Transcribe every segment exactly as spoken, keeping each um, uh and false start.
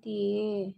ꯅꯠꯇꯤꯌꯦ꯫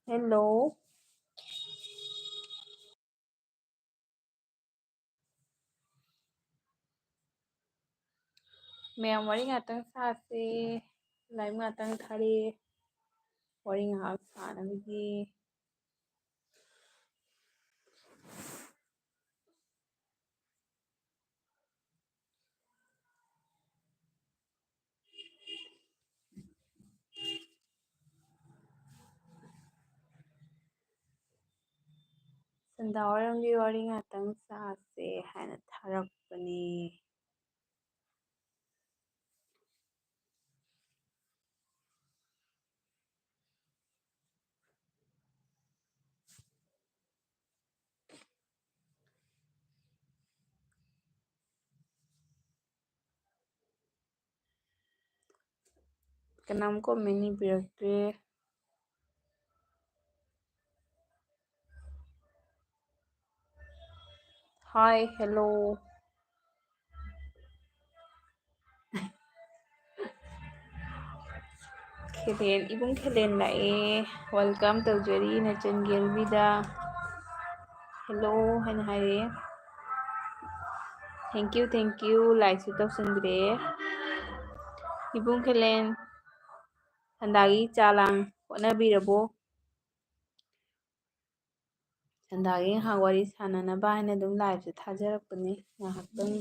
Hello. ꯃꯌꯥꯝ ꯋꯥꯔꯤ ꯉꯥꯛꯇꯪ ꯁꯥꯁꯦ꯫ ꯂꯥꯏꯞ ꯉꯥꯛꯇꯪ ꯊꯥꯔꯛꯑꯦ꯫ ꯋꯥꯔꯤ ꯉꯥꯏꯍꯥꯛ ꯁꯥꯟꯅꯕꯒꯤ꯫ ꯁꯟꯗꯥꯋꯥꯏꯔꯝꯒꯤ ꯋꯥꯔꯤ ꯉꯥꯛꯇꯪ ꯁꯥꯁꯦ ꯍꯥꯏꯅ ꯊꯥꯔꯛꯄꯅꯦ꯫ ꯀꯅꯥꯝ ꯀꯣꯃꯦꯟ ꯏꯕꯤꯔꯛꯇ꯭ꯔꯦ꯫ Hi, hello. ꯈꯦꯂꯦꯟ, ꯏꯕꯨꯡ ꯈꯦꯂꯦꯟ ꯂꯥꯛꯑꯦ꯫ Welcome ꯇꯧꯖꯔꯤ ꯅꯆꯟꯒꯦꯜꯕꯤꯗ꯫ Hello ꯍꯥꯏꯅ ꯍꯥꯏꯔꯦ꯫ Thank you, thank you꯫ Like ꯁꯨ ꯇꯧꯁꯟꯕꯤꯔꯛꯑꯦ꯫ ꯏꯕꯨꯡ ꯈꯦꯂꯦꯟ, ꯁꯟꯗꯥꯒꯤ ꯆꯥ ꯂꯥꯡ ꯍꯣꯠꯅꯕꯤꯔꯕꯣ? ꯁꯟꯗꯥꯒꯤ ꯉꯥꯏꯍꯥꯛ ꯋꯥꯔꯤ ꯁꯥꯟꯅꯅꯕ ꯍꯥꯏꯅ ꯑꯗꯨꯝ live ꯁꯦ ꯊꯥꯖꯔꯛꯄꯅꯤ ꯉꯥꯏꯍꯥꯛꯇꯪ꯫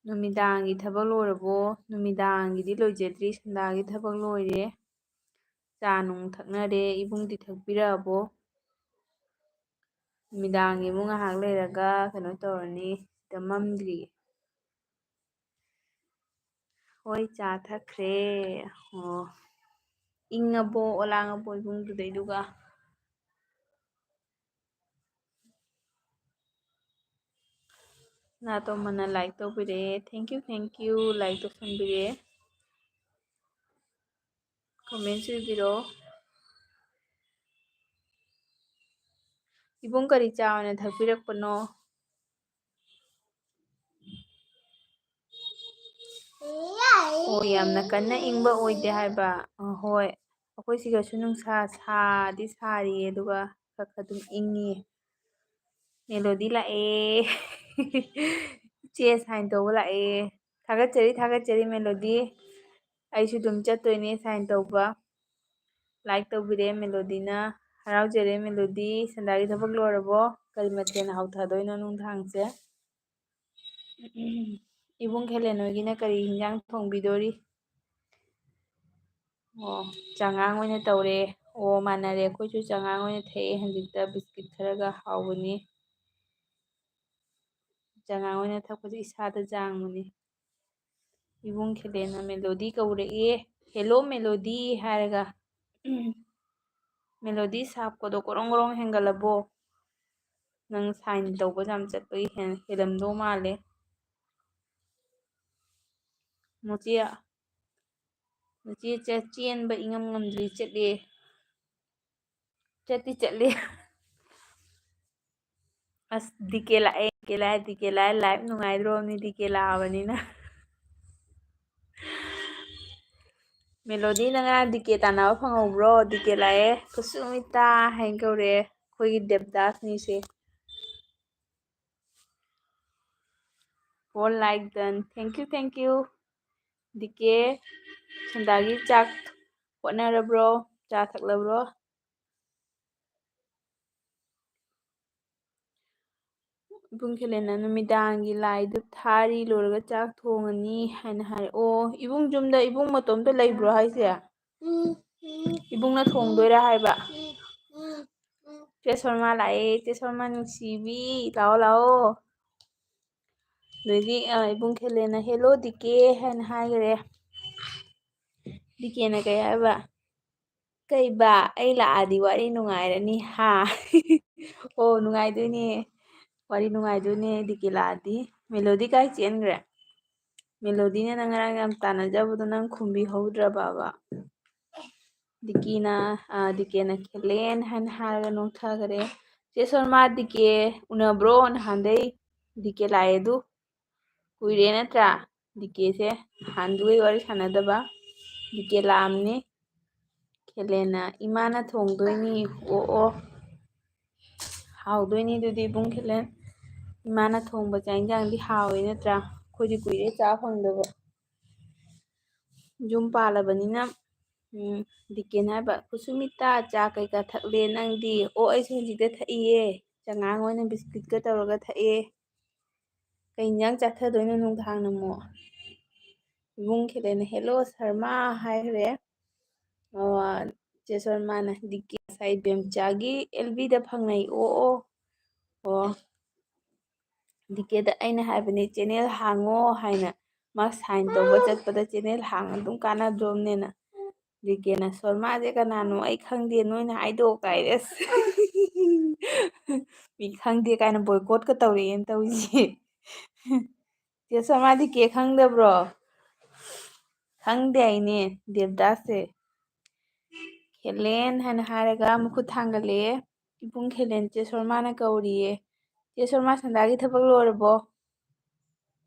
ꯅꯨꯃꯤꯗꯥꯡꯒꯤ ꯊꯕꯛ ꯂꯣꯏꯔꯕꯣ? ꯅꯨꯃꯤꯗꯥꯡꯒꯤꯗꯤ ꯂꯣꯏꯖꯗ꯭ꯔꯤ, ꯁꯟꯗꯥꯒꯤ ꯊꯕꯛ ꯂꯣꯏꯔꯦ꯫ ꯆꯥ ꯅꯨꯡ ꯊꯛꯅꯔꯦ꯫ ꯏꯕꯨꯡꯗꯤ ꯊꯛꯄꯤꯔꯛꯑꯕꯣ? ꯅꯨꯃꯤꯗꯥꯡꯒꯤ ꯑꯃꯨꯛ ꯉꯥꯏꯍꯥꯛ ꯂꯩꯔꯒ ꯀꯩꯅꯣ ꯇꯧꯔꯅꯤ꯫ ꯁꯤꯗ ꯃꯝꯗ꯭ꯔꯤ꯫ ꯍꯣꯏ, ꯆꯥ ꯊꯛꯈ꯭ꯔꯦ꯫ ꯑꯣ, ꯏꯪꯉꯕꯣ, ꯑꯣꯂꯥꯡꯉꯕꯣ ꯏꯕꯨꯡꯗꯨꯗꯩꯗꯨꯒ? ꯅꯥꯇꯣꯝꯕꯅ like ꯇꯧꯕꯤꯔꯛꯑꯦ꯫ Thank you, thank you꯫ Like ꯇꯧꯁꯟꯕꯤꯔꯛꯑꯦ꯫ Comment ꯁꯨ ꯏꯕꯤꯔꯛꯑꯣ꯫ ꯏꯕꯨꯡ ꯀꯔꯤ ꯆꯥ ꯑꯣꯏꯅ ꯊꯛꯄꯤꯔꯛꯄꯅꯣ? ꯑꯣ, ꯌꯥꯝꯅ ꯀꯟꯅ ꯏꯪꯕ ꯑꯣꯏꯗꯦ ꯍꯥꯏꯕ? ꯑ, ꯍꯣꯏ, ꯑꯩꯈꯣꯏ ꯁꯤꯒꯁꯨ ꯅꯨꯡꯁꯥ ꯁꯥꯗꯤ ꯁꯥꯔꯤꯌꯦ, ꯑꯗꯨꯒ ꯈꯔ ꯈꯔ ꯑꯗꯨꯝ ꯏꯪꯉꯤꯌꯦ꯫ ꯃꯦꯂꯣꯗꯤ ꯂꯥꯛꯑꯦ꯫ ꯏꯆꯦ sign ꯇꯧꯕ ꯂꯥꯛꯑꯦ꯫ ꯊꯥꯒꯠꯆꯔꯤ, ꯊꯥꯒꯠꯆꯔꯤ ꯃꯦꯂꯣꯗꯤ꯫ ꯑꯩꯁꯨ ꯑꯗꯨꯝ ꯆꯠꯇꯣꯏꯅꯦ sign ꯇꯧꯕ꯫ Like ꯇꯧꯕꯤꯔꯦ ꯃꯦꯂꯣꯗꯤꯅ꯫ ꯍꯔꯥꯎꯖꯔꯦ ꯃꯦꯂꯣꯗꯤ꯫ ꯁꯟꯗꯥꯒꯤ ꯊꯕꯛ ꯂꯣꯏꯔꯕꯣ? ꯀꯔꯤ ꯃꯊꯦꯜ ꯍꯥꯎꯊꯗꯣꯏꯅꯣ ꯅꯨꯡꯗꯥꯡꯁꯦ? ꯏꯕꯨꯡ ꯈꯦꯂꯦꯟ ꯍꯣꯏꯒꯤꯅ ꯀꯔꯤ ꯍꯤꯟꯖꯥꯡ ꯊꯣꯡꯕꯤꯗꯣꯔꯤ? ꯑꯣ, ꯆꯉꯥꯡ ꯑꯣꯏꯅ ꯇꯧꯔꯦ꯫ ꯑꯣ, ꯃꯥꯟꯅꯔꯦ꯫ ꯑꯩꯈꯣꯏꯁꯨ ꯆꯉꯥꯡ ꯑꯣꯏꯅ ꯊꯛꯑꯦ ꯍꯧꯖꯤꯛꯇ꯫ ꯕꯤꯁꯀꯤꯠ ꯈꯔꯒ꯫ ꯍꯥꯎꯕꯅꯤ꯫ ꯆꯉꯥꯡ ꯑꯣꯏꯅ ꯊꯛꯄꯁꯦ ꯏꯁꯥꯗ ꯌꯥꯡꯕꯅꯤ꯫ ꯏꯕꯨꯡ ꯈꯦꯂꯦꯟꯅ ꯃꯦꯂꯣꯗꯤ ꯀꯧꯔꯛꯑꯦ꯫ "Hello ꯃꯦꯂꯣꯗꯤ" ꯍꯥꯏꯔꯒ꯫ ꯃꯦꯂꯣꯗꯤ ꯁꯥꯞꯀꯗꯣ ꯒꯣꯔꯣꯡ ꯒꯣꯔꯣꯡ ꯍꯦꯟꯒꯠꯂꯕꯣ? ꯅꯪ sign ꯇꯧꯕ ꯌꯥꯝ ꯆꯠꯄꯒꯤ ꯍꯦꯟ-, ꯍꯦꯜꯂꯝꯗꯧ ꯃꯥꯜꯂꯦ꯫ ꯃꯨꯆꯤ, ꯃꯨꯆꯤ ꯆꯦ-, ꯆꯦꯟꯕ ꯏꯉꯝ ꯉꯝꯗ꯭ꯔꯤ, ꯆꯠꯂꯦ꯫ ꯆꯠꯇꯤ ꯆꯠꯂꯦ꯫ ꯑꯁ, ꯗꯤ ꯀꯦ ꯂꯥꯛꯑꯦ, ꯗꯤ ꯀꯦ ꯂꯥꯛꯑꯦ, ꯗꯤ ꯀꯦ ꯂꯥꯛꯑꯦ, live ꯅꯨꯡꯉꯥꯏꯗ꯭ꯔꯣꯕꯅꯤꯅ꯫ ꯃꯦꯂꯣꯗꯤ, ꯅꯪ ꯉꯔꯥꯡ ꯗꯤ ꯀꯦ ꯇꯥꯟꯅꯕ ꯐꯪꯍꯧꯕ꯭ꯔꯣ? ꯗꯤ ꯀꯦ ꯂꯥꯛꯑꯦ, ꯀꯨꯁꯨꯃꯤꯇꯥ ꯍꯥꯏꯅ ꯀꯧꯔꯛꯑꯦ, ꯑꯩꯈꯣꯏꯒꯤ ꯗꯦꯕꯗꯥꯁꯅꯤꯁꯦ꯫ Four like done. Thank you, thank you. D K, ꯁꯟꯗꯥꯒꯤ ꯆꯥꯛ ꯍꯣꯠꯅꯔꯕ꯭ꯔꯣ? ꯆꯥ ꯊꯛꯂꯕ꯭ꯔꯣ? ꯏꯕꯨꯡ ꯈꯦꯂꯦꯟꯅ ꯅꯨꯃꯤꯗꯥꯡꯒꯤ ꯂꯥꯏꯗꯨ ꯊꯥꯔꯤ ꯂꯣꯏꯔꯒ ꯆꯥꯛ ꯊꯣꯡꯉꯅꯤ ꯍꯥꯏꯅ ꯍꯥꯏ꯫ ꯑꯣ, ꯏꯕꯨꯡ ꯌꯨꯝꯗ ꯏꯕꯨꯡ ꯃꯇꯣꯝꯇ ꯂꯩꯕ꯭ꯔꯣ ꯍꯥꯏꯁꯦ? ꯏꯕꯨꯡꯅ ꯊꯣꯡꯗꯣꯏꯔꯥ ꯍꯥꯏꯕ? ꯆꯦ ꯁꯣꯔꯃꯥ ꯂꯥꯛꯑꯦ, ꯆꯦ ꯁꯣꯔꯃꯥ ꯅꯨꯡꯁꯤꯕꯤ, ꯂꯥꯛꯑꯣ, ꯂꯥꯛꯑꯣ꯫ ꯑꯗꯩꯗꯤ, ꯑ, ꯏꯕꯨꯡ ꯈꯦꯂꯦꯟꯅ, "Hello, ꯗꯤ ꯀꯦ" ꯍꯥꯏꯅ ꯍꯥꯏꯈꯔꯦ꯫ ꯗꯤ ꯀꯦꯅ ꯀꯩ ꯍꯥꯏꯕ? "ꯀꯩꯕ, ꯑꯩ ꯂꯥꯛꯑꯗꯤ ꯋꯥꯔꯤ ꯅꯨꯡꯉꯥꯏꯔꯅꯤ, ꯍꯥ?" ꯑꯣ, ꯅꯨꯡꯉꯥꯏꯗꯣꯏꯅꯦ, ꯋꯥꯔꯤ ꯅꯨꯡꯉꯥꯏꯗꯣꯏꯅꯦ ꯗꯤ ꯀꯦ ꯂꯥꯛꯑꯗꯤ꯫ ꯃꯦꯂꯣꯗꯤ ꯀꯥꯏ ꯆꯦꯟꯈ꯭ꯔꯦ? ꯃꯦꯂꯣꯗꯤꯅ ꯅꯪ ꯉꯔꯥꯡ ꯌꯥꯝ ꯇꯥꯟꯅꯖꯕꯗꯣ ꯅꯪ ꯈꯨꯝꯕꯤꯍꯧꯗ꯭ꯔꯕꯕ? ꯗꯤ ꯀꯦꯅ, ꯑ, ꯗꯤ ꯀꯦꯅ ꯈꯦꯂꯦꯟ ꯍꯥꯏꯅ ꯍꯥꯏꯔꯒ ꯅꯣꯛꯊꯈꯔꯦ꯫ ꯆꯦ ꯁꯣꯔꯃꯥ, ꯗꯤ ꯀꯦ ꯎꯅꯕ꯭ꯔꯣ? ꯅꯍꯥꯟꯗꯩ ꯗꯤ ꯀꯦ ꯂꯥꯛꯑꯦ ꯑꯗꯨ꯫ ꯀꯨꯏꯔꯦ ꯅꯠꯇ꯭ꯔꯥ? ꯗꯤ ꯀꯦꯁꯦ ꯅꯍꯥꯟꯗꯨꯒꯩ ꯋꯥꯔꯤ ꯁꯥꯟꯅꯗꯕ꯫ D K ꯂꯥꯛꯑꯝꯅꯤ꯫ ꯈꯦꯂꯦꯟꯅ, "ꯏꯃꯥꯅ ꯊꯣꯡꯗꯣꯏꯅꯤ"꯫ ꯑꯣ, ꯑꯣ꯫ ꯍꯥꯎꯗꯣꯏꯅꯤ ꯑꯗꯨꯗꯤ ꯏꯕꯨꯡ ꯈꯦꯂꯦꯟ꯫ ꯏꯃꯥꯅ ꯊꯣꯡꯕ ꯆꯥꯛ ꯏꯟꯖꯥꯡꯗꯤ ꯍꯥꯎꯋꯦ ꯅꯠꯇ꯭ꯔꯥ? ꯑꯩꯈꯣꯏꯗꯤ ꯀꯨꯏꯔꯦ ꯆꯥ ꯐꯪꯗꯕ꯫ ꯌꯨꯝ ꯄꯥꯜꯂꯕꯅꯤꯅ, ꯎꯝ, ꯗꯤ ꯀꯦꯅ ꯍꯥꯏꯕ, "ꯀꯨꯁꯨꯃꯤꯇꯥ, ꯆꯥ ꯀꯩꯀꯥ ꯊꯛꯂꯦ ꯅꯪꯗꯤ?" "ꯑꯣ, ꯑꯩꯁꯨ ꯍꯧꯖꯤꯛꯇ ꯊꯛꯏꯌꯦ꯫ ꯆꯉꯥꯡ ꯑꯣꯏꯅ ꯕꯤꯁꯀꯤꯠꯀ ꯇꯧꯔꯒ ꯊꯛꯑꯦ꯫ ꯀꯩ ꯏꯟꯖꯥꯡ ꯆꯥꯊꯗꯣꯏꯅꯣ ꯅꯨꯡꯗꯥꯡꯅ ꯑꯃꯨꯛ?" ꯏꯕꯨꯡ ꯈꯦꯂꯦꯟꯅ, "Hello, ꯁꯔꯃꯥ" ꯍꯥꯏꯈ꯭ꯔꯦ꯫ ꯑꯣ, ꯆꯦ ꯁꯔꯃꯥꯅ, "ꯗꯤ ꯀꯦ ꯉꯁꯥꯏ ꯕꯦꯝꯆꯥꯒꯤ ꯑꯦꯜ ꯕꯤꯗ ꯐꯪꯅꯩ"꯫ ꯑꯣ, ꯑꯣ꯫ ꯑꯣ꯫ ꯗꯤ ꯀꯦꯗ ꯑꯩꯅ ꯍꯥꯏꯕꯅꯦ, "Channel ꯍꯥꯡꯉꯣ" ꯍꯥꯏꯅ꯫ ꯃꯥ sign ꯇꯧꯕ ꯆꯠꯄꯗ channel ꯍꯥꯡꯉ ꯑꯗꯨꯝ ꯀꯥꯟꯅꯗ꯭ꯔꯣꯝꯅꯦꯅ꯫ ꯗꯤ ꯀꯦꯅ, "ꯁꯣꯔꯃꯥꯁꯦ ꯀꯅꯥꯅꯣ? ꯑꯩ ꯈꯪꯗꯦ, ꯅꯣꯏꯅ ꯍꯥꯏꯗꯣꯛꯑꯣ" ꯀꯥꯏꯔꯦ꯫ ꯑꯁ꯫ ꯃꯤ ꯈꯪꯗꯦ ꯀꯥꯏꯅ boycott ꯀ ꯇꯧꯔꯛꯑꯦꯅ ꯇꯧꯔꯤꯁꯦ꯫ ꯆꯦ ꯁꯣꯔꯃꯥ, ꯗꯤ ꯀꯦ ꯈꯪꯗꯕ꯭ꯔꯣ? ꯈꯪꯗꯦ ꯍꯥꯏꯅꯦ, ꯗꯦꯕꯗꯥꯁꯁꯦ꯫ ꯈꯦꯂꯦꯟ ꯍꯥꯏꯅ ꯍꯥꯏꯔꯒ ꯃꯈꯨꯠ ꯊꯥꯡꯒꯠꯂꯛꯑꯦ꯫ ꯏꯕꯨꯡ ꯈꯦꯂꯦꯟ, ꯆꯦ ꯁꯣꯔꯃꯥꯅ ꯀꯧꯔꯤꯌꯦ꯫ ꯆꯦ ꯁꯣꯔꯃꯥ, ꯁꯟꯗꯥꯒꯤ ꯊꯕꯛ ꯂꯣꯏꯔꯕꯣ?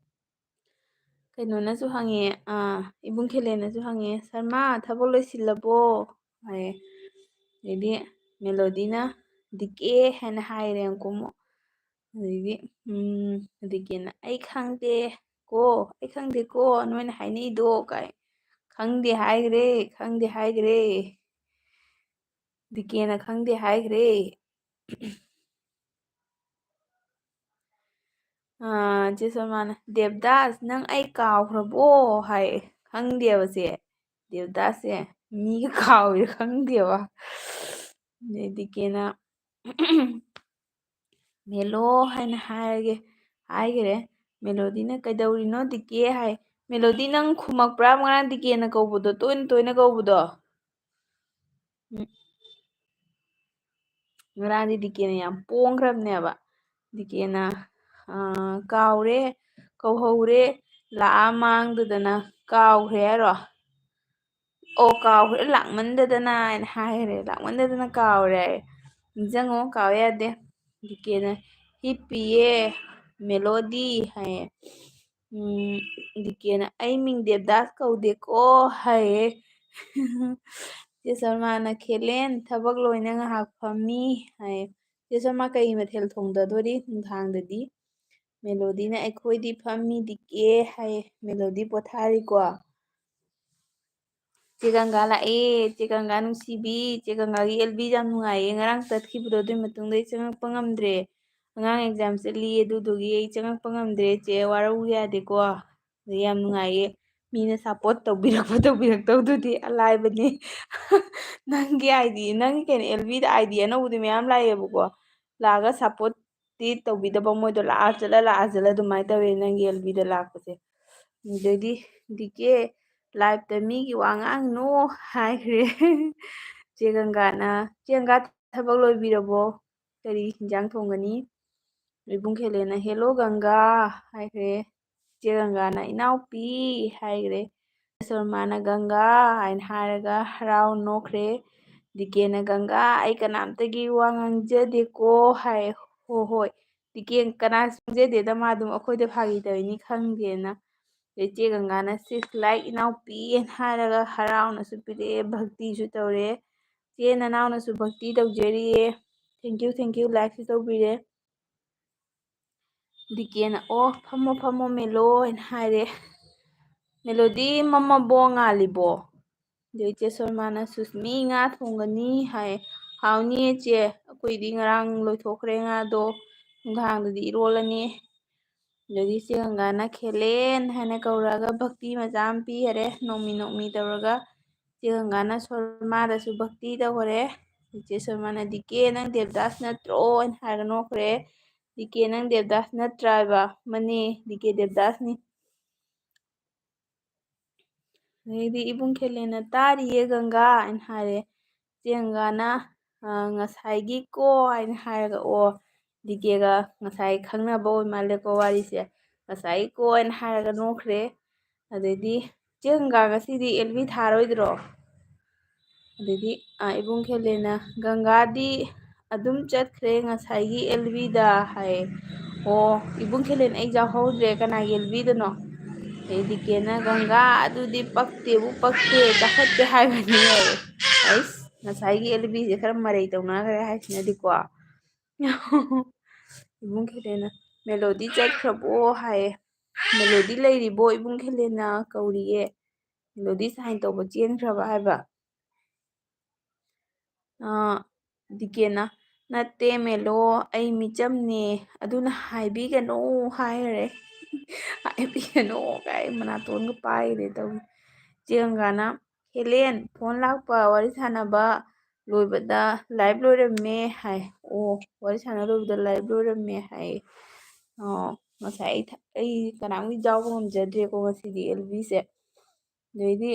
ꯀꯩꯅꯣꯅꯁꯨ ꯍꯪꯉꯦ, ꯑꯥ, ꯏꯕꯨꯡ ꯈꯦꯂꯦꯅꯁꯨ ꯍꯪꯉꯦ, "ꯁꯔꯃꯥ, ꯊꯕꯛ ꯂꯣꯏꯁꯤꯜꯂꯕꯣ?" ꯍꯥꯏꯌꯦ꯫ ꯑꯗꯩꯗꯤ ꯃꯦꯂꯣꯗꯤꯅ, "ꯗꯤ ꯀꯦ" ꯍꯥꯏꯅ ꯍꯥꯏꯔꯦ ꯑꯃꯨꯛꯀ ꯑꯃꯨꯛ꯫ ꯑꯗꯩꯗꯤ, ꯎꯝ, ꯗꯤ ꯀꯦꯅ, "ꯑꯩ ꯈꯪꯗꯦ ꯀꯣ, ꯑꯩ ꯈꯪꯗꯦ ꯀꯣ, ꯅꯣꯏꯅ ꯍꯥꯏꯅꯩꯗꯣ" ꯀꯥꯏ꯫ "ꯈꯪꯗꯦ ꯍꯥꯏꯈ꯭ꯔꯦ, ꯈꯪꯗꯦ ꯍꯥꯏꯈ꯭ꯔꯦ꯫ ꯗꯤ ꯀꯦꯅ ꯈꯪꯗꯦ ꯍꯥꯏꯈ꯭ꯔꯦ"꯫ ꯑꯥ, ꯆꯦ ꯁꯣꯃꯥꯅ, "ꯗꯦꯕꯗꯥꯁ, ꯅꯪ ꯑꯩ ꯀꯥꯎꯈ꯭ꯔꯕꯣ?" ꯍꯥꯏ꯫ ꯈꯪꯗꯦꯕ ꯆꯦ꯫ ꯗꯦꯕꯗꯥꯁꯁꯦ ꯃꯤꯒ ꯀꯥꯎꯏꯔ ꯈꯪꯗꯦꯕ꯫ ꯑꯗꯩ ꯗꯤ ꯀꯦꯅ, "ꯃꯦꯂꯣ" ꯍꯥꯏꯅ ꯍꯥꯏꯔꯒꯦ, ꯍꯥꯏꯈ꯭ꯔꯦ꯫ ꯃꯦꯂꯣꯗꯤꯅ, "ꯀꯩꯗꯧꯔꯤꯅꯣ ꯗꯤ ꯀꯦ?" ꯍꯥꯏ꯫ "ꯃꯦꯂꯣꯗꯤ, ꯅꯪ ꯈꯨꯝꯃꯛꯄ꯭ꯔꯥ ꯉꯔꯥꯡ ꯗꯤ ꯀꯦꯅ ꯀꯧꯕꯗꯣ, ꯇꯣꯏꯅ ꯇꯣꯏꯅ ꯀꯧꯕꯗꯣ?" ꯎꯝ꯫ ꯉꯔꯥꯡꯗꯤ ꯗꯤ ꯀꯦꯅ ꯌꯥꯝ ꯄꯣꯡꯈ꯭ꯔꯕꯅꯦꯕ꯫ ꯗꯤ ꯀꯦꯅ, ꯑꯥ, "ꯀꯥꯎꯔꯦ, ꯀꯧꯍꯧꯔꯦ, ꯂꯥꯛꯑ ꯃꯥꯡꯗꯗꯅ ꯀꯥꯎꯈ꯭ꯔꯦ" ꯍꯥꯏꯔꯣ? "ꯑꯣ, ꯀꯥꯎꯈ꯭ꯔꯦ, ꯂꯥꯛꯃꯟꯗꯗꯅ" ꯍꯥꯏꯅ ꯍꯥꯏꯈ꯭ꯔꯦ꯫ "ꯂꯥꯛꯃꯟꯗꯗꯅ ꯀꯥꯎꯔꯦ" ꯍꯥꯏꯌꯦ꯫ ꯅꯤꯡꯁꯤꯡꯉꯣ, ꯀꯥꯎ ꯌꯥꯗꯦ꯫ ꯗꯤ ꯀꯦꯅ, "ꯍꯤꯞꯄꯤꯌꯦ ꯃꯦꯂꯣꯗꯤ" ꯍꯥꯏꯌꯦ꯫ ꯎꯝ, ꯗꯤ ꯀꯦꯅ, "ꯑꯩ ꯃꯤꯡ ꯗꯦꯕꯗꯥꯁ ꯀꯧꯗꯦꯀꯣ" ꯍꯥꯏꯌꯦ꯫ ꯆꯦ ꯁꯜꯃꯥꯅ, "ꯈꯦꯂꯦꯟ, ꯊꯕꯛ ꯂꯣꯏꯅ ꯉꯥꯏꯍꯥꯛ ꯐꯝꯃꯤ" ꯍꯥꯏꯌꯦ꯫ ꯆꯦ ꯁꯜꯃꯥ ꯀꯩ ꯃꯊꯦꯜ ꯊꯣꯡꯗꯗꯣꯔꯤ ꯅꯨꯡꯗꯥꯡꯗꯗꯤ? ꯃꯦꯂꯣꯗꯤꯅ, "ꯑꯩꯈꯣꯏꯗꯤ ꯐꯝꯃꯤ ꯗꯤ ꯀꯦ" ꯍꯥꯏꯌꯦ꯫ ꯃꯦꯂꯣꯗꯤ ꯄꯣꯊꯥꯔꯤꯀꯣ꯫ ꯆꯦ ꯒꯪꯒꯥ ꯂꯥꯛꯑꯦ, ꯆꯦ ꯒꯪꯒꯥ ꯅꯨꯡꯁꯤꯕꯤ, ꯆꯦ ꯒꯪꯒꯥꯒꯤ ꯑꯦꯜ ꯕꯤ ꯌꯥꯝ ꯅꯨꯡꯉꯥꯏꯌꯦ꯫ ꯉꯔꯥꯡ ꯆꯠꯈꯤꯕꯗꯣ, ꯑꯗꯨꯏ ꯃꯇꯨꯡꯗ ꯑꯩ ꯆꯪꯉꯛꯄ ꯉꯝꯗ꯭ꯔꯦ꯫ ꯑꯉꯥꯡ exam ꯆꯠꯂꯤ, ꯑꯗꯨꯗꯨꯒꯤ ꯑꯩ ꯆꯪꯉꯛꯄ ꯉꯝꯗ꯭ꯔꯦ꯫ ꯆꯦ, ꯋꯥꯔꯧ ꯌꯥꯗꯦꯀꯣ꯫ ꯑꯗꯩ ꯌꯥꯝ ꯅꯨꯡꯉꯥꯏꯌꯦ꯫ ꯃꯤꯅ support ꯇꯧꯕꯤꯔꯛꯄ ꯇꯧꯕꯤꯔꯛꯇꯧꯗꯨꯗꯤ ꯑꯂꯥꯏꯕꯅꯤ꯫ ꯅꯪꯒꯤ ID, ꯅꯪꯒꯤ ꯀꯩꯅꯣ, ꯑꯦꯜ ꯕꯤꯗ ID ꯑꯅꯧꯕꯗꯤ ꯃꯌꯥꯝ ꯂꯥꯛꯑꯦꯕꯀꯣ꯫ ꯂꯥꯛꯑꯒ support ꯇꯤ ꯇꯧꯕꯤꯗꯕ ꯃꯣꯏꯗꯣ, ꯂꯥꯛꯑ ꯆꯠꯂ, ꯂꯥꯛꯑ ꯆꯠꯂ ꯑꯗꯨꯃꯥꯏꯅ ꯇꯧꯋꯦ ꯅꯪꯒꯤ ꯑꯦꯜ ꯕꯤꯗ ꯂꯥꯛꯄꯁꯦ꯫ ꯑꯗꯩꯗꯤ ꯗꯤ ꯀꯦ, "Liveꯇ ꯃꯤꯒꯤ ꯋꯥ ꯉꯥꯡꯅꯨ" ꯍꯥꯏꯈ꯭ꯔꯦ꯫ ꯆꯦ ꯒꯪꯒꯥꯅ, "ꯆꯦ ꯒꯪꯒꯥ, ꯊꯕꯛ ꯂꯣꯏꯕꯤꯔꯕꯣ? ꯀꯔꯤ ꯍꯤꯟꯖꯥꯡ ꯊꯣꯡꯒꯅꯤ?" ꯏꯕꯨꯡ ꯈꯦꯂꯦꯅ, "Hello ꯒꯪꯒꯥ" ꯍꯥꯏꯈ꯭ꯔꯦ꯫ ꯆꯦ ꯒꯪꯒꯥꯅ, "ꯏꯅꯥꯎꯄꯤ" ꯍꯥꯏꯈ꯭ꯔꯦ꯫ ꯁꯣꯔꯃꯥꯅ "ꯒꯪꯒꯥ" ꯍꯥꯏꯅ ꯍꯥꯏꯔꯒ ꯍꯔꯥꯎ ꯅꯣꯛꯈ꯭ꯔꯦ꯫ ꯗꯤ ꯀꯦꯅ, "ꯒꯪꯒꯥ, ꯑꯩ ꯀꯅꯥꯝꯇꯒꯤ ꯋꯥ ꯉꯥꯡꯖꯗꯦꯀꯣ" ꯍꯥꯏ꯫ "ꯍꯣ ꯍꯣꯏ, ꯗꯤ ꯀꯦ ꯀꯅꯥꯁꯨ ꯈꯪꯖꯗꯦꯗ, ꯃꯥ ꯑꯗꯨꯝ ꯑꯩꯈꯣꯏꯗ ꯐꯥꯒꯤ ꯇꯧꯔꯤꯅꯤ ꯈꯪꯗꯦꯅ꯫ ꯑꯗꯩ ꯏꯆꯦ ꯒꯪꯒꯥꯅ "ꯁꯤꯁ ꯂꯥꯏꯛ ꯏꯅꯥꯎꯄꯤ" ꯍꯥꯏꯅ ꯍꯥꯏꯔꯒ ꯍꯔꯥꯎꯅꯁꯨ ꯄꯤꯔꯛꯑꯦ, ꯚꯛꯇꯤꯁꯨ ꯇꯧꯔꯦ꯫ "ꯆꯦ ꯅꯅꯥꯎꯅꯁꯨ ꯚꯛꯇꯤ ꯇꯧꯖꯔꯤꯌꯦ, thank you thank you, ꯂꯥꯏꯛꯁꯨ ꯇꯧꯕꯤꯔꯦ"꯫ ꯗꯤ ꯀꯦꯅ "ꯑꯣ ꯐꯝꯃꯣ ꯐꯝꯃꯣ ꯃꯦꯂꯣ" ꯍꯥꯏꯅ ꯍꯥꯏꯔꯦ꯫ "ꯃꯦꯂꯣꯗꯤ ꯃꯝꯃꯕꯣ, ꯉꯥꯜꯂꯤꯕꯣ?" ꯑꯗꯩ ꯏꯆꯦ ꯁꯣꯔꯃꯥꯅ "ꯁꯨꯁ, ꯃꯤ ꯉꯥ ꯊꯣꯡꯒꯅꯤ" ꯍꯥꯏ꯫ "ꯍꯥꯎꯅꯤꯌꯦ ꯆꯦ, ꯑꯩꯈꯣꯏꯗꯤ ꯉꯔꯥꯡ ꯂꯣꯏꯊꯣꯛꯈ꯭ꯔꯦ ꯉꯥꯗꯣ, ꯅꯨꯡꯗꯥꯡꯗꯗꯤ ꯏꯔꯣꯜꯂꯅꯤ"꯫ ꯑꯗꯩꯗꯤ ꯏꯆꯦ ꯒꯪꯒꯥꯅ "ꯈꯦꯂꯦꯟ" ꯍꯥꯏꯅ ꯀꯧꯔꯛꯑꯒ ꯚꯛꯇꯤ ꯃꯆꯥ ꯑꯃ ꯄꯤꯈꯔꯦ, ꯅꯣꯡꯃꯤ ꯅꯣꯡꯃꯤ ꯇꯧꯔꯒ꯫ ꯏꯆꯦ ꯒꯪꯒꯥꯅ ꯁꯣꯔꯃꯥꯗꯁꯨ ꯚꯛꯇꯤ ꯇꯧꯈꯔꯦ꯫ ꯏꯆꯦ ꯁꯣꯔꯃꯥꯅ "ꯗꯤ ꯀꯦ ꯅꯪ ꯗꯦꯕꯗꯥꯁ ꯅꯠꯇ꯭ꯔꯣ?" ꯍꯥꯏꯅ ꯍꯥꯏꯔꯒ ꯅꯣꯛꯈ꯭ꯔꯦ꯫ "ꯗꯤ ꯀꯦ ꯅꯪ ꯗꯦꯕꯗꯥꯁ ꯅꯠꯇ꯭ꯔꯥ?" ꯍꯥꯏꯕ꯫ "ꯃꯥꯅꯦ, ꯗꯤ ꯀꯦ ꯗꯦꯕꯗꯥꯁꯅꯤ"꯫ ꯑꯗꯩꯗꯤ ꯏꯕꯨꯡ ꯈꯦꯂꯦꯟꯅ "ꯇꯥꯔꯤꯌꯦ ꯒꯪꯒꯥ" ꯍꯥꯏꯅ ꯍꯥꯏꯔꯦ꯫ ꯏꯆꯦ ꯒꯪꯒꯥꯅ "ꯑ, ꯉꯁꯥꯏꯒꯤ ꯀꯣ" ꯍꯥꯏꯅ ꯍꯥꯏꯔꯒ, "ꯑꯣ, ꯗꯤ ꯀꯦꯒ ꯉꯁꯥꯏ ꯈꯪꯅꯕ ꯑꯣꯏ ꯃꯥꯜꯂꯦꯀꯣ ꯋꯥꯔꯤꯁꯦ, ꯉꯁꯥꯏꯒꯤ ꯀꯣ" ꯍꯥꯏꯅ ꯍꯥꯏꯔꯒ ꯅꯣꯛꯈ꯭ꯔꯦ꯫ ꯑꯗꯩꯗꯤ "ꯏꯆꯦ ꯒꯪꯒꯥ, ꯉꯁꯤꯗꯤ ꯑꯦꯜ ꯕꯤ ꯊꯥꯔꯣꯏꯗ꯭ꯔꯣ?" ꯑꯗꯩꯗꯤ, ꯑ, ꯏꯕꯨꯡ ꯈꯦꯂꯦꯟꯅ "ꯒꯪꯒꯥꯗꯤ ꯑꯗꯨꯝ ꯆꯠꯈ꯭ꯔꯦ ꯉꯁꯥꯏꯒꯤ ꯑꯦꯜ ꯕꯤꯗ" ꯍꯥꯏꯌꯦ꯫ "ꯑꯣ, ꯏꯕꯨꯡ ꯈꯦꯂꯦꯟ, ꯑꯩ ꯌꯥꯎꯍꯧꯗ꯭ꯔꯦ, ꯀꯅꯥꯒꯤ ꯑꯦꯜ ꯕꯤꯗꯅꯣ?" ꯑꯗꯩ ꯗꯤ ꯀꯦꯅ "ꯒꯪꯒꯥ, ꯑꯗꯨꯗꯤ ꯄꯛꯇꯦꯕꯨ ꯄꯛꯇꯦ, ꯆꯥꯎꯈꯠꯇꯦ ꯍꯥꯏꯕꯅꯤ" ꯍꯥꯏꯌꯦ꯫ ꯑꯩꯁ, ꯉꯁꯥꯏꯒꯤ ꯑꯦꯜ ꯕꯤꯁꯦ ꯈꯔ ꯃꯔꯩ ꯇꯧꯅꯈ꯭ꯔꯦ ꯍꯥꯏꯁꯤꯅꯗꯤꯀꯣ꯫ ꯏꯕꯨꯡ ꯈꯦꯂꯦꯟꯅ "ꯃꯦꯂꯣꯗꯤ ꯆꯠꯈ꯭ꯔꯕꯣ?" ꯍꯥꯏꯌꯦ꯫ "ꯃꯦꯂꯣꯗꯤ ꯂꯩꯔꯤꯕꯣ?" ꯏꯕꯨꯡ ꯈꯦꯂꯦꯟꯅ ꯀꯧꯔꯤꯌꯦ꯫ "ꯃꯦꯂꯣꯗꯤ ꯁꯥꯏꯟ ꯇꯧꯕ ꯆꯦꯟꯈ꯭ꯔꯕ?" ꯍꯥꯏꯕ꯫ ꯑ, ꯗꯤ ꯀꯦꯅ "ꯅꯠꯇꯦ ꯃꯦꯂꯣ, ꯑꯩ ꯃꯤꯆꯝꯅꯦ, ꯑꯗꯨꯅ ꯍꯥꯏꯕꯤꯒꯅꯨ" ꯍꯥꯏꯈꯔꯦ꯫ "ꯍꯥꯏꯕꯤꯒꯅꯨ" ꯀꯥꯏ ꯃꯅꯥꯇꯣꯟꯒ ꯄꯥꯏꯔꯦ ꯇꯧꯔꯤ꯫ ꯏꯆꯦ ꯒꯪꯒꯥꯅ "ꯈꯦꯂꯦꯟ, ꯐꯣꯟ ꯂꯥꯛꯄ, ꯋꯥꯔꯤ ꯁꯥꯟꯅꯕ ꯂꯣꯏꯕꯗ ꯂꯥꯏꯚ ꯂꯣꯏꯔꯝꯃꯦ" ꯍꯥꯏ꯫ "ꯑꯣ, ꯋꯥꯔꯤ ꯁꯥꯟꯅ ꯂꯣꯏꯕꯗ ꯂꯥꯏꯚ ꯂꯣꯏꯔꯝꯃꯦ" ꯍꯥꯏ꯫ ꯑꯣ, ꯉꯁꯥꯏ ꯑꯩ ꯊ-, ꯑꯩ ꯀꯅꯥꯝꯒꯤ ꯌꯥꯎꯕ ꯉꯝꯖꯗ꯭ꯔꯦꯀꯣ ꯉꯁꯤꯗꯤ ꯑꯦꯜ ꯕꯤꯁꯦ꯫ ꯑꯗꯩꯗꯤ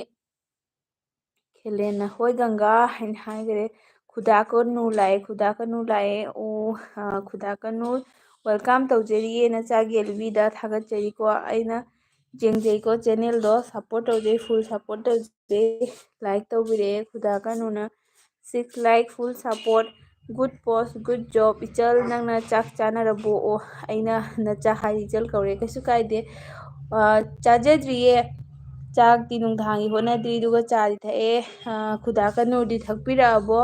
ꯈꯦꯂꯦꯟꯅ "ꯍꯣꯏ ꯒꯪꯒꯥ" ꯍꯥꯏꯅ ꯍꯥꯏꯈꯔꯦ꯫ "ꯈꯨꯗꯥ ꯀꯣ ꯅꯨꯔ ꯂꯥꯛꯑꯦ, ꯈꯨꯗꯥ ꯀꯣ ꯅꯨꯔ ꯂꯥꯛꯑꯦ"꯫ ꯑꯣ, ꯑ, "ꯈꯨꯗꯥ ꯀꯣ ꯅꯨꯔ, welcome ꯇꯧꯖꯔꯤꯌꯦ ꯅꯆꯥꯒꯤ ꯑꯦꯜ ꯕꯤꯗ, ꯊꯥꯒꯠꯆꯔꯤꯀꯣ꯫ ꯑꯩꯅ ꯌꯦꯡꯖꯩꯀꯣ ꯆꯦꯅꯦꯜꯗꯣ, ꯁꯞꯄꯣꯔꯠ ꯇꯧꯖꯩ, ꯐꯨꯜ ꯁꯞꯄꯣꯔꯠ ꯇꯧꯖꯩ"꯫ ꯂꯥꯏꯛ ꯇꯧꯕꯤꯔꯛꯑꯦ ꯈꯨꯗꯥ ꯀꯣ ꯅꯨꯔꯅ꯫ "Six like, full support". Good post, good job. ꯏꯆꯜ, ꯅꯪꯅ ꯆꯥꯛ ꯆꯥꯅꯔꯕꯣ? ꯑꯣ, ꯑꯩꯅ ꯅꯆꯥ ꯍꯥꯏ, ꯏꯆꯜ ꯀꯧꯔꯦ, ꯀꯩꯁꯨ ꯀꯥꯏꯗꯦ꯫ ꯑ, ꯆꯥꯖꯗ꯭ꯔꯤꯌꯦ꯫ ꯆꯥꯛꯇꯤ ꯅꯨꯡꯗꯥꯡꯒꯤ ꯍꯣꯠꯅꯗ꯭ꯔꯤ, ꯑꯗꯨꯒ ꯆꯥꯗꯤ ꯊꯛꯑꯦ꯫ ꯑ, ꯈꯨꯗꯥ ꯀꯅꯨꯔꯗꯤ ꯊꯛꯄꯤꯔꯛꯑꯕꯣ?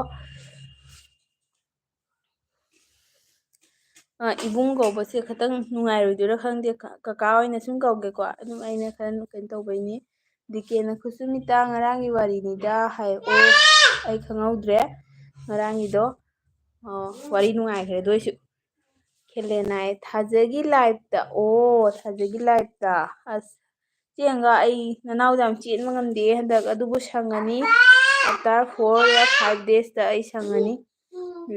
ꯑ, ꯏꯕꯨꯡ ꯀꯧꯕꯁꯦ ꯈꯤꯇꯪ ꯅꯨꯡꯉꯥꯏꯔꯣꯏꯗꯣꯏꯔꯥ ꯈꯪꯗꯦ꯫ ꯀ-, ꯀꯀꯥ ꯑꯣꯏꯅ ꯁꯨꯝ ꯀꯧꯒꯦꯀꯣ꯫ ꯑꯗꯨꯝ ꯑꯩꯅ ꯈꯔ ꯀꯩꯅꯣ ꯇꯧꯕꯩꯅꯤ꯫ ꯗꯤ ꯀꯦꯅ, "ꯈꯨꯁꯨꯃꯤꯇꯥ, ꯉꯔꯥꯡꯒꯤ ꯋꯥꯔꯤꯅꯤꯗ" ꯍꯥꯏ꯫ ꯑꯣ, ꯑꯩ ꯈꯪꯍꯧꯗ꯭ꯔꯦ ꯉꯔꯥꯡꯒꯤꯗꯣ꯫ ꯑꯣ, ꯋꯥꯔꯤ ꯅꯨꯡꯉꯥꯏꯈ꯭ꯔꯦ ꯑꯗꯨ ꯑꯣꯏꯁꯨ꯫ ꯈꯦꯂꯦꯅꯥꯏ, "ꯊꯥꯖꯒꯤ liveꯇ"꯫ ꯑꯣ, ꯊꯥꯖꯒꯤ liveꯇ꯫ ꯑꯁ, ꯆꯦꯡꯒ ꯑꯩ ꯅꯅꯥꯎꯗ ꯌꯥꯝ ꯆꯦꯟꯕ ꯉꯝꯗꯦ ꯍꯟꯗꯛ, ꯑꯗꯨꯕꯨ ꯁꯪꯉꯅꯤ꯫ After four or five daysꯇ ꯑꯩ ꯁꯪꯉꯅꯤ꯫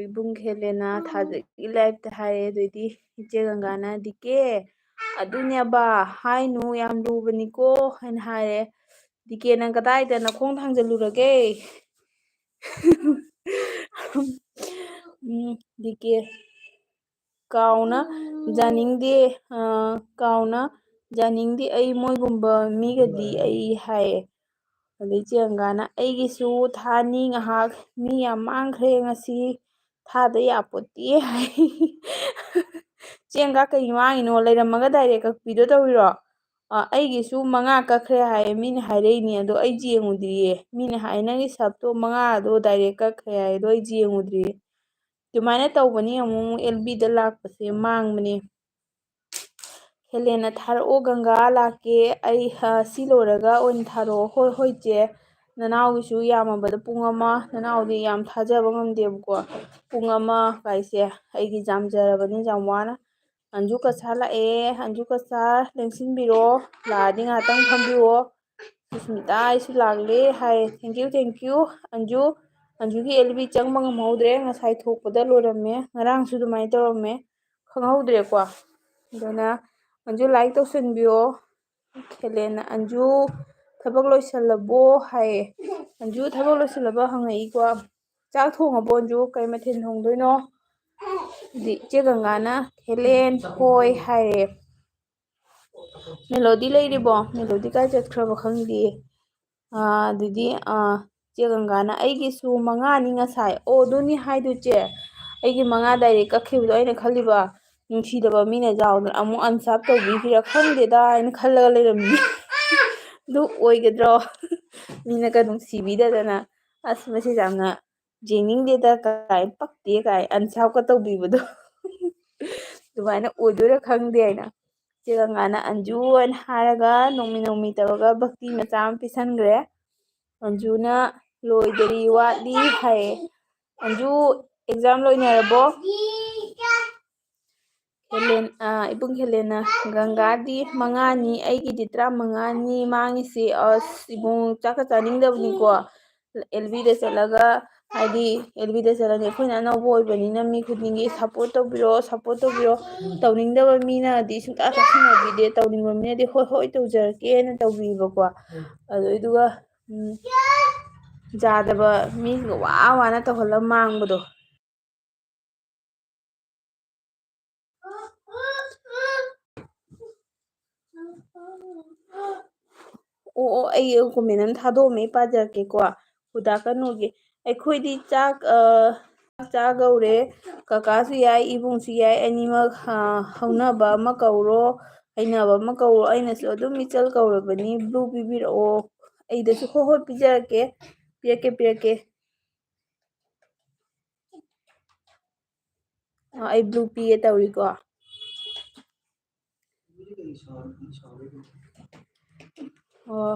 ꯏꯕꯨꯡ ꯈꯦꯂꯦꯅ ꯊꯥꯖꯒꯤ liveꯇ ꯍꯥꯏꯔꯦ꯫ ꯑꯗꯨꯏꯗꯤ ꯏꯆꯦ ꯒꯪꯒꯥꯅ, "ꯗꯤ ꯀꯦ, ꯑꯗꯨꯅꯦꯕ, ꯍꯥꯏꯅꯨ, ꯌꯥꯝ ꯂꯨꯕꯅꯤꯀꯣ" ꯍꯥꯏꯅ ꯍꯥꯏꯔꯦ꯫ "ꯗꯤ ꯀꯦ, ꯅꯪ ꯀꯗꯥꯏꯗ ꯅꯈꯣꯡ ꯊꯥꯡꯖꯜꯂꯨꯔꯒꯦ?" ꯎꯝ, ꯗꯤ ꯀꯦ, "ꯀꯥꯎꯅ ꯌꯥꯅꯤꯡꯗꯦ, ꯑ, ꯀꯥꯎꯅ ꯌꯥꯅꯤꯡꯗꯦ ꯑꯩ ꯃꯣꯏꯒꯨꯝꯕ ꯃꯤꯒꯗꯤ ꯑꯩ" ꯍꯥꯏꯌꯦ꯫ ꯑꯗꯩ ꯆꯦ ꯒꯪꯒꯥꯅ, "ꯑꯩꯒꯤꯁꯨ ꯊꯥꯅꯤ ꯉꯥꯏꯍꯥꯛ, ꯃꯤ ꯌꯥꯝ ꯃꯥꯡꯈ꯭ꯔꯦ ꯉꯁꯤ, ꯊꯥꯗ ꯌꯥꯄꯣꯠꯇꯦ" ꯍꯥꯏ꯫ ꯆꯦ ꯒꯪꯒꯥ, ꯀꯩ ꯃꯥꯡꯉꯤꯅꯣ? ꯂꯩꯔꯝꯃꯒ direct ꯀꯛꯄꯤꯗꯣ ꯇꯧꯔꯤꯔꯣ? ꯑ, "ꯑꯩꯒꯤꯁꯨ ꯃꯉꯥ ꯀꯛꯈ꯭ꯔꯦ" ꯍꯥꯏꯌꯦ, ꯃꯤꯅ ꯍꯥꯏꯔꯛꯏꯅꯦ, ꯑꯗꯣ ꯑꯩ ꯌꯦꯡꯉꯨꯗ꯭ꯔꯤꯌꯦ꯫ ꯃꯤꯅ ꯍꯥꯏ, "ꯅꯪꯒꯤ subꯇꯣ ꯃꯉꯥꯗꯣ direct ꯀꯛꯈ꯭ꯔꯦ" ꯍꯥꯏꯌꯦ, ꯑꯗꯣ ꯑꯩ ꯌꯦꯡꯉꯨꯗ꯭ꯔꯤꯌꯦ꯫ ꯑꯗꯨꯃꯥꯏꯅ ꯇꯧꯕꯅꯤ, ꯑꯃꯨꯛ ꯑꯃꯨꯛ L Bꯗ ꯂꯥꯛꯄꯁꯦ ꯃꯥꯡꯕꯅꯦ꯫ ꯈꯦꯂꯦꯟꯅ, "ꯊꯥꯔꯛꯑꯣ ꯒꯪꯒꯥ, ꯂꯥꯛꯀꯦ ꯑꯩ, ꯑ, ꯁꯤ ꯂꯣꯏꯔꯒ ꯑꯣꯏꯅ ꯊꯥꯔꯛꯑꯣ"꯫ "ꯍꯣꯏ, ꯍꯣꯏ ꯆꯦ, ꯅꯅꯥꯎꯒꯤꯁꯨ ꯌꯥꯝꯃꯕꯗ ꯄꯨꯡ ꯑꯃ", ꯅꯅꯥꯎꯗꯤ ꯌꯥꯝ ꯊꯥꯖꯕ ꯉꯝꯗꯦꯕꯀꯣ꯫ "ꯄꯨꯡ ꯑꯃ ꯀꯥꯏꯁꯦ ꯑꯩꯒꯤ ꯌꯥꯝꯖꯔꯕꯅꯤ ꯌꯥꯝ ꯋꯥꯅ"꯫ ꯑꯟꯖꯨ ꯀꯁꯥ ꯂꯥꯛꯑꯦ, ꯑꯟꯖꯨ ꯀꯁꯥ ꯂꯦꯡꯁꯤꯟꯕꯤꯔꯣ, ꯂꯥꯛꯑꯗꯤ ꯉꯥꯛꯇꯪ ꯐꯝꯕꯤꯌꯣ꯫ ꯁꯨꯁꯃꯤꯇꯥ, "ꯑꯩꯁꯨ ꯂꯥꯛꯂꯦ" ꯍꯥꯏ꯫ Thank you, thank you꯫ Anju, ꯑꯟꯖꯨꯒꯤ L B ꯆꯪꯕ ꯉꯝꯍꯧꯗ꯭ꯔꯦ, ꯉꯁꯥꯏ ꯊꯣꯛꯄꯗ ꯂꯣꯏꯔꯝꯃꯦ, ꯉꯔꯥꯡꯁꯨ ꯑꯗꯨꯃꯥꯏꯅ ꯇꯧꯔꯝꯃꯦ, ꯈꯪꯍꯧꯗ꯭ꯔꯦꯀꯣ꯫ ꯑꯗꯨꯅ ꯑꯟꯖꯨ like ꯇꯧꯁꯟꯕꯤꯌꯣ꯫ ꯈꯦꯂꯦꯟꯅ, "ꯑꯟꯖꯨ, ꯊꯕꯛ ꯂꯣꯏꯁꯜꯂꯕꯣ?" ꯍꯥꯏꯌꯦ꯫ ꯑꯟꯖꯨ ꯊꯕꯛ ꯂꯣꯏꯁꯜꯂꯕ ꯍꯪꯉꯛꯏꯀꯣ꯫ "ꯆꯥꯛ ꯊꯣꯡꯉꯕꯣ ꯑꯟꯖꯨ? ꯀꯩ ꯃꯊꯦꯜ ꯊꯣꯡꯗꯣꯏꯅꯣ?" ꯑꯗꯨꯗꯤ ꯏꯆꯦ ꯒꯪꯒꯥꯅ, "ꯈꯦꯂꯦꯟ, ꯍꯣꯏ" ꯍꯥꯏꯔꯦ꯫ ꯃꯦꯂꯣꯗꯤ ꯂꯩꯔꯤꯕꯣ? ꯃꯦꯂꯣꯗꯤ ꯀꯥꯏ ꯆꯠꯈ꯭ꯔꯕ ꯈꯪꯗꯦ꯫ ꯑꯥ, ꯑꯗꯨꯗꯤ, ꯑꯥ, ꯆꯦ ꯒꯪꯒꯥꯅ, "ꯑꯩꯒꯤꯁꯨ ꯃꯉꯥꯅꯤ ꯉꯁꯥꯏ"꯫ ꯑꯣ, ꯑꯗꯨꯅꯤ ꯍꯥꯏꯗꯨ ꯆꯦ, ꯑꯩꯒꯤ ꯃꯉꯥ direct ꯀꯛꯈꯤꯕꯗꯣ ꯑꯩꯅ ꯈꯜꯂꯤꯕ, ꯅꯨꯡꯁꯤꯗꯕ ꯃꯤꯅ ꯌꯥꯎꯗꯅ ꯑꯃꯨꯛ unsub ꯇꯧꯕꯤꯈꯤꯔ ꯈꯪꯗꯦꯗ ꯍꯥꯏꯅ ꯈꯜꯂꯒ ꯂꯩꯔꯝꯃꯤ꯫ ꯑꯗꯨ ꯑꯣꯏꯒꯗ꯭ꯔꯣ? ꯃꯤꯅꯒ ꯅꯨꯡꯁꯤꯕꯤꯗꯗꯅ, "ꯑꯁ, ꯃꯁꯤ ꯌꯥꯝꯅ ꯌꯦꯡꯅꯤꯡꯗꯦꯗ" ꯀꯥꯏ, "ꯄꯛꯇꯦ" ꯀꯥꯏ unsubꯀ ꯇꯧꯕꯤꯕꯗꯣ꯫ ꯑꯗꯨꯃꯥꯏꯅ ꯑꯣꯏꯗꯣꯏꯔꯥ ꯈꯪꯗꯦ ꯍꯥꯏꯅ꯫ ꯆꯦ ꯒꯪꯒꯥꯅ "ꯑꯟꯖꯨ" ꯍꯥꯏꯅ ꯍꯥꯏꯔꯒ ꯅꯣꯡꯃꯤ ꯅꯣꯡꯃꯤ ꯇꯧꯔꯒ ꯚꯛꯇꯤ ꯃꯆꯥ ꯑꯃ ꯄꯤꯁꯟꯈ꯭ꯔꯦ꯫ ꯑꯟꯖꯨꯅ "ꯂꯣꯏꯗꯔꯤ, ꯋꯥꯠꯂꯤ" ꯍꯥꯏꯌꯦ꯫ "ꯑꯟꯖꯨ, exam ꯂꯣꯏꯅꯔꯕꯣ?" ꯍꯦꯂꯦꯟ-, ꯑ, ꯏꯕꯨꯡ ꯍꯦꯂꯦꯟꯅ, "ꯒꯪꯒꯥꯗꯤ ꯃꯉꯥꯅꯤ, ꯑꯩꯒꯤꯗꯤ ꯇꯔꯥꯃꯉꯥꯅꯤ ꯃꯥꯡꯉꯤꯁꯤ꯫ ꯑꯁ, ꯏꯕꯨꯡ, ꯆꯥꯛꯀ ꯆꯥꯅꯤꯡꯗꯕꯅꯤꯀꯣ꯫ ꯑꯦꯜ ꯕꯤꯗ ꯆꯠꯂꯒ, ꯍꯥꯏꯗꯤ, ꯑꯦꯜ ꯕꯤꯗ ꯆꯠꯂꯗꯤ ꯑꯩꯈꯣꯏꯅ ꯑꯅꯧꯕ ꯑꯣꯏꯕꯅꯤꯅ ꯃꯤ ꯈꯨꯗꯤꯡꯒꯤ support ꯇꯧꯕꯤꯔꯣ, support ꯇꯧꯕꯤꯔꯣ꯫ ꯇꯧꯅꯤꯡꯗꯕ ꯃꯤꯅꯗꯤ ꯁꯨꯡꯇꯥ ꯇꯥꯁꯟꯅꯕꯤꯗꯦ, ꯇꯧꯅꯤꯡꯕ ꯃꯤꯅꯗꯤ "ꯍꯣꯏ, ꯍꯣꯏ, ꯇꯧꯖꯔꯛꯀꯦꯅ" ꯇꯧꯕꯤꯕꯀꯣ꯫ ꯑꯗꯨꯗꯨꯒ, ꯎꯝ, ꯌꯥꯗꯕ ꯃꯤꯁꯤꯡꯗꯣ ꯋꯥ ꯋꯥꯅ ꯇꯧꯍꯜꯂ ꯃꯥꯡꯕꯗꯣ꯫ ꯑꯣ, ꯑꯣ, ꯑꯩ comment ꯑꯃ ꯊꯥꯗꯣꯛꯑꯝꯃꯦ, ꯑꯩ ꯄꯥꯖꯔꯛꯀꯦꯀꯣ꯫ ꯍꯨꯗꯥ ꯀꯅꯨꯒꯤ, "ꯑꯩꯈꯣꯏꯗꯤ ꯆꯥꯛ, ꯑ, ꯆꯥꯛ ꯆꯥꯒꯧꯔꯦ꯫ ꯀꯀꯥꯁꯨ ꯌꯥꯏ, ꯏꯕꯨꯡꯁꯨ ꯌꯥꯏ, ꯑꯅꯤꯃꯛ, ꯑ, ꯍꯧꯅꯕ ꯑꯃ ꯀꯧꯔꯣ, ꯍꯩꯅꯕ ꯑꯃ ꯀꯧꯔꯣ꯫ ꯑꯩꯅꯁꯨ ꯑꯗꯨꯝ ꯃꯤꯆꯜ ꯀꯧꯔꯕꯅꯤ, blue ꯄꯤꯕꯤꯔꯛꯑꯣ꯫" ꯑꯩꯗꯁꯨ, "ꯍꯣꯏ, ꯍꯣꯏ, ꯄꯤꯖꯔꯛꯀꯦ, ꯄꯤꯔꯛꯀꯦ, ꯄꯤꯔꯛꯀꯦ꯫" ꯑ, ꯑꯩ blue ꯄꯤꯒꯦ ꯇꯧꯔꯤꯀꯣ꯫ ꯑꯣ꯫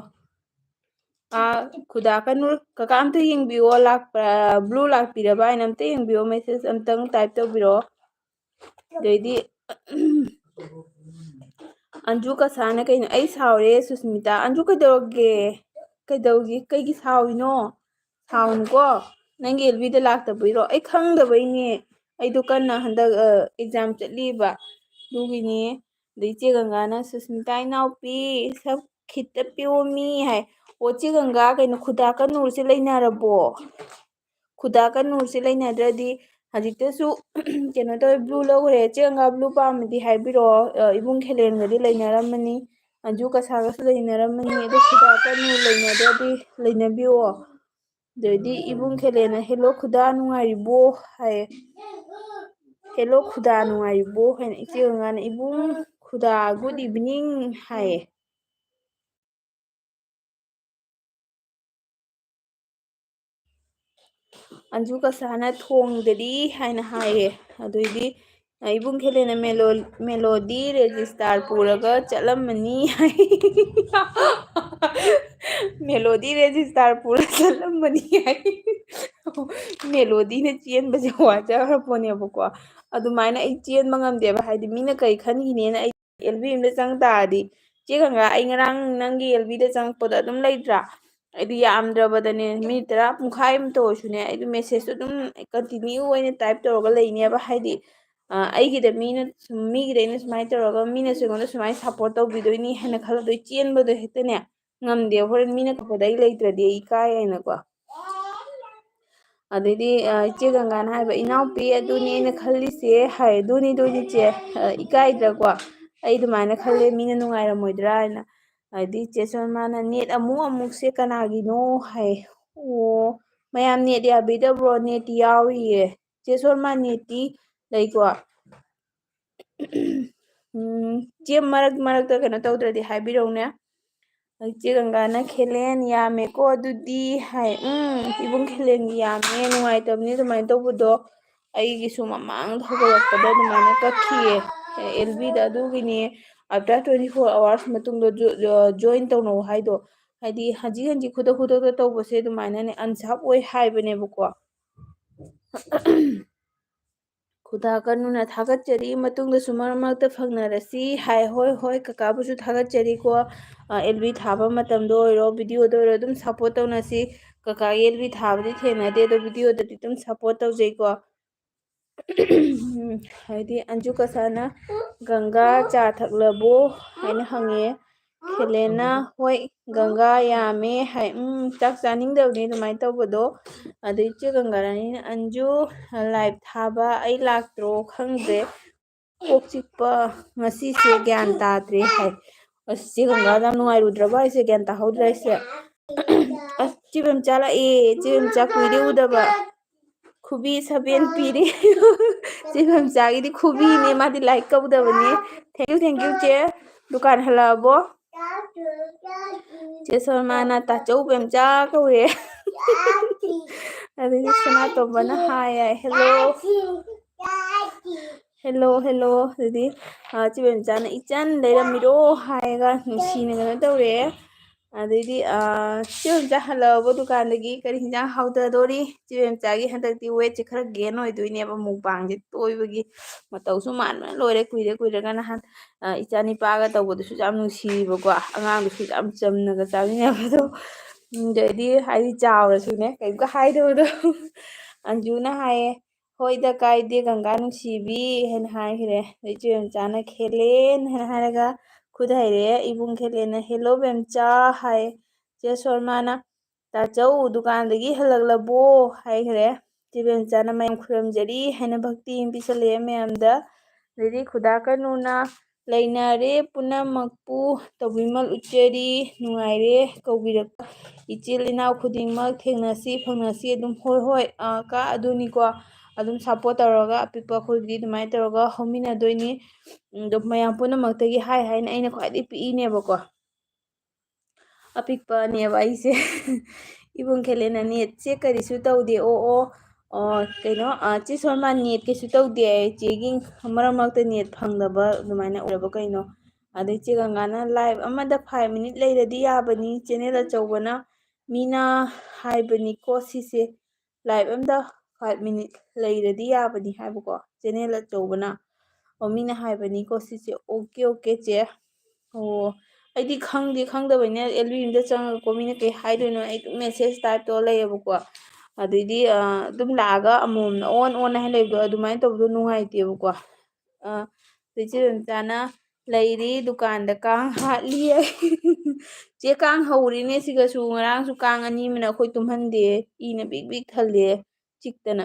ꯑ, ꯈꯨꯗꯥ ꯀꯅꯨꯔ, ꯀꯀꯥ ꯑꯝꯇ ꯌꯦꯡꯕꯤꯌꯣ, ꯂꯥꯛꯄ-, blue ꯂꯥꯛꯄꯤꯔꯕ ꯍꯥꯏꯅ ꯑꯝꯇ ꯌꯦꯡꯕꯤꯌꯣ, message ꯑꯝꯇꯪ type ꯇꯧꯕꯤꯔꯛꯑꯣ꯫ ꯑꯗꯩꯗꯤ, ꯑꯟꯖꯨ ꯀꯁꯥꯅ ꯀꯩꯅꯣ? "ꯑꯩ ꯁꯥꯎꯔꯦ, ꯁꯨꯁꯃꯤꯇꯥ꯫" ꯑꯟꯖꯨ, ꯀꯩꯗꯧꯔꯒꯦ? ꯀꯩꯗꯧꯒꯦ? ꯀꯩꯒꯤ ꯁꯥꯎꯔꯤꯅꯣ? ꯁꯥꯎꯅꯨꯀꯣ꯫ ꯅꯪꯒꯤ ꯑꯦꯜ ꯕꯤꯗ ꯂꯥꯛꯇꯕꯩꯔꯣ? ꯑꯩ ꯈꯪꯗꯕꯩꯅꯦ꯫ ꯑꯩꯗꯣ ꯀꯟꯅ ꯍꯟꯗꯛ, ꯑ, exam ꯆꯠꯂꯤꯕ꯫ ꯑꯗꯨꯒꯤꯅꯦ꯫ ꯑꯗꯩ ꯏꯆꯦ ꯒꯪꯒꯥꯅ, "ꯁꯨꯁꯃꯤꯇꯥ ꯏꯅꯥꯎꯄꯤ, ꯁꯛ ꯈꯤꯠꯇ ꯄꯤꯌꯣꯃꯤ" ꯍꯥꯏ꯫ ꯑꯣ, ꯆꯦ ꯒꯪꯒꯥ, ꯀꯩꯅꯣ, ꯈꯨꯗꯥ ꯀꯅꯨꯔꯁꯦ ꯂꯩꯅꯔꯕꯣ? ꯈꯨꯗꯥ ꯀꯅꯨꯔꯁꯦ ꯂꯩꯅꯗ꯭ꯔꯗꯤ ꯍꯧꯖꯤꯛꯇꯁꯨ, ꯀꯩꯅꯣ ꯇꯧꯋꯦ, blue ꯂꯧꯈ꯭ꯔꯦ꯫ ꯆꯦ ꯒꯪꯒꯥ, blue ꯄꯥꯝꯃꯗꯤ ꯍꯥꯏꯕꯤꯔꯛꯑꯣ꯫ ꯑ, ꯏꯕꯨꯡ ꯈꯦꯂꯦꯟꯒꯗꯤ ꯂꯩꯅꯔꯝꯃꯅꯤ, ꯑꯟꯖꯨ ꯀꯁꯥꯒꯁꯨ ꯂꯩꯅꯔꯝꯃꯅꯤ꯫ ꯑꯗꯣ ꯈꯨꯗꯥ ꯀꯅꯨꯔ ꯂꯩꯅꯗ꯭ꯔꯗꯤ ꯂꯩꯅꯕꯤꯌꯣ꯫ ꯑꯗꯩꯗꯤ ꯏꯕꯨꯡ ꯈꯦꯂꯦꯟꯅ "ꯍꯦꯜꯂꯣ ꯈꯨꯗꯥ, ꯅꯨꯡꯉꯥꯏꯔꯤꯕꯣ?" ꯍꯥꯏꯌꯦ꯫ "ꯍꯦꯜꯂꯣ ꯈꯨꯗꯥ, ꯅꯨꯡꯉꯥꯏꯔꯤꯕꯣ?" ꯍꯥꯏꯅ ꯏꯆꯦ ꯒꯪꯒꯥꯅ "ꯏꯕꯨꯡ ꯈꯨꯗꯥ, good evening" ꯍꯥꯏꯌꯦ꯫ ꯑꯟꯖꯨ ꯀꯁꯥꯅ "ꯊꯣꯡꯗꯔꯤ" ꯍꯥꯏꯅ ꯍꯥꯏꯌꯦ꯫ ꯑꯗꯨꯏꯗꯤ ꯏꯕꯨꯡ ꯈꯦꯂꯦꯟꯅ "ꯃꯦꯂꯣ-, ꯃꯦꯂꯣꯗꯤ ꯔꯦꯖꯤꯁꯇꯥꯔ ꯄꯨꯔꯒ ꯆꯠꯂꯝꯃꯅꯤ" ꯍꯥꯏ꯫ "ꯃꯦꯂꯣꯗꯤ ꯔꯦꯖꯤꯁꯇꯥꯔ ꯄꯨꯔ ꯆꯠꯂꯝꯃꯅꯤ" ꯍꯥꯏ꯫ ꯃꯦꯂꯣꯗꯤꯅ ꯆꯦꯟꯕꯁꯦ ꯋꯥꯖꯈ꯭ꯔꯄꯣꯠꯅꯦꯕꯀꯣ꯫ ꯑꯗꯨꯃꯥꯏꯅ ꯑꯩ ꯆꯦꯟꯕ ꯉꯝꯗꯦꯕ, ꯍꯥꯏꯗꯤ ꯃꯤꯅ ꯀꯩ ꯈꯟꯈꯤꯅꯦꯅ ꯑꯩ ꯑꯦꯜ ꯕꯤ ꯑꯃꯗ ꯆꯪ ꯇꯥꯔꯗꯤ, "ꯆꯦ ꯒꯪꯒꯥ, ꯑꯩ ꯉꯔꯥꯡ ꯅꯪꯒꯤ ꯑꯦꯜ ꯕꯤꯗ ꯆꯪꯉꯛꯄꯗꯣ ꯑꯗꯨꯝ ꯂꯩꯇ꯭ꯔꯥ?" ꯑꯩꯗꯤ ꯌꯥꯝꯗ꯭ꯔꯕꯗꯅꯦ, ꯃꯤꯅꯤꯠ ꯇꯔꯥ, ꯄꯨꯡꯈꯥꯏ ꯑꯃꯇ ꯑꯣꯏꯔꯁꯨꯅꯦ, ꯑꯩꯗꯤ ꯃꯦꯁꯦꯖꯇꯣ ꯑꯗꯨꯝ ꯀꯟꯇꯤꯅ꯭ꯌꯨ ꯑꯣꯏꯅ ꯇꯥꯏꯞ ꯇꯧꯔꯒ ꯂꯩꯅꯦꯕ꯫ ꯍꯥꯏꯗꯤ, ꯑ, ꯑꯩꯒꯤꯗ ꯃꯤꯅ ꯁꯨꯝ, ꯃꯤꯒꯤꯗ ꯑꯩꯅ ꯁꯨꯃꯥꯏꯅ ꯇꯧꯔꯒ ꯃꯤꯅꯁꯨ ꯑꯩꯉꯣꯟꯗ ꯁꯨꯃꯥꯏꯅ ꯁꯞꯄꯣꯔꯠ ꯇꯧꯕꯤꯗꯣꯏꯅꯤ ꯍꯥꯏꯅ ꯈꯜꯂꯗꯣꯏ ꯆꯦꯟꯕꯗꯣ ꯍꯦꯛꯇꯅꯦ ꯉꯝꯗꯦ꯫ ꯍꯣꯔꯦꯟ ꯃꯤꯅ ꯀꯞꯄꯗ ꯑꯩ ꯂꯩꯇ꯭ꯔꯗꯤ ꯑꯩ ꯏꯀꯥꯏ ꯍꯥꯏꯅꯀꯣ꯫ ꯑꯗꯩꯗꯤ, ꯑ, ꯏꯆꯦ ꯒꯪꯒꯥꯅ ꯍꯥꯏꯕ, "ꯏꯅꯥꯎꯄꯤ, ꯑꯗꯨꯅꯤ ꯑꯩꯅ ꯈꯜꯂꯤꯁꯦ" ꯍꯥꯏ꯫ "ꯑꯗꯨꯅꯤ, ꯑꯗꯨꯅꯤ ꯆꯦ, ꯑ, ꯏꯀꯥꯏꯗ꯭ꯔꯥꯀꯣ? ꯑꯩ ꯑꯗꯨꯃꯥꯏꯅ ꯈꯜꯂꯦ, ꯃꯤꯅ ꯅꯨꯡꯉꯥꯏꯔꯝꯃꯣꯏꯗ꯭ꯔꯥ ꯍꯥꯏꯅ"꯫ ꯍꯥꯏꯗꯤ ꯆꯦ ꯁꯣꯃꯥꯅ, "ꯅꯦꯠ ꯑꯃꯨꯛ ꯑꯃꯨꯛꯁꯦ ꯀꯅꯥꯒꯤꯅꯣ?" ꯍꯥꯏ꯫ "ꯑꯣ, ꯃꯌꯥꯝ ꯅꯦꯠ ꯌꯥꯕꯤꯗꯕ꯭ꯔꯣ?" "ꯅꯦꯠꯇꯤ ꯌꯥꯎꯔꯤꯌꯦ꯫ ꯆꯦ ꯁꯣꯃꯥ, ꯅꯦꯠꯇꯤ ꯂꯩꯀꯣ?" ꯎꯝ, ꯆꯦ, ꯃꯔꯛ ꯃꯔꯛꯇ ꯀꯩꯅꯣ ꯇꯧꯗ꯭ꯔꯗꯤ ꯍꯥꯏꯕꯤꯔꯛꯎꯅꯦ꯫ ꯏꯆꯦ ꯒꯪꯒꯥꯅ, "ꯈꯦꯂꯦꯟ, ꯌꯥꯝꯃꯦꯀꯣ ꯑꯗꯨꯗꯤ" ꯍꯥꯏ꯫ "ꯎꯝ, ꯏꯕꯨꯡ ꯈꯦꯂꯦꯟꯒꯤ ꯌꯥꯝꯃꯦ, ꯅꯨꯡꯉꯥꯏꯇꯕꯅꯤ ꯑꯗꯨꯃꯥꯏꯅ ꯇꯧꯕꯗꯣ꯫ ꯑꯩꯒꯤꯁꯨ ꯃꯃꯥꯡꯗ ꯍꯧꯒꯠꯂꯛꯄꯗ ꯑꯗꯨꯃꯥꯏꯅ ꯀꯛꯈꯤꯌꯦ, ꯑꯦꯜ ꯕꯤꯗ꯫ ꯑꯗꯨꯒꯤꯅꯤ, after twenty four hours ꯃꯇꯨꯡꯗ ꯖꯣ-, ꯖꯣ-, ꯖꯣꯏꯟ ꯇꯧꯅꯧ ꯍꯥꯏꯗꯣ꯫ ꯍꯥꯏꯗꯤ ꯍꯟꯖꯤꯛ ꯍꯟꯖꯤꯛ ꯈꯨꯗꯛ ꯈꯨꯗꯛꯇ ꯇꯧꯕꯁꯦ ꯑꯗꯨꯃꯥꯏꯅꯅꯦ ꯑꯟꯁꯥꯐ ꯑꯣꯏ ꯍꯥꯏꯕꯅꯦꯕꯀꯣ"꯫ ꯈꯨꯗꯥ ꯀꯟꯅꯨꯅ ꯊꯥꯒꯠꯆꯔꯤ, ꯃꯇꯨꯡꯗꯁꯨ ꯃꯔꯛ ꯃꯔꯛꯇ ꯐꯪꯅꯔꯁꯤ ꯍꯥꯏ꯫ ꯍꯣꯏ, ꯍꯣꯏ, ꯀꯀꯥꯕꯨꯁꯨ ꯊꯥꯒꯠꯆꯔꯤꯀꯣ꯫ ꯑ, ꯑꯦꯜ ꯕꯤ ꯊꯥꯕ ꯃꯇꯝꯗ ꯑꯣꯏꯔꯣ, ꯚꯤꯗꯤꯑꯣꯗ ꯑꯣꯏꯔꯣ, ꯑꯗꯨꯝ ꯁꯞꯄꯣꯔꯠ ꯇꯧꯅꯁꯤ꯫ ꯀꯀꯥꯒꯤ ꯑꯦꯜ ꯕꯤ ꯊꯥꯕꯗꯤ ꯊꯦꯡꯅꯗꯦ, ꯑꯗꯣ ꯚꯤꯗꯤꯑꯣꯗꯗꯤ ꯑꯗꯨꯝ ꯁꯞꯄꯣꯔꯠ ꯇꯧꯖꯩꯀꯣ꯫ ꯍꯥꯏꯗꯤ ꯑꯟꯖꯨ ꯀꯁꯥꯅ, "ꯒꯪꯒꯥ, ꯆꯥ ꯊꯛꯂꯕꯣ?" ꯍꯥꯏꯅ ꯍꯪꯉꯦ꯫ ꯈꯦꯂꯦꯟꯅ, "ꯍꯣꯏ, ꯒꯪꯒꯥ ꯌꯥꯝꯃꯦ" ꯍꯥꯏ꯫ ꯎꯝ, ꯆꯥꯛ ꯆꯥꯅꯤꯡꯗꯕꯅꯤ ꯑꯗꯨꯃꯥꯏꯅ ꯇꯧꯕꯗꯣ꯫ ꯑꯗꯩ ꯏꯆꯦ ꯒꯪꯒꯥ ꯔꯥꯅꯤꯅ, "ꯑꯟꯖꯨ, ꯂꯥꯏꯚ ꯊꯥꯕ ꯑꯩ ꯂꯥꯛꯇ꯭ꯔꯣ ꯈꯪꯗ꯭ꯔꯦ, ꯀꯣꯛ ꯆꯤꯛꯄ, ꯉꯁꯤꯁꯦ ꯒ꯭ꯌꯥꯟ ꯇꯥꯗ꯭ꯔꯦ" ꯍꯥꯏ꯫ ꯑꯁ, ꯏꯆꯦ ꯒꯪꯒꯥꯗ ꯌꯥꯝ ꯅꯨꯡꯉꯥꯏꯔꯨꯗ꯭ꯔꯕ ꯍꯥꯏꯁꯦ, ꯒ꯭ꯌꯥꯟ ꯇꯥꯍꯧꯗ꯭ꯔꯦ ꯍꯥꯏꯁꯦ꯫ ꯑꯁ, ꯆꯦ ꯕꯦꯝꯆꯥ ꯂꯥꯛꯑꯦ꯫ ꯆꯦ ꯕꯦꯝꯆꯥ ꯀꯨꯏꯔꯦ ꯎꯗꯕ꯫ ꯈꯨꯕꯤ ꯁꯚꯦꯟ ꯄꯤꯔꯦ꯫ ꯆꯦ ꯕꯦꯝꯆꯥꯒꯤꯗꯤ ꯈꯨꯕꯤꯅꯦ, ꯃꯥꯗꯤ ꯂꯥꯏꯔꯤꯛ ꯀꯧꯗꯕꯅꯦ꯫ Thank you, thank you, ꯆꯦ꯫ ꯗꯨꯀꯥꯟ ꯍꯜꯂꯛꯑꯕꯣ? ꯆꯦ ꯁꯣꯃꯥꯅ ꯇꯥꯆꯧ ꯕꯦꯝꯆꯥ ꯀꯧꯔꯦ꯫ ꯑꯗꯒꯤ ꯁꯅꯥꯇꯣꯝꯕꯅ ꯍꯥꯏ ꯍꯥꯏ, "ꯍꯦꯜꯂꯣ꯫ Hello, hello". ꯑꯗꯨꯗꯤ, ꯑ, ꯆꯦ ꯕꯦꯝꯆꯥꯅ "ꯏꯆꯟ ꯂꯩꯔꯝꯃꯤꯔꯣ?" ꯍꯥꯏꯔꯒ ꯅꯨꯡꯁꯤꯅ ꯀꯩꯅꯣ ꯇꯧꯔꯦ꯫ ꯑꯗꯩꯗꯤ, ꯑ, ꯆꯦ ꯕꯦꯝꯆꯥ ꯍꯜꯂꯛꯑꯕꯣ ꯗꯨꯀꯥꯟꯗꯒꯤ? ꯀꯔꯤ ꯍꯤꯟꯖꯥꯡ ꯍꯥꯎꯊꯗꯣꯔꯤ? ꯆꯦ ꯕꯦꯝꯆꯥꯒꯤ ꯍꯟꯗꯛꯇꯤ weight ꯁꯦ ꯈꯔ gain ꯑꯣꯏꯗꯣꯏꯅꯦꯕ, mukbang ꯁꯦ ꯇꯣꯏꯕꯒꯤ꯫ ꯃꯇꯧꯁꯨ ꯃꯥꯟꯕꯅ ꯂꯣꯏꯔꯦ꯫ ꯀꯨꯏꯔ ꯀꯨꯏꯔꯒ ꯅꯍꯥꯟ, ꯑ, ꯏꯆꯥ ꯅꯤꯄꯥꯒ ꯇꯧꯕꯗꯨꯁꯨ ꯌꯥꯝ ꯅꯨꯡꯁꯤꯕꯀꯣ, ꯑꯉꯥꯡꯗꯨꯁꯨ ꯌꯥꯝ ꯆꯝꯅꯒ ꯆꯥꯃꯤꯟꯅꯕꯗꯣ꯫ ꯎꯝ, ꯑꯗꯩꯗꯤ ꯍꯥꯏꯗꯤ ꯆꯥꯎꯔꯁꯨꯅꯦ ꯀꯩꯝꯇ ꯍꯥꯏꯗꯕꯗꯣ꯫ ꯑꯟꯖꯨꯅ ꯍꯥꯏꯌꯦ, "ꯍꯣꯏꯗ, ꯀꯥꯏꯗꯦ ꯒꯪꯒꯥ ꯅꯨꯡꯁꯤꯕꯤ" ꯍꯥꯏꯅ ꯍꯥꯏꯈ꯭ꯔꯦ꯫ ꯑꯗꯩ ꯆꯦ ꯕꯦꯝꯆꯥꯅ "ꯈꯦꯂꯦꯟ" ꯍꯥꯏꯅ ꯍꯥꯏꯔꯒ ꯈꯨꯠ ꯍꯩꯔꯦ꯫ ꯏꯕꯨꯡ ꯈꯦꯂꯦꯟꯅ "ꯍꯦꯜꯂꯣ ꯕꯦꯝꯆꯥ" ꯍꯥꯏ꯫ ꯆꯦ ꯁꯣꯔꯃꯥꯅ "ꯇꯥꯆꯧ ꯗꯨꯀꯥꯟꯗꯒꯤ ꯍꯜꯂꯛꯂꯕꯣ?" ꯍꯥꯏꯈ꯭ꯔꯦ꯫ ꯆꯦ ꯕꯦꯝꯆꯥꯅ "ꯃꯌꯥꯝ ꯈꯨꯔꯨꯝꯖꯔꯤ" ꯍꯥꯏꯅ ꯚꯛꯇꯤ ꯑꯃ ꯄꯤꯁꯜꯂꯛꯑꯦ ꯃꯌꯥꯝꯗ꯫ ꯑꯗꯩꯗꯤ ꯈꯨꯗꯥ ꯀꯅꯨꯅ "ꯂꯩꯅꯔꯦ ꯄꯨꯝꯅꯃꯛꯄꯨ ꯇꯧꯕꯤꯃꯜ ꯎꯠꯆꯔꯤ, ꯅꯨꯡꯉꯥꯏꯔꯦ ꯀꯧꯕꯤꯔꯛꯄ ꯏꯆꯤꯜ ꯏꯅꯥꯎ ꯈꯨꯗꯤꯡꯃꯛ, ꯊꯦꯡꯅꯁꯤ ꯐꯪꯅꯁꯤ ꯑꯗꯨꯝ"꯫ ꯍꯣꯏ, ꯍꯣꯏ, ꯑꯥ, ꯀꯥ ꯑꯗꯨꯅꯤꯀꯣ, ꯑꯗꯨꯝ support ꯇꯧꯔꯒ ꯑꯄꯤꯛꯄ ꯑꯩꯈꯣꯏꯒꯤꯗꯤ ꯑꯗꯨꯃꯥꯏꯅ ꯇꯧꯔꯒ ꯍꯧꯃꯤꯟꯅꯗꯣꯏꯅꯤ꯫ ꯎꯝ, ꯑꯗꯣ ꯃꯌꯥꯝ ꯄꯨꯝꯅꯃꯛꯇꯒꯤ ꯍꯥꯏ ꯍꯥꯏꯅ ꯑꯩꯅ ꯈ꯭ꯋꯥꯏꯗꯒꯤ ꯄꯤꯛꯏꯅꯦꯕꯀꯣ꯫ ꯑꯄꯤꯛꯄꯅꯦꯕ ꯑꯩꯁꯦ꯫ ꯏꯕꯨꯡ ꯈꯦꯂꯦꯟꯅ "ꯅꯦꯠꯁꯦ ꯀꯔꯤꯁꯨ ꯇꯧꯗꯦ"꯫ ꯑꯣ, ꯑꯣ, ꯑꯣ, ꯀꯩꯅꯣ, ꯑ, ꯆꯦ ꯁꯣꯔꯃꯥ, ꯅꯦꯠ ꯀꯩꯁꯨ ꯇꯧꯗꯦ꯫ ꯆꯦꯒꯤ ꯃꯔꯛ ꯃꯔꯛꯇ ꯅꯦꯠ ꯐꯪꯗꯕ ꯑꯗꯨꯃꯥꯏꯅ ꯑꯣꯏꯔꯕ ꯀꯩꯅꯣ꯫ ꯑꯗꯩ ꯆꯦ ꯒꯪꯒꯥꯅ "Live ꯑꯃꯗ five minute ꯂꯩꯔꯗꯤ ꯌꯥꯕꯅꯤ, channel ꯑꯆꯧꯕꯅ ꯃꯤꯅ ꯍꯥꯏꯕꯅꯤꯀꯣ ꯁꯤꯁꯦ꯫ Live ꯑꯃꯗ five minute ꯂꯩꯔꯗꯤ ꯌꯥꯕꯅꯤ" ꯍꯥꯏꯕꯀꯣ, channel ꯑꯆꯧꯕꯅ꯫ ꯑꯣ, ꯃꯤꯅ ꯍꯥꯏꯕꯅꯤꯀꯣ ꯁꯤꯁꯦ꯫ Okay, okay, ꯆꯦ꯫ ꯑꯣ, ꯑꯩꯗꯤ ꯈꯪꯗꯦ, ꯈꯪꯗꯕꯅꯤꯅ ꯑꯦꯜ ꯕꯤ ꯑꯦꯝꯗ ꯆꯪꯉꯒꯀꯣ ꯃꯤꯅ ꯀꯩ ꯍꯥꯏꯗꯣꯏꯅꯣ, ꯑꯩ ꯑꯗꯨꯝ message type ꯇꯧꯔ ꯂꯩꯌꯦꯕꯀꯣ꯫ ꯑꯗꯩꯗꯤ, ꯑ, ꯑꯗꯨꯝ ꯂꯥꯛꯑꯒ ꯑꯃꯃꯝꯅ ꯑꯣꯟ ꯑꯣꯟ ꯍꯥꯏ ꯂꯩꯕꯗꯣ, ꯑꯗꯨꯃꯥꯏꯅ ꯇꯧꯕꯗꯣ ꯅꯨꯡꯉꯥꯏꯇꯦꯕꯀꯣ꯫ ꯑ, ꯑꯗꯩ ꯆꯦ ꯕꯦꯝꯆꯥꯅ "ꯂꯩꯔꯤ, ꯗꯨꯀꯥꯟꯗ ꯀꯥꯡ ꯍꯥꯠꯂꯤ" ꯍꯥꯏ꯫ ꯆꯦ, ꯀꯥꯡ ꯍꯧꯔꯤꯅꯦ ꯁꯤꯒꯁꯨ꯫ ꯉꯔꯥꯡꯁꯨ ꯀꯥꯡ ꯑꯅꯤ ꯑꯃꯅ ꯑꯩꯈꯣꯏ ꯇꯨꯝꯍꯟꯗꯦ, ꯏꯅ ꯕꯤꯛ ꯕꯤꯛ ꯊꯜꯂꯦ ꯆꯤꯛꯇꯅ꯫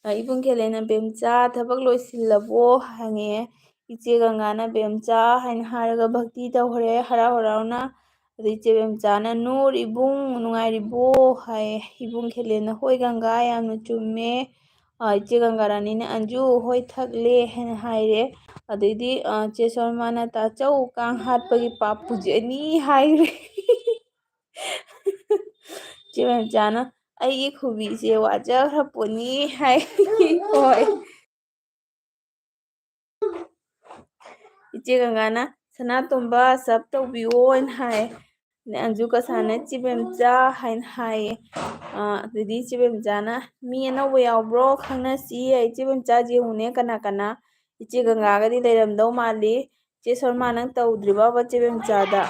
ꯑ, ꯏꯕꯨꯡ ꯈꯦꯂꯦꯟꯅ "ꯕꯦꯝꯆꯥ, ꯊꯕꯛ ꯂꯣꯏꯁꯤꯜꯂꯕꯣ?" ꯍꯪꯉꯦ꯫ ꯏꯆꯦ ꯒꯪꯒꯥꯅ "ꯕꯦꯝꯆꯥ" ꯍꯥꯏꯅ ꯍꯥꯏꯔꯒ ꯚꯛꯇꯤ ꯇꯧꯈ꯭ꯔꯦ꯫ ꯍꯔꯥꯎ ꯍꯔꯥꯎꯅ ꯑꯗꯩ ꯏꯆꯦ ꯕꯦꯝꯆꯥꯅ, "ꯅꯨꯔ, ꯏꯕꯨꯡ ꯅꯨꯡꯉꯥꯏꯔꯤꯕꯣ?" ꯍꯥꯏꯌꯦ꯫ ꯏꯕꯨꯡ ꯈꯦꯂꯦꯟꯅ, "ꯍꯣꯏ ꯒꯪꯒꯥ, ꯌꯥꯝꯅ ꯆꯨꯝꯃꯦ꯫" ꯑ, ꯏꯆꯦ ꯒꯪꯒꯥ ꯔꯥꯅꯤꯅ, "ꯑꯟꯖꯨ, ꯍꯣꯏ ꯊꯛꯂꯦ" ꯍꯥꯏꯅ ꯍꯥꯏꯔꯦ꯫ ꯑꯗꯩꯗꯤ, ꯑ, ꯆꯦ ꯁꯣꯔꯃꯥꯅ, "ꯇꯥꯆꯧ, ꯀꯥꯡ ꯍꯥꯠꯄꯒꯤ ꯄꯥꯞ ꯄꯨꯖꯅꯤ" ꯍꯥꯏꯔꯦ꯫ ꯏꯆꯦ ꯕꯦꯝꯆꯥꯅ, "ꯑꯩꯒꯤ ꯈꯨꯕꯤꯁꯦ ꯋꯥꯖꯈ꯭ꯔ ꯄꯣꯠꯅꯤ" ꯍꯥꯏ꯫ ꯍꯣꯏ꯫ ꯏꯆꯦ ꯒꯪꯒꯥꯅ, "ꯁꯅꯥꯇꯣꯝꯕ, ꯁꯞ ꯇꯧꯕꯤꯌꯣꯅ" ꯍꯥꯏ꯫ ꯑꯗꯩ ꯑꯟꯖꯨ ꯀꯁꯥꯅ, "ꯏꯆꯦ ꯕꯦꯝꯆꯥ" ꯍꯥꯏꯅ ꯍꯥꯏꯌꯦ꯫ ꯑ, ꯑꯗꯩꯗꯤ ꯏꯆꯦ ꯕꯦꯝꯆꯥꯅ, "ꯃꯤ ꯑꯅꯧꯕ ꯌꯥꯎꯕ꯭ꯔꯣ? ꯈꯪꯅꯁꯤ ꯍꯥꯏ꯫ ꯏꯆꯦ ꯕꯦꯝꯆꯥ, ꯌꯦꯡꯉꯨꯅꯦ ꯀꯅꯥ ꯀꯅꯥ꯫" ꯏꯆꯦ ꯒꯪꯒꯥꯒꯗꯤ ꯂꯩꯔꯝꯗꯧ ꯃꯥꯜꯂꯤ꯫ "ꯏꯆꯦ ꯁꯣꯔꯃꯥ, ꯅꯪ ꯇꯧꯗ꯭ꯔꯤꯕꯕ ꯏꯆꯦ ꯕꯦꯝꯆꯥꯗ?"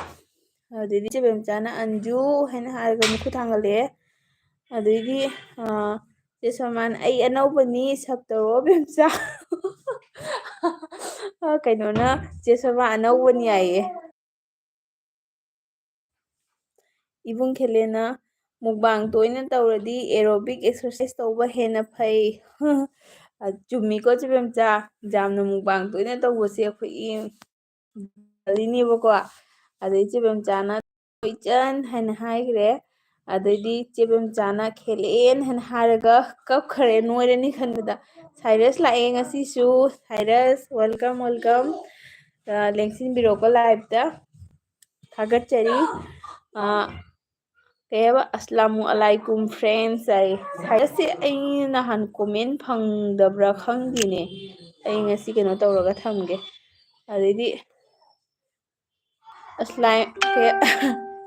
ꯑꯗꯩꯗꯤ ꯏꯆꯦ ꯕꯦꯝꯆꯥꯅ, "ꯑꯟꯖꯨ" ꯍꯥꯏꯅ ꯍꯥꯏꯔꯒ ꯃꯈꯨꯠ ꯊꯥꯡꯒꯠꯂꯛꯑꯦ꯫ ꯑꯗꯩꯗꯤ, ꯑ, ꯆꯦ ꯁꯣꯔꯃꯥꯅ, "ꯑꯩ ꯑꯅꯧꯕꯅꯤ, ꯁꯞ ꯇꯧꯔꯣ ꯕꯦꯝꯆꯥ꯫" ꯑ, ꯀꯩꯅꯣꯅ, ꯆꯦ ꯁꯣꯔꯃꯥ ꯑꯅꯧꯕꯅꯤ ꯍꯥꯏꯌꯦ꯫ ꯏꯕꯨꯡ ꯈꯦꯂꯦꯟꯅ, "ꯃꯨꯛꯕꯥꯡ ꯇꯣꯏꯅ ꯇꯧꯔꯗꯤ aerobic exercise ꯇꯧꯕ ꯍꯦꯟꯅ ꯐꯩ꯫" ꯑ, ꯆꯨꯝꯃꯤꯀꯣ ꯆꯦ ꯕꯦꯝꯆꯥ, ꯌꯥꯝꯅ ꯃꯨꯛꯕꯥꯡ ꯇꯣꯏꯅ ꯇꯧꯕꯁꯦ ꯑꯩꯈꯣꯏꯒꯤ ꯐꯔꯤꯅꯦꯕꯀꯣ꯫ ꯑꯗꯩ ꯆꯦ ꯕꯦꯝꯆꯥꯅ, "ꯏꯆꯟ" ꯍꯥꯏꯅ ꯍꯥꯏꯈ꯭ꯔꯦ꯫ ꯑꯗꯩꯗꯤ ꯆꯦ ꯕꯦꯝꯆꯥꯅ "ꯈꯦꯂꯦꯟ" ꯍꯥꯏꯅ ꯍꯥꯏꯔꯒ ꯀꯞꯈ꯭ꯔꯦ, ꯅꯣꯏꯔꯅꯤ ꯈꯟꯕꯗ꯫ ꯁꯥꯏꯔꯁ ꯂꯥꯛꯑꯦ ꯉꯁꯤꯁꯨ꯫ ꯁꯥꯏꯔꯁ, welcome, welcome꯫ ꯑ, ꯂꯦꯡꯁꯤꯟꯕꯤꯔꯣꯀꯣ live ꯇ꯫ ꯊꯥꯒꯠꯆꯔꯤ꯫ ꯑ, ꯀꯩ ꯍꯥꯏꯕ? "ꯑꯁꯂꯥꯃꯨ ꯑꯂꯥꯏꯀꯨꯝ friends" ꯍꯥꯏ꯫ ꯁꯥꯏꯔꯁꯁꯦ ꯑꯩ ꯅꯍꯥꯟ comment ꯐꯪꯗꯕ꯭ꯔꯥ ꯈꯪꯗꯦꯅꯦ꯫ ꯑꯩ ꯉꯁꯤ ꯀꯩꯅꯣ ꯇꯧꯔꯒ ꯊꯝꯒꯦ꯫ ꯑꯗꯩꯗꯤ, "ꯑꯁꯂꯥꯏ-, ꯀꯩ-,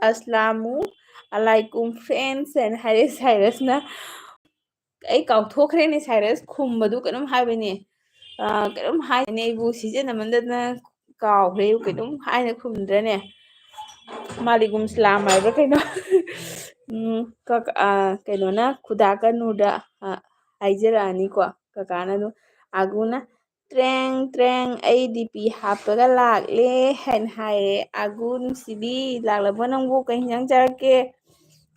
ꯑꯁꯂꯥꯃꯨ ꯑꯂꯥꯏꯀꯨꯝ friends" ꯍꯥꯏꯅ ꯍꯥꯏꯔꯛꯑꯦ ꯁꯥꯏꯔꯁꯅ꯫ ꯑꯩ ꯀꯥꯎꯊꯣꯛꯈ꯭ꯔꯦꯅꯦ, ꯁꯥꯏꯔꯁ ꯈꯨꯝꯕꯗꯨ ꯀꯩꯅꯣꯝ ꯍꯥꯏꯕꯅꯦ꯫ ꯑ, ꯀꯩꯅꯣꯝ ꯍꯥꯏꯕꯅꯦ, ꯑꯩꯕꯨ ꯁꯤꯖꯤꯟꯅꯃꯟꯗꯗꯅ ꯀꯥꯎꯈ꯭ꯔꯦ, ꯀꯩꯅꯣꯝ ꯍꯥꯏꯅ ꯈꯨꯝꯗ꯭ꯔꯅꯦ꯫ "ꯃꯥꯂꯤꯒꯨꯝ ꯁꯂꯥꯝ" ꯍꯥꯏꯕ꯭ꯔꯥ ꯀꯩꯅꯣ꯫ ꯎꯝ, ꯀꯛ-, ꯑ, ꯀꯩꯅꯣꯅ, ꯈꯨꯗꯥ ꯀꯅꯨꯗ, ꯑ, ꯍꯥꯏꯖꯔꯛꯑꯅꯤꯀꯣ꯫ ꯀꯀꯥꯅ ꯑꯗꯨꯝ, ꯑꯒꯨꯅ, "ꯇ꯭ꯔꯦꯡ ꯇ꯭ꯔꯦꯡ, ꯑꯩ ꯗꯤ ꯄꯤ ꯍꯥꯞꯄꯒ ꯂꯥꯛꯂꯦ" ꯍꯥꯏꯅ ꯍꯥꯏꯌꯦ꯫ ꯑꯒꯨ ꯅꯨꯡꯁꯤꯕꯤ, ꯂꯥꯛꯂꯕꯣ ꯅꯪꯕꯨ? ꯀꯩ ꯍꯤꯟꯖꯥꯡ ꯆꯥꯔꯛꯀꯦ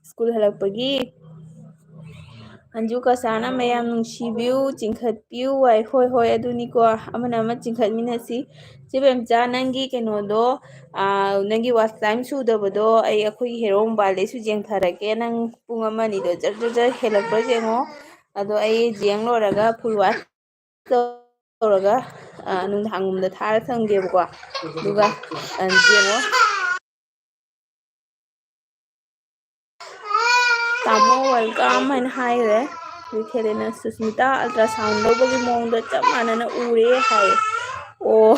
ꯁ꯭ꯀꯨꯜ ꯍꯜꯂꯛꯄꯒꯤ? ꯑꯟꯖꯨ ꯀꯁꯥꯅ ꯃꯌꯥꯝ ꯅꯨꯡꯁꯤꯕꯤꯌꯨ, ꯆꯤꯡꯈꯠꯄꯤꯌꯨ ꯍꯥꯏ꯫ ꯍꯣꯏ, ꯍꯣꯏ, ꯑꯗꯨꯅꯤꯀꯣ, ꯑꯃꯅ ꯑꯃ ꯆꯤꯡꯈꯠꯃꯤꯟꯅꯁꯤ꯫ ꯆꯦ ꯕꯦꯝꯆꯥ, ꯅꯪꯒꯤ ꯀꯩꯅꯣꯗꯣ, ꯑꯥ, ꯅꯪꯒꯤ watch time ꯁꯨꯗꯕꯗꯣ ꯑꯩ ꯑꯩꯈꯣꯏꯒꯤ ꯍꯦꯔꯣ ꯃꯣꯕꯥꯏꯜꯗꯩꯁꯨ ꯌꯦꯡꯊꯔꯛꯀꯦ꯫ ꯅꯪ ꯄꯨꯡ ꯑꯃ ꯑꯅꯤꯗꯣ ꯖꯔ ꯖꯔ ꯖꯔ ꯍꯦꯜꯂꯛꯄ꯭ꯔꯥ ꯌꯦꯡꯉꯣ꯫ ꯑꯗꯣ ꯑꯩ ꯌꯦꯡ ꯂꯣꯏꯔꯒ full watch ꯇꯧꯔꯒ, ꯑꯥ, ꯅꯨꯡꯗꯥꯡꯒꯨꯝꯕꯗ ꯊꯥꯔ ꯊꯝꯒꯦꯕꯀꯣ꯫ ꯑꯗꯨꯒ, ꯑꯥ, ꯌꯦꯡꯉꯣ꯫ ꯇꯥꯃꯣ welcome ꯍꯥꯏꯅ ꯍꯥꯏꯈ꯭ꯔꯦ꯫ ꯑꯗꯨ ꯈꯦꯂꯦꯅ ꯁꯨꯁꯃꯤꯇꯥ ultrasound ꯂꯧꯕꯒꯤ ꯃꯑꯣꯡꯗ ꯆꯞ ꯃꯥꯟꯅꯅ ꯎꯔꯦ ꯍꯥꯏ꯫ ꯑꯣ꯫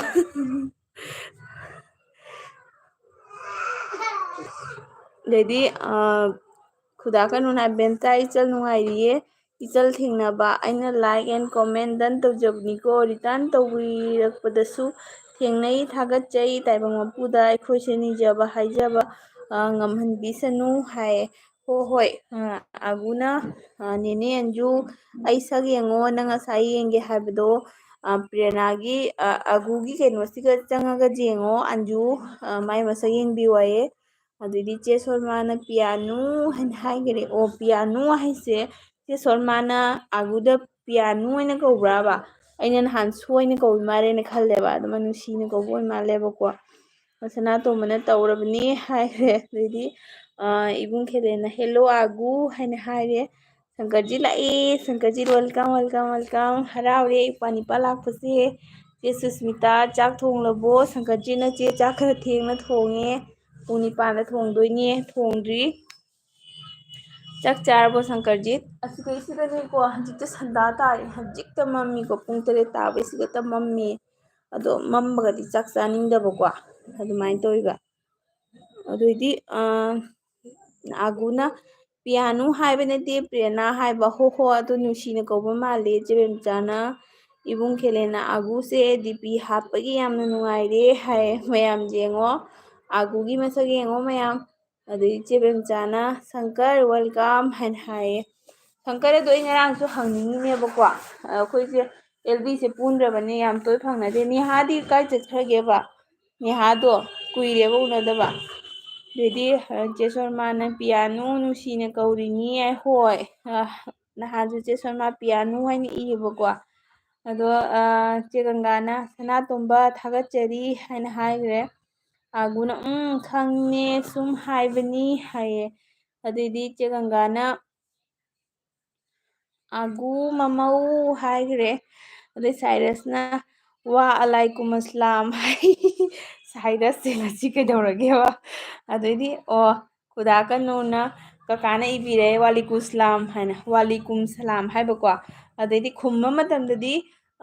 ꯑꯗꯩꯗꯤ, ꯑꯥ, ꯈꯨꯗꯥ ꯀꯩꯅꯣꯅ ꯍꯥꯏ, "ꯕꯦꯝꯇꯥ ꯏꯆꯜ ꯅꯨꯡꯉꯥꯏꯔꯤꯌꯦ꯫ ꯏꯆꯜ ꯊꯦꯡꯅꯕ ꯑꯩꯅ like and comment done ꯇꯧꯖꯕꯅꯤꯀꯣ꯫ Return ꯇꯧꯕꯤꯔꯛꯄꯗꯁꯨ ꯊꯦꯡꯅꯩ, ꯊꯥꯒꯠꯆꯩ꯫ ꯇꯥꯏꯕꯪ ꯃꯄꯨꯗ ꯑꯩꯈꯣꯏꯁꯦ ꯅꯤꯖꯕ ꯍꯥꯏꯖꯕ, ꯑ, ꯉꯝꯍꯟꯕꯤꯁꯅꯨ" ꯍꯥꯏꯌꯦ꯫ ꯍꯣ ꯍꯣꯏ, ꯑ, ꯑꯒꯨꯅ, ꯑ, "ꯅꯦꯅꯦ ꯑꯟꯖꯨ, ꯑꯩ ꯁꯛ ꯌꯦꯡꯉꯣ, ꯅꯪ ꯉꯁꯥꯏ ꯌꯦꯡꯒꯦ ꯍꯥꯏꯕꯗꯣ, ꯑ, ꯄ꯭ꯔꯦꯔꯅꯥꯒꯤ, ꯑ, ꯑꯒꯨꯒꯤ ꯀꯩꯅꯣꯁꯤꯒ ꯆꯪꯉꯒ ꯌꯦꯡꯉꯣ ꯑꯟꯖꯨ, ꯑ, ꯃꯥꯏ ꯃꯁꯛ ꯌꯦꯡꯕꯤꯌꯨ" ꯍꯥꯏꯌꯦ꯫ ꯑꯗꯩꯗꯤ ꯆꯦ ꯁꯣꯜꯃꯥꯅ "ꯄꯤꯌꯥꯅꯨ" ꯍꯥꯏꯅ ꯍꯥꯏꯈꯔꯦ꯫ ꯑꯣ, ꯄꯤꯌꯥꯅꯨ ꯍꯥꯏꯁꯦ ꯆꯦ ꯁꯣꯜꯃꯥꯅ ꯑꯒꯨꯗ ꯄꯤꯌꯥꯅꯨ ꯍꯥꯏꯅ ꯀꯧꯕ꯭ꯔꯥꯕ? ꯑꯩꯅ ꯅꯍꯥꯟ ꯁꯣꯏꯅ ꯀꯧꯏ ꯃꯥꯜꯂꯦꯅ ꯈꯜꯂꯦꯕ, ꯑꯗꯨꯃꯥꯏꯅ ꯅꯨꯡꯁꯤꯅ ꯀꯧꯕ ꯑꯣꯏ ꯃꯥꯜꯂꯦꯕꯀꯣ꯫ ꯁꯅꯥꯇꯣꯝꯕꯅ "ꯇꯧꯔꯕꯅꯤ" ꯍꯥꯏꯈ꯭ꯔꯦ꯫ ꯑꯗꯩꯗꯤ, ꯑ, ꯏꯕꯨꯡ ꯈꯦꯂꯦꯅ "Hello ꯑꯒꯨ" ꯍꯥꯏꯅ ꯍꯥꯏꯔꯦ꯫ ꯁꯪꯀꯔꯖꯤꯠ ꯂꯥꯛꯑꯦ, ꯁꯪꯀꯔꯖꯤꯠ welcome, welcome, welcome꯫ ꯍꯔꯥꯎꯔꯦ ꯏꯄ꯭ꯋꯥ ꯅꯤꯄꯥ ꯂꯥꯛꯄꯁꯦ꯫ ꯆꯦ ꯁꯨꯁꯃꯤꯇꯥ, ꯆꯥꯛ ꯊꯣꯡꯂꯕꯣ? ꯁꯪꯀꯔꯖꯤꯠꯅ "ꯆꯦ, ꯆꯥꯛ ꯈꯔ ꯊꯦꯡꯅ ꯊꯣꯡꯉꯦ, ꯄꯨꯡ ꯅꯤꯄꯥꯟꯗ ꯊꯣꯡꯗꯣꯏꯅꯦ, ꯊꯣꯡꯗ꯭ꯔꯤ꯫ ꯆꯥꯛ ꯆꯥꯔꯕꯣ ꯁꯪꯀꯔꯖꯤꯠ?" ꯑꯁꯤꯗꯩꯁꯤꯗꯅꯦꯀꯣ, ꯍꯧꯖꯤꯛꯇ ꯁꯟꯗꯥ ꯇꯥꯔꯦ, ꯍꯧꯖꯤꯛꯇ ꯃꯝꯃꯤꯀꯣ, ꯄꯨꯡ ꯇꯔꯦꯠ ꯇꯥꯕꯩꯁꯤꯗꯇ ꯃꯝꯃꯤ꯫ ꯑꯗꯣ ꯃꯝꯃꯒꯗꯤ ꯆꯥꯛ ꯆꯥꯅꯤꯡꯗꯕꯀꯣ, ꯑꯗꯨꯃꯥꯏꯅ ꯇꯧꯋꯦꯕ꯫ ꯑꯗꯨꯏꯗꯤ, ꯑ, ꯑꯒꯨꯅ "ꯄꯤꯌꯥꯅꯨ ꯍꯥꯏꯕ ꯅꯠꯇꯦ, ꯄ꯭ꯔꯦꯔꯅꯥ ꯍꯥꯏꯕ"꯫ "ꯍꯣ ꯍꯣ, ꯑꯗꯨ ꯅꯨꯡꯁꯤꯅ ꯀꯧꯕ ꯃꯥꯜꯂꯦ", ꯆꯦ ꯕꯦꯝꯆꯥꯅ꯫ ꯏꯕꯨꯡ ꯈꯦꯂꯦꯅ "ꯑꯒꯨꯁꯦ D P ꯍꯥꯞꯄꯒꯤ ꯌꯥꯝꯅ ꯅꯨꯡꯉꯥꯏꯔꯦ" ꯍꯥꯏ꯫ ꯃꯌꯥꯝ ꯌꯦꯡꯉꯣ, ꯑꯒꯨꯒꯤ ꯃꯁꯛ ꯌꯦꯡꯉꯣ ꯃꯌꯥꯝ꯫ ꯑꯗꯩ ꯆꯦ ꯕꯦꯝꯆꯥꯅ "ꯁꯪꯀꯔ, welcome" ꯍꯥꯏꯅ ꯍꯥꯏꯌꯦ꯫ ꯁꯪꯀꯔ ꯑꯗꯣ ꯑꯩ ꯉꯔꯥꯡꯁꯨ ꯍꯪꯅꯤꯡꯉꯤꯅꯦꯕꯀꯣ, ꯑꯩꯈꯣꯏꯁꯦ L B ꯁꯦ ꯄꯨꯟꯗ꯭ꯔꯕꯅꯦ, ꯌꯥꯝ ꯇꯣꯏ ꯐꯪꯅꯗꯦ꯫ ꯅꯦꯍꯥꯗꯤ ꯀꯥꯏ ꯆꯠꯈ꯭ꯔꯒꯦꯕ? ꯅꯦꯍꯥꯗꯣ ꯀꯨꯏꯔꯦꯕ ꯎꯅꯗꯕ꯫ ꯑꯗꯩꯗꯤ, ꯑ, ꯆꯦ ꯁꯣꯔꯃꯥꯅ "ꯄꯤꯌꯥꯅꯨ ꯅꯨꯡꯁꯤꯅ ꯀꯧꯔꯤꯅꯤ" ꯍꯥꯏ꯫ ꯍꯣꯏ, ꯑ, ꯅꯍꯥꯟꯁꯨ ꯆꯦ ꯁꯣꯃꯥ ꯄꯤꯌꯥꯅꯨ ꯍꯥꯏꯅ ꯏꯌꯦꯕꯀꯣ꯫ ꯑꯗꯣ ꯆꯦ ꯒꯪꯒꯥꯅ "ꯁꯅꯥꯇꯣꯝꯕ ꯊꯥꯒꯠꯆꯔꯤ" ꯍꯥꯏꯅ ꯍꯥꯏꯈ꯭ꯔꯦ꯫ ꯑꯥꯒꯨꯅ "ꯎꯝ, ꯈꯪꯉꯦ, ꯁꯨꯝ ꯍꯥꯏꯕꯅꯤ" ꯍꯥꯏꯌꯦ꯫ ꯑꯗꯨꯏꯗꯤ ꯆꯦ ꯒꯪꯒꯥꯅ "ꯑꯥꯒꯨ ꯃꯃꯧ" ꯍꯥꯏꯈ꯭ꯔꯦ꯫ ꯑꯗꯩ ꯁꯥꯏꯔꯁꯅ "ꯋꯥ ꯑꯂꯥꯏꯀꯨꯝ ꯑꯁꯂꯥꯝ" ꯍꯥꯏ꯫ ꯁꯥꯏꯔꯁꯁꯦ ꯉꯁꯤ ꯀꯩꯗꯧꯔꯒꯦꯕ? ꯑꯗꯩꯗꯤ "ꯑꯣ, ꯈꯨꯗꯥ ꯀꯅꯨꯅ ꯀꯀꯥꯅ ꯏꯕꯤꯔꯛꯑꯦ, ꯋꯥꯂꯤꯀꯨꯝ ꯁꯂꯥꯝ" ꯍꯥꯏꯅ꯫ "ꯋꯥꯂꯤꯀꯨꯝ ꯁꯂꯥꯝ" ꯍꯥꯏꯕꯀꯣ꯫ ꯑꯗꯩꯗꯤ ꯈꯨꯝꯕ ꯃꯇꯝꯗꯗꯤ,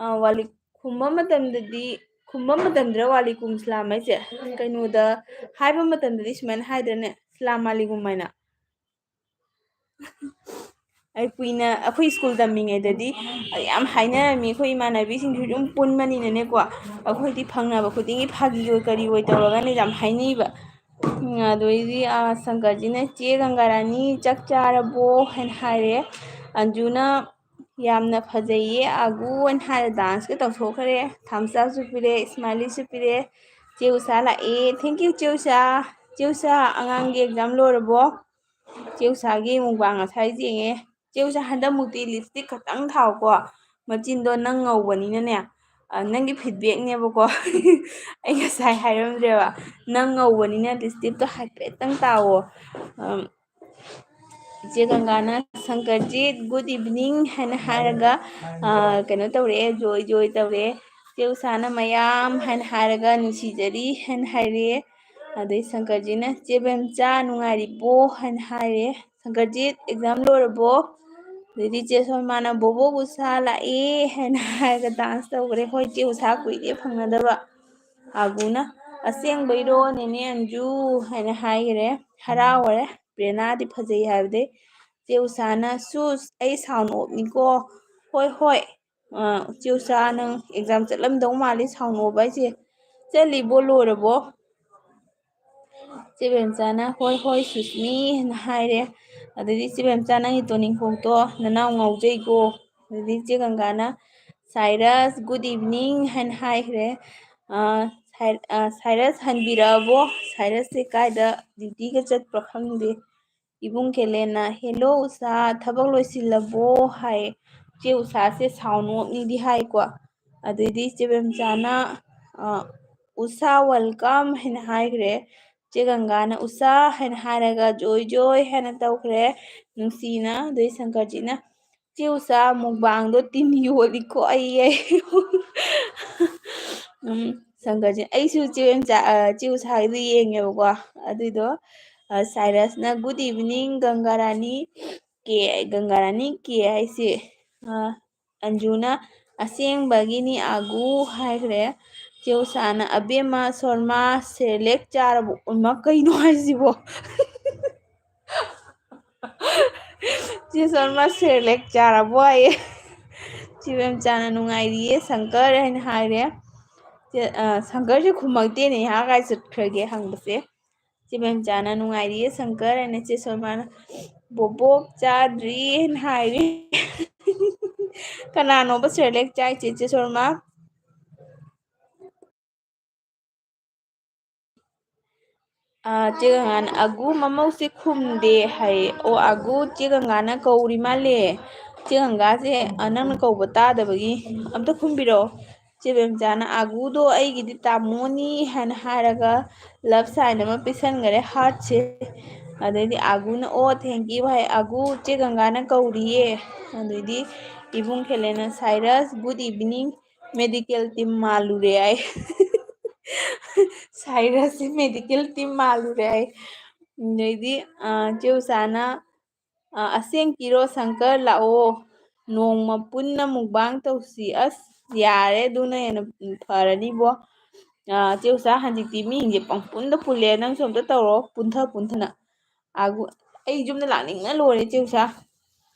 ꯑ, ꯋꯥꯂꯤ-, ꯈꯨꯝꯕ ꯃꯇꯝꯗꯗꯤ, ꯈꯨꯝꯕ ꯃꯇꯝꯗꯔ "ꯋꯥꯂꯤꯀꯨꯝ ꯁꯂꯥꯝ" ꯍꯥꯏꯁꯦ? ꯀꯩꯅꯣꯗ ꯍꯥꯏꯕ ꯃꯇꯝꯗꯗꯤ ꯁꯨꯃꯥꯏꯅ ꯍꯥꯏꯗ꯭ꯔꯅꯦ, "ꯁꯂꯥꯝ ꯑꯂꯤꯀꯨꯝ" ꯍꯥꯏꯅ꯫ ꯑꯩ ꯀꯨꯏꯅ, ꯑꯩꯈꯣꯏ ꯁ꯭ꯀꯨꯜ ꯇꯝꯃꯤꯉꯩꯗꯗꯤ ꯌꯥꯝ ꯍꯥꯏꯅꯔꯝꯃꯤ꯫ ꯑꯩꯈꯣꯏ ꯏꯃꯥꯟꯅꯕꯤꯁꯤꯡꯁꯨ ꯑꯗꯨꯝ ꯄꯨꯟꯕꯅꯤꯅꯅꯦꯀꯣ, ꯑꯩꯈꯣꯏꯗꯤ ꯐꯪꯅꯕ ꯈꯨꯗꯤꯡꯒꯤ ꯐꯥꯒꯤ ꯑꯣꯏ ꯀꯔꯤ ꯑꯣꯏ ꯇꯧꯔꯒꯅꯦ ꯌꯥꯝ ꯍꯥꯏꯅꯩꯕ꯫ ꯎꯝ, ꯑꯗꯩꯗꯤ, ꯑ, ꯁꯪꯀꯔꯖꯤꯅ "ꯆꯦ ꯒꯪꯒꯥꯔꯥꯅꯤ, ꯆꯥꯛ ꯆꯥꯔꯕꯣ?" ꯍꯥꯏꯅ ꯍꯥꯏꯔꯦ꯫ ꯑꯟꯖꯨꯅ "ꯌꯥꯝꯅ ꯐꯖꯩꯌꯦ ꯑꯥꯒꯨ" ꯍꯥꯏꯅ ꯍꯥꯏꯔ ꯗꯥꯟꯁꯀ ꯇꯧꯊꯣꯛꯈ꯭ꯔꯦ꯫ ꯊꯝꯁ ꯑꯞꯁꯨ ꯄꯤꯔꯦ, ꯁ꯭ꯃꯥꯏꯂꯤꯁꯨ ꯄꯤꯔꯦ꯫ ꯆꯦ ꯎꯁꯥ ꯂꯥꯛꯑꯦ꯫ "Thank you, ꯆꯦ ꯎꯁꯥ"꯫ ꯆꯦ ꯎꯁꯥ, ꯑꯉꯥꯡꯒꯤ ꯑꯦꯛꯖꯥꯝ ꯂꯣꯏꯔꯕꯣ? ꯆꯦ ꯎꯁꯥꯒꯤ ꯃꯨꯛꯕꯥꯡ ꯉꯁꯥꯏ ꯌꯦꯡꯉꯦ꯫ ꯆꯦ ꯎꯁꯥ, ꯍꯟꯗꯛꯃꯨꯛꯇꯤ ꯂꯤꯞꯁꯇꯤꯛ ꯈꯛꯇꯪ ꯊꯥꯎꯀꯣ꯫ ꯃꯆꯤꯟꯗꯣ ꯅꯪ ꯉꯧꯕꯅꯤꯅꯅꯦ, ꯑ, ꯅꯪꯒꯤ ꯐꯤꯗꯕꯦꯛꯅꯦꯕꯀꯣ꯫ ꯑꯩ ꯉꯁꯥꯏ ꯍꯥꯏꯔꯝꯗ꯭ꯔꯦꯕ꯫ ꯅꯪ ꯉꯧꯕꯅꯤꯅ ꯂꯤꯞꯁꯇꯤꯛꯇꯣ ꯍꯥꯏꯐꯦꯠꯇꯪ ꯇꯥꯎꯑꯣ꯫ ꯑꯝ, ꯏꯆꯦ ꯒꯪꯒꯥꯅ "ꯁꯪꯀꯔꯖꯤꯠ, good evening" ꯍꯥꯏꯅ ꯍꯥꯏꯔꯒ, ꯑ, ꯀꯩꯅꯣ ꯇꯧꯔꯛꯑꯦ, ꯖꯣꯏ ꯖꯣꯏ ꯇꯧꯔꯛꯑꯦ꯫ ꯆꯦ ꯎꯁꯥꯅ "ꯃꯌꯥꯝ" ꯍꯥꯏꯅ ꯍꯥꯏꯔꯒ "ꯅꯨꯡꯁꯤꯖꯔꯤ" ꯍꯥꯏꯅ ꯍꯥꯏꯔꯛꯑꯦ꯫ ꯑꯗꯩ ꯁꯪꯀꯔꯖꯤꯠꯅ "ꯆꯦ ꯕꯦꯝꯆꯥ, ꯅꯨꯡꯉꯥꯏꯔꯤꯕꯣ?" ꯍꯥꯏꯅ ꯍꯥꯏꯔꯦ꯫ "ꯁꯪꯀꯔꯖꯤꯠ, ꯑꯦꯛꯖꯥꯝ ꯂꯣꯏꯔꯕꯣ?" ꯑꯗꯩꯗꯤ ꯆꯦ ꯁꯣꯃꯥꯅ "ꯕꯣꯕꯣꯛ ꯎꯁꯥ ꯂꯥꯛꯑꯦ" ꯍꯥꯏꯅ ꯍꯥꯏꯔꯒ ꯗꯥꯟꯁ ꯇꯧꯈ꯭ꯔꯦ꯫ "ꯍꯣꯏ, ꯆꯦ ꯎꯁꯥ ꯀꯨꯏꯔꯦ ꯐꯪꯅꯗꯕ"꯫ ꯑꯥꯒꯨꯅ "ꯑꯁꯦꯡꯕꯩꯔꯣ ꯅꯦꯅꯦ ꯑꯟꯖꯨ?" ꯍꯥꯏꯅ ꯍꯥꯏꯈ꯭ꯔꯦ꯫ ꯍꯔꯥꯎꯈ꯭ꯔꯦ꯫ ꯄ꯭ꯔꯦꯔꯅꯥꯗꯤ ꯐꯖꯩ ꯍꯥꯏꯕꯗꯩ ꯆꯦ ꯎꯁꯥꯅ "ꯁꯨꯁ, ꯑꯩ ꯁꯥꯎꯟ ꯑꯣꯐꯅꯤꯀꯣ"꯫ "ꯍꯣꯏ, ꯍꯣꯏ꯫ ꯑ, ꯆꯦ ꯎꯁꯥ, ꯅꯪ ꯑꯦꯛꯖꯥꯝ ꯆꯠꯂꯝꯗꯧ ꯃꯥꯜꯂꯤ ꯁꯥꯎꯟ ꯑꯣꯐ ꯍꯥꯏꯁꯦ꯫ ꯆꯠꯂꯤꯕꯣ, ꯂꯣꯏꯔꯕꯣ?" ꯆꯦ ꯕꯦꯝꯆꯥꯅ "ꯍꯣꯏ, ꯍꯣꯏ, ꯁꯨꯁꯃꯤ" ꯍꯥꯏꯅ ꯍꯥꯏꯔꯦ꯫ ꯑꯗꯩꯗꯤ ꯆꯦ ꯕꯦꯝꯆꯥ, "ꯅꯪꯒꯤ ꯇꯣꯅꯤꯡꯈꯣꯛꯇꯣ ꯅꯅꯥꯎ ꯉꯥꯎꯖꯩꯀꯣ"꯫ ꯑꯗꯩꯗꯤ ꯆꯦ ꯒꯪꯒꯥꯅ "ꯁꯥꯏꯔꯁ, good evening" ꯍꯥꯏꯅ ꯍꯥꯏꯈ꯭ꯔꯦ꯫ ꯑ, ꯁꯥꯏ-, ꯑ, "ꯁꯥꯏꯔꯁ ꯍꯟꯕꯤꯔꯛꯑꯕꯣ?" ꯁꯥꯏꯔꯁꯁꯦ ꯀꯥꯏꯗ ꯗ꯭ꯌꯨꯇꯤꯒ ꯆꯠꯄ꯭ꯔꯥ ꯈꯪꯗꯦ꯫ ꯏꯕꯨꯡ ꯈꯦꯂꯦꯟꯅ, "Hello ꯎꯁꯥ, ꯊꯕꯛ ꯂꯣꯏꯁꯤꯜꯂꯕꯣ?" ꯍꯥꯏ꯫ ꯆꯦ ꯎꯁꯥꯁꯦ ꯁꯥꯎ ꯅꯣꯛꯅꯤꯗꯤ ꯍꯥꯏꯀꯣ꯫ ꯑꯗꯩꯗꯤ ꯆꯦ ꯕꯦꯝꯆꯥꯅ, ꯑ, "ꯎꯁꯥ, welcome" ꯍꯥꯏꯅ ꯍꯥꯏꯈ꯭ꯔꯦ꯫ ꯆꯦ ꯒꯪꯒꯥꯅ "ꯎꯁꯥ" ꯍꯥꯏꯅ ꯍꯥꯏꯔꯒ "ꯖꯣꯏ ꯖꯣꯏ" ꯍꯥꯏꯅ ꯇꯧꯈ꯭ꯔꯦ ꯅꯨꯡꯁꯤꯅ꯫ ꯑꯗꯩ ꯁꯪꯀꯔꯖꯤꯠꯅ, "ꯆꯦ ꯎꯁꯥ, ꯃꯨꯛꯕꯥꯡꯗꯣ ꯇꯤꯟ ꯌꯣꯠꯂꯤꯀꯣ ꯑꯩ" ꯍꯥꯏ꯫ ꯎꯝ, ꯁꯪꯀꯔꯖꯤꯠ, ꯑꯩꯁꯨ ꯆꯦ ꯕꯦꯝꯆꯥ, ꯑ, ꯆꯦ ꯎꯁꯥꯒꯤꯗꯣ ꯌꯦꯡꯉꯦꯕꯀꯣ꯫ ꯑꯗꯨꯏꯗꯣ, ꯑ, ꯁꯥꯏꯔꯁꯅ, "Good evening ꯒꯪꯒꯥꯔꯥꯅꯤ ꯀꯦ", ꯒꯪꯒꯥꯔꯥꯅꯤ ꯀꯦ ꯍꯥꯏꯁꯦ꯫ ꯑ, ꯑꯟꯖꯨꯅ, "ꯑꯁꯦꯡꯕꯒꯤꯅꯤ ꯑꯥꯒꯨ" ꯍꯥꯏꯈ꯭ꯔꯦ꯫ ꯆꯦ ꯎꯁꯥꯅ, "ꯑꯕꯦꯝꯃ ꯁꯣꯔꯃꯥ ꯁꯦꯔꯦꯂꯦꯛ ꯆꯥꯔꯕꯣ?" ꯏꯃꯥ, ꯀꯩꯅꯣ ꯍꯥꯏꯁꯤꯕꯣ? ꯆꯦ ꯁꯣꯔꯃꯥ ꯁꯦꯔꯦꯂꯦꯛ ꯆꯥꯔꯕꯣ ꯍꯥꯏꯌꯦ꯫ ꯆꯦ ꯕꯦꯝꯆꯥꯅ, "ꯅꯨꯡꯉꯥꯏꯔꯤꯌꯦ ꯁꯪꯀꯔ" ꯍꯥꯏꯅ ꯍꯥꯏꯔꯦ꯫ ꯆꯦ, ꯑ, ꯁꯪꯀꯔꯁꯦ ꯈꯨꯝꯃꯛꯇꯦꯅꯦ, ꯏꯍꯥ ꯀꯥꯏ ꯆꯠꯈ꯭ꯔꯒꯦ ꯍꯪꯕꯁꯦ꯫ ꯆꯦ ꯕꯦꯝꯆꯥꯅ, "ꯅꯨꯡꯉꯥꯏꯔꯤꯌꯦ ꯁꯪꯀꯔ" ꯍꯥꯏꯅ ꯆꯦ ꯁꯣꯔꯃꯥꯅ, "ꯕꯣꯕꯣꯛ ꯆꯥꯗ꯭ꯔꯤ" ꯍꯥꯏꯅ ꯍꯥꯏꯔꯤ꯫ ꯀꯅꯥꯅꯣꯕ ꯁꯦꯔꯦꯂꯦꯛ ꯆꯥꯏꯁꯦ, ꯆꯦ ꯁꯣꯔꯃꯥ? ꯑꯥ, ꯆꯦ ꯒꯪꯒꯥꯅ, "ꯑꯒꯨ ꯃꯃꯧꯁꯦ ꯈꯨꯝꯗꯦ" ꯍꯥꯏꯌꯦ꯫ ꯑꯣ, ꯑꯒꯨ ꯆꯦ ꯒꯪꯒꯥꯅ ꯀꯧꯔꯤ ꯃꯥꯜꯂꯦ꯫ ꯆꯦ ꯒꯪꯒꯥꯁꯦ, ꯑ, ꯅꯪꯅ ꯀꯧꯕ ꯇꯥꯗꯕꯒꯤ ꯑꯝꯇ ꯈꯨꯝꯕꯤꯔꯛꯑꯣ꯫ ꯆꯦ ꯕꯦꯝꯆꯥꯅ, "ꯑꯒꯨꯗꯣ ꯑꯩꯒꯤꯗꯤ ꯇꯥꯃꯣꯅꯤ" ꯍꯥꯏꯅ ꯍꯥꯏꯔꯒ love sign ꯑꯃ ꯄꯤꯁꯟꯈꯔꯦ, heartꯁꯦ꯫ ꯑꯗꯩꯗꯤ ꯑꯒꯨꯅ, "ꯑꯣ, thank you" ꯍꯥꯏ꯫ "ꯑꯒꯨ, ꯆꯦ ꯒꯪꯒꯥꯅ ꯀꯧꯔꯤꯌꯦ"꯫ ꯑꯗꯩꯗꯤ ꯏꯕꯨꯡ ꯈꯦꯂꯦꯟꯅ, "Cyrus, good evening, medical team ꯃꯥꯜꯂꯨꯔꯦ" ꯍꯥꯏ꯫ "ꯁꯥꯏꯔꯁꯁꯦ medical team ꯃꯥꯜꯂꯨꯔꯦ" ꯍꯥꯏ꯫ ꯑꯗꯩꯗꯤ, ꯑ, ꯆꯦ ꯎꯁꯥꯅ, ꯑ, "ꯑꯁꯦꯡꯀꯤꯔꯣ ꯁꯪꯀꯔ? ꯂꯥꯛꯑꯣ, ꯅꯣꯡꯃ ꯄꯨꯟꯅ ꯃꯨꯛꯕꯥꯡ ꯇꯧꯁꯤ"꯫ ꯑꯁ, ꯌꯥꯔꯦ, ꯑꯗꯨꯅ ꯍꯦꯟꯅ ꯐꯔꯅꯤꯕꯣ꯫ ꯑ, ꯆꯦ ꯎꯁꯥ, ꯍꯧꯖꯤꯛꯇꯤ ꯃꯤꯁꯤꯡꯁꯦ ꯄꯪꯄꯨꯟꯗ ꯄꯨꯜꯂꯦ, ꯅꯪꯁꯨ ꯑꯝꯇ ꯇꯧꯔꯣ, ꯄꯨꯟꯊ ꯄꯨꯟꯊꯅ꯫ ꯑꯥꯒꯨ, ꯑꯩ ꯌꯨꯝꯗ ꯂꯥꯛꯅꯤꯡꯅ ꯂꯣꯏꯔꯦ, ꯆꯦ ꯎꯁꯥ꯫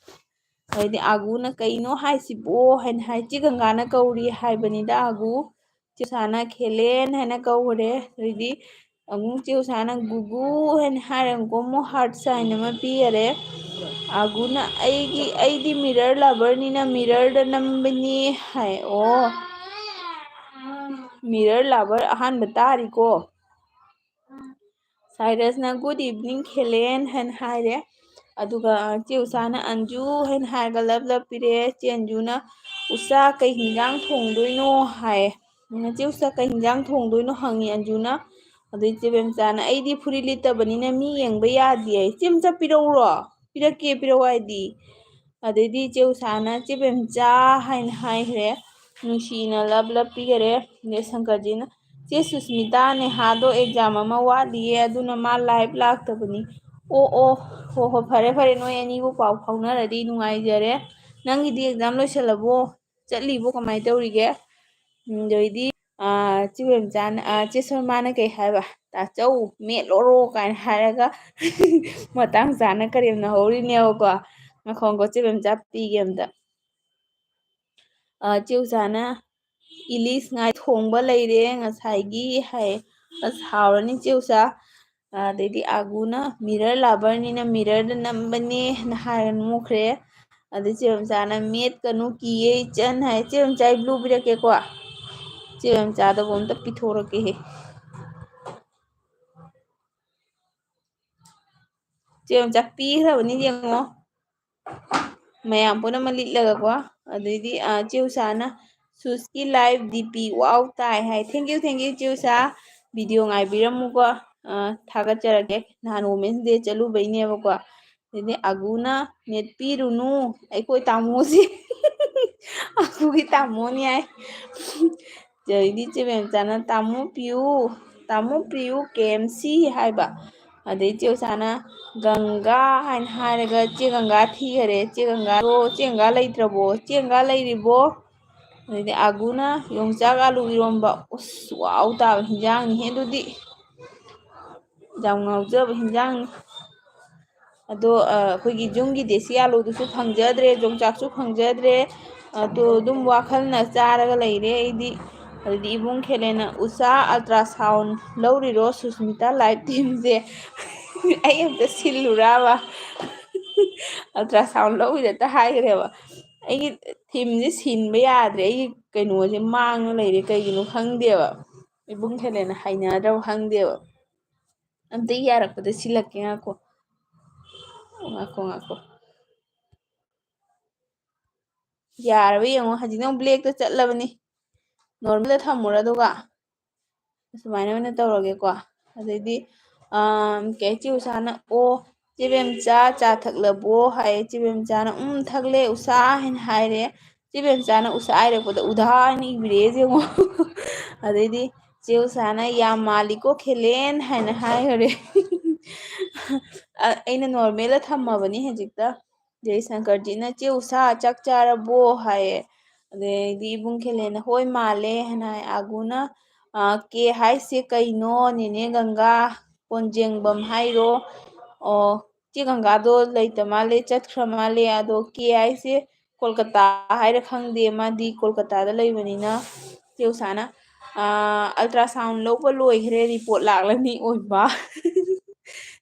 ꯑꯗꯩꯗꯤ ꯑꯥꯒꯨꯅ, "ꯀꯩꯅꯣ ꯍꯥꯏꯁꯤꯕꯣ?" ꯍꯥꯏꯅ ꯍꯥꯏ, "ꯆꯦ ꯒꯪꯒꯥꯅ ꯀꯧꯔꯤ ꯍꯥꯏꯕꯅꯤꯗ ꯑꯥꯒꯨ"꯫ ꯆꯦ ꯎꯁꯥꯅ, "ꯈꯦꯂꯦꯟ" ꯍꯥꯏꯅ ꯀꯧꯈ꯭ꯔꯦ꯫ ꯑꯗꯩꯗꯤ ꯑꯃꯨꯛ ꯆꯦ ꯎꯁꯥꯅ "ꯒꯨꯒꯨ" ꯍꯥꯏꯅ ꯍꯥꯏꯔꯒ ꯑꯃꯨꯛ heart sign ꯑꯃ ꯄꯤꯈꯔꯦ꯫ ꯑꯥꯒꯨꯅ, "ꯑꯩꯒꯤ, ꯑꯩꯗꯤ mirror loverꯅꯤꯅ mirrorꯗ ꯅꯝꯕꯅꯤ" ꯍꯥꯏ꯫ ꯑꯣ, mirror lover ꯑꯍꯥꯟꯕ ꯇꯥꯔꯤꯀꯣ꯫ ꯁꯥꯏꯔꯁꯅ "Good evening, ꯈꯦꯂꯦꯟ" ꯍꯥꯏꯅ ꯍꯥꯏꯔꯦ꯫ ꯑꯗꯨꯒ ꯆꯦ ꯎꯁꯥꯅ "ꯑꯟꯖꯨ" ꯍꯥꯏꯅ ꯍꯥꯏꯔꯒ love love ꯄꯤꯔꯛꯑꯦ꯫ ꯆꯦ ꯑꯟꯖꯨꯅ "ꯎꯁꯥ, ꯀꯩ ꯍꯤꯟꯖꯥꯡ ꯊꯣꯡꯗꯣꯏꯅꯣ?" ꯍꯥꯏ꯫ ꯆꯦ ꯎꯁꯥ, "ꯀꯩ ꯍꯤꯟꯖꯥꯡ ꯊꯣꯡꯗꯣꯏꯅꯣ?" ꯍꯪꯉꯤ ꯑꯟꯖꯨꯅ꯫ ꯑꯗꯩ ꯆꯦ ꯕꯦꯝꯆꯥꯅ "ꯑꯩꯗꯤ ꯐꯨꯔꯤꯠ ꯂꯤꯠꯇꯕꯅꯤꯅ ꯃꯤ ꯌꯦꯡꯕ ꯌꯥꯗꯦ" ꯍꯥꯏ꯫ "ꯆꯦ ꯕꯦꯝꯆꯥ, ꯄꯤꯔꯛꯎꯔꯣ?" "ꯄꯤꯔꯛꯀꯦ, ꯄꯤꯔꯛꯑꯣ" ꯍꯥꯏꯗꯤ꯫ ꯑꯗꯩꯗꯤ ꯆꯦ ꯎꯁꯥꯅ "ꯆꯦ ꯕꯦꯝꯆꯥ" ꯍꯥꯏꯅ ꯍꯥꯏꯈ꯭ꯔꯦ꯫ ꯅꯨꯡꯁꯤꯅ love love ꯄꯤꯈꯔꯦ꯫ ꯑꯗꯩ ꯁꯪꯀꯔꯖꯤꯅ "ꯆꯦ ꯁꯨꯁꯃꯤꯇꯥ, ꯅꯦꯍꯥꯗꯣ exam ꯑꯃ ꯋꯥꯠꯂꯤꯌꯦ, ꯑꯗꯨꯅ ꯃꯥ live ꯂꯥꯛꯇꯕꯅꯤ"꯫ "ꯑꯣ, ꯑꯣ, ꯍꯣ, ꯍꯣ, ꯐꯔꯦ, ꯐꯔꯦ, ꯅꯣꯏ ꯑꯅꯤꯕꯨ ꯄꯥꯎ ꯐꯥꯎꯅꯔꯗꯤ ꯅꯨꯡꯉꯥꯏꯖꯔꯦ꯫ ꯅꯪꯒꯤꯗꯤ exam ꯂꯣꯏꯁꯜꯂꯕꯣ? ꯆꯠꯂꯤꯕꯣ? ꯀꯃꯥꯏꯅ ꯇꯧꯔꯤꯒꯦ?" ꯑꯗꯩꯗꯤ, ꯑꯥ, ꯆꯦ ꯕꯦꯝꯆꯥꯅ, ꯑꯥ, ꯆꯦ ꯁꯣꯃꯥꯅ ꯀꯩ ꯍꯥꯏꯕ? "ꯇꯥꯆꯧ, ꯃꯦꯠꯂꯣꯔꯣ" ꯀꯥꯏꯅ ꯍꯥꯏꯔꯒ ꯃꯇꯥꯡ ꯆꯥꯅ ꯀꯔꯦꯝꯅ ꯍꯧꯔꯤꯅꯦꯕꯀꯣ꯫ ꯉꯥꯏꯈꯣꯀꯣ, ꯆꯦ ꯕꯦꯝꯆꯥ ꯄꯤꯒꯦ ꯑꯝꯇ꯫ ꯑꯥ, ꯆꯦ ꯎꯁꯥꯅ "ꯏꯂꯤꯁ ꯉꯥ ꯊꯣꯡꯕ ꯂꯩꯔꯦ ꯉꯁꯥꯏꯒꯤ" ꯍꯥꯏ꯫ "ꯑꯁ, ꯍꯥꯎꯔꯅꯤ ꯆꯦ ꯎꯁꯥ"꯫ ꯑꯗꯩꯗꯤ ꯑꯥꯒꯨꯅ "Mirror lover ꯅꯤꯅ mirror ꯗ ꯅꯝꯕꯅꯦ" ꯍꯥꯏꯅ ꯍꯥꯏꯔ ꯅꯣꯛꯈ꯭ꯔꯦ꯫ ꯑꯗꯩ ꯆꯦ ꯕꯦꯝꯆꯥꯅ "ꯃꯦꯠꯀꯅꯨ, ꯀꯤꯌꯦ ꯏꯆꯟ" ꯍꯥꯏ꯫ ꯆꯦ ꯕꯦꯝꯆꯥ, ꯑꯩ blue ꯄꯤꯔꯛꯀꯦꯀꯣ꯫ ꯆꯦ ꯕꯦꯝꯆꯥꯗꯕꯨ ꯑꯝꯇ ꯄꯤꯊꯣꯔꯛꯀꯦꯍꯦ꯫ ꯆꯦ ꯕꯦꯝꯆꯥ, ꯄꯤꯈ꯭ꯔꯕꯅꯤ ꯌꯦꯡꯉꯣ꯫ ꯃꯌꯥꯝ ꯄꯨꯝꯅꯃꯛ ꯂꯤꯠꯂꯒꯀꯣ꯫ ꯑꯗꯩꯗꯤ, ꯑ, ꯆꯦ ꯎꯁꯥꯅ "ꯁꯨꯁꯀꯤ live D P wow ꯇꯥꯏ" ꯍꯥꯏ꯫ Thank you, thank you, ꯆꯦ ꯎꯁꯥ꯫ Video ꯉꯥꯏꯕꯤꯔꯝꯃꯨꯀꯣ꯫ ꯑ, ꯊꯥꯒꯠꯆꯔꯛꯀꯦ꯫ ꯅꯍꯥꯟ Women's Day ꯆꯠꯂꯨꯕꯩꯅꯦꯕꯀꯣ꯫ ꯑꯗꯩꯗꯤ ꯑꯒꯨꯅ "ꯅꯦꯠꯄꯤꯔꯨꯅꯨ, ꯑꯩꯈꯣꯏ ꯇꯥꯃꯣꯁꯤ"꯫ ꯑꯒꯨꯒꯤ ꯇꯥꯃꯣꯅꯤ ꯍꯥꯏ꯫ ꯑꯗꯩꯗꯤ ꯆꯦ ꯃꯦꯝꯆꯥꯅ "ꯇꯥꯃꯣ ꯄꯤꯌꯨ, ꯇꯥꯃꯣ ꯄꯤꯌꯨ, K M C" ꯍꯥꯏꯕ꯫ ꯑꯗꯩ ꯆꯦ ꯎꯁꯥꯅ "ꯒꯪꯒꯥ" ꯍꯥꯏꯅ ꯍꯥꯏꯔꯒ ꯆꯦ ꯒꯪꯒꯥ ꯊꯤꯈꯔꯦ꯫ "ꯆꯦ ꯒꯪꯒꯥꯗꯣ, ꯆꯦ ꯒꯪꯒꯥ ꯂꯩꯇ꯭ꯔꯕꯣ? ꯆꯦ ꯒꯪꯒꯥ ꯂꯩꯔꯤꯕꯣ?" ꯑꯗꯩꯗꯤ ꯑꯒꯨꯅ "ꯌꯣꯡꯆꯥꯛ ꯑꯂꯨ ꯏꯔꯣꯝꯕ"꯫ ꯎꯁ, wow ꯇꯥꯕ ꯍꯤꯟꯖꯥꯡꯅꯤꯍꯦ ꯑꯗꯨꯗꯤ꯫ ꯌꯥꯝ ꯉꯥꯎꯖꯕ ꯍꯤꯟꯖꯥꯡꯅꯤ꯫ ꯑꯗꯣ, ꯑ, ꯑꯩꯈꯣꯏꯒꯤ ꯌꯨꯝꯒꯤ ꯗꯦꯁꯤ ꯑꯂꯨꯗꯨꯁꯨ ꯐꯪꯖꯗ꯭ꯔꯦ, ꯌꯣꯡꯆꯥꯛꯁꯨ ꯐꯪꯖꯗ꯭ꯔꯦ꯫ ꯑꯗꯣ ꯑꯗꯨꯝ ꯋꯥꯈꯜꯅ ꯆꯥꯔꯒ ꯂꯩꯔꯦ ꯑꯩꯗꯤ꯫ ꯑꯗꯨꯗꯤ ꯏꯕꯨꯡ ꯈꯦꯂꯦꯅ "ꯎꯁꯥ, ultrasound ꯂꯧꯔꯤꯔꯣ ꯁꯨꯁꯃꯤꯇꯥ live teamꯁꯦ?" ꯑꯩ ꯑꯝꯇ ꯁꯤꯜꯂꯨꯔꯕ? Ultrasound ꯂꯧꯔꯤꯔ ꯍꯦꯛꯇ ꯍꯥꯏꯈ꯭ꯔꯦꯕ꯫ ꯑꯩꯒꯤ themeꯁꯦ ꯁꯤꯟꯕ ꯌꯥꯗ꯭ꯔꯦ, ꯑꯩꯒꯤ ꯀꯩꯅꯣꯁꯦ ꯃꯥꯡꯉ ꯂꯩꯔꯦ, ꯀꯩꯒꯤꯅꯣ ꯈꯪꯗꯦꯕ꯫ ꯏꯕꯨꯡ ꯈꯦꯂꯦꯅ ꯍꯩꯅꯗ꯭ꯔꯕ ꯈꯪꯗꯦꯕ꯫ ꯑꯝꯇ ꯌꯥꯔꯛꯄꯗ ꯁꯤꯜꯂꯛꯀꯦ, ꯉꯥꯏꯈꯣ꯫ ꯉꯥꯏꯈꯣ, ꯉꯥꯏꯈꯣ꯫ ꯌꯥꯔꯕ ꯌꯦꯡꯉꯣ, ꯍꯧꯖꯤꯛꯅ ꯑꯃꯨꯛ blackꯇ ꯆꯠꯂꯕꯅꯤ꯫ Normalꯗ ꯊꯝꯃꯨꯔꯣ, ꯑꯗꯨꯒ ꯑꯁꯨꯃꯥꯏꯅ ꯑꯣꯏꯅ ꯇꯧꯔꯒꯦꯀꯣ꯫ ꯑꯗꯩꯗꯤ, ꯑꯝ, ꯀꯩ, ꯆꯦ ꯎꯁꯥꯅ, "ꯑꯣ, ꯆꯦ ꯕꯦꯝꯆꯥ, ꯆꯥ ꯊꯛꯂꯕꯣ?" ꯍꯥꯏꯌꯦ꯫ ꯆꯦ ꯕꯦꯝꯆꯥꯅ, "ꯎꯝ, ꯊꯛꯂꯦ, ꯎꯁꯥ" ꯍꯥꯏꯅ ꯍꯥꯏꯔꯦ꯫ ꯆꯦ ꯕꯦꯝꯆꯥꯅ ꯎꯁꯥ ꯍꯥꯏꯔꯛꯄꯗ ꯎꯙꯥ ꯍꯥꯏꯅ ꯏꯕꯤꯔꯛꯑꯦ, ꯌꯦꯡꯉꯣ꯫ ꯑꯗꯩꯗꯤ ꯆꯦ ꯎꯁꯥꯅ, "ꯌꯥꯝ ꯃꯥꯜꯂꯤꯀꯣ, ꯈꯦꯂꯦꯟ" ꯍꯥꯏꯅ ꯍꯥꯏꯈꯔꯦ꯫ ꯑ, ꯑꯩꯅ normalꯗ ꯊꯝꯃꯕꯅꯤ ꯍꯧꯖꯤꯛꯇ꯫ ꯑꯗꯩ ꯁꯪꯀꯔꯖꯤꯠꯅ, "ꯆꯦ ꯎꯁꯥ, ꯆꯥꯛ ꯆꯥꯔꯕꯣ?" ꯍꯥꯏꯌꯦ꯫ ꯑꯗꯩꯗꯤ ꯏꯕꯨꯡ ꯈꯦꯂꯦꯟꯅ, "ꯍꯣꯏ ꯃꯥꯜꯂꯦ" ꯍꯥꯏꯅ ꯍꯥꯏ꯫ ꯑꯥꯒꯨꯅ, "ꯑ, ꯀꯦ ꯍꯥꯏꯁꯦ ꯀꯩꯅꯣ, ꯅꯦꯅꯦ ꯒꯪꯒꯥ? ꯀꯣꯟꯖꯦꯡꯕꯝ ꯍꯥꯏꯔꯣ?" ꯑꯣ, ꯆꯦ ꯒꯪꯒꯥꯗꯣ ꯂꯩꯇ ꯃꯥꯜꯂꯦ, ꯆꯠꯈ꯭ꯔ ꯃꯥꯜꯂꯦ꯫ ꯑꯗꯣ ꯀꯦ ꯍꯥꯏꯁꯦ ꯀꯣꯜꯀꯇꯥ ꯍꯥꯏꯔ ꯈꯪꯗꯦ, ꯃꯥꯗꯤ ꯀꯣꯜꯀꯇꯥꯗ ꯂꯩꯕꯅꯤꯅ꯫ ꯆꯦ ꯎꯁꯥꯅ, "ꯑ, ultrasound ꯂꯧꯕ ꯂꯣꯏꯈ꯭ꯔꯦ, report ꯂꯥꯛꯂꯅꯤ ꯑꯣꯏꯕ"꯫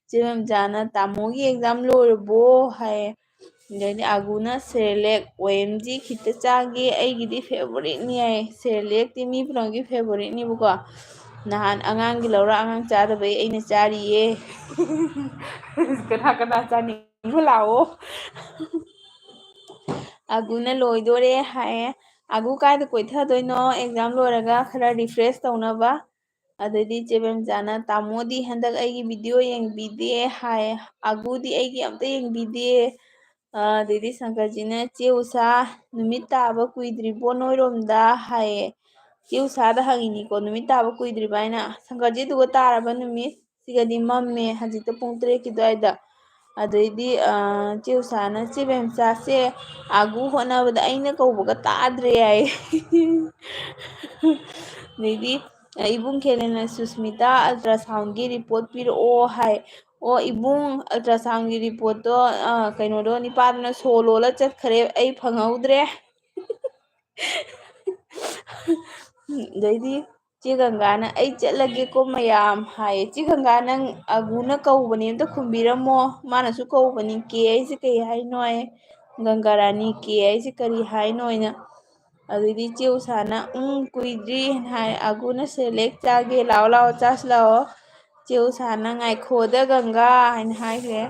ꯆꯦ ꯕꯦꯝꯆꯥꯅ, "ꯇꯥꯃꯣꯒꯤ exam ꯂꯣꯏꯔꯕꯣ?" ꯍꯥꯏꯌꯦ꯫ ꯑꯗꯩꯗꯤ ꯑꯥꯒꯨꯅ, "Cerelac, O M G, ꯈꯤꯇ ꯆꯥꯒꯦ, ꯑꯩꯒꯤꯗꯤ favouriteꯅꯤ" ꯍꯥꯏ꯫ Cerelacꯇꯤ ꯃꯤ ꯄꯨꯝꯅꯃꯛꯀꯤ favouriteꯅꯦꯕꯀꯣ꯫ ꯅꯍꯥꯟ ꯑꯉꯥꯡꯒꯤ ꯂꯧꯔ ꯑꯉꯥꯡ ꯆꯥꯗꯕꯩ ꯑꯩꯅ ꯆꯥꯔꯤꯌꯦ꯫ ꯀꯅꯥ ꯀꯅꯥ ꯆꯥꯅꯤꯡꯕ ꯂꯥꯛꯑꯣ꯫ ꯑꯥꯒꯨꯅ, "ꯂꯣꯏꯗꯣꯔꯦ" ꯍꯥꯏꯌꯦ꯫ ꯑꯥꯒꯨ ꯀꯥꯏꯗ ꯀꯣꯏꯊꯗꯣꯏꯅꯣ exam ꯂꯣꯏꯔꯒ ꯈꯔ refresh ꯇꯧꯅꯕ? ꯑꯗꯩꯗꯤ ꯆꯦ ꯕꯦꯝꯆꯥꯅ, "ꯇꯥꯃꯣꯗꯤ ꯍꯟꯗꯛ ꯑꯩꯒꯤ video ꯌꯦꯡꯕꯤꯗꯦ" ꯍꯥꯏ꯫ "ꯑꯥꯒꯨꯗꯤ ꯑꯩꯒꯤ ꯑꯝꯇ ꯌꯦꯡꯕꯤꯗꯦ"꯫ ꯑ, ꯑꯗꯩꯗꯤ ꯁꯪꯀꯔꯖꯤꯅ, "ꯆꯦ ꯎꯁꯥ, ꯅꯨꯃꯤꯠ ꯇꯥꯕ ꯀꯨꯏꯗ꯭ꯔꯤꯕꯣ ꯅꯣꯏꯔꯣꯝꯗ?" ꯍꯥꯏꯌꯦ꯫ ꯆꯦ ꯎꯁꯥꯗ ꯍꯪꯉꯤꯅꯤꯀꯣ, ꯅꯨꯃꯤꯠ ꯇꯥꯕ ꯀꯨꯏꯗ꯭ꯔꯤꯕ ꯍꯥꯏꯅ꯫ ꯁꯪꯀꯔꯖꯤꯠ, ꯑꯗꯨꯒ ꯇꯥꯔꯕ ꯅꯨꯃꯤꯠ? ꯁꯤꯒꯗꯤ ꯃꯝꯃꯦ, ꯍꯧꯖꯤꯛꯇ ꯄꯨꯡ ꯇꯔꯦꯠꯀꯤ ꯑꯗꯨꯋꯥꯏꯗ꯫ ꯑꯗꯩꯗꯤ, ꯑ, ꯆꯦ ꯎꯁꯥꯅ, "ꯆꯦ ꯕꯦꯝꯆꯥꯁꯦ ꯑꯥꯒꯨ ꯍꯣꯠꯅꯕꯗ ꯑꯩꯅ ꯀꯧꯕꯒ ꯇꯥꯗ꯭ꯔꯦ" ꯍꯥꯏ꯫ ꯑꯗꯩꯗꯤ, ꯑ, ꯏꯕꯨꯡ ꯈꯦꯂꯦꯟꯅ, "ꯁꯨꯁꯃꯤꯇꯥ, ultrasoundꯒꯤ report ꯄꯤꯔꯛꯑꯣ" ꯍꯥꯏ꯫ "ꯑꯣ ꯏꯕꯨꯡ, ultrasoundꯒꯤ reportꯇꯣ, ꯑ, ꯀꯩꯅꯣꯗꯣ, ꯅꯤꯄꯥꯗꯨꯅ ꯁꯣ ꯂꯣꯜꯂ ꯆꯠꯈ꯭ꯔꯦ, ꯑꯩ ꯐꯪꯍꯧꯗ꯭ꯔꯦ"꯫ ꯑꯗꯩꯗꯤ ꯆꯦ ꯒꯪꯒꯥꯅ, "ꯑꯩ ꯆꯠꯂꯒꯦꯀꯣ ꯃꯌꯥꯝ" ꯍꯥꯏꯌꯦ꯫ "ꯆꯦ ꯒꯪꯒꯥ, ꯅꯪ ꯑꯒꯨꯅ ꯀꯧꯕꯅꯦ, ꯑꯝꯇ ꯈꯨꯝꯕꯤꯔꯝꯃꯣ, ꯃꯥꯅꯁꯨ ꯀꯧꯕꯅꯤ, ꯀꯦ ꯍꯥꯏꯁꯦ ꯀꯩ ꯍꯥꯏꯅꯣ?" ꯍꯥꯏꯌꯦ꯫ ꯒꯪꯒꯥ ꯔꯥꯅꯤ, "ꯀꯦ ꯍꯥꯏꯁꯦ ꯀꯔꯤ ꯍꯥꯏꯅꯣ?" ꯍꯥꯏꯅ꯫ ꯑꯗꯩꯗꯤ ꯆꯦ ꯎꯁꯥꯅ, "ꯎꯝ, ꯀꯨꯏꯗ꯭ꯔꯤ" ꯍꯥꯏꯅ ꯍꯥꯏ꯫ "ꯑꯒꯨꯅ Cerelac ꯆꯥꯒꯦ, ꯂꯥꯛꯑꯣ, ꯂꯥꯛꯑꯣ, ꯆꯥꯁꯤ ꯂꯥꯛꯑꯣ"꯫ ꯆꯦ ꯎꯁꯥꯅ "ꯉꯥꯏꯈꯣꯗ ꯒꯪꯒꯥ" ꯍꯥꯏꯅ ꯍꯥꯏꯈ꯭ꯔꯦ꯫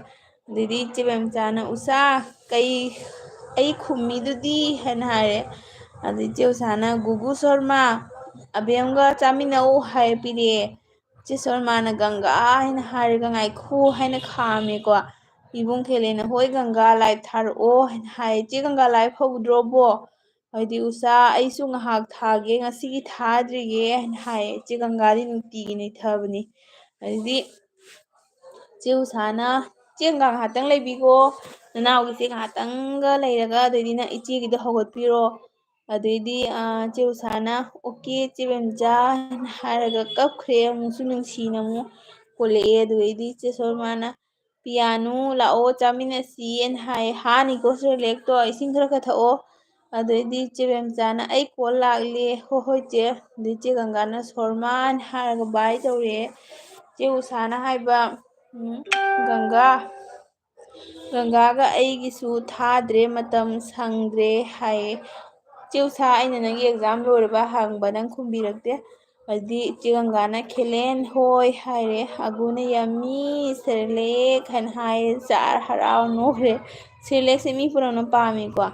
ꯑꯗꯩꯗꯤ ꯆꯦ ꯕꯦꯝꯆꯥꯅ "ꯎꯁꯥ, ꯀꯩ, ꯑꯩ ꯈꯨꯝꯃꯤꯗꯨꯗꯤ?" ꯍꯥꯏꯅ ꯍꯥꯏꯔꯦ꯫ ꯑꯗꯩ ꯆꯦ ꯎꯁꯥꯅ "ꯒꯨꯒꯨ ꯁꯣꯔꯃꯥ, ꯑꯕꯦꯝꯒ ꯆꯥꯃꯤꯟꯅꯧ" ꯍꯥꯏ ꯄꯤꯔꯛꯑꯦ꯫ ꯆꯦ ꯁꯣꯔꯃꯥꯅ "ꯒꯪꯒꯥ" ꯍꯥꯏꯅ ꯍꯥꯏꯔꯒ "ꯉꯥꯏꯈꯣ" ꯍꯥꯏꯅ ꯈꯥꯝꯃꯦꯀꯣ꯫ ꯏꯕꯨꯡ ꯈꯦꯂꯦꯅ "ꯍꯣꯏ ꯒꯪꯒꯥ, ꯂꯥꯏꯚ ꯊꯥꯔꯛꯑꯣ" ꯍꯥꯏꯅ ꯍꯥꯏ꯫ "ꯆꯦ ꯒꯪꯒꯥ, ꯂꯥꯏꯚ ꯍꯧꯗ꯭ꯔꯣꯕꯣ?" ꯍꯥꯏꯗꯤ "ꯎꯁꯥ, ꯑꯩꯁꯨ ꯉꯥꯏꯍꯥꯛ ꯊꯥꯒꯦ, ꯉꯁꯤꯒꯤ ꯊꯥꯗ꯭ꯔꯤꯌꯦ" ꯍꯥꯏꯅ ꯍꯥꯏꯌꯦ꯫ ꯆꯦ ꯒꯪꯒꯥꯗꯤ ꯅꯨꯡꯇꯤꯒꯤ ꯅꯩꯊꯕꯅꯤ꯫ ꯑꯗꯩꯗꯤ ꯆꯦ ꯎꯁꯥꯅ "ꯆꯦ ꯒꯪꯒꯥ, ꯉꯥꯏꯍꯥꯛꯇꯪ ꯂꯩꯕꯤꯈꯣ, ꯅꯅꯥꯎꯒꯤꯁꯦ ꯉꯥꯏꯍꯥꯛꯇꯪꯒ ꯂꯩꯔꯒ ꯑꯗꯩꯗꯤ ꯅꯪ ꯏꯆꯦꯒꯤꯗꯣ ꯍꯧꯒꯠꯄꯤꯔꯣ"꯫ ꯑꯗꯩꯗꯤ, ꯑ, ꯆꯦ ꯎꯁꯥꯅ "ꯑꯣꯀꯦ, ꯆꯦ ꯕꯦꯝꯆꯥ" ꯍꯥꯏꯅ ꯍꯥꯏꯔꯒ ꯀꯞꯈ꯭ꯔꯦ꯫ ꯑꯃꯨꯛꯁꯨ ꯅꯨꯡꯁꯤꯅ ꯑꯃꯨꯛ ꯀꯣꯜꯂꯛꯑꯦ꯫ ꯑꯗꯨꯗꯩꯗꯤ ꯆꯦ ꯁꯣꯔꯃꯥꯅ "ꯄꯤꯌꯥꯅꯨ, ꯂꯥꯛꯑꯣ, ꯆꯥꯃꯤꯟꯅꯁꯤꯅ" ꯍꯥꯏ꯫ "ꯍꯥꯅꯤꯀꯣ ꯁꯦꯔꯦꯂꯦꯛꯇꯣ, ꯏꯁꯤꯡ ꯈꯔ ꯈꯔ ꯊꯛꯑꯣ"꯫ ꯑꯗꯩꯗꯤ ꯆꯦ ꯕꯦꯝꯆꯥꯅ "ꯑꯩ ꯀꯣꯜ ꯂꯥꯛꯂꯦ"꯫ "ꯍꯣꯏ ꯍꯣꯏ ꯆꯦ"꯫ ꯑꯗꯩ ꯆꯦ ꯒꯪꯒꯥꯅ "ꯁꯣꯔꯃꯥꯟ" ꯍꯥꯏꯔꯒ ꯕꯥꯏ ꯇꯧꯔꯦ꯫ ꯆꯦ ꯎꯁꯥꯅ ꯍꯥꯏꯕ, ꯎꯝ, "ꯒꯪꯒꯥ, ꯒꯪꯒꯥꯒ ꯑꯩꯒꯤꯁꯨ ꯊꯥꯗ꯭ꯔꯦ, ꯃꯇꯝ ꯁꯪꯗ꯭ꯔꯦ" ꯍꯥꯏꯌꯦ꯫ "ꯆꯦ ꯎꯁꯥ, ꯑꯩꯅ ꯅꯪꯒꯤ ꯑꯦꯛꯖꯥꯝ ꯂꯣꯏꯔꯕ ꯍꯪꯕ, ꯅꯪ ꯈꯨꯝꯕꯤꯔꯛꯇꯦ"꯫ ꯑꯗꯩꯗꯤ ꯆꯦ ꯒꯪꯒꯥꯅ "ꯈꯦꯂꯦꯟ ꯍꯣꯏ" ꯍꯥꯏꯔꯦ꯫ ꯑꯒꯨꯅ "ꯌꯝꯃꯤ ꯁꯦꯔꯦꯂꯦꯛ" ꯍꯥꯏꯅ ꯍꯥꯏꯌꯦ꯫ ꯆꯥꯔ ꯍꯔꯥꯎ ꯅꯣꯛꯈ꯭ꯔꯦ꯫ ꯁꯦꯔꯦꯂꯦꯛꯁꯦ ꯃꯤ ꯄꯨꯝꯅꯃꯛꯅ ꯄꯥꯝꯃꯤꯀꯣ꯫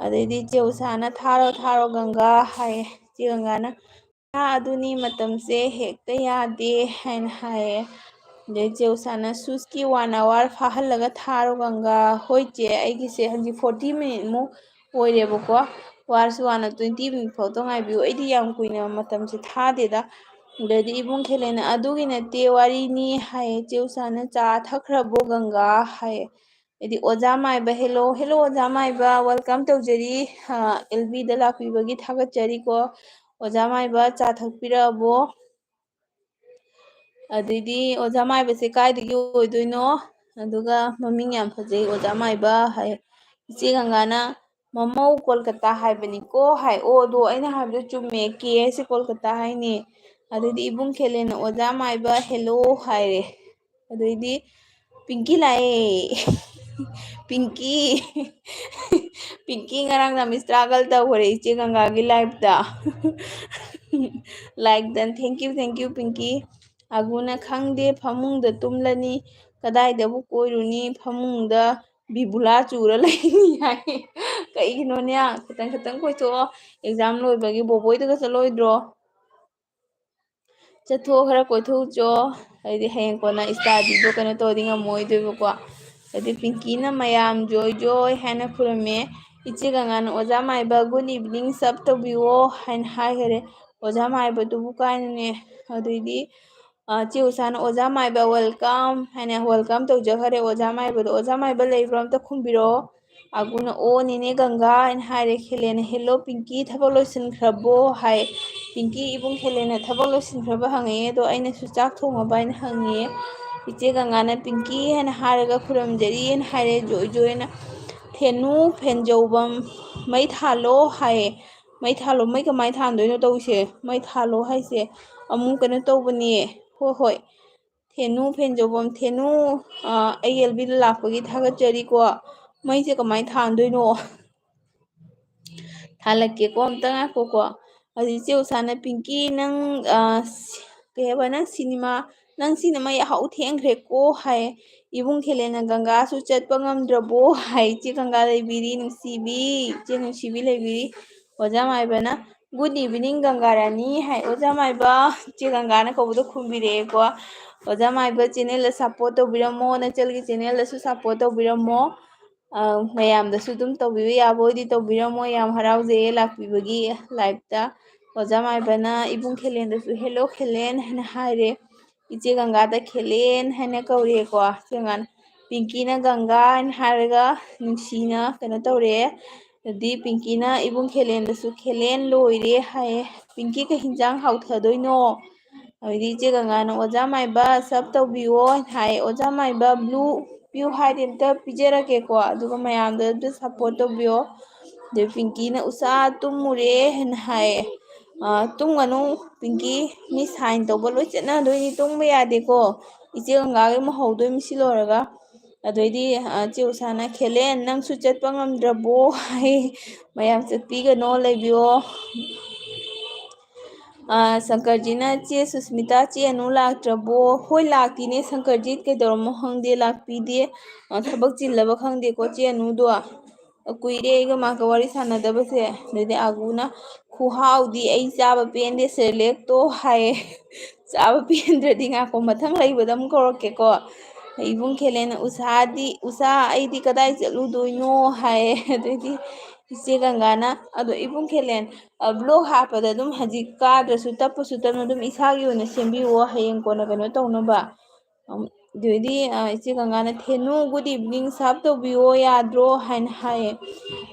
ꯑꯗꯩꯗꯤ ꯆꯦ ꯎꯁꯥꯅ "ꯊꯥꯔꯣ, ꯊꯥꯔꯣ ꯒꯪꯒꯥ" ꯍꯥꯏꯌꯦ꯫ ꯆꯦ ꯒꯪꯒꯥꯅ "ꯏꯁꯥ ꯑꯗꯨꯅꯤ, ꯃꯇꯝꯁꯦ ꯍꯦꯛꯇ ꯌꯥꯗꯦ" ꯍꯥꯏꯅ ꯍꯥꯏꯌꯦ꯫ ꯑꯗꯩ ꯆꯦ ꯎꯁꯥꯅ "ꯁꯨꯁꯀꯤ ꯋꯥꯟ ꯑꯋꯥꯔ ꯐꯥꯍꯜꯂꯒ ꯊꯥꯔꯣ ꯒꯪꯒꯥ"꯫ "ꯍꯣꯏ ꯆꯦ, ꯑꯩꯒꯤꯁꯦ ꯍꯧꯖꯤꯛ ꯐꯣꯔꯇꯤ ꯃꯤꯅꯤꯠꯃꯨꯛ ꯑꯣꯏꯔꯦꯕꯀꯣ, ꯋꯥꯔꯁꯨ ꯋꯥꯅ ꯇ꯭ꯋꯦꯟꯇꯤ ꯃꯤꯅꯤꯠ ꯐꯥꯎꯇ ꯉꯥꯏꯕꯤꯌꯨ, ꯑꯩꯗꯤ ꯌꯥꯝ ꯀꯨꯏꯅ ꯃꯇꯝꯁꯦ ꯊꯥꯗꯦꯗ"꯫ ꯑꯗꯩꯗꯤ ꯏꯕꯨꯡ ꯈꯦꯂꯦꯟꯅ "ꯑꯗꯨꯒꯤ ꯅꯠꯇꯦ ꯋꯥꯔꯤꯅꯤ" ꯍꯥꯏꯌꯦ꯫ ꯆꯦ ꯎꯁꯥꯅ "ꯆꯥ ꯊꯛꯈ꯭ꯔꯕꯣ ꯒꯪꯒꯥ?" ꯍꯥꯏꯌꯦ꯫ ꯑꯗꯩꯗꯤ "ꯑꯣꯖꯥ ꯃꯥꯏꯕ, ꯍꯦꯜꯂꯣ"꯫ "ꯍꯦꯜꯂꯣ ꯑꯣꯖꯥ ꯃꯥꯏꯕ, ꯋꯦꯜꯀꯝ ꯇꯧꯖꯔꯤ, ꯑꯦꯜ ꯕꯤꯗ ꯂꯥꯛꯄꯤꯕꯒꯤ ꯊꯥꯒꯠꯆꯔꯤꯀꯣ꯫ ꯑꯣꯖꯥ ꯃꯥꯏꯕ, ꯆꯥ ꯊꯛꯄꯤꯔꯛꯑꯕꯣ?" ꯑꯗꯩꯗꯤ "ꯑꯣꯖꯥ ꯃꯥꯏꯕꯁꯦ ꯀꯥꯏꯗꯒꯤ ꯑꯣꯏꯗꯣꯏꯅꯣ? ꯑꯗꯨꯒ ꯃꯃꯤꯡ ꯌꯥꯝ ꯐꯖꯩ ꯑꯣꯖꯥ ꯃꯥꯏꯕ" ꯍꯥꯏ꯫ ꯏꯆꯦ ꯒꯪꯒꯥꯅ "ꯃꯃꯧ ꯀꯣꯜꯀꯇꯥ ꯍꯥꯏꯕꯅꯤꯀꯣ" ꯍꯥꯏ꯫ "ꯑꯣ, ꯑꯗꯣ ꯑꯩꯅ ꯍꯥꯏꯕꯗꯣ ꯆꯨꯝꯃꯦ, ꯀꯦ ꯍꯥꯏꯁꯦ ꯀꯣꯜꯀꯇꯥ ꯍꯥꯏꯅꯦ"꯫ ꯑꯗꯩꯗꯤ ꯏꯕꯨꯡ ꯈꯦꯂꯦꯟꯅ "ꯑꯣꯖꯥ ꯃꯥꯏꯕ, ꯍꯦꯜꯂꯣ" ꯍꯥꯏꯔꯦ꯫ ꯑꯗꯩꯗꯤ "ꯄꯤꯡꯀꯤ ꯂꯥꯛꯑꯦ꯫ ꯄꯤꯡꯀꯤ, ꯄꯤꯡꯀꯤ ꯉꯔꯥꯡ ꯅꯨꯃꯤꯠ ꯏꯁꯇ꯭ꯔꯒꯜ ꯇꯧꯈꯔꯦ ꯏꯆꯦ ꯒꯪꯒꯥꯒꯤ ꯂꯥꯏꯐꯇ"꯫ Like done. Thank you, thank you, ꯄꯤꯡꯀꯤ꯫ ꯑꯒꯨꯅ, "ꯈꯪꯗꯦ, ꯐꯃꯨꯡꯗ ꯇꯨꯝꯂꯅꯤ, ꯀꯗꯥꯏꯗꯕꯨ ꯀꯣꯏꯔꯨꯅꯤ, ꯐꯃꯨꯡꯗ ꯕꯤꯕꯨꯂꯥ ꯆꯨꯔ ꯂꯩꯅꯤ" ꯍꯥꯏ꯫ ꯀꯩꯒꯤꯅꯣꯅꯦ? ꯈꯤꯇꯪ ꯈꯤꯇꯪ ꯀꯣꯏꯊꯣꯛꯑꯣ꯫ ꯑꯦꯛꯖꯥꯝ ꯂꯣꯏꯕꯒꯤ ꯕꯣꯕꯣꯏꯗꯒ ꯆꯠꯂꯣꯏꯗ꯭ꯔꯣ? ꯆꯠꯊꯣꯛꯑꯣ, ꯈꯔ ꯀꯣꯏꯊꯣꯛꯎꯆꯣ꯫ ꯍꯥꯏꯗꯤ ꯍꯌꯦꯡ ꯀꯣꯟꯅ ꯁ꯭ꯇꯥꯗꯤꯗꯣ ꯀꯩꯅꯣ ꯇꯧꯔꯗꯤ ꯉꯝꯃꯣꯏꯗꯣꯏꯕꯀꯣ꯫ ꯍꯥꯏꯗꯤ ꯄꯤꯡꯀꯤꯅ ꯃꯌꯥꯝ "ꯖꯣꯏ ꯖꯣꯏ" ꯍꯥꯏꯅ ꯈꯨꯔꯨꯝꯃꯦ꯫ ꯏꯆꯦ ꯒꯪꯒꯥꯅ "ꯑꯣꯖꯥ ꯃꯥꯏꯕ, good evening, sub ꯇꯧꯕꯤꯌꯣ" ꯍꯥꯏꯅ ꯍꯥꯏꯈꯔꯦ꯫ "ꯑꯣꯖꯥ ꯃꯥꯏꯕꯗꯨꯕꯨ ꯀꯥꯏꯅꯅꯦ?" ꯑꯗꯨꯏꯗꯤ, ꯑ, ꯆꯦ ꯎꯁꯥꯅ "ꯑꯣꯖꯥ ꯃꯥꯏꯕ, welcome" ꯍꯥꯏꯅ welcome ꯇꯧꯖꯈꯔꯦ ꯑꯣꯖꯥ ꯃꯥꯏꯕꯗꯣ꯫ "ꯑꯣꯖꯥ ꯃꯥꯏꯕ ꯂꯩꯕ꯭ꯔꯣ? ꯑꯝꯇ ꯈꯨꯝꯕꯤꯔꯛꯑꯣ"꯫ ꯑꯒꯨꯅ "ꯑꯣ, ꯅꯦꯅꯦ ꯒꯪꯒꯥ" ꯍꯥꯏꯅ ꯍꯥꯏꯔꯦ꯫ ꯈꯦꯂꯦꯅ "Hello ꯄꯤꯡꯀꯤ, ꯊꯕꯛ ꯂꯣꯏꯁꯤꯟꯈ꯭ꯔꯕꯣ?" ꯍꯥꯏ꯫ ꯄꯤꯡꯀꯤ ꯏꯕꯨꯡ ꯈꯦꯂꯦꯅ "ꯊꯕꯛ ꯂꯣꯏꯁꯤꯟꯈ꯭ꯔꯕ?" ꯍꯪꯉꯛꯑꯦ꯫ ꯑꯗꯣ ꯑꯩꯅꯁꯨ "ꯆꯥꯛ ꯊꯣꯡꯉꯕ?" ꯍꯥꯏꯅ ꯍꯪꯉꯦ꯫ ꯏꯆꯦ ꯒꯪꯒꯥꯅ "ꯄꯤꯡꯀꯤ" ꯍꯥꯏꯅ ꯍꯥꯏꯔꯒ ꯈꯨꯔꯨꯝꯖꯔꯤꯅ ꯍꯥꯏꯔꯦ꯫ "ꯖꯣꯏ ꯖꯣꯏꯅ ꯊꯦꯅꯨ ꯐꯦꯟꯖꯧꯕꯝ ꯃꯩ ꯊꯥꯜꯂꯣ" ꯍꯥꯏꯌꯦ꯫ "ꯃꯩ ꯊꯥꯜꯂꯣ? ꯃꯩ ꯀꯃꯥꯏꯅ ꯊꯥꯟꯗꯣꯏꯅꯣ ꯇꯧꯁꯦ? ꯃꯩ ꯊꯥꯜꯂꯣ ꯍꯥꯏꯁꯦ ꯑꯃꯨꯛ ꯀꯩꯅꯣ ꯇꯧꯕꯅꯦ"꯫ ꯍꯣꯏ, ꯍꯣꯏ꯫ "ꯊꯦꯅꯨ ꯐꯦꯟꯖꯧꯕꯝ, ꯊꯦꯅꯨ, ꯑ, ꯑꯩꯒꯤ ꯑꯦꯜ ꯕꯤꯗ ꯂꯥꯛꯄꯒꯤ ꯊꯥꯒꯠꯆꯔꯤꯀꯣ꯫ ꯃꯩꯁꯦ ꯀꯃꯥꯏꯅ ꯊꯥꯟꯗꯣꯏꯅꯣ?" ꯊꯥꯜꯂꯛꯀꯦꯀꯣ, ꯑꯝꯇ ꯉꯥꯏꯈꯣꯀꯣ꯫ ꯑꯗꯨ ꯏꯆꯦ ꯎꯁꯥꯅ "ꯄꯤꯡꯀꯤ, ꯅꯪ, ꯑ, ꯁꯤ-, ꯀꯩ ꯍꯥꯏꯕ, ꯅꯪ ꯁꯤꯅꯦꯃꯥ, ꯅꯪ ꯁꯤꯅꯦꯃꯥ ꯌꯥꯍꯧ ꯊꯦꯡꯈ꯭ꯔꯦꯀꯣ" ꯍꯥꯏ꯫ ꯏꯕꯨꯡ ꯈꯦꯂꯦꯅ "ꯒꯪꯒꯥꯁꯨ ꯆꯠꯄ ꯉꯝꯗ꯭ꯔꯕꯣ" ꯍꯥꯏ꯫ "ꯏꯆꯦ ꯒꯪꯒꯥ ꯂꯩꯕꯤꯔꯤ, ꯅꯨꯡꯁꯤꯕꯤ, ꯏꯆꯦ ꯅꯨꯡꯁꯤꯕꯤ ꯂꯩꯕꯤꯔꯤ"꯫ ꯑꯣꯖꯥ ꯃꯥꯏꯕꯅ "Good evening, ꯒꯪꯒꯥꯔꯥꯅꯤ" ꯍꯥꯏ꯫ "ꯑꯣꯖꯥ ꯃꯥꯏꯕ", ꯏꯆꯦ ꯒꯪꯒꯥꯅ ꯀꯧꯕꯗꯣ ꯈꯨꯝꯕꯤꯔꯛꯑꯦꯀꯣ꯫ "ꯑꯣꯖꯥ ꯃꯥꯏꯕ, channelꯗ support ꯇꯧꯕꯤꯔꯝꯃꯣ, ꯅꯆꯜꯒꯤ channelꯗꯁꯨ support ꯇꯧꯕꯤꯔꯝꯃꯣ꯫ ꯑ, ꯃꯌꯥꯝꯗꯁꯨ ꯑꯗꯨꯝ ꯇꯧꯕꯤꯕ ꯌꯥꯕ ꯑꯣꯏꯗꯤ ꯇꯧꯕꯤꯔꯝꯃꯣ꯫ ꯌꯥꯝ ꯍꯔꯥꯎꯖꯩꯌꯦ ꯂꯥꯛꯄꯤꯕꯒꯤ liveꯇ"꯫ ꯑꯣꯖꯥ ꯃꯥꯏꯕꯅ ꯏꯕꯨꯡ ꯈꯦꯂꯦꯟꯗꯁꯨ "Hello ꯈꯦꯂꯦꯟ" ꯍꯥꯏꯅ ꯍꯥꯏꯔꯦ꯫ ꯏꯆꯦ ꯒꯪꯒꯥꯗ "ꯈꯦꯂꯦꯟ" ꯍꯥꯏꯅ ꯀꯧꯔꯦꯀꯣ꯫ ꯏꯆꯦ ꯒꯪꯒꯥꯅ, "ꯄꯤꯡꯀꯤꯅ ꯒꯪꯒꯥ" ꯍꯥꯏꯅ ꯍꯥꯏꯔꯒ ꯅꯨꯡꯁꯤꯅ ꯀꯩꯅꯣ ꯇꯧꯔꯦ꯫ ꯑꯗꯨꯗꯤ ꯄꯤꯡꯀꯤꯅ ꯏꯕꯨꯡ ꯈꯦꯂꯦꯟꯗꯁꯨ "ꯈꯦꯂꯦꯟ ꯂꯣꯏꯔꯦ" ꯍꯥꯏꯌꯦ꯫ "ꯄꯤꯡꯀꯤ, ꯀꯩ ꯍꯤꯟꯖꯥꯡ ꯍꯥꯎꯊꯗꯣꯏꯅꯣ?" ꯑꯗꯩꯗꯤ ꯏꯆꯦ ꯒꯪꯒꯥꯅ "ꯑꯣꯖꯥ ꯃꯥꯏꯕ, sub ꯇꯧꯕꯤꯌꯣ" ꯍꯥꯏ꯫ "ꯑꯣꯖꯥ ꯃꯥꯏꯕ, blue ꯄꯤꯌꯨ ꯍꯥꯏꯗꯤ ꯑꯝꯇ ꯄꯤꯖꯔꯛꯀꯦꯀꯣ, ꯑꯗꯨꯒ ꯃꯌꯥꯝꯗ ꯑꯝꯇ support ꯇꯧꯕꯤꯌꯣ"꯫ ꯑꯗꯩ ꯄꯤꯡꯀꯤꯅ "ꯎꯁꯥ ꯇꯨꯝꯃꯨꯔꯦ" ꯍꯥꯏꯅ ꯍꯥꯏꯌꯦ꯫ "ꯑ, ꯇꯨꯝꯒꯅꯨ ꯄꯤꯡꯀꯤ, ꯃꯤ sign ꯇꯧꯕ ꯂꯣꯏ ꯆꯠꯅꯗꯣꯏꯅꯤ, ꯇꯨꯝꯕ ꯌꯥꯗꯦꯀꯣ꯫ ꯏꯆꯦ ꯒꯪꯒꯥꯒꯤ ꯑꯃꯨꯛ ꯍꯧꯗꯣꯏꯅꯤ ꯁꯤ ꯂꯣꯏꯔꯒ"꯫ ꯑꯗꯩꯗꯤ, ꯑ, ꯆꯦ ꯎꯁꯥꯅ "ꯈꯦꯂꯦꯟ, ꯅꯪꯁꯨ ꯆꯠꯄ ꯉꯝꯗ꯭ꯔꯕꯣ?" ꯍꯥꯏ꯫ "ꯃꯌꯥꯝ ꯆꯠꯄꯤꯒꯅꯣ, ꯂꯩꯕꯤꯌꯣ"꯫ ꯁꯪꯀꯔꯖꯤꯠꯅ, "ꯆꯦ ꯁꯨꯁꯃꯤꯇꯥ, ꯆꯦ ꯑꯅꯨ ꯂꯥꯛꯇ꯭ꯔꯕꯣ?" "ꯍꯣꯏ, ꯂꯥꯛꯇꯤꯅꯦ ꯁꯪꯀꯔꯖꯤꯠ, ꯀꯩꯗꯧꯔꯝꯃꯣ ꯈꯪꯗꯦ, ꯂꯥꯛꯄꯤꯗꯦ꯫ ꯊꯕꯛ ꯆꯤꯜꯂꯕ ꯈꯪꯗꯦꯀꯣ ꯆꯦ ꯑꯅꯨꯗꯣ꯫ ꯀꯨꯏꯔꯦ ꯑꯩꯒ ꯃꯥꯒ ꯋꯥꯔꯤ ꯁꯥꯟꯅꯗꯕꯁꯦ"꯫ ꯑꯗꯩꯗꯤ ꯑꯥꯒꯨꯅ, "ꯈꯨꯍꯥꯎꯗꯤ ꯑꯩ ꯆꯥꯕ ꯄꯦꯟꯗꯦ ꯁꯦꯔꯦꯂꯦꯛꯇꯣ" ꯍꯥꯏꯌꯦ꯫ "ꯆꯥꯕ ꯄꯦꯟꯗ꯭ꯔꯗꯤ ꯉꯥꯏꯈꯣ, ꯃꯊꯪ ꯂꯩꯕꯗ ꯑꯃꯨꯛ ꯀꯧꯔꯛꯀꯦꯀꯣ"꯫ ꯏꯕꯨꯡ ꯈꯦꯂꯦꯟꯅ, "ꯎꯁꯥꯗꯤ, ꯎꯁꯥ, ꯑꯩꯗꯤ ꯀꯗꯥꯏ ꯆꯠꯂꯨꯗꯣꯏꯅꯣ?" ꯍꯥꯏꯌꯦ꯫ ꯑꯗꯩꯗꯤ ꯏꯆꯦ ꯒꯪꯒꯥꯅ, "ꯑꯗꯣ ꯏꯕꯨꯡ ꯈꯦꯂꯦꯟ, ꯕ꯭ꯂꯣꯛ ꯍꯥꯞꯄꯗ ꯑꯗꯨꯝ ꯍꯧꯖꯤꯛ ꯀꯥꯗ꯭ꯔꯁꯨ ꯇꯞꯄꯁꯨ ꯇꯞꯅ ꯑꯗꯨꯝ ꯏꯁꯥꯒꯤ ꯑꯣꯏꯅ ꯁꯦꯝꯕꯤꯌꯣ, ꯍꯌꯦꯡ ꯀꯣꯟꯅ ꯀꯩꯅꯣ ꯇꯧꯅꯕ"꯫ ꯑꯗꯨꯗꯤ ꯏꯆꯦ ꯒꯪꯒꯥꯅ, "ꯊꯦꯅꯨ, good evening, ꯁꯥꯞ ꯇꯧꯕꯤꯌꯣ ꯌꯥꯗ꯭ꯔꯣ?" ꯍꯥꯏꯅ ꯍꯥꯏꯌꯦ꯫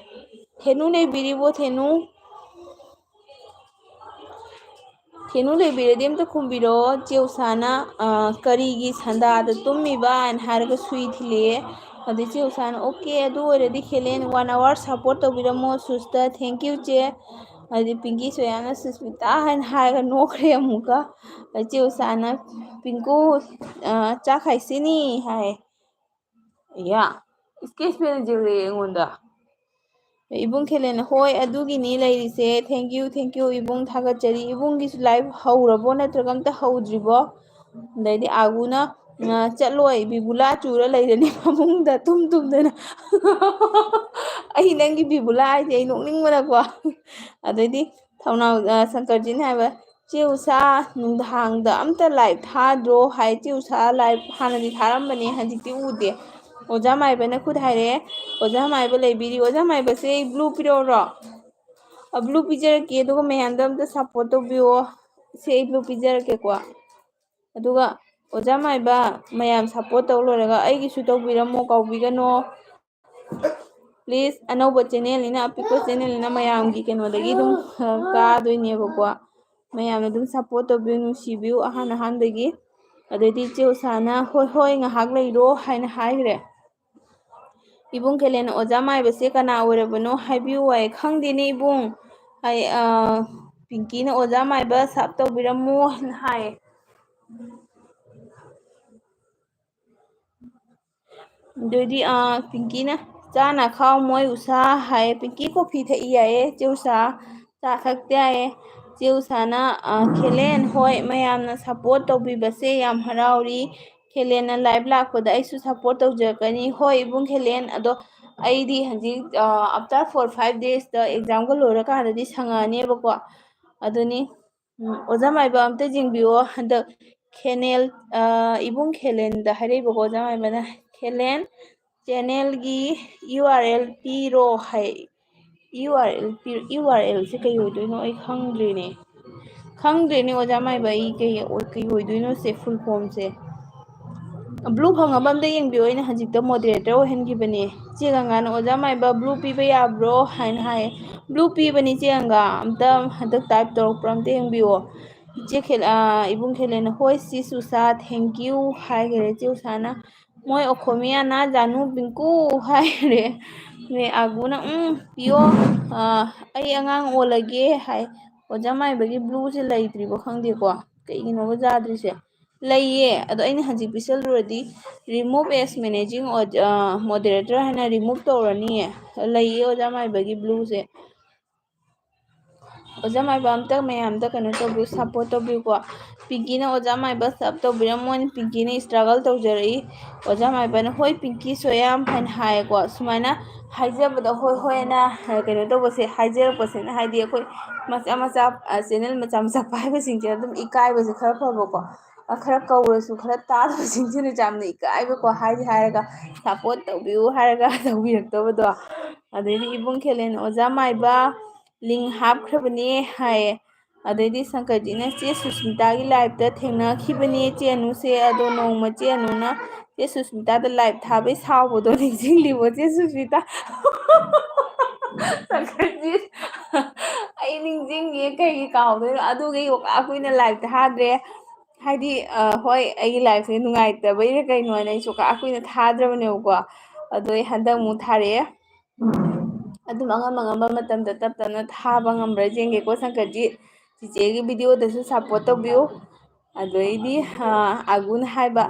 "ꯊꯦꯅꯨ ꯂꯩꯕꯤꯔꯤꯕꯣ, ꯊꯦꯅꯨ? ꯊꯦꯅꯨ ꯂꯩꯕꯤꯔꯗꯤ ꯑꯝꯇ ꯈꯨꯝꯕꯤꯔꯛꯑꯣ"꯫ ꯆꯦ ꯎꯁꯥꯅ, "ꯀꯔꯤꯒꯤ ꯁꯟꯗꯥꯗ ꯇꯨꯝꯃꯤꯕ?" ꯍꯥꯏꯅ ꯍꯥꯏꯔꯒ ꯁꯨꯏ ꯊꯤꯜꯂꯛꯑꯦ꯫ ꯑꯗꯩ ꯆꯦ ꯎꯁꯥꯅ, "ꯑꯣꯀꯦ, ꯑꯗꯨ ꯑꯣꯏꯔꯗꯤ ꯈꯦꯂꯦꯟ one hour support ꯇꯧꯕꯤꯔꯝꯃꯣ ꯁꯨꯁꯇ, thank you ꯆꯦ"꯫ ꯑꯗꯩ ꯄꯤꯡꯀꯤ ꯁꯣꯌꯥꯅ, "ꯁꯨꯁꯃꯤꯇꯥ" ꯍꯥꯏꯅ ꯍꯥꯏꯔꯒ ꯅꯣꯛꯈ꯭ꯔꯦ ꯑꯃꯨꯛꯀ꯫ ꯑꯗꯩ ꯆꯦ ꯎꯁꯥꯅ, "ꯄꯤꯡꯀꯨ, ꯆꯥꯛ ꯈꯥꯏꯁꯤꯅꯤ" ꯍꯥꯏ꯫ ꯏꯌꯥ, ꯏꯁꯀꯦꯁ ꯄꯦꯟ ꯌꯦꯡꯉꯛꯑꯦ ꯑꯩꯉꯣꯟꯗ꯫ ꯏꯕꯨꯡ ꯈꯦꯂꯦꯟꯅ, "ꯍꯣꯏ, ꯑꯗꯨꯒꯤꯅꯤ ꯂꯩꯔꯤꯁꯦ꯫ Thank you, thank you ꯏꯕꯨꯡ, ꯊꯥꯒꯠꯆꯔꯤ"꯫ "ꯏꯕꯨꯡꯒꯤꯁꯨ live ꯍꯧꯔꯕꯣ ꯅꯠꯇ꯭ꯔꯒ ꯑꯝꯇ ꯍꯧꯗ꯭ꯔꯤꯕꯣ?" ꯑꯗꯩꯗꯤ ꯑꯥꯒꯨꯅ, "ꯆꯠꯂꯣꯏ, ꯕꯤꯕꯨꯂꯥ ꯆꯨꯔ ꯂꯩꯔꯅꯤ ꯐꯃꯨꯡꯗ ꯇꯨꯝ ꯇꯨꯝꯗꯅ"꯫ ꯑꯩ ꯅꯪꯒꯤ ꯕꯤꯕꯨꯂꯥ ꯍꯥꯏꯁꯦ ꯑꯩ ꯅꯣꯛꯅꯤꯡꯕꯅꯀꯣ꯫ ꯑꯗꯩꯗꯤ ꯊꯧꯅꯥꯎ, ꯁꯪꯀꯔꯖꯤꯠꯅ ꯍꯥꯏꯕ, "ꯆꯦ ꯎꯁꯥ, ꯅꯨꯡꯗꯥꯡꯗ ꯑꯝꯇ live ꯊꯥꯗ꯭ꯔꯣ?" ꯍꯥꯏ꯫ ꯆꯦ ꯎꯁꯥ live ꯍꯥꯟꯅꯗꯤ ꯊꯥꯔꯝꯕꯅꯦ, ꯍꯧꯖꯤꯛꯇꯤ ꯎꯗꯦ꯫ ꯑꯣꯖꯥ ꯃꯥꯏꯕꯅ ꯈꯨꯠ ꯍꯥꯏꯔꯛꯑꯦ꯫ ꯑꯣꯖꯥ ꯃꯥꯏꯕ ꯂꯩꯕꯤꯔꯤ꯫ ꯑꯣꯖꯥ ꯃꯥꯏꯕꯁꯦ ꯑꯩ blue ꯄꯤꯔꯛꯎꯔꯣ? ꯑ, blue ꯄꯤꯖꯔꯛꯀꯦ, ꯑꯗꯨꯒ ꯃꯌꯥꯝꯗꯣ ꯑꯝꯇ support ꯇꯧꯕꯤꯌꯣ꯫ ꯁꯦ, ꯑꯩ blue ꯄꯤꯖꯔꯛꯀꯦꯀꯣ꯫ ꯑꯗꯨꯒ ꯑꯣꯖꯥ ꯃꯥꯏꯕ, ꯃꯌꯥꯝ support ꯇꯧ ꯂꯣꯏꯔꯒ ꯑꯩꯒꯤꯁꯨ ꯇꯧꯕꯤꯔꯝꯃꯣ, ꯀꯥꯎꯕꯤꯒꯅꯣ꯫ Please, ꯑꯅꯧꯕ channelꯅꯤꯅ, ꯑꯄꯤꯛꯄ channelꯅꯤꯅ ꯃꯌꯥꯝꯒꯤ ꯀꯩꯅꯣꯗꯒꯤ ꯑꯗꯨꯝ, ꯑ, ꯀꯥꯗꯣꯏꯅꯦꯕꯀꯣ꯫ ꯃꯌꯥꯝꯅ ꯑꯗꯨꯝ support ꯇꯧꯕꯤꯌꯨ, ꯅꯨꯡꯁꯤꯕꯤꯌꯨ ꯑꯍꯥꯟ ꯑꯍꯥꯟꯕꯒꯤ꯫ ꯑꯗꯩꯗꯤ ꯏꯆꯦ ꯎꯁꯥꯅ, "ꯍꯣꯏ, ꯍꯣꯏ, ꯉꯥꯏꯍꯥꯛ ꯂꯩꯔꯣ" ꯍꯥꯏꯅ ꯍꯥꯏꯈ꯭ꯔꯦ꯫ ꯏꯕꯨꯡ ꯈꯦꯂꯦꯟꯅ, "ꯑꯣꯖꯥ ꯃꯥꯏꯕꯁꯦ ꯀꯅꯥ ꯑꯣꯏꯔꯕꯅꯣ ꯍꯥꯏꯕꯤꯌꯨ" ꯍꯥꯏ꯫ "ꯈꯪꯗꯦꯅꯦ ꯏꯕꯨꯡ" ꯍꯥꯏ꯫ ꯑ, ꯄꯤꯡꯀꯤꯅ, "ꯑꯣꯖꯥ ꯃꯥꯏꯕ ꯁꯥꯞ ꯇꯧꯕꯤꯔꯝꯃꯣ" ꯍꯥꯏꯅ ꯍꯥꯏꯌꯦ꯫ ꯑꯗꯨꯗꯤ, ꯑ, ꯄꯤꯡꯀꯤꯅ, "ꯆꯥꯅ ꯈꯥꯎ ꯃꯣꯏ ꯎꯁꯥ" ꯍꯥꯏꯌꯦ꯫ ꯄꯤꯡꯀꯤ coffee ꯊꯛꯏ ꯍꯥꯏꯌꯦ꯫ ꯆꯦ ꯎꯁꯥ, "ꯆꯥ ꯊꯛꯇꯦ" ꯍꯥꯏꯌꯦ꯫ ꯆꯦ ꯎꯁꯥꯅ, ꯑ, "ꯈꯦꯂꯦꯟ, ꯍꯣꯏ, ꯃꯌꯥꯝꯅ support ꯇꯧꯕꯤꯕꯁꯦ ꯌꯥꯝ ꯍꯔꯥꯎꯔꯤ꯫ ꯈꯦꯂꯦꯟꯅ live ꯂꯥꯛꯄꯗ ꯑꯩꯁꯨ support ꯇꯧꯖꯔꯛꯀꯅꯤ꯫" ꯍꯣꯏ, ꯏꯕꯨꯡ ꯈꯦꯂꯦꯟ, ꯑꯗꯣ ꯑꯩꯗꯤ ꯍꯧꯖꯤꯛ, ꯑ, after four five days ꯇ exam ꯒ ꯂꯣꯏꯔꯀꯥꯟꯗꯗꯤ ꯁꯪꯉꯛꯑꯅꯦꯕꯀꯣ꯫ ꯑꯗꯨꯅꯤ, ꯎꯝ, ꯑꯣꯖꯥ ꯃꯥꯏꯕ ꯑꯝꯇ ꯌꯦꯡꯕꯤꯌꯣ꯫ ꯍꯟꯗꯛ ꯈꯦꯅꯦꯜ, ꯑ, ꯏꯕꯨꯡ ꯈꯦꯂꯦꯟꯗ ꯍꯥꯏꯔꯛꯏꯕꯀꯣ ꯑꯣꯖꯥ ꯃꯥꯏꯕꯅ, "ꯈꯦꯂꯦꯟ, channel ꯒꯤ URL ꯄꯤꯔꯣ" ꯍꯥꯏ꯫ URL ꯄꯤ-, URL ꯁꯦ ꯀꯩ ꯑꯣꯏꯗꯣꯏꯅꯣ ꯑꯩ ꯈꯪꯗ꯭ꯔꯦꯅꯦ꯫ ꯈꯪꯗ꯭ꯔꯦꯅꯦ ꯑꯣꯖꯥ ꯃꯥꯏꯕ, ꯑꯩ ꯀꯩ ꯑꯣꯏ-, ꯀꯩ ꯑꯣꯏꯗꯣꯏꯅꯣ ꯁꯦ full form ꯁꯦ꯫ Blue ꯐꯪꯉꯕ ꯑꯝꯇ ꯌꯦꯡꯕꯤꯌꯣ, ꯑꯩꯅ ꯍꯧꯖꯤꯛꯇ moderator ꯑꯣꯏꯍꯟꯈꯤꯕꯅꯦ꯫ ꯆꯦ ꯒꯪꯒꯥꯅ, "ꯑꯣꯖꯥ ꯃꯥꯏꯕ, blue ꯄꯤꯕ ꯌꯥꯕ꯭ꯔꯣ?" ꯍꯥꯏꯅ ꯍꯥꯏꯌꯦ꯫ "Blue ꯄꯤꯕꯅꯤ ꯆꯦ ꯒꯪꯒꯥ, ꯑꯝꯇ ꯍꯟꯗꯛ type ꯇꯧꯔꯛꯄ꯭ꯔꯥ ꯑꯝꯇ ꯌꯦꯡꯕꯤꯌꯣ꯫" ꯏꯆꯦ ꯈꯦ-, ꯑ, ꯏꯕꯨꯡ ꯈꯦꯂꯦꯟꯅ, "ꯍꯣꯏ ꯆꯦ ꯁꯨꯁꯥ, thank you" ꯍꯥꯏꯈꯔꯦ꯫ ꯆꯦ ꯎꯁꯥꯅ, "ꯃꯣꯏ ꯑꯣꯈꯣꯃꯤꯌꯥꯅ ꯖꯥꯅꯨ ꯄꯤꯡꯀꯨ" ꯍꯥꯏꯔꯦ꯫ ꯅꯦ ꯑꯥꯒꯨꯅ, "ꯎꯝ, ꯄꯤꯌꯣ, ꯑ, ꯑꯩ ꯑꯉꯥꯡ ꯑꯣꯜꯂꯒꯦ" ꯍꯥꯏ꯫ ꯑꯣꯖꯥ ꯃꯥꯏꯕꯒꯤ blue ꯁꯦ ꯂꯩꯇ꯭ꯔꯤꯕꯣ ꯈꯪꯗꯦꯀꯣ, ꯀꯩꯒꯤꯅꯣꯕ ꯌꯥꯗ꯭ꯔꯤꯁꯦ? ꯂꯩꯌꯦ, ꯑꯗꯣ ꯑꯩꯅ ꯍꯧꯖꯤꯛ ꯄꯤꯁꯜꯂꯨꯔꯗꯤ remove as managing aud-, ꯑ, moderator ꯍꯥꯏꯅ remove ꯇꯧꯔꯅꯤꯌꯦ꯫ ꯂꯩꯌꯦ ꯑꯣꯖꯥ ꯃꯥꯏꯕꯒꯤ blue ꯁꯦ꯫ ꯑꯣꯖꯥ ꯃꯥꯏꯕ ꯑꯝꯇ ꯃꯌꯥꯝꯗ ꯀꯩꯅꯣ ꯇꯧꯕꯤꯌꯨ, support ꯇꯧꯕꯤꯌꯨꯀꯣ꯫ ꯄꯤꯡꯀꯤꯅ ꯑꯣꯖꯥ ꯃꯥꯏꯕ sub ꯇꯧꯕꯤꯔꯝꯃꯣꯅꯤ, ꯄꯤꯡꯀꯤꯅ struggle ꯇꯧꯖꯔꯛꯏ꯫ ꯑꯣꯖꯥ ꯃꯥꯏꯕꯅ, "ꯍꯣꯏ ꯄꯤꯡꯀꯤ ꯁꯣꯌꯥꯝ" ꯍꯥꯏꯅ ꯍꯥꯏꯌꯦꯀꯣ꯫ ꯁꯨꯃꯥꯏꯅ ꯍꯥꯏꯖꯕꯗ ꯍꯣꯏ ꯍꯣꯏ ꯑꯅ, ꯑ, ꯀꯩꯅꯣ ꯇꯧꯕꯁꯦ, ꯍꯥꯏꯖꯔꯛꯄꯁꯤꯅ, ꯍꯥꯏꯗꯤ ꯑꯩꯈꯣꯏ ꯃꯆꯥ ꯃꯆꯥ, ꯑ, channel ꯃꯆꯥ ꯃꯆꯥ ꯄꯥꯏꯕꯁꯤꯡꯁꯦ ꯑꯗꯨꯝ ꯏꯀꯥꯏꯕꯁꯦ ꯈꯔ ꯐꯕꯀꯣ꯫ ꯑ, ꯈꯔ ꯀꯧꯔꯁꯨ ꯈꯔ ꯇꯥꯗꯕꯁꯤꯡꯁꯤꯅ ꯌꯥꯝꯅ ꯏꯀꯥꯏꯕꯀꯣ, ꯍꯥꯏꯗꯤ ꯍꯥꯏꯔꯒ support ꯇꯧꯕꯤꯌꯨ ꯍꯥꯏꯔꯒ ꯇꯧꯕꯤꯔꯛꯇꯕꯗꯣ꯫ ꯑꯗꯩꯗꯤ ꯏꯕꯨꯡ ꯈꯦꯂꯦꯟ, "ꯑꯣꯖꯥ ꯃꯥꯏꯕ link ꯍꯥꯞꯈ꯭ꯔꯕꯅꯦ" ꯍꯥꯏꯌꯦ꯫ ꯑꯗꯩꯗꯤ ꯁꯪꯀꯔꯖꯤꯠꯅ, "ꯆꯦ ꯁꯨꯁꯃꯤꯇꯥꯒꯤ live ꯇ ꯊꯦꯡꯅꯈꯤꯕꯅꯦ ꯆꯦ ꯑꯅꯨꯁꯦ, ꯑꯗꯣ ꯅꯣꯡꯃ ꯆꯦ ꯑꯅꯨꯅ ꯆꯦ ꯁꯨꯁꯃꯤꯇꯥꯗ live ꯊꯥꯕꯩ ꯁꯥꯎꯕꯗꯣ ꯅꯤꯡꯁꯤꯡꯂꯤꯕꯣ ꯆꯦ ꯁꯨꯁꯃꯤꯇꯥ?" ꯁꯪꯀꯔꯖꯤꯠ, "ꯑꯩ ꯅꯤꯡꯁꯤꯡꯉꯦ, ꯀꯩꯒꯤ ꯀꯥꯎꯗꯣꯏꯅꯣ? ꯑꯗꯨꯒꯤ ꯀꯨꯏꯅ live ꯊꯥꯗ꯭ꯔꯦ꯫ ꯍꯥꯏꯗꯤ, ꯑ, ꯍꯣꯏ, ꯑꯩꯒꯤ live ꯁꯦ ꯅꯨꯡꯉꯥꯏꯇꯕꯩꯔ ꯀꯩꯅꯣ ꯍꯥꯏꯅ ꯑꯩꯁꯨ ꯀꯨꯏꯅ ꯊꯥꯗ꯭ꯔꯕꯅꯦꯕꯀꯣ꯫ ꯑꯗꯣ ꯑꯩ ꯍꯟꯗꯛ ꯑꯃꯨꯛ ꯊꯥꯔꯛꯑꯦ꯫ ꯑꯗꯨꯝ ꯑꯉꯝ ꯑꯉꯝꯕ ꯃꯇꯝꯗ ꯇꯞ ꯇꯞꯅ ꯊꯥꯕ ꯉꯝꯕ꯭ꯔꯥ ꯌꯦꯡꯒꯦꯀꯣ ꯁꯪꯀꯔꯖꯤꯠ꯫ ꯆꯤꯆꯦꯒꯤ video ꯗꯁꯨ support ꯇꯧꯕꯤꯌꯨ꯫ ꯑꯗꯩꯗꯤ, ꯑ, ꯑꯥꯒꯨꯅ ꯍꯥꯏꯕ,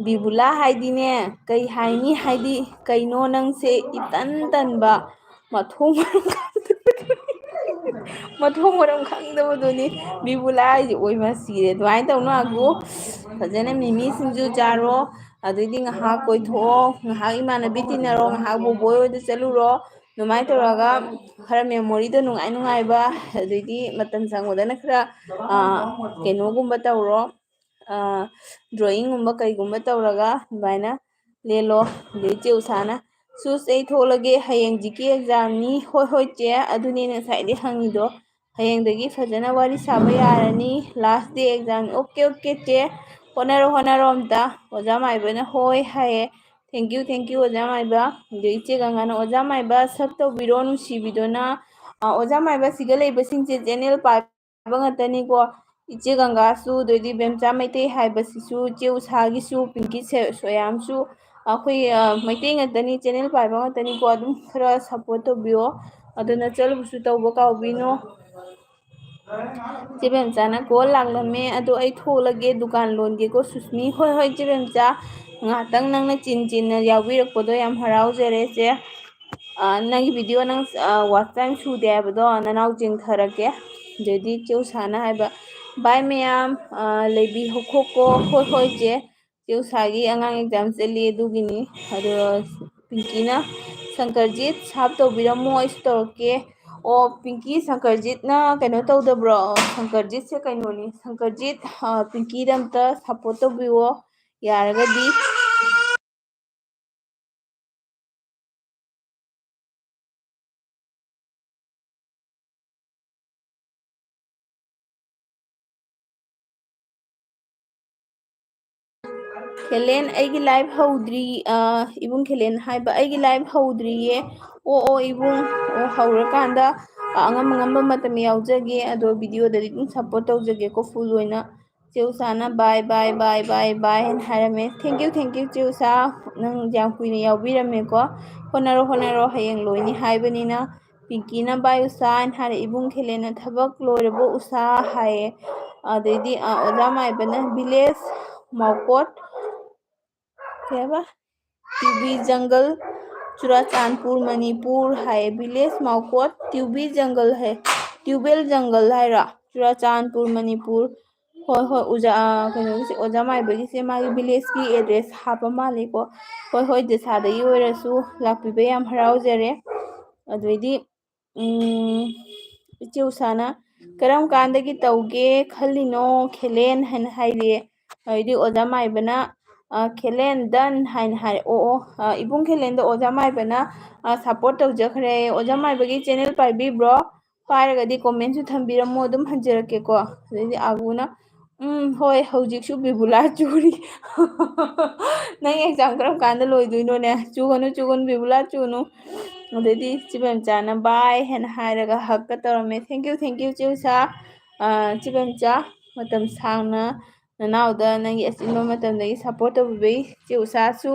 "ꯕꯤꯕꯨꯂꯥ ꯍꯥꯏꯗꯤꯅꯦ, ꯀꯩ ꯍꯥꯏꯅꯤ? ꯍꯥꯏꯗꯤ ꯀꯩꯅꯣ ꯅꯪꯁꯦ ꯏꯇꯟ ꯇꯟꯕ, ꯃꯊꯣꯡ ꯃꯔꯝ ꯈꯪꯗꯕ" ꯃꯊꯣꯡ ꯃꯔꯝ ꯈꯪꯗꯕꯗꯨꯅꯤ꯫ ꯕꯤꯕꯨꯂꯥ ꯍꯥꯏꯁꯦ ꯑꯣꯏꯃ ꯁꯤꯔꯦ꯫ ꯑꯗꯨꯃꯥꯏꯅ ꯇꯧꯅꯨ ꯑꯒꯨ꯫ ꯐꯖꯅ ꯃꯤꯃꯤ ꯁꯤꯡꯖꯨ ꯆꯥꯔꯣ꯫ ꯑꯗꯩꯗꯤ ꯉꯥꯏꯍꯥꯛ ꯀꯣꯏꯊꯣꯛꯑꯣ, ꯉꯥꯏꯍꯥꯛ ꯏꯃꯥꯟꯅꯕꯤ ꯇꯤꯟꯅꯔꯣ, ꯉꯥꯏꯍꯥꯛ ꯕꯣꯕꯣꯏ ꯍꯣꯏꯗ ꯆꯠꯂꯨꯔꯣ꯫ ꯑꯗꯨꯃꯥꯏꯅ ꯇꯧꯔꯒ ꯈꯔ memoryꯗꯣ ꯅꯨꯡꯉꯥꯏ ꯅꯨꯡꯉꯥꯏꯕ, ꯑꯗꯩꯗꯤ ꯃꯇꯝ ꯆꯪꯕꯗꯅ ꯈꯔ, ꯑ, ꯀꯩꯅꯣꯒꯨꯝꯕ ꯇꯧꯔꯣ, ꯑ, drawingꯒꯨꯝꯕ ꯀꯩꯒꯨꯝꯕ ꯇꯧꯔꯒ ꯑꯗꯨꯃꯥꯏꯅ ꯂꯦꯜꯂꯣ꯫ ꯑꯗꯩ ꯆꯦ ꯎꯁꯥꯅ, "ꯁꯨꯁ, ꯑꯩ ꯊꯣꯛꯂꯒꯦ, ꯍꯌꯦꯡ GK examꯅꯤ"꯫ "ꯍꯣꯏ, ꯍꯣꯏ, ꯆꯦ, ꯑꯗꯨꯅꯦ ꯉꯁꯥꯏꯗꯩ ꯍꯪꯉꯤꯗꯣ꯫ ꯍꯌꯦꯡꯗꯒꯤ ꯐꯖꯅ ꯋꯥꯔꯤ ꯁꯥꯕ ꯌꯥꯔꯅꯤ, last day exam"꯫ "Okay, okay, ꯆꯦ, ꯍꯣꯠꯅꯔꯣ, ꯍꯣꯠꯅꯔꯣ ꯑꯝꯇ"꯫ ꯑꯣꯖꯥ ꯃꯥꯏꯕꯅ "ꯍꯣꯏ" ꯍꯥꯏꯌꯦ꯫ "Thank you, thank you, ꯑꯣꯖꯥ ꯃꯥꯏꯕ"꯫ ꯑꯗꯩ ꯏꯆꯦ ꯒꯪꯒꯥꯅ, "ꯑꯣꯖꯥ ꯃꯥꯏꯕ, sub ꯇꯧꯕꯤꯔꯣ ꯅꯨꯡꯁꯤꯕꯤꯗꯨꯅ"꯫ ꯑ, ꯑꯣꯖꯥ ꯃꯥꯏꯕ, ꯁꯤꯗ ꯂꯩꯕꯁꯤꯡꯁꯦ channel ꯄꯥꯏꯕ ꯉꯥꯛꯇꯅꯤꯀꯣ꯫ ꯏꯆꯦ ꯒꯪꯒꯥꯁꯨ, ꯑꯗꯩꯗꯤ ꯕꯦꯝꯆꯥ ꯃꯩꯇꯩ ꯍꯥꯏꯕꯁꯤꯁꯨ, ꯏꯆꯦ ꯎꯁꯥꯒꯤꯁꯨ, ꯄꯤꯡꯀꯤ ꯁꯦ-, ꯁꯣꯌꯥꯝꯁꯨ, ꯑꯩꯈꯣꯏ, ꯑ, ꯃꯩꯇꯩ ꯉꯥꯛꯇꯅꯤ, channel ꯄꯥꯏꯕ ꯉꯥꯛꯇꯅꯤꯀꯣ꯫ ꯑꯗꯨꯝ ꯈꯔ support ꯇꯧꯕꯤꯌꯣ꯫ ꯑꯗꯨ ꯅꯆꯜꯕꯨꯁꯨ ꯇꯧꯕ ꯀꯥꯎꯕꯤꯅꯣ꯫ ꯆꯦ ꯕꯦꯝꯆꯥꯅ, "Call ꯂꯥꯛꯂꯝꯃꯦ, ꯑꯗꯣ ꯑꯩ ꯊꯣꯛꯂꯒꯦ, ꯗꯨꯀꯥꯟ ꯂꯣꯟꯒꯦꯀꯣ ꯁꯨꯁꯃꯤ"꯫ "ꯍꯣꯏ, ꯍꯣꯏ, ꯆꯦ ꯕꯦꯝꯆꯥ, ꯉꯥꯏꯍꯥꯛꯇꯪ ꯅꯪꯅ ꯆꯤꯟ ꯆꯤꯟꯅ ꯌꯥꯎꯕꯤꯔꯛꯄꯗꯣ ꯌꯥꯝ ꯍꯔꯥꯎꯖꯔꯦ, ꯆꯦ꯫ ꯑ, ꯅꯪꯒꯤ video ꯅꯪ, ꯑ, watch time ꯁꯨꯗꯦ ꯍꯥꯏꯕꯗꯣ ꯅꯅꯥꯎ ꯆꯦꯡꯊꯔꯛꯀꯦ"꯫ ꯑꯗꯩꯗꯤ ꯆꯦ ꯎꯁꯥꯅ ꯍꯥꯏꯕ, "Bye ꯃꯌꯥꯝ, ꯑ, ꯂꯩꯕꯤꯍꯧꯈꯣꯀꯣ"꯫ "ꯍꯣꯏ, ꯍꯣꯏ, ꯆꯦ"꯫ ꯆꯦ ꯎꯁꯥꯒꯤ ꯑꯉꯥꯡ exam ꯆꯠꯂꯤ ꯑꯗꯨꯒꯤꯅꯤ꯫ ꯑꯗꯣ ꯄꯤꯡꯀꯤꯅ, "ꯁꯪꯀꯔꯖꯤꯠ, sub ꯇꯧꯕꯤꯔꯝꯃꯣ, ꯑꯩꯁꯨ ꯇꯧꯔꯛꯀꯦ"꯫ ꯑꯣ, ꯄꯤꯡꯀꯤ, ꯁꯪꯀꯔꯖꯤꯠꯅ ꯀꯩꯅꯣ ꯇꯧꯗꯕ꯭ꯔꯣ? ꯁꯪꯀꯔꯖꯤꯠꯁꯦ ꯀꯩꯅꯣꯅꯤ꯫ ꯁꯪꯀꯔꯖꯤꯠ, ꯑ, ꯄꯤꯡꯀꯤꯗ ꯑꯝꯇ support ꯇꯧꯕꯤꯌꯣ ꯌꯥꯔꯒꯗꯤ꯫ ꯈꯦꯂꯦꯟ, "ꯑꯩꯒꯤ live ꯍꯧꯗ꯭ꯔꯤ"꯫ ꯑ, ꯏꯕꯨꯡ ꯈꯦꯂꯦꯟ ꯍꯥꯏꯕ, "ꯑꯩꯒꯤ live ꯍꯧꯗ꯭ꯔꯤꯌꯦ"꯫ "ꯑꯣ, ꯑꯣ, ꯏꯕꯨꯡ, ꯑꯣ, ꯍꯧꯔꯀꯥꯟꯗ, ꯑ, ꯑꯉꯝ ꯑꯉꯝꯕ ꯃꯇꯝ ꯌꯥꯎꯖꯒꯦ, ꯑꯗꯣ videoꯗꯗꯤ ꯑꯗꯨꯝ support ꯇꯧꯖꯒꯦꯀꯣ full ꯑꯣꯏꯅ"꯫ ꯆꯦ ꯎꯁꯥꯅ, "Bye, bye, bye, bye, bye" ꯍꯥꯏꯅ ꯍꯥꯏꯔꯝꯃꯦ꯫ Thank you, thank you, ꯆꯦ ꯎꯁꯥ, ꯅꯪ ꯌꯥꯝ ꯀꯨꯏꯅ ꯌꯥꯎꯕꯤꯔꯝꯃꯦꯀꯣ꯫ "ꯍꯣꯠꯅꯔꯣ, ꯍꯣꯠꯅꯔꯣ, ꯍꯌꯦꯡ ꯂꯣꯏꯅꯤ" ꯍꯥꯏꯕꯅꯤꯅ꯫ ꯄꯤꯡꯀꯤꯅ, "Bye ꯎꯁꯥ" ꯍꯥꯏꯅ ꯍꯥꯏꯔꯦ꯫ ꯏꯕꯨꯡ ꯈꯦꯂꯦꯟꯅ, "ꯊꯕꯛ ꯂꯣꯏꯔꯕꯣ ꯎꯁꯥ?" ꯍꯥꯏꯌꯦ꯫ ꯑꯗꯩꯗꯤ, ꯑ, ꯑꯣꯖꯥ ꯃꯥꯏꯕꯅ, "Village ꯃꯥꯎꯀꯣꯠ", ꯀꯩ ꯍꯥꯏꯕ? "ꯇ꯭ꯌꯨꯕꯤ ꯖꯪꯒꯜ, ꯆꯨꯔꯥꯆꯥꯟꯄꯨꯔ, ꯃꯅꯤꯄꯨꯔ" ꯍꯥꯏꯌꯦ꯫ "Village ꯃꯥꯎꯀꯣꯠ, ꯇ꯭ꯌꯨꯕꯤ ꯖꯪꯒꯜ" ꯍꯥꯏ꯫ ꯇ꯭ꯌꯨꯕꯦꯜ ꯖꯪꯒꯜ ꯍꯥꯏꯔꯣ, ꯆꯨꯔꯥꯆꯥꯟꯄꯨꯔ, ꯃꯅꯤꯄꯨꯔ꯫ ꯍꯣꯏ, ꯍꯣꯏ, ꯑꯣꯖꯥ, ꯑ, ꯀꯩꯅꯣꯒꯤꯁꯦ, ꯑꯣꯖꯥ ꯃꯥꯏꯕꯒꯤꯁꯦ ꯃꯥꯒꯤ village ꯀꯤ address ꯍꯥꯞꯄ ꯃꯥꯜꯂꯦꯀꯣ꯫ ꯍꯣꯏ, ꯍꯣꯏ, ꯗꯦꯁꯥꯗꯒꯤ ꯑꯣꯏꯔꯁꯨ ꯂꯥꯛꯄꯤꯕ ꯌꯥꯝ ꯍꯔꯥꯎꯖꯔꯦ꯫ ꯑꯗꯨꯗꯩꯗꯤ, ꯎꯝ, ꯏꯆꯦ ꯎꯁꯥꯅ, "ꯀꯔꯝ ꯀꯥꯟꯗꯒꯤ ꯇꯧꯒꯦ ꯈꯜꯂꯤꯅꯣ, ꯈꯦꯂꯦꯟ?" ꯍꯥꯏꯅ ꯍꯥꯏꯔꯤꯌꯦ꯫ ꯑꯗꯩꯗꯤ ꯑꯣꯖꯥ ꯃꯥꯏꯕꯅ, ꯑ, "ꯈꯦꯂꯦꯟ done" ꯍꯥꯏꯅ ꯍꯥꯏꯔꯦ꯫ ꯑꯣ, ꯑꯣ, ꯑ, ꯏꯕꯨꯡ ꯈꯦꯂꯦꯟꯗ ꯑꯣꯖꯥ ꯃꯥꯏꯕꯅ, ꯑ, support ꯇꯧꯖꯈ꯭ꯔꯦ꯫ ꯑꯣꯖꯥ ꯃꯥꯏꯕꯒꯤ channel ꯄꯥꯏꯕꯤꯕ꯭ꯔꯣ? ꯄꯥꯏꯔꯒꯗꯤ comment ꯁꯨ ꯊꯝꯕꯤꯔꯝꯃꯣ, ꯑꯗꯨꯝ ꯍꯟꯖꯔꯛꯀꯦꯀꯣ꯫ ꯑꯗꯩꯗꯤ ꯑꯥꯒꯨꯅ, "ꯎꯝ, ꯍꯣꯏ, ꯍꯧꯖꯤꯛꯁꯨ ꯕꯤꯕꯨꯂꯥ ꯆꯨꯔꯤ꯫" ꯅꯪ exam ꯀꯔꯝ ꯀꯥꯟꯗ ꯂꯣꯏꯗꯣꯏꯅꯣꯅꯦ? ꯆꯨꯒꯅꯨ, ꯆꯨꯒꯅꯨ, ꯕꯤꯕꯨꯂꯥ ꯆꯨꯅꯨ꯫ ꯑꯗꯩꯗꯤ ꯆꯤꯕꯦꯝꯆꯥꯅ bye ꯍꯥꯏꯅ ꯍꯥꯏꯔꯒ hug ꯀ ꯇꯧꯔꯝꯃꯦ꯫ Thank you, thank you, ꯆꯦ ꯎꯁꯥ꯫ ꯑ, ꯆꯤꯕꯦꯝꯆꯥ, ꯃꯇꯝ ꯁꯥꯡꯅ ꯅꯅꯥꯎꯗ ꯅꯪꯒꯤ ꯑꯆꯤꯟꯕ ꯃꯇꯝꯗꯒꯤ support ꯇꯧꯕꯤꯕꯩ ꯆꯦ ꯎꯁꯥꯁꯨ꯫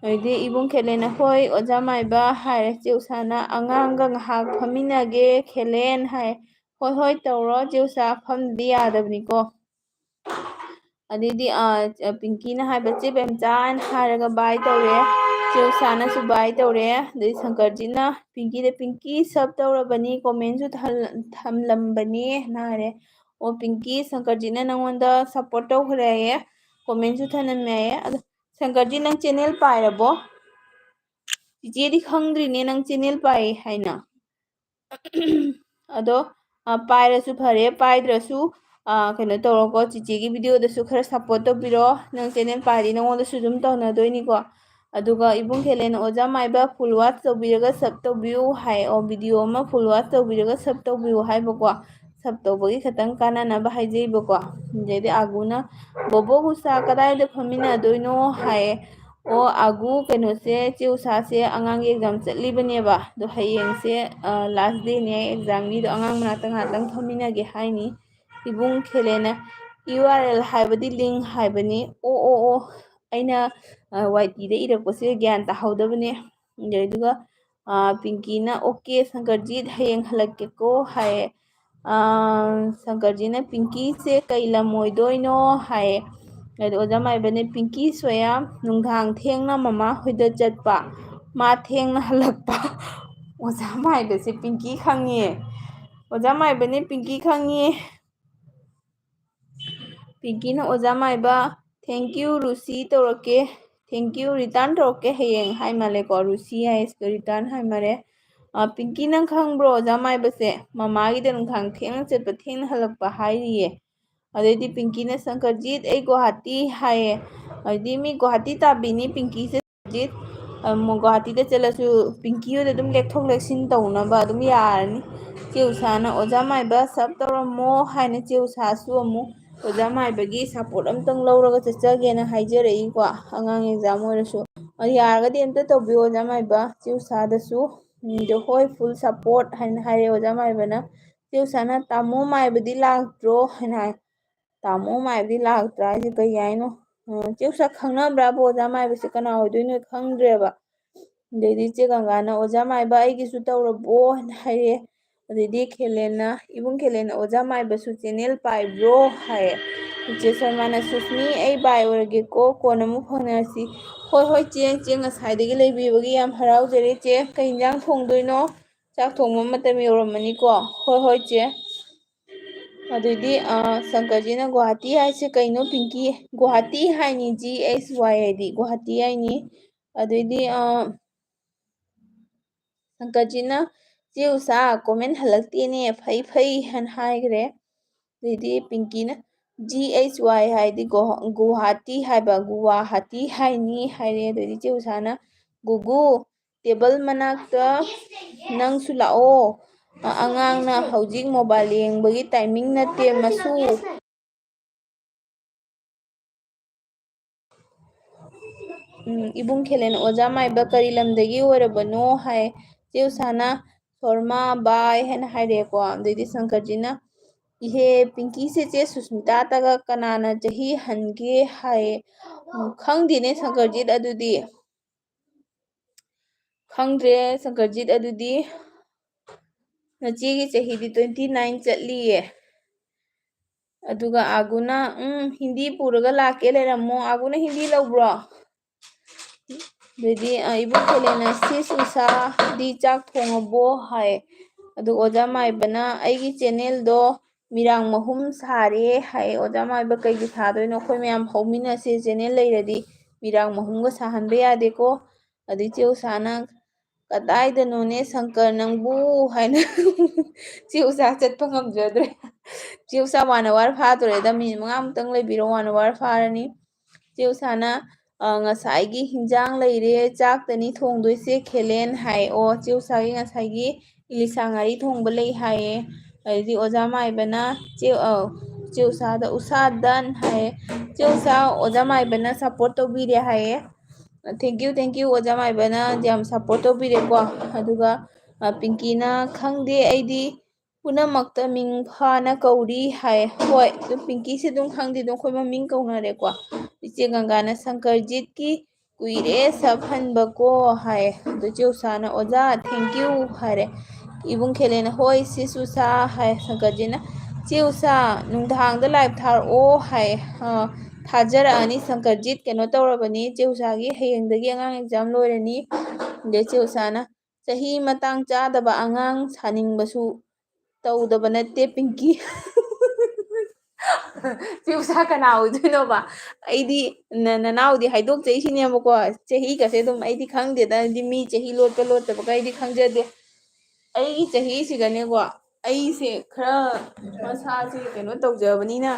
ꯑꯗꯩꯗꯤ ꯏꯕꯨꯡ ꯈꯦꯂꯦꯟꯅ, "ꯍꯣꯏ, ꯑꯣꯖꯥ ꯃꯥꯏꯕ" ꯍꯥꯏꯔꯦ꯫ ꯆꯦ ꯎꯁꯥꯅ, "ꯑꯉꯥꯡꯒ ꯉꯥꯏꯍꯥꯛ ꯐꯝꯃꯤꯟꯅꯒꯦ, ꯈꯦꯂꯦꯟ" ꯍꯥꯏ꯫ "ꯍꯣꯏ, ꯍꯣꯏ, ꯇꯧꯔꯣ ꯆꯦ ꯎꯁꯥ, ꯐꯝꯗꯤ ꯌꯥꯗꯕꯅꯤꯀꯣ꯫" ꯑꯗꯩꯗꯤ, ꯑ, ꯄꯤꯡꯀꯤꯅ ꯍꯥꯏꯕ, "ꯆꯦ ꯄꯦꯝꯆꯥ" ꯍꯥꯏꯅ ꯍꯥꯏꯔꯒ bye ꯇꯧꯔꯦ꯫ ꯆꯦ ꯎꯁꯥꯅꯁꯨ bye ꯇꯧꯔꯦ꯫ ꯑꯗꯩ ꯁꯪꯀꯔꯖꯤꯠꯅ ꯄꯤꯡꯀꯤꯗ, "ꯄꯤꯡꯀꯤ sub ꯇꯧꯔꯕꯅꯤ, comment ꯁꯨ ꯊꯜ-, ꯊꯝꯂꯝꯕꯅꯤ" ꯍꯥꯏꯅ ꯍꯥꯏꯔꯦ꯫ "ꯑꯣ ꯄꯤꯡꯀꯤ, ꯁꯪꯀꯔꯖꯤꯠꯅ ꯅꯪꯉꯣꯟꯗ support ꯇꯧꯈ꯭ꯔꯦ ꯍꯥꯏꯌꯦ, comment ꯁꯨ ꯊꯅꯝꯃꯦ ꯍꯥꯏꯌꯦ꯫ ꯑꯗꯣ ꯁꯪꯀꯔꯖꯤꯠ, ꯅꯪ channel ꯄꯥꯏꯔꯕꯣ? ꯆꯤꯆꯦꯗꯤ ꯈꯪꯗ꯭ꯔꯤꯅꯦ ꯅꯪ channel ꯄꯥꯏ ꯍꯥꯏꯅ꯫" ꯑꯗꯣ, ꯑ, ꯄꯥꯏꯔꯁꯨ ꯐꯔꯦ, ꯄꯥꯏꯗ꯭ꯔꯁꯨ, ꯑ, ꯀꯩꯅꯣ ꯇꯧꯔꯣꯀꯣ, ꯆꯤꯆꯦꯒꯤ video ꯗꯁꯨ ꯈꯔ support ꯇꯧꯕꯤꯔꯣ꯫ ꯅꯪ channel ꯄꯥꯏꯔꯗꯤ ꯅꯪꯉꯣꯟꯗꯁꯨ ꯑꯗꯨꯝ ꯇꯧꯅꯗꯣꯏꯅꯤꯀꯣ꯫ ꯑꯗꯨꯒ ꯏꯕꯨꯡ ꯈꯦꯂꯦꯟ, "ꯑꯣꯖꯥ ꯃꯥꯏꯕ full watch ꯇꯧꯕꯤꯔꯒ sub ꯇꯧꯕꯤꯌꯨ" ꯍꯥꯏ꯫ ꯑꯣ, video ꯑꯃ full watch ꯇꯧꯕꯤꯔꯒ sub ꯇꯧꯕꯤꯌꯨ ꯍꯥꯏꯕꯀꯣ꯫ Sub ꯇꯧꯕꯒꯤ ꯈꯇꯪ ꯀꯥꯟꯅꯅꯕ ꯍꯥꯏꯖꯩꯕꯀꯣ꯫ ꯑꯗꯩꯗꯤ ꯑꯥꯒꯨꯅ, "ꯕꯣꯕꯣꯛ ꯎꯁꯥ ꯀꯗꯥꯏꯗ ꯐꯝꯃꯤꯟꯅꯗꯣꯏꯅꯣ?" ꯍꯥꯏꯌꯦ꯫ ꯑꯣ, ꯑꯥꯒꯨ, ꯀꯩꯅꯣꯁꯦ, ꯆꯦ ꯎꯁꯥꯁꯦ ꯑꯉꯥꯡꯒꯤ exam ꯆꯠꯂꯤꯕꯅꯦꯕ꯫ ꯑꯗꯣ ꯍꯌꯦꯡꯁꯦ, ꯑ, last day ꯅꯦ exam ꯒꯤꯗꯣ, ꯑꯉꯥꯡ ꯃꯅꯥꯛꯇ ꯉꯥꯛꯇꯪ ꯐꯝꯃꯤꯟꯅꯒꯦ ꯍꯥꯏꯅꯤ꯫ ꯏꯕꯨꯡ ꯈꯦꯂꯦꯟꯅ, "URL ꯍꯥꯏꯕꯗꯤ link ꯍꯥꯏꯕꯅꯤ꯫" ꯑꯣ, ꯑꯣ, ꯑꯣ, ꯑꯩꯅ, ꯑ, ꯋꯥꯏ ꯇꯤꯗ ꯏꯔꯛꯄꯁꯦ ꯒ꯭ꯌꯥꯟ ꯇꯥꯍꯧꯗꯕꯅꯦ꯫ ꯑꯗꯨꯒ, ꯑ, ꯄꯤꯡꯀꯤꯅ, "OK, ꯁꯪꯀꯔꯖꯤꯠ, ꯍꯌꯦꯡ ꯍꯜꯂꯛꯀꯦꯀꯣ" ꯍꯥꯏꯌꯦ꯫ ꯑ, ꯁꯪꯀꯔꯖꯤꯠꯅ, "ꯄꯤꯡꯀꯤꯁꯦ ꯀꯩ ꯂꯝ ꯑꯣꯏꯗꯣꯏꯅꯣ?" ꯍꯥꯏꯌꯦ꯫ ꯑꯗꯣ ꯑꯣꯖꯥ ꯃꯥꯏꯕꯅ, "ꯄꯤꯡꯀꯤ ꯁꯣꯌꯥꯝ ꯅꯨꯡꯗꯥꯡ ꯊꯦꯡꯅ ꯃꯃꯥ ꯍꯣꯏꯗ ꯆꯠꯄ, ꯃꯥ ꯊꯦꯡꯅ ꯍꯜꯂꯛꯄ꯫" ꯑꯣꯖꯥ ꯃꯥꯏꯕꯁꯦ ꯄꯤꯡꯀꯤ ꯈꯪꯉꯦ꯫ ꯑꯣꯖꯥ ꯃꯥꯏꯕꯅꯦ, ꯄꯤꯡꯀꯤ ꯈꯪꯉꯤ꯫ ꯄꯤꯡꯀꯤꯅ ꯑꯣꯖꯥ ꯃꯥꯏꯕ, "Thank you, ꯔꯨꯁꯤ ꯇꯧꯔꯛꯀꯦ, thank you, return ꯇꯧꯔꯛꯀꯦ ꯍꯌꯦꯡ" ꯍꯥꯏ ꯃꯥꯜꯂꯦꯀꯣ꯫ ꯔꯨꯁꯤ ꯍꯥꯏ, return ꯍꯥꯏ ꯃꯥꯜꯂꯦ꯫ ꯑ, "ꯄꯤꯡꯀꯤ, ꯅꯪ ꯈꯪꯕ꯭ꯔꯣ ꯑꯣꯖꯥ ꯃꯥꯏꯕꯁꯦ? ꯃꯃꯥꯒꯤꯗ ꯅꯨꯡꯗꯥꯡ ꯊꯦꯡꯅ ꯆꯠꯄ, ꯊꯦꯡꯅ ꯍꯜꯂꯛꯄ" ꯍꯥꯏꯔꯤꯌꯦ꯫ ꯑꯗꯩꯗꯤ ꯄꯤꯡꯀꯤꯅ, "ꯁꯪꯀꯔꯖꯤꯠ, ꯑꯩ ꯒꯨꯋꯥꯍꯥꯇꯤ" ꯍꯥꯏꯌꯦ꯫ ꯑꯗꯩꯗꯤ ꯃꯤ ꯒꯨꯋꯥꯍꯥꯇꯤ ꯇꯥꯕꯤꯅꯤ ꯄꯤꯡꯀꯤꯁꯦ꯫ ꯒꯨꯋꯥꯍꯥꯇꯤꯗ ꯆꯠꯂꯁꯨ ꯄꯤꯡꯀꯤ ꯍꯣꯏꯗ ꯑꯗꯨꯝ ꯂꯦꯛꯊꯣꯛ ꯂꯦꯛꯁꯤꯟ ꯇꯧꯅꯕ ꯑꯗꯨꯝ ꯌꯥꯔꯅꯤ꯫ ꯆꯦ ꯎꯁꯥꯅ, "ꯑꯣꯖꯥ ꯃꯥꯏꯕ, sub ꯇꯧꯔꯝꯃꯣ" ꯍꯥꯏꯅ ꯆꯦ ꯎꯁꯥꯁꯨ ꯑꯃꯨꯛ ꯑꯣꯖꯥ ꯃꯥꯏꯕꯒꯤ support ꯑꯝꯇꯪ ꯂꯧꯔꯒ ꯆꯠꯆꯒꯦꯅ ꯍꯥꯏꯖꯔꯛꯏꯀꯣ, ꯑꯉꯥꯡ exam ꯑꯣꯏꯔꯁꯨ꯫ ꯑꯗꯨ ꯌꯥꯔꯒꯗꯤ ꯑꯝꯇ ꯇꯧꯕꯤꯌꯨ ꯑꯣꯖꯥ ꯃꯥꯏꯕ꯫ ꯆꯦ ꯎꯁꯥꯗꯁꯨ, ꯎꯝ, ꯑꯗꯣ ꯍꯣꯏ, full support ꯍꯥꯏꯅ ꯍꯥꯏꯔꯦ ꯑꯣꯖꯥ ꯃꯥꯏꯕꯅ꯫ ꯆꯦ ꯎꯁꯥꯅ, "ꯇꯥꯃꯣ ꯃꯥꯏꯕꯗꯤ ꯂꯥꯛꯇ꯭ꯔꯣ?" ꯍꯥꯏꯅ ꯍꯥꯏ꯫ "ꯇꯥꯃꯣ ꯃꯥꯏꯕꯗꯤ ꯂꯥꯛꯇ꯭ꯔꯥ ꯍꯥꯏꯁꯦ ꯀꯩ ꯍꯥꯏꯅꯣ?" ꯑ, ꯆꯦ ꯎꯁꯥ ꯈꯪꯅꯕ꯭ꯔꯥꯕ ꯑꯣꯖꯥ ꯃꯥꯏꯕꯁꯦ? ꯀꯅꯥ ꯑꯣꯏꯗꯣꯏꯅꯣ ꯈꯪꯗ꯭ꯔꯦꯕ꯫ ꯑꯗꯩꯗꯤ ꯆꯦ ꯒꯪꯒꯥꯅ, "ꯑꯣꯖꯥ ꯃꯥꯏꯕ, ꯑꯩꯒꯤꯁꯨ ꯇꯧꯔꯕꯣ?" ꯍꯥꯏꯅ ꯍꯥꯏꯔꯦ꯫ ꯑꯗꯩꯗꯤ ꯈꯦꯂꯦꯟꯅ, ꯏꯕꯨꯡ ꯈꯦꯂꯦꯟꯅ, "ꯑꯣꯖꯥ ꯃꯥꯏꯕꯁꯨ channel ꯄꯥꯏꯕ꯭ꯔꯣ?" ꯍꯥꯏꯌꯦ꯫ ꯆꯦ ꯁꯔꯃꯥꯅ, "ꯁꯨꯁꯃꯤ, ꯑꯩ bye ꯑꯣꯏꯔꯒꯦꯀꯣ, ꯀꯣꯟꯅ ꯑꯃꯨꯛ ꯐꯥꯎꯅꯔꯁꯤ"꯫ "ꯍꯣꯏ, ꯍꯣꯏ, ꯆꯦ, ꯆꯦ ꯉꯁꯥꯏꯗꯒꯤ ꯂꯩꯕꯤꯕꯒꯤ ꯌꯥꯝ ꯍꯔꯥꯎꯖꯔꯦ ꯆꯦ꯫ ꯀꯩ ꯏꯟꯖꯥꯡ ꯊꯣꯡꯗꯣꯏꯅꯣ? ꯆꯥꯛ ꯊꯣꯡꯕ ꯃꯇꯝ ꯌꯧꯔꯝꯃꯅꯤꯀꯣ?" "ꯍꯣꯏ, ꯍꯣꯏ, ꯆꯦ"꯫ ꯑꯗꯨꯗꯤ, ꯑ, ꯁꯪꯀꯔꯖꯤꯅ, "ꯒꯨꯋꯥꯍꯥꯇꯤ ꯍꯥꯏꯁꯦ ꯀꯩꯅꯣ ꯄꯤꯡꯀꯤ?" "ꯒꯨꯋꯥꯍꯥꯇꯤ ꯍꯥꯏꯅꯤ, G H Y ꯍꯥꯏꯗꯤ ꯒꯨꯋꯥꯍꯥꯇꯤ ꯍꯥꯏꯅꯤ"꯫ ꯑꯗꯨꯗꯤ, ꯑ, ꯁꯪꯀꯔꯖꯤꯅ, "ꯆꯦ ꯎꯁꯥ, comment ꯍꯜꯂꯛꯇꯦꯅꯦ, ꯐꯩ ꯐꯩ" ꯍꯥꯏꯅ ꯍꯥꯏꯈ꯭ꯔꯦ꯫ ꯑꯗꯩꯗꯤ ꯄꯤꯡꯀꯤꯅ, "G H Y ꯍꯥꯏꯗꯤ ꯒꯣ-, ꯒꯨꯋꯥꯍꯥꯇꯤ ꯍꯥꯏꯕ, ꯒꯨꯋꯥꯍꯥꯇꯤ ꯍꯥꯏꯅꯤ" ꯍꯥꯏꯔꯦ꯫ ꯑꯗꯩꯗꯤ ꯆꯦ ꯎꯁꯥꯅ, "ꯒꯨꯒꯨ, table ꯃꯅꯥꯛꯇ ꯅꯪꯁꯨ ꯂꯥꯛꯑꯣ꯫ ꯑ-, ꯑꯉꯥꯡꯅ ꯍꯧꯖꯤꯛ mobile ꯌꯦꯡꯕꯒꯤ timing ꯅꯠꯇꯦ ꯃꯁꯨ"꯫ ꯎꯝ, ꯏꯕꯨꯡ ꯈꯦꯂꯦꯟ, "ꯑꯣꯖꯥ ꯃꯥꯏꯕ ꯀꯔꯤ ꯂꯝꯗꯒꯤ ꯑꯣꯏꯔꯕꯅꯣ?" ꯍꯥꯏ꯫ ꯆꯦ ꯎꯁꯥꯅ, "ꯁꯣꯔꯃꯥ ꯕꯥꯏ" ꯍꯥꯏꯅ ꯍꯥꯏꯔꯦꯀꯣ꯫ ꯑꯗꯩꯗꯤ ꯁꯪꯀꯔꯖꯤꯅ, "ꯏꯍꯦ, ꯄꯤꯡꯀꯤꯁꯦ ꯆꯦ ꯁꯨꯁꯃꯤꯇꯥꯗꯒ ꯀꯅꯥꯅ ꯆꯍꯤ ꯍꯟꯒꯦ?" ꯍꯥꯏꯌꯦ꯫ "ꯎꯝ, ꯈꯪꯗꯦꯅꯦ ꯁꯪꯀꯔꯖꯤꯠ, ꯑꯗꯨꯗꯤ ꯈꯪꯗ꯭ꯔꯦ ꯁꯪꯀꯔꯖꯤꯠ, ꯑꯗꯨꯗꯤ ꯅꯆꯦꯒꯤ ꯆꯍꯤꯗꯤ twenty nine ꯆꯠꯂꯤꯌꯦ"꯫ ꯑꯗꯨꯒ ꯑꯥꯒꯨꯅ, "ꯎꯝ, ꯍꯤꯟꯗꯤ ꯄꯨꯔꯒ ꯂꯥꯛꯀꯦ, ꯂꯩꯔꯝꯃꯣ"꯫ ꯑꯥꯒꯨꯅ ꯍꯤꯟꯗꯤ ꯂꯧꯕ꯭ꯔꯣ? ꯑꯗꯩꯗꯤ, ꯑ, ꯏꯕꯨꯡ ꯈꯦꯂꯦꯟꯅ, "ꯁꯤꯁ ꯎꯁꯥꯗꯤ ꯆꯥꯛ ꯊꯣꯡꯉꯕꯣ?" ꯍꯥꯏ꯫ ꯑꯗꯨ ꯑꯣꯖꯥ ꯃꯥꯏꯕꯅ ꯑꯩꯒꯤ ꯆꯦꯅꯦꯜꯗꯣ ꯃꯤꯔꯥꯡ ꯃꯍꯨꯝ ꯁꯥꯔꯦ ꯍꯥꯏ꯫ ꯑꯣꯖꯥ ꯃꯥꯏꯕ ꯀꯩꯒꯤ ꯁꯥꯗꯣꯏꯅꯣ? ꯑꯩꯈꯣꯏ ꯃꯌꯥꯝ ꯍꯧꯃꯤꯟꯅꯁꯦ, ꯆꯦꯅꯦꯜ ꯂꯩꯔꯗꯤ ꯃꯤꯔꯥꯡ ꯃꯍꯨꯝꯒ ꯁꯥꯍꯟꯕ ꯌꯥꯗꯦꯀꯣ꯫ ꯑꯗꯨꯏ ꯆꯦ ꯎꯁꯥꯅ, "ꯀꯗꯥꯏꯗꯅꯣꯅꯦ ꯁꯪꯀꯔ ꯅꯪꯕꯨ?" ꯍꯥꯏꯅ ꯆꯦ ꯎꯁꯥ ꯆꯠꯄ ꯉꯝꯖꯗ꯭ꯔꯦ꯫ ꯆꯦ ꯎꯁꯥ ꯋꯥꯟ ꯑꯋꯥꯔ ꯐꯥꯗꯣꯔꯦꯗ, ꯃꯤꯅꯤꯠ ꯃꯉꯥꯃꯨꯛꯇꯪ ꯂꯩꯕꯤꯔꯣ, ꯋꯥꯟ ꯑꯋꯥꯔ ꯐꯥꯔꯅꯤ꯫ ꯆꯦ ꯎꯁꯥꯅ, "ꯑ, ꯉꯁꯥꯏꯒꯤ ꯍꯤꯟꯖꯥꯡ ꯂꯩꯔꯦ, ꯆꯥꯛꯇꯅꯤ ꯊꯣꯡꯗꯣꯏꯁꯦ ꯈꯦꯂꯦꯟ" ꯍꯥꯏ꯫ ꯑꯣ, ꯆꯦ ꯎꯁꯥꯒꯤ ꯉꯁꯥꯏꯒꯤ ꯏꯂꯤꯁꯥ ꯉꯥꯔꯤ ꯊꯣꯡꯕ ꯂꯩ ꯍꯥꯏꯌꯦ꯫ ꯑꯗꯩꯗꯤ ꯑꯣꯖꯥ ꯃꯥꯏꯕꯅ ꯆꯦ, ꯑ, ꯆꯦ ꯎꯁꯥꯗ, "ꯎꯁꯥ done" ꯍꯥꯏꯌꯦ꯫ ꯆꯦ ꯎꯁꯥ ꯑꯣꯖꯥ ꯃꯥꯏꯕꯅ support ꯇꯧꯕꯤꯔꯦ ꯍꯥꯏꯌꯦ꯫ Thank you, thank you, ꯑꯣꯖꯥ ꯃꯥꯏꯕꯅ ꯌꯥꯝ support ꯇꯧꯕꯤꯔꯦꯀꯣ꯫ ꯑꯗꯨꯒ, ꯑ, ꯄꯤꯡꯀꯤꯅ, "ꯈꯪꯗꯦ, ꯑꯩꯗꯤ ꯄꯨꯝꯅꯃꯛꯇ ꯃꯤꯡ ꯐꯥꯅ ꯀꯧꯔꯤ" ꯍꯥꯏ꯫ ꯍꯣꯏ, ꯑꯗꯨꯝ ꯄꯤꯡꯀꯤꯁꯦ ꯑꯗꯨꯝ ꯈꯪꯗꯦ, ꯑꯗꯨꯝ ꯑꯩꯈꯣꯏ ꯃꯃꯤꯡ ꯀꯧꯅꯔꯦꯀꯣ꯫ ꯏꯆꯦ ꯒꯪꯒꯥꯅ, "ꯁꯪꯀꯔꯖꯤꯠꯀꯤ ꯀꯨꯏꯔꯦ ꯁꯛ ꯍꯟꯕꯀꯣ" ꯍꯥꯏ꯫ ꯑꯗꯨ ꯆꯦ ꯎꯁꯥꯅ, "ꯑꯣꯖꯥ, thank you" ꯍꯥꯏꯔꯦ꯫ ꯏꯕꯨꯡ ꯈꯦꯂꯦꯅ, "ꯍꯣꯏ ꯁꯤꯁ ꯎꯁꯥ" ꯍꯥꯏ꯫ ꯁꯪꯀꯔꯖꯤꯠꯅ, "ꯆꯦ ꯎꯁꯥ, ꯅꯨꯡꯗꯥꯡꯗ live ꯊꯥꯔꯛꯑꯣ" ꯍꯥꯏ꯫ "ꯑ, ꯊꯥꯖꯔꯛꯑꯅꯤ, ꯁꯪꯀꯔꯖꯤꯠ ꯀꯩꯅꯣ ꯇꯧꯔꯕꯅꯤ, ꯆꯦ ꯎꯁꯥꯒꯤ ꯍꯌꯦꯡꯗꯒꯤ ꯑꯉꯥꯡ exam ꯂꯣꯏꯔꯅꯤ"꯫ ꯑꯗꯩ ꯆꯦ ꯎꯁꯥꯅ, "ꯆꯍꯤ ꯃꯇꯥꯡ ꯆꯥꯗꯕ ꯑꯉꯥꯡ ꯁꯥꯅꯤꯡꯕꯁꯨ ꯇꯧꯗꯕ ꯅꯠꯇꯦ ꯄꯤꯡꯀꯤ"꯫ ꯆꯦ ꯎꯁꯥ ꯀꯅꯥ ꯑꯣꯏꯗꯣꯏꯅꯣꯕ? ꯑꯩꯗꯤ ꯅ-, ꯅꯅꯥꯎꯗꯤ ꯍꯥꯏꯗꯣꯛꯆꯩꯁꯤꯅꯦꯕꯀꯣ꯫ ꯆꯍꯤꯒꯁꯦ ꯑꯗꯨꯝ ꯑꯩꯗꯤ ꯈꯪꯗꯦꯗ, ꯑꯩꯗꯤ ꯃꯤ ꯆꯍꯤ ꯂꯣꯠꯄ ꯂꯣꯠꯇꯕꯒ ꯑꯩꯗꯤ ꯈꯪꯖꯗꯦ꯫ ꯑꯩꯒꯤ ꯆꯍꯤꯁꯤꯒꯅꯦꯀꯣ, ꯑꯩꯁꯦ ꯈꯔ ꯃꯁꯥꯁꯦ ꯀꯩꯅꯣ ꯇꯧꯖꯕꯅꯤꯅ,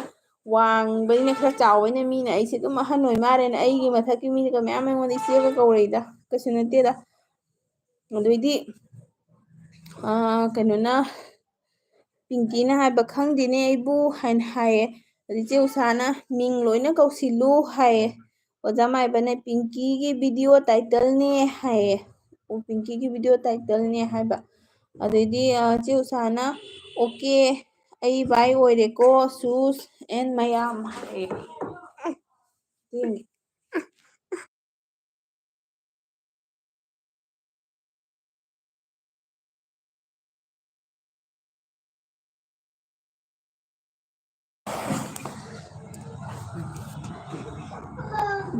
ꯋꯥꯡꯕꯅꯤꯅ, ꯈꯔ ꯆꯥꯎꯕꯅꯤꯅ ꯃꯤꯅ ꯑꯩꯁꯦ ꯑꯗꯨꯝ ꯑꯍꯟ ꯑꯣꯏ ꯃꯥꯜꯂꯦꯅ ꯑꯩꯒꯤ ꯃꯊꯛꯀꯤ ꯃꯤꯅꯒ ꯃꯌꯥꯝ ꯑꯩꯉꯣꯟꯗ ꯏꯆꯦꯒ ꯀꯧꯔꯛꯏꯗ꯫ ꯀꯩꯁꯨ ꯅꯠꯇꯦꯗ꯫ ꯑꯗꯨꯏꯗꯤ, ꯑꯥ, ꯀꯩꯅꯣꯅ, ꯄꯤꯡꯀꯤꯅ ꯍꯥꯏꯕ, "ꯈꯪꯗꯦꯅꯦ ꯑꯩꯕꯨ" ꯍꯥꯏꯅ ꯍꯥꯏꯌꯦ꯫ ꯑꯗꯨ ꯏꯆꯦ ꯎꯁꯥꯅ, "ꯃꯤꯡ ꯂꯣꯏꯅ ꯀꯧꯁꯤꯜꯂꯨ" ꯍꯥꯏꯌꯦ꯫ ꯑꯣꯖꯥ ꯃꯥꯏꯕꯅ, "ꯄꯤꯡꯀꯤꯒꯤ video title ꯅꯦ" ꯍꯥꯏꯌꯦ꯫ ꯑꯣ, ꯄꯤꯡꯀꯤꯒꯤ video title ꯅꯦ ꯍꯥꯏꯕ꯫ ꯑꯗꯩꯗꯤ, ꯑ, ꯆꯦ ꯎꯁꯥꯅ, "Okay, ꯑꯩ bye ꯑꯣꯏꯔꯦꯀꯣ, sus and ꯃꯌꯥꯝ" ꯍꯥꯏꯌꯦ꯫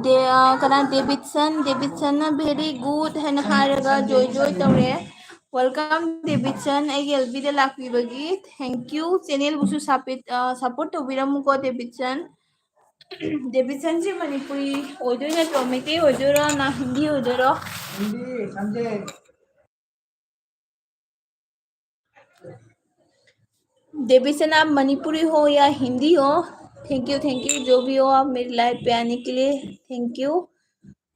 ꯗꯦ-, ꯑ, ꯀꯅꯥ? ꯗꯦꯕꯤꯠꯁꯟ, ꯗꯦꯕꯤꯠꯁꯟꯅ "Very good" ꯍꯥꯏꯅ ꯍꯥꯏꯔꯒ joy joy ꯇꯧꯔꯦ꯫ Welcome, ꯗꯦꯕꯤꯠꯁꯟ, ꯑꯩꯒꯤ ꯑꯦꯜ ꯕꯤꯗ ꯂꯥꯛꯄꯤꯕꯒꯤ꯫ Thank you. ꯆꯦꯅꯦꯜꯕꯨꯁꯨ support ꯇꯧꯕꯤꯔꯝꯃꯨꯀꯣ, Davidson. ꯗꯦꯕꯤꯠꯁꯟꯁꯦ Manipuri ꯑꯣꯏꯗꯣꯏ ꯅꯠꯇ꯭ꯔꯣ? ꯃꯩꯇꯩ ꯑꯣꯏꯗꯣꯏꯔꯣ, ꯅ ꯍꯤꯟꯗꯤ ꯑꯣꯏꯗꯣꯏꯔꯣ? ꯗꯦꯕꯤꯠꯁꯟ, आप मणिपुरी हो या हिंदी हो? Thank you, thank you. जो भी हो, आप मेरी लाइव पे आने के लिए thank you.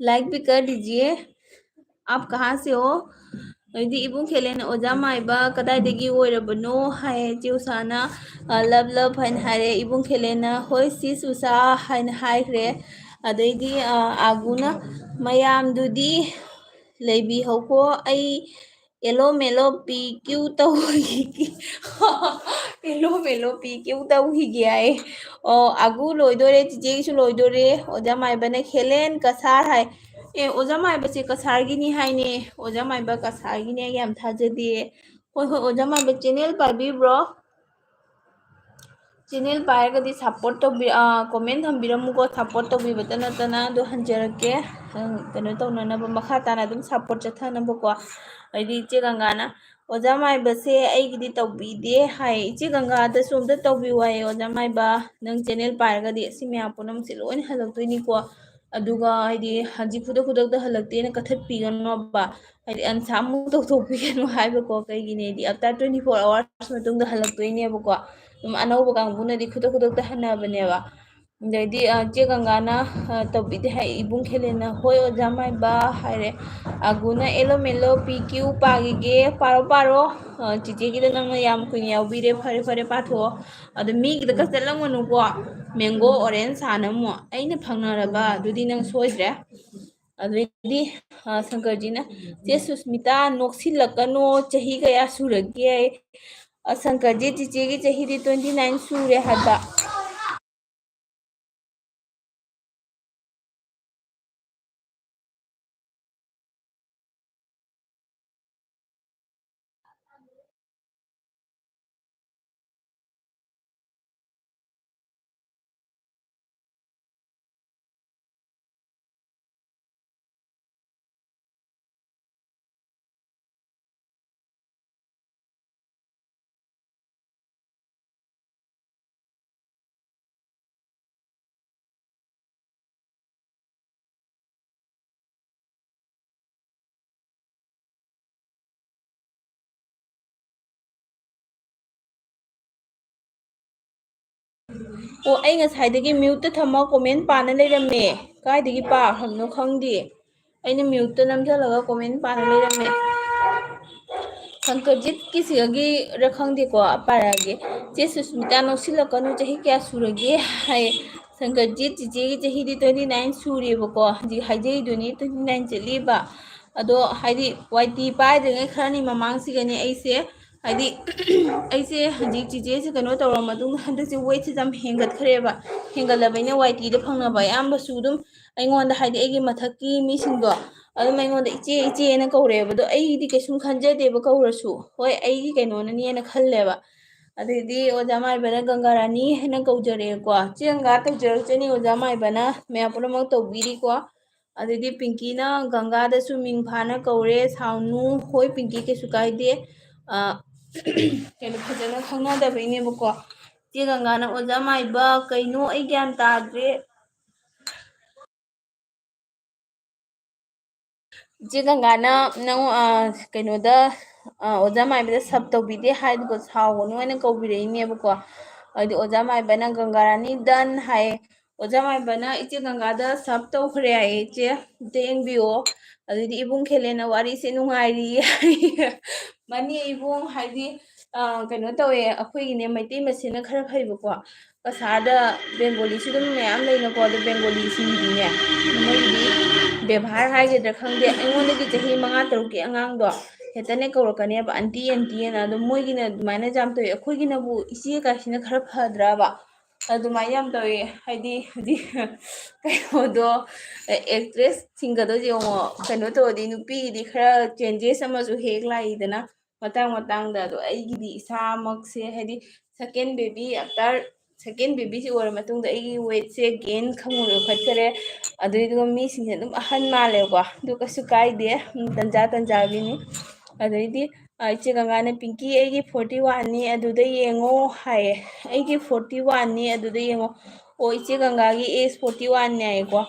लाइक भी कर दीजिए। आप कहाँ से हो? ꯑꯗꯩꯗꯤ ꯏꯕꯨꯡ ꯈꯦꯂꯦꯟꯅ, "ꯑꯣꯖꯥ ꯃꯥꯏꯕ ꯀꯗꯥꯏꯗꯒꯤ ꯑꯣꯏꯔꯕꯅꯣ?" ꯍꯥꯏꯌꯦ꯫ ꯆꯦ ꯎꯁꯥꯅ, "ꯑ, ꯂꯞ ꯂꯞ" ꯍꯥꯏꯅ ꯍꯥꯏꯔꯦ꯫ ꯏꯕꯨꯡ ꯈꯦꯂꯦꯟꯅ, "ꯍꯣꯏ ꯁꯤꯁ ꯎꯁꯥ" ꯍꯥꯏꯅ ꯍꯥꯏꯈ꯭ꯔꯦ꯫ ꯑꯗꯩꯗꯤ, ꯑ, ꯑꯥꯒꯨꯅ, "ꯃꯌꯥꯝꯗꯨꯗꯤ ꯂꯩꯕꯤꯍꯧꯀꯣ, ꯑꯩ ꯑꯦꯂꯣ ꯃꯦꯂꯣ ꯄꯤ ꯀ꯭ꯌꯨ ꯇꯧꯈꯤꯒꯦ"꯫ ꯑꯦꯂꯣ ꯃꯦꯂꯣ ꯄꯤ ꯀ꯭ꯌꯨ ꯇꯧꯈꯤꯒꯦ ꯍꯥꯏꯌꯦ꯫ ꯑꯣ, ꯑꯥꯒꯨ ꯂꯣꯏꯗꯣꯔꯦ, ꯆꯤꯆꯦꯒꯤꯁꯨ ꯂꯣꯏꯗꯣꯔꯦ꯫ ꯑꯣꯖꯥ ꯃꯥꯏꯕꯅ "ꯈꯦꯂꯦꯟ ꯀꯁꯥꯔ" ꯍꯥꯏ꯫ ꯑꯦ, ꯑꯣꯖꯥ ꯃꯥꯏꯕꯁꯦ ꯀꯁꯥꯔꯒꯤꯅꯤ ꯍꯥꯏꯅꯦ꯫ ꯑꯣꯖꯥ ꯃꯥꯏꯕ ꯀꯁꯥꯔꯒꯤꯅꯦ, ꯑꯩ ꯌꯥꯝ ꯊꯥꯖꯗꯦ꯫ ꯍꯣꯏ, ꯍꯣꯏ, ꯑꯣꯖꯥ ꯃꯥꯏꯕ ꯆꯦꯅꯦꯜ ꯄꯥꯏꯕꯤꯕ꯭ꯔꯣ? ꯆꯦꯅꯦꯜ ꯄꯥꯏꯔꯒꯗꯤ ꯁꯄꯣꯔꯠ ꯇꯧꯕꯤ-, ꯑ, ꯀꯣꯃꯦꯟ ꯊꯝꯕꯤꯔꯝꯃꯨꯀꯣ, ꯁꯄꯣꯔꯠ ꯇꯧꯕꯤꯕꯇ ꯅꯠꯇꯅ꯫ ꯑꯗꯨ ꯍꯟꯖꯔꯛꯀꯦ, ꯑ, ꯀꯩꯅꯣ ꯇꯧꯅꯅꯕ, ꯃꯈꯥ ꯇꯥꯅ ꯑꯗꯨꯝ ꯁꯄꯣꯔꯠ ꯆꯠꯊꯅꯕꯀꯣ꯫ ꯍꯥꯏꯗꯤ ꯏꯆꯦ ꯒꯪꯒꯥꯅ, "ꯑꯣꯖꯥ ꯃꯥꯏꯕꯁꯦ ꯑꯩꯒꯤꯗꯤ ꯇꯧꯕꯤꯗꯦ" ꯍꯥꯏ꯫ ꯏꯆꯦ ꯒꯪꯒꯥꯗꯁꯨ ꯑꯝꯇ ꯇꯧꯕꯤꯌꯨ ꯍꯥꯏꯌꯦ, ꯑꯣꯖꯥ ꯃꯥꯏꯕ꯫ ꯅꯪ ꯆꯦꯅꯦꯜ ꯄꯥꯏꯔꯒꯗꯤ ꯑꯁꯤ ꯃꯌꯥꯝ ꯄꯨꯝꯅꯃꯛꯁꯦ ꯂꯣꯏꯅ ꯍꯜꯂꯛꯇꯣꯏꯅꯤꯀꯣ꯫ ꯑꯗꯨꯒ ꯍꯥꯏꯗꯤ ꯍꯧꯖꯤꯛ ꯈꯨꯗꯛ ꯈꯨꯗꯛꯇ ꯍꯜꯂꯛꯇꯦꯅ ꯀꯠꯊꯠꯄꯤꯒꯅꯣꯕ꯫ ꯍꯥꯏꯗꯤ ꯑꯟꯁꯥ ꯑꯃꯨꯛ ꯇꯧꯊꯣꯛꯄꯤꯒꯅꯨ ꯍꯥꯏꯕꯀꯣ꯫ ꯀꯩꯒꯤꯅꯦꯗꯤ after twenty four hours ꯃꯇꯨꯡꯗ ꯍꯜꯂꯛꯇꯣꯏꯅꯦꯕꯀꯣ꯫ ꯑꯗꯨꯝ ꯑꯅꯧꯕ ꯀꯥꯡꯕꯨꯅꯗꯤ ꯈꯨꯗꯛ ꯈꯨꯗꯛꯇ ꯍꯟꯅꯕꯅꯦꯕ꯫ ꯑꯗꯩꯗꯤ, ꯑ, ꯆꯦ ꯒꯪꯒꯥꯅ, ꯑ, ꯇꯧꯕꯤꯗꯦ ꯍꯥꯏ, ꯏꯕꯨꯡ ꯈꯦꯂꯦꯟꯅ, "ꯍꯣꯏ, ꯑꯣꯖꯥ ꯃꯥꯏꯕ" ꯍꯥꯏꯔꯦ꯫ ꯑꯥꯒꯨꯅ, "ꯑꯦꯂꯣ ꯃꯦꯂꯣ ꯄꯤ ꯀ꯭ꯌꯨ ꯄꯥꯈꯤꯒꯦ, ꯄꯥꯔꯣ, ꯄꯥꯔꯣ꯫ ꯑ, ꯆꯤꯆꯦꯒꯤꯗ ꯅꯪꯅ ꯌꯥꯝ ꯀꯨꯏꯅ ꯌꯥꯎꯕꯤꯔꯦ, ꯐꯔꯦ, ꯐꯔꯦ, ꯄꯥꯊꯣꯛꯑꯣ꯫ ꯑꯗꯣ ꯃꯤꯒꯤꯗꯒ ꯆꯠꯂꯝꯒꯅꯨꯀꯣ, ꯃꯦꯡꯒꯣ, ꯑꯣꯔꯦꯟꯖ ꯁꯥꯅ ꯑꯃꯨꯛ꯫ ꯑꯩꯅ ꯐꯪꯅꯔꯕ, ꯑꯗꯨꯗꯤ ꯅꯪ ꯁꯣꯏꯗ꯭ꯔꯦ"꯫ ꯑꯗꯩꯗꯤ, ꯑ, ꯁꯪꯀꯔꯖꯤꯅ, "ꯆꯦ ꯁꯨꯁꯃꯤꯇꯥ, ꯅꯣꯛꯁꯤꯜꯂꯛꯀꯅꯣ, ꯆꯍꯤ ꯀꯌꯥ ꯁꯨꯔꯒꯦ?" ꯑ, ꯁꯪꯀꯔꯖꯤ, ꯆꯤꯆꯦꯒꯤ ꯆꯍꯤꯗꯤ twenty nine ꯁꯨꯔꯦ ꯍꯥꯏꯕ꯫ ꯑꯣ, ꯑꯩ ꯉꯁꯥꯏꯗꯒꯤ mute ꯇ ꯊꯝꯃ comment ꯄꯥꯅ ꯂꯩꯔꯝꯃꯦ꯫ ꯀꯥꯏꯗꯒꯤ ꯄꯥꯈ꯭ꯔꯕꯅꯣ ꯈꯪꯗꯦ꯫ ꯑꯩꯅ mute ꯇ ꯅꯝꯁꯤꯜꯂꯒ comment ꯄꯥꯅ ꯂꯩꯔꯝꯃꯦ꯫ ꯁꯪꯀꯔꯖꯤꯠꯀꯤꯁꯤꯒꯤꯔ ꯈꯪꯗꯦꯀꯣ, ꯄꯥꯔꯛꯑꯒꯦ꯫ "ꯆꯦ ꯁꯨꯁꯃꯤꯇꯥ, ꯅꯣꯛꯁꯤꯜꯂꯛꯀꯅꯨ, ꯆꯍꯤ ꯀꯌꯥ ꯁꯨꯔꯒꯦ?" ꯍꯥꯏ꯫ ꯁꯪꯀꯔꯖꯤꯠ ꯆꯤꯆꯦꯒꯤ ꯆꯍꯤꯗꯤ twenty nine ꯁꯨꯔꯦꯕꯀꯣ, ꯍꯧꯖꯤꯛ ꯍꯥꯏꯖꯔꯤꯗꯨꯅꯤ, twenty nine ꯆꯠꯂꯤꯕ꯫ ꯑꯗꯣ ꯍꯥꯏꯗꯤ ꯋꯥꯏ ꯇꯤ ꯄꯥꯏꯗ꯭ꯔꯤꯉꯩ ꯈꯔꯅꯤ ꯃꯃꯥꯡꯁꯤꯒꯅꯦ ꯑꯩꯁꯦ, ꯍꯥꯏꯗꯤ ꯑꯩꯁꯦ ꯍꯧꯖꯤꯛ ꯆꯤꯆꯦꯁꯦ ꯀꯩꯅꯣ ꯇꯧꯔ ꯃꯇꯨꯡꯗ ꯍꯟꯗꯛꯁꯦ weight ꯁꯦ ꯌꯥꯝ ꯍꯦꯟꯒꯠꯈ꯭ꯔꯦꯕ꯫ ꯍꯦꯟꯒꯠꯂꯕꯅꯤꯅ ꯋꯥꯏ ꯇꯤꯗ ꯐꯪꯅꯕ ꯑꯌꯥꯝꯕꯁꯨ ꯑꯗꯨꯝ ꯑꯩꯉꯣꯟꯗ, ꯍꯥꯏꯗꯤ ꯑꯩꯒꯤ ꯃꯊꯛꯀꯤ ꯃꯤꯁꯤꯡꯗꯣ ꯑꯗꯨꯝ ꯑꯩꯉꯣꯟꯗ "ꯏꯆꯦ, ꯏꯆꯦꯅ" ꯀꯧꯔꯦꯕ꯫ ꯑꯗꯣ ꯑꯩꯗꯤ ꯀꯩꯁꯨꯝ ꯈꯟꯖꯗꯦꯕ ꯀꯧꯔꯁꯨ꯫ ꯍꯣꯏ, ꯑꯩꯒꯤ ꯀꯩꯅꯣꯅꯅꯦꯅ ꯈꯜꯂꯦꯕ꯫ ꯑꯗꯩꯗꯤ ꯑꯣꯖꯥ ꯃꯥꯏꯕꯅ "ꯒꯪꯒꯥ ꯔꯥꯅꯤ" ꯍꯥꯏꯅ ꯀꯧꯖꯔꯦꯀꯣ꯫ ꯆꯦ ꯒꯪꯒꯥ ꯇꯧꯖꯔꯛꯆꯅꯤ, ꯑꯣꯖꯥ ꯃꯥꯏꯕꯅ ꯃꯌꯥꯝ ꯄꯨꯝꯅꯃꯛ ꯇꯧꯕꯤꯔꯤꯀꯣ꯫ ꯑꯗꯩꯗꯤ ꯄꯤꯡꯀꯤꯅ ꯒꯪꯒꯥꯗꯁꯨ ꯃꯤꯡ ꯐꯥꯅ ꯀꯧꯔꯦ, ꯁꯥꯎꯅꯨ꯫ ꯍꯣꯏ ꯄꯤꯡꯀꯤ, ꯀꯩꯁꯨ ꯀꯥꯏꯗꯦ꯫ ꯑ, ꯀꯩꯅꯣ, ꯐꯖꯅ ꯈꯪꯅꯗꯕꯩꯅꯦꯕꯀꯣ꯫ ꯆꯦ ꯒꯪꯒꯥꯅ "ꯑꯣꯖꯥ ꯃꯥꯏꯕ, ꯀꯩꯅꯣ ꯑꯩ ꯒ꯭ꯌꯥꯟ ꯇꯥꯗ꯭ꯔꯦ"꯫ ꯏꯆꯦ ꯒꯪꯒꯥꯅ ꯅꯪ, ꯑ, ꯀꯩꯅꯣꯗ, ꯑ, ꯑꯣꯖꯥ ꯃꯥꯏꯕꯗ sub ꯇꯧꯕꯤꯗꯦ ꯍꯥꯏꯗꯨꯒ ꯁꯥꯎꯒꯅꯨ ꯍꯥꯏꯅ ꯀꯧꯕꯤꯔꯛꯏꯅꯦꯕꯀꯣ꯫ ꯑꯗꯨꯗꯤ ꯑꯣꯖꯥ ꯃꯥꯏꯕꯅ "ꯒꯪꯒꯥ ꯔꯥꯅꯤ done" ꯍꯥꯏ꯫ ꯑꯣꯖꯥ ꯃꯥꯏꯕꯅ "ꯏꯆꯦ ꯒꯪꯒꯥꯗ sub ꯇꯧꯈ꯭ꯔꯦ" ꯍꯥꯏꯌꯦ ꯏꯆꯦ꯫ ꯑꯝꯇ ꯌꯦꯡꯕꯤꯌꯣ꯫ ꯑꯗꯨꯗꯤ ꯏꯕꯨꯡ ꯈꯦꯂꯦꯟꯅ "ꯋꯥꯔꯤꯁꯦ ꯅꯨꯡꯉꯥꯏꯔꯤ" ꯍꯥꯏꯌꯦ꯫ ꯃꯅꯦ ꯏꯕꯨꯡ ꯍꯥꯏꯗꯤ, ꯑ, ꯀꯩꯅꯣ ꯇꯧꯋꯦ, ꯑꯩꯈꯣꯏꯒꯤꯅꯦ ꯃꯩꯇꯩ ꯃꯁꯦꯟꯅ ꯈꯔ ꯐꯩꯕꯀꯣ꯫ ꯀꯁꯥꯔꯗ ꯕꯦꯡꯒꯣꯂꯤꯁꯨ ꯑꯗꯨꯝ ꯃꯌꯥꯝ ꯂꯩꯅꯀꯣ, ꯑꯗꯣ ꯕꯦꯡꯒꯣꯂꯤꯁꯤꯡꯒꯤꯗꯤꯅꯦ, ꯃꯣꯏꯒꯤꯗꯤ ꯕꯦꯕꯥꯔ ꯍꯥꯏꯒꯗ꯭ꯔꯥ ꯈꯪꯗꯦ, ꯑꯩꯉꯣꯟꯗꯒꯤ ꯆꯍꯤ ꯃꯉꯥ ꯇꯔꯨꯛꯀꯤ ꯑꯉꯥꯡꯗꯣ ꯍꯦꯛꯇꯅꯦ ꯀꯧꯔꯛꯀꯅꯦꯕ, "ꯑꯟꯇꯤ, ꯑꯟꯇꯤ" ꯑꯅ꯫ ꯑꯗꯣ ꯃꯣꯏꯒꯤꯅ ꯑꯗꯨꯃꯥꯏꯅ ꯌꯥꯝ ꯇꯧꯋꯤ꯫ ꯑꯩꯈꯣꯏꯒꯤꯅꯕꯨ ꯏꯆꯦ ꯀꯥꯏꯁꯤꯅ ꯈꯔ ꯐꯗ꯭ꯔꯕ? ꯑꯗꯨꯃꯥꯏꯅ ꯌꯥꯝ ꯇꯧꯋꯤ꯫ ꯍꯥꯏꯗꯤ ꯍꯧꯖꯤꯛ ꯀꯩꯅꯣꯗꯣ, actress ꯁꯤꯡꯒꯗꯣ ꯌꯦꯡꯉꯣ, ꯀꯩꯅꯣ ꯇꯧꯔꯗꯤ ꯅꯨꯄꯤꯒꯤꯗꯤ ꯈꯔ changes ꯑꯃꯁꯨ ꯍꯦꯛ ꯂꯥꯛꯏꯗꯅ ꯃꯇꯥꯡ ꯃꯇꯥꯡꯗ꯫ ꯑꯗꯣ ꯑꯩꯒꯤꯗꯤ ꯏꯁꯥꯃꯛꯁꯦ, ꯍꯥꯏꯗꯤ second baby after, second baby ꯁꯤ ꯑꯣꯏꯔ ꯃꯇꯨꯡꯗ ꯑꯩꯒꯤ weight ꯁꯦ gain ꯈꯪꯍꯧ ꯌꯣꯛꯈꯠꯈꯔꯦ꯫ ꯑꯗꯨꯏꯗꯨꯒ ꯃꯤꯁꯤꯡꯁꯦ ꯑꯗꯨꯝ ꯑꯍꯟ ꯃꯥꯜꯂꯦꯕꯀꯣ, ꯑꯗꯨ ꯀꯩꯁꯨ ꯀꯥꯏꯗꯦ, ꯎꯝ, ꯇꯟꯖꯥ ꯇꯟꯖꯥꯒꯤꯅꯤ꯫ ꯑꯗꯩꯗꯤ, ꯑ, ꯏꯆꯦ ꯒꯪꯒꯥꯅ "ꯄꯤꯡꯀꯤ, ꯑꯩꯒꯤ forty one ꯅꯤ, ꯑꯗꯨꯗ ꯌꯦꯡꯉꯣ" ꯍꯥꯏꯌꯦ꯫ "ꯑꯩꯒꯤ forty one ꯅꯤ, ꯑꯗꯨꯗ ꯌꯦꯡꯉꯣ"꯫ ꯑꯣ, ꯏꯆꯦ ꯒꯪꯒꯥꯒꯤ age forty one ꯅꯤ ꯍꯥꯏꯌꯦꯀꯣ꯫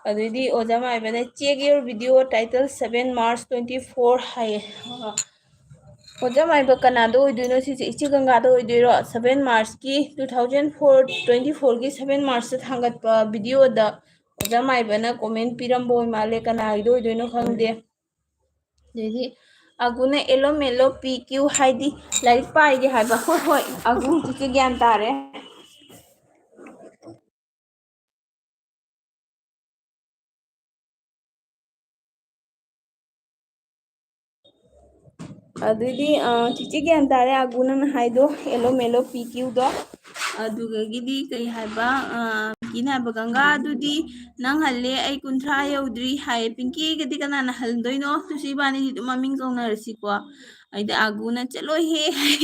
ꯑꯗꯩꯗꯤ ꯑꯣꯖꯥ ꯃꯥꯏꯕꯅ "Check your video title seven March twenty four" ꯍꯥꯏꯌꯦ꯫ ꯑ, ꯑꯣꯖꯥ ꯃꯥꯏꯕ ꯀꯅꯥꯗ ꯑꯣꯏꯗꯣꯏꯅꯣ ꯁꯤꯁꯦ? ꯏꯆꯦ ꯒꯪꯒꯥꯗ ꯑꯣꯏꯗꯣꯏꯔꯣ? Seven March ꯀꯤ, two thousand four twenty four ꯒꯤ seven March ꯇ ꯊꯥꯡꯒꯠꯄ video ꯗ ꯑꯣꯖꯥ ꯃꯥꯏꯕꯅ comment ꯄꯤꯔꯝꯕ ꯑꯣꯏ ꯃꯥꯜꯂꯦ, ꯀꯅꯥꯒꯤꯗ ꯑꯣꯏꯗꯣꯏꯅꯣ ꯈꯪꯗꯦ꯫ ꯑꯗꯩꯗꯤ ꯑꯒꯨꯅ "ꯑꯦꯂꯣ ꯃꯦꯂꯣ ꯄꯤ ꯀ꯭ꯌꯨ" ꯍꯥꯏꯗꯤ ꯂꯥꯏꯔꯤꯛ ꯄꯥꯏꯒꯦ ꯍꯥꯏꯕ꯫ ꯍꯣꯏ ꯍꯣꯏ, ꯑꯒꯨ ꯍꯧꯖꯤꯛꯇꯤ ꯒ꯭ꯌꯥꯟ ꯇꯥꯔꯦ꯫ ꯑꯗꯨꯗꯤ, ꯑ, ꯆꯤꯆꯦ ꯒ꯭ꯌꯥꯟ ꯇꯥꯔꯦ, ꯑꯒꯨ ꯅꯪꯅ ꯍꯥꯏꯗꯣ, ꯑꯦꯂꯣ ꯃꯦꯂꯣ ꯄꯤ ꯀ꯭ꯌꯨꯗꯣ꯫ ꯑꯗꯨꯗꯒꯤꯗꯤ ꯀꯩ ꯍꯥꯏꯕ, ꯑ, ꯄꯤꯡꯀꯤꯅ ꯍꯥꯏꯕ, "ꯒꯪꯒꯥ, ꯑꯗꯨꯗꯤ ꯅꯪ ꯍꯜꯂꯦ, ꯑꯩ ꯀꯨꯟꯊ꯭ꯔꯥ ꯌꯧꯗ꯭ꯔꯤ" ꯍꯥꯏꯌꯦ꯫ "ꯄꯤꯡꯀꯤꯒꯗꯤ ꯀꯅꯥꯅ ꯍꯟꯗꯣꯏꯅꯣ? ꯁꯤꯁꯤ ꯏꯕꯥꯅꯤꯗꯤ ꯑꯗꯨꯝ ꯃꯃꯤꯡ ꯀꯧꯅꯔꯁꯤꯀꯣ?" ꯑꯩꯗꯤ ꯑꯒꯨꯅ, "ꯆꯠꯂꯣꯏꯍꯦ" ꯍꯥꯏ꯫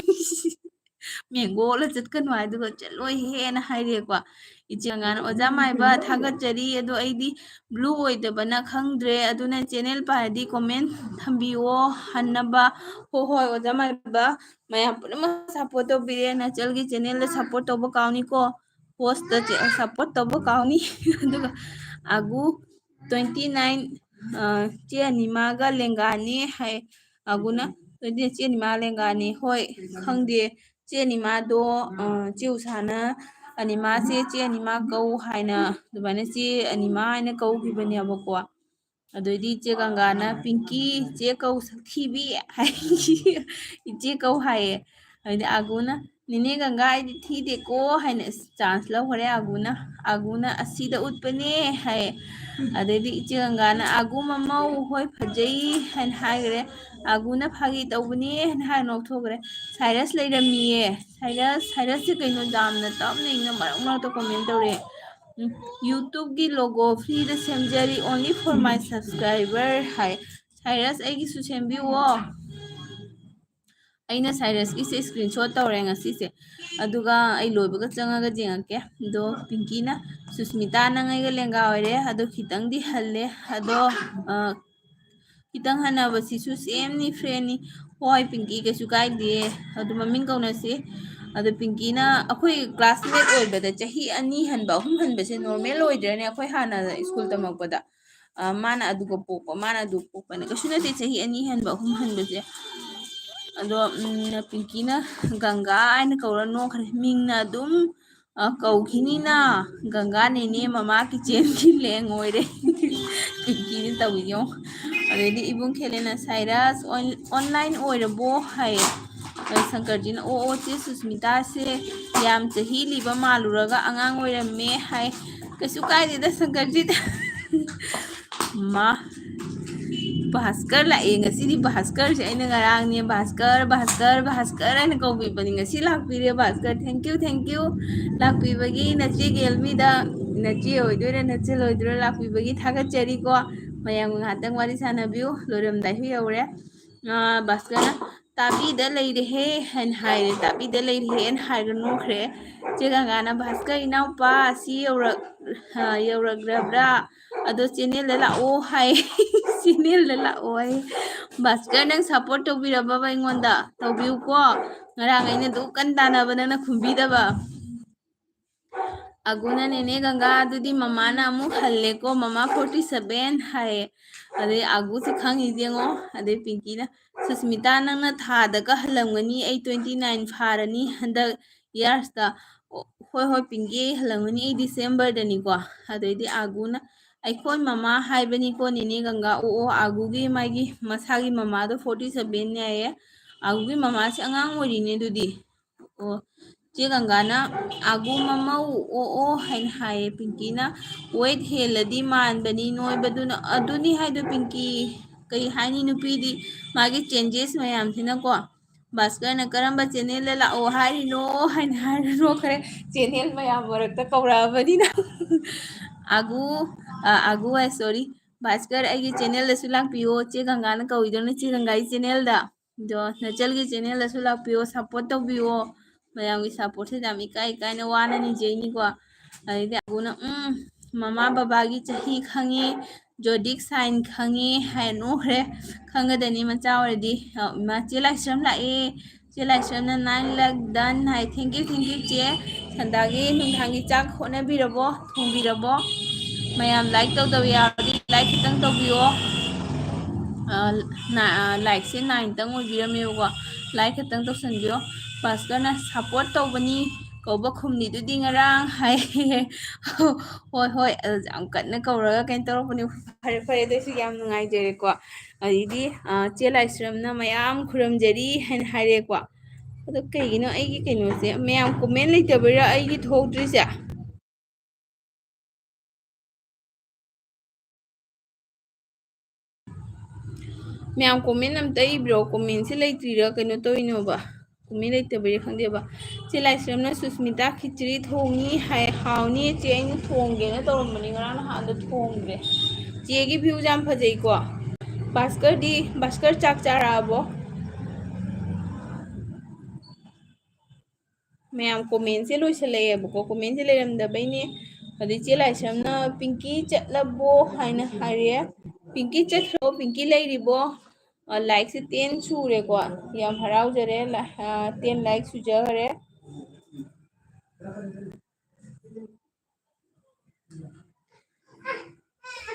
"ꯃꯦꯡꯒꯣ ꯑꯣꯜꯂ ꯆꯠꯀꯅꯨ ꯍꯥꯏꯗꯨꯒ ꯆꯠꯂꯣꯏꯍꯦꯅ" ꯍꯥꯏꯔꯦꯀꯣ꯫ ꯏꯆꯦ ꯒꯪꯒꯥꯅ, "ꯑꯣꯖꯥ ꯃꯥꯏꯕ ꯊꯥꯒꯠꯆꯔꯤ, ꯑꯗꯣ ꯑꯩꯗꯤ blue ꯑꯣꯏꯗꯕꯅ ꯈꯪꯗ꯭ꯔꯦ, ꯑꯗꯨꯅ channel ꯄꯥꯏꯔꯗꯤ comment ꯊꯝꯕꯤꯌꯣ ꯍꯟꯅꯕ"꯫ "ꯍꯣ ꯍꯣꯏ ꯑꯣꯖꯥ ꯃꯥꯏꯕ, ꯃꯌꯥꯝ ꯄꯨꯝꯅꯃꯛ support ꯇꯧꯕꯤꯔꯦ, ꯅꯆꯜꯒꯤ channel ꯗ support ꯇꯧꯕ ꯀꯥꯎꯅꯤꯀꯣ, post ꯇ support ꯇꯧꯕ ꯀꯥꯎꯅꯤ"꯫ ꯑꯗꯨꯒ ꯑꯒꯨ twenty nine, ꯑ, ꯆꯦ ꯑꯅꯤꯃꯥꯒ ꯂꯦꯡꯒꯥꯅꯤ ꯍꯥꯏ꯫ ꯑꯒꯨꯅ twenty nine ꯆꯦ ꯑꯅꯤꯃꯥ ꯂꯦꯡꯒꯥꯅꯤ꯫ ꯍꯣꯏ, ꯈꯪꯗꯦ꯫ ꯆꯦ ꯑꯅꯤꯃꯥꯗꯣ, ꯑ, ꯆꯦ ꯎꯁꯥꯅ ꯑꯅꯤꯃꯥꯁꯦ ꯆꯦ ꯑꯅꯤꯃꯥ ꯀꯧ ꯍꯥꯏꯅ, ꯑꯗꯨꯃꯥꯏꯅ ꯆꯦ ꯑꯅꯤꯃꯥ ꯍꯥꯏꯅ ꯀꯧꯈꯤꯕꯅꯦꯕꯀꯣ꯫ ꯑꯗꯨꯗꯩꯗꯤ ꯆꯦ ꯒꯪꯒꯥꯅ, "ꯄꯤꯡꯀꯤ, ꯆꯦ ꯀꯧ ꯁꯛꯊꯤꯕꯤ" ꯍꯥꯏ꯫ "ꯏꯆꯦ ꯀꯧ" ꯍꯥꯏꯌꯦ꯫ ꯑꯗꯩꯗꯤ ꯑꯒꯨꯅ, "ꯅꯦꯅꯦ ꯒꯪꯒꯥ, ꯑꯩꯗꯤ ꯊꯤꯗꯦꯀꯣ" ꯍꯥꯏꯅ chance ꯂꯧꯈꯔꯦ ꯑꯒꯨꯅ꯫ ꯑꯒꯨꯅ, "ꯑꯁꯤꯗ ꯎꯠꯄꯅꯦ" ꯍꯥꯏꯌꯦ꯫ ꯑꯗꯩꯗꯤ ꯏꯆꯦ ꯒꯪꯒꯥꯅ, "ꯑꯒꯨ ꯃꯃꯧ, ꯍꯣꯏ ꯐꯖꯩ" ꯍꯥꯏꯅ ꯍꯥꯏꯈ꯭ꯔꯦ꯫ ꯑꯒꯨꯅ, "ꯐꯥꯒꯤ ꯇꯧꯕꯅꯦ" ꯍꯥꯏꯅ ꯍꯥꯏꯔ ꯅꯣꯛꯊꯣꯛꯈ꯭ꯔꯦ꯫ ꯁꯥꯏꯔꯁ ꯂꯩꯔꯝꯃꯤꯌꯦ꯫ ꯁꯥꯏꯔꯁ, ꯁꯥꯏꯔꯁꯁꯦ ꯀꯩꯅꯣ ꯌꯥꯝꯅ ꯇꯞꯅ ꯏꯪꯅ ꯃꯔꯛ ꯃꯔꯛꯇ comment ꯇꯧꯔꯛꯑꯦ꯫ ꯎꯝ, "YouTube ꯀꯤ logo free the ꯁꯦꯝꯖꯔꯤ, only for my subscriber" ꯍꯥꯏ꯫ ꯁꯥꯏꯔꯁ, ꯑꯩꯒꯤꯁꯨ ꯁꯦꯝꯕꯤꯌꯨꯑꯣ꯫ ꯑꯩꯅ ꯁꯥꯏꯔꯁꯀꯤꯁꯦ screenshot ꯇꯧꯔꯦ ꯉꯁꯤꯁꯦ, ꯑꯗꯨꯒ ꯑꯩ ꯂꯣꯏꯕꯒ ꯆꯪꯉꯒ ꯌꯦꯡꯉꯛꯀꯦ꯫ ꯑꯗꯣ ꯄꯤꯡꯀꯤꯅ, "ꯁꯨꯁꯃꯤꯇꯥ, ꯅꯪ ꯑꯩꯒ ꯂꯦꯡꯒꯥ ꯑꯣꯏꯔꯦ, ꯑꯗꯣ ꯈꯤꯇꯪꯗꯤ ꯍꯜꯂꯦ, ꯑꯗꯣ, ꯑ, ꯈꯤꯇꯪ ꯍꯟꯅꯕꯁꯤꯁꯨ same ꯅꯤ, friend ꯅꯤ"꯫ "ꯍꯣꯏ ꯄꯤꯡꯀꯤ, ꯀꯩꯁꯨ ꯀꯥꯏꯗꯦ, ꯑꯗꯨ ꯃꯃꯤꯡ ꯀꯧꯅꯁꯤ"꯫ ꯑꯗꯣ ꯄꯤꯡꯀꯤꯅ, ꯑꯩꯈꯣꯏ classmate ꯑꯣꯏꯕꯗ ꯆꯍꯤ ꯑꯅꯤ ꯍꯟꯕ, ꯑꯍꯨꯝ ꯍꯟꯕꯁꯦ normal ꯑꯣꯏꯗ꯭ꯔꯅꯦ? ꯑꯩꯈꯣꯏ ꯍꯥꯟꯅ school ꯇꯝꯃꯛꯄꯗ꯫ ꯑ, ꯃꯥꯅ ꯑꯗꯨꯒ ꯄꯣꯛꯄ, ꯃꯥꯅ ꯑꯗꯨ ꯄꯣꯛꯄꯅ ꯀꯩꯁꯨ ꯅꯠꯇꯦ, ꯆꯍꯤ ꯑꯅꯤ ꯍꯟꯕ, ꯑꯍꯨꯝ ꯍꯟꯕꯁꯦ꯫ ꯑꯗꯣ ꯎꯝ, ꯄꯤꯡꯀꯤꯅ ꯒꯪꯒꯥ ꯍꯥꯏꯅ ꯀꯧꯔ ꯅꯣꯛꯈ꯭ꯔꯦ꯫ ꯃꯤꯡꯅ ꯑꯗꯨꯝ ꯑ, ꯀꯧꯈꯤꯅꯤꯅ꯫ ꯒꯪꯒꯥ ꯅꯦꯅꯦ ꯃꯃꯥ ꯀꯤꯆꯦꯟꯒꯤ ꯂꯦꯡ ꯑꯣꯏꯔꯦ꯫ ꯄꯤꯡꯀꯤꯅ ꯇꯧꯔꯤꯁꯦ ꯌꯦꯡꯉꯣ꯫ ꯑꯗꯩꯗꯤ ꯏꯕꯨꯡ ꯈꯦꯂꯦꯅ ꯁꯥꯏꯔꯁ ꯑꯣꯟ-, online ꯑꯣꯏꯔꯕꯣ ꯍꯥꯏꯌꯦ꯫ ꯑꯗ ꯁꯪꯀꯔꯖꯤꯅ, "ꯑꯣ, ꯑꯣ, ꯆꯦ ꯁꯨꯁꯃꯤꯇꯥꯁꯦ ꯌꯥꯝ ꯆꯍꯤ ꯂꯤꯕ ꯃꯥꯜꯂꯨꯔꯒ ꯑꯉꯥꯡ ꯑꯣꯏꯔꯝꯃꯦ" ꯍꯥꯏ꯫ ꯀꯩꯁꯨ ꯀꯥꯏꯗꯦꯗ ꯁꯪꯀꯔꯖꯤꯠ꯫ ꯃꯥ, ꯚꯥꯁꯀꯔ ꯂꯥꯛꯑꯦ ꯉꯁꯤꯗꯤ꯫ ꯚꯥꯁꯀꯔꯁꯦ ꯑꯩꯅ ꯉꯔꯥꯡꯅꯦ, "ꯚꯥꯁꯀꯔ, ꯚꯥꯁꯀꯔ, ꯚꯥꯁꯀꯔ" ꯍꯥꯏꯅ ꯀꯧꯕꯤꯕꯅꯤ꯫ ꯉꯁꯤ ꯂꯥꯛꯄꯤꯔꯦ Bhaskar. Thank you, thank you꯫ ꯂꯥꯛꯄꯤꯕꯒꯤ ꯅꯆꯦ ꯒꯦꯜꯃꯤꯗ, ꯅꯆꯦ ꯑꯣꯏꯗꯣꯏꯔꯥ ꯅꯆꯜ ꯑꯣꯏꯗꯣꯏꯔꯥ, ꯂꯥꯛꯄꯤꯕꯒꯤ ꯊꯥꯒꯠꯆꯔꯤꯀꯣ꯫ ꯃꯌꯥꯝꯒ ꯉꯥꯏꯍꯥꯛꯇꯪ ꯋꯥꯔꯤ ꯁꯥꯟꯅꯕꯤꯌꯨ꯫ ꯂꯣꯏꯔꯝꯗꯥꯏꯁꯨ ꯌꯧꯔꯦ꯫ ꯑ, ꯚꯥꯁꯀꯔꯅ, "ꯇꯥꯕꯤꯗ ꯂꯩꯔꯦꯍꯦ" ꯍꯥꯏꯅ ꯍꯥꯏꯔꯦ꯫ "ꯇꯥꯕꯤꯗ ꯂꯩꯔꯦꯍꯦ" ꯍꯥꯏꯅ ꯍꯥꯏꯔꯒ ꯅꯣꯛꯈ꯭ꯔꯦ꯫ ꯆꯦ ꯒꯪꯒꯥꯅ, "ꯚꯥꯁꯀꯔ ꯏꯅꯥꯎꯄꯥ, ꯁꯤ ꯌꯧꯔꯛ-, ꯑ, ꯌꯧꯔꯛꯂꯕ꯭ꯔꯥ? ꯑꯗꯣ ꯆꯦꯅꯦꯜꯗ ꯂꯥꯛꯑꯣ" ꯍꯥꯏ꯫ "ꯆꯦꯅꯦꯜꯗ ꯂꯥꯛꯑꯣ" ꯍꯥꯏ꯫ ꯚꯥꯁꯀꯔ, ꯅꯪ ꯁꯞꯄꯣꯔꯠ ꯇꯧꯕꯤꯔꯕꯕ ꯑꯩꯉꯣꯟꯗ? ꯇꯧꯕꯤꯌꯨꯀꯣ꯫ ꯉꯔꯥꯡ ꯑꯩꯅ ꯑꯗꯨꯛ ꯀꯟ ꯇꯥꯟꯅꯕ ꯅꯪꯅ ꯈꯨꯝꯕꯤꯗꯕ꯫ ꯑꯒꯨꯅ, "ꯅꯦꯅꯦ ꯒꯪꯒꯥ, ꯑꯗꯨꯗꯤ ꯃꯃꯥꯅ ꯑꯃꯨꯛ ꯍꯜꯂꯦꯀꯣ, ꯃꯃꯥ forty seven" ꯍꯥꯏꯌꯦ꯫ ꯑꯗꯩ ꯑꯒꯨꯁꯦ ꯈꯪꯉꯤꯁꯦ ꯌꯦꯡꯉꯣ꯫ ꯑꯗꯩ ꯄꯤꯡꯀꯤꯅ, "ꯁꯨꯁꯃꯤꯇꯥ, ꯅꯪꯅ ꯊꯥꯗꯒ ꯍꯜꯂꯝꯒꯅꯤ, ꯑꯩ twenty nine ꯐꯥꯔꯅꯤ ꯍꯟꯗꯛ ꯏꯌꯥꯔꯁꯇ"꯫ "ꯑꯣ, ꯍꯣꯏ, ꯍꯣꯏ, ꯄꯤꯡꯀꯤ, ꯑꯩ ꯍꯜꯂꯝꯒꯅꯤ, ꯑꯩ ꯗꯤꯁꯦꯝꯕꯔꯗꯅꯤꯀꯣ"꯫ ꯑꯗꯩꯗꯤ ꯑꯒꯨꯅ, "ꯑꯩꯈꯣꯏ ꯃꯃꯥ ꯍꯥꯏꯕꯅꯤꯀꯣ ꯅꯦꯅꯦ ꯒꯪꯒꯥ"꯫ "ꯑꯣ, ꯑꯣ, ꯑꯒꯨꯒꯤ ꯃꯥꯒꯤ ꯃꯁꯥꯒꯤ ꯃꯃꯥꯗꯣ forty seven ꯍꯥꯏꯌꯦ꯫ ꯑꯒꯨꯒꯤ ꯃꯃꯥꯁꯦ ꯑꯉꯥꯡ ꯑꯣꯏꯔꯤꯅꯦ ꯑꯗꯨꯗꯤ"꯫ ꯑꯣ, ꯆꯦ ꯒꯪꯒꯥꯅ, "ꯑꯒꯨ ꯃꯃꯧ ꯑꯣ ꯑꯣ" ꯍꯥꯏꯅ ꯍꯥꯏꯌꯦ꯫ ꯄꯤꯡꯀꯤꯅ, "ꯋꯦꯠ ꯍꯦꯜꯂꯗꯤ ꯃꯥꯟꯕꯅꯤ ꯅꯣꯏꯕꯗꯨꯅ"꯫ ꯑꯗꯨꯅꯤ ꯍꯥꯏꯗꯣ ꯄꯤꯡꯀꯤ, ꯀꯩ ꯍꯥꯏꯅꯤ, ꯅꯨꯄꯤꯗꯤ ꯃꯥꯒꯤ ꯆꯦꯟꯖꯦꯁ ꯃꯌꯥꯝꯁꯤꯅꯀꯣ꯫ ꯚꯥꯁꯀꯔꯅ, "ꯀꯔꯝꯕ ꯆꯦꯅꯦꯜꯗ ꯂꯥꯛꯑꯣ ꯍꯥꯏꯔꯤꯅꯣ?" ꯍꯥꯏꯅ ꯍꯥꯏꯔ ꯅꯣꯛꯈ꯭ꯔꯦ꯫ ꯆꯦꯅꯦꯜ ꯃꯌꯥꯝ ꯃꯔꯛꯇ ꯀꯧꯔꯛꯑꯕꯅꯤꯅ꯫ ꯑꯒꯨ, ꯑ, ꯑꯒꯨ ꯍꯥꯏ, ꯁꯣꯔꯤ, "ꯚꯥꯁꯀꯔ, ꯑꯩꯒꯤ ꯆꯦꯅꯦꯜꯗꯁꯨ ꯂꯥꯛꯄꯤꯌꯣ, ꯆꯦ ꯒꯪꯒꯥꯅ ꯀꯧꯏꯗꯧꯅ ꯆꯦ ꯒꯪꯒꯥꯒꯤ ꯆꯦꯅꯦꯜꯗ꯫ ꯑꯗꯣ ꯅꯆꯜꯒꯤ ꯆꯦꯅꯦꯜꯗꯁꯨ ꯂꯥꯛꯄꯤꯌꯣ, ꯁꯞꯄꯣꯔꯠ ꯇꯧꯕꯤꯌꯣ"꯫ ꯃꯌꯥꯝꯒꯤ ꯁꯞꯄꯣꯔꯠꯁꯤꯗ ꯌꯥꯝ ꯏꯀꯥꯏ ꯏꯀꯥꯏꯅ ꯋꯥꯅ ꯅꯤꯖꯩꯅꯤꯀꯣ꯫ ꯑꯗꯩꯗꯤ ꯑꯒꯨꯅ, "ꯎꯝ, ꯃꯃꯥ ꯕꯕꯥꯒꯤ ꯆꯍꯤ ꯈꯪꯉꯤ, ꯖꯣꯗꯤꯛ ꯁꯥꯏꯟ ꯈꯪꯉꯤ" ꯍꯥꯏꯔ ꯅꯣꯛꯈ꯭ꯔꯦ꯫ ꯈꯪꯒꯗꯅꯤ ꯃꯆꯥ ꯑꯣꯏꯔꯗꯤ꯫ ꯑ, ꯏꯃꯥ, ꯆꯦ ꯂꯥꯏꯁ꯭ꯔꯝ ꯂꯥꯛꯑꯦ꯫ ꯆꯦ ꯂꯥꯏꯁ꯭ꯔꯝꯅ nine lakh done high. Thank you, thank you, ꯆꯦ꯫ ꯁꯟꯗꯥꯒꯤ ꯅꯨꯡꯗꯥꯡꯒꯤ ꯆꯥꯛ ꯍꯣꯠꯅꯕꯤꯔꯕꯣ? ꯊꯣꯡꯕꯤꯔꯕꯣ? ꯃꯌꯥꯝ ꯂꯥꯏꯛ ꯇꯧꯗꯕ ꯌꯥꯎꯔꯗꯤ ꯂꯥꯏꯛ ꯈꯤꯇꯪ ꯇꯧꯕꯤꯌꯣ꯫ ꯑ, ꯅ-, ꯑ, ꯂꯥꯏꯛꯁꯦ nine ꯇꯪ ꯑꯣꯏꯕꯤꯔꯝꯃꯦꯕꯀꯣ꯫ ꯂꯥꯏꯛ ꯈꯛꯇꯪ ꯇꯧꯁꯟꯕꯤꯌꯣ꯫ ꯄꯥꯁꯇꯔꯅ ꯁꯞꯄꯣꯔꯠ ꯇꯧꯕꯅꯤ ꯀꯧꯕ ꯈꯨꯝꯃꯤꯗꯨꯗꯤ ꯉꯔꯥꯡ ꯍꯥꯏ꯫ ꯍꯣꯏ, ꯍꯣꯏ, ꯑꯗꯨ ꯌꯥꯝ ꯀꯟꯅ ꯀꯧꯔꯒ ꯀꯩꯅꯣ ꯇꯧꯔꯛꯄꯅꯤ꯫ ꯐꯔꯦ, ꯐꯔꯦ, ꯑꯗꯨꯏꯁꯨ ꯌꯥꯝ ꯅꯨꯡꯉꯥꯏꯖꯔꯦꯀꯣ꯫ ꯑꯗꯩꯗꯤ, ꯑ, ꯆꯦ ꯂꯥꯏꯁ꯭ꯔꯝꯅ "ꯃꯌꯥꯝ ꯈꯨꯔꯨꯝꯖꯔꯤ" ꯍꯥꯏꯅ ꯍꯥꯏꯔꯦꯀꯣ꯫ ꯑꯗꯣ ꯀꯩꯒꯤꯅꯣ ꯑꯩꯒꯤ ꯀꯩꯅꯣꯁꯦ, ꯃꯌꯥꯝ ꯀꯣꯃꯦꯟ ꯂꯩꯇꯕꯩꯔꯥ ꯑꯩꯒꯤ ꯊꯣꯛꯇ꯭ꯔꯤꯁꯦ? ꯃꯌꯥꯝ ꯀꯣꯃꯦꯟ ꯑꯝꯇ ꯏꯕꯤꯔꯣ꯫ ꯀꯣꯃꯦꯟꯁꯦ ꯂꯩꯇ꯭ꯔꯤꯔꯥ ꯀꯩꯅꯣ ꯇꯧꯔꯤꯅꯣꯕ? ꯀꯣꯃꯦꯟ ꯂꯩꯇꯕꯩꯔꯥ ꯈꯪꯗꯦꯕ꯫ ꯆꯦ ꯂꯥꯏꯁ꯭ꯔꯝꯅ "ꯁꯨꯁꯃꯤꯇꯥ ꯈꯤꯆ꯭ꯔꯤ ꯊꯣꯡꯉꯤ" ꯍꯥꯏ꯫ ꯍꯥꯎꯅꯤ ꯆꯦ, ꯑꯩꯅ ꯊꯣꯡꯒꯦꯅ ꯇꯧꯔꯝꯕꯅꯤ, ꯉꯔꯥꯡ ꯅꯍꯥꯟꯗ ꯊꯣꯡꯗ꯭ꯔꯦ꯫ ꯆꯦꯒꯤ ꯚ꯭ꯌꯨꯁꯦ ꯌꯥꯝ ꯐꯖꯩꯀꯣ꯫ ꯚꯥꯁꯀꯔꯗꯤ, ꯚꯥꯁꯀꯔ ꯆꯥꯛ ꯆꯥꯔꯛꯑꯕꯣ? ꯃꯌꯥꯝ ꯀꯣꯃꯦꯟꯁꯦ ꯂꯣꯏꯁꯤꯜꯂꯛꯑꯦꯕꯀꯣ꯫ ꯀꯣꯃꯦꯟꯁꯦ ꯂꯩꯔꯝꯗꯕꯩꯅꯦ꯫ ꯑꯗꯩ ꯆꯦ ꯂꯥꯏꯁ꯭ꯔꯝꯅ "ꯄꯤꯡꯀꯤ ꯆꯠꯂꯕꯣ?" ꯍꯥꯏꯅ ꯍꯥꯏꯔꯦ꯫ ꯄꯤꯡꯀꯤ ꯆꯠꯈ꯭ꯔꯕꯣ? ꯄꯤꯡꯀꯤ ꯂꯩꯔꯤꯕꯣ? ꯑ, ꯂꯥꯏꯛꯁꯦ ꯇꯦꯟ ꯁꯨꯔꯦꯀꯣ꯫ ꯌꯥꯝ ꯍꯔꯥꯎꯖꯔꯦ꯫ ꯂ-, ꯑ, ꯇꯦꯟ ꯂꯥꯏꯛ ꯁꯨꯖꯈꯔꯦ꯫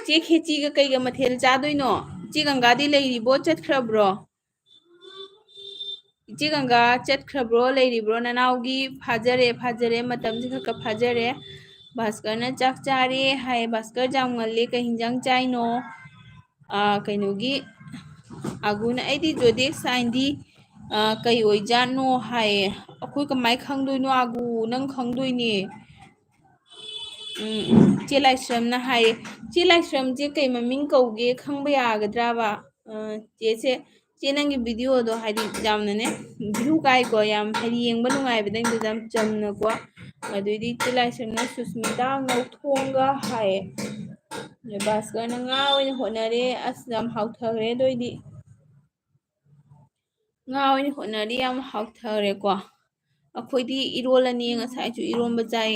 ꯆꯦ ꯈꯦꯆꯤꯒ ꯀꯩꯒ ꯃꯊꯦꯜ ꯆꯥꯗꯣꯏꯅꯣ? ꯆꯦ ꯒꯪꯒꯥꯗꯤ ꯂꯩꯔꯤꯕꯣ, ꯆꯠꯈ꯭ꯔꯕ꯭ꯔꯣ? ꯏꯆꯦ ꯒꯪꯒꯥ ꯆꯠꯈ꯭ꯔꯕ꯭ꯔꯣ, ꯂꯩꯔꯤꯕ꯭ꯔꯣ? ꯅꯅꯥꯎꯒꯤ ꯐꯥꯖꯔꯦ, ꯐꯥꯖꯔꯦ, ꯃꯇꯝꯁꯤ ꯈꯔ ꯈꯔ ꯐꯥꯖꯔꯦ꯫ ꯚꯥꯁꯀꯔꯅ "ꯆꯥꯛ ꯆꯥꯔꯦ" ꯍꯥꯏ꯫ ꯚꯥꯁꯀꯔ, ꯌꯥꯝ ꯉꯜꯂꯦ, ꯀꯩ ꯍꯤꯟꯖꯥꯡ ꯆꯥꯏꯅꯣ? ꯑꯥ, ꯀꯩꯅꯣꯒꯤ, ꯑꯒꯨꯅ, "ꯑꯩꯗꯤ zodiac signꯗꯤ, ꯑꯥ, ꯀꯩ ꯑꯣꯏꯖꯥꯠꯅꯣ?" ꯍꯥꯏꯌꯦ꯫ "ꯑꯩꯈꯣꯏ ꯀꯃꯥꯏ ꯈꯪꯗꯣꯏꯅꯣ ꯑꯒꯨ? ꯅꯪ ꯈꯪꯗꯣꯏꯅꯦ꯫" ꯎꯝ, ꯆꯦ ꯂꯥꯏꯁ꯭ꯔꯝꯅ ꯍꯥꯏꯌꯦ꯫ ꯆꯦ ꯂꯥꯏꯁ꯭ꯔꯝꯁꯦ ꯀꯩ ꯃꯃꯤꯡ ꯀꯧꯒꯦ, ꯈꯪꯕ ꯌꯥꯒꯗ꯭ꯔꯥꯕ? ꯑ, ꯆꯦꯁꯦ, ꯆꯦ ꯅꯪꯒꯤ videoꯗꯣ ꯍꯥꯏꯗꯤ ꯌꯥꯝꯅꯅꯦ view ꯀꯥꯏꯀꯣ, ꯌꯥꯝ ꯍꯥꯏꯗꯤ ꯌꯦꯡꯕ ꯅꯨꯡꯉꯥꯏꯕ ꯅꯪꯒꯤꯗꯣ ꯌꯥꯝ ꯆꯝꯅꯀꯣ꯫ ꯑꯗꯨꯏꯗꯤ ꯆꯦ ꯂꯥꯏꯁ꯭ꯔꯝꯅ "ꯁꯨꯁꯃꯤꯇꯥ ꯉꯧꯊꯣꯡꯒ" ꯍꯥꯏꯌꯦ꯫ ꯑꯗ ꯚꯥꯁꯀꯔꯅ "ꯉꯥ ꯑꯣꯏꯅ ꯍꯣꯠꯅꯔꯦ꯫" ꯑꯁ, ꯌꯥꯝ ꯍꯥꯎꯊꯈ꯭ꯔꯦ ꯑꯗꯨꯏꯗꯤ꯫ ꯉꯥ ꯑꯣꯏꯅ ꯍꯣꯠꯅꯔꯗꯤ ꯌꯥꯝ ꯍꯥꯎꯊꯔꯦꯀꯣ꯫ ꯑꯩꯈꯣꯏꯗꯤ ꯏꯔꯣꯜꯂꯅꯤ, ꯉꯁꯥꯏꯁꯨ ꯏꯔꯣꯟꯕ ꯆꯥꯏ꯫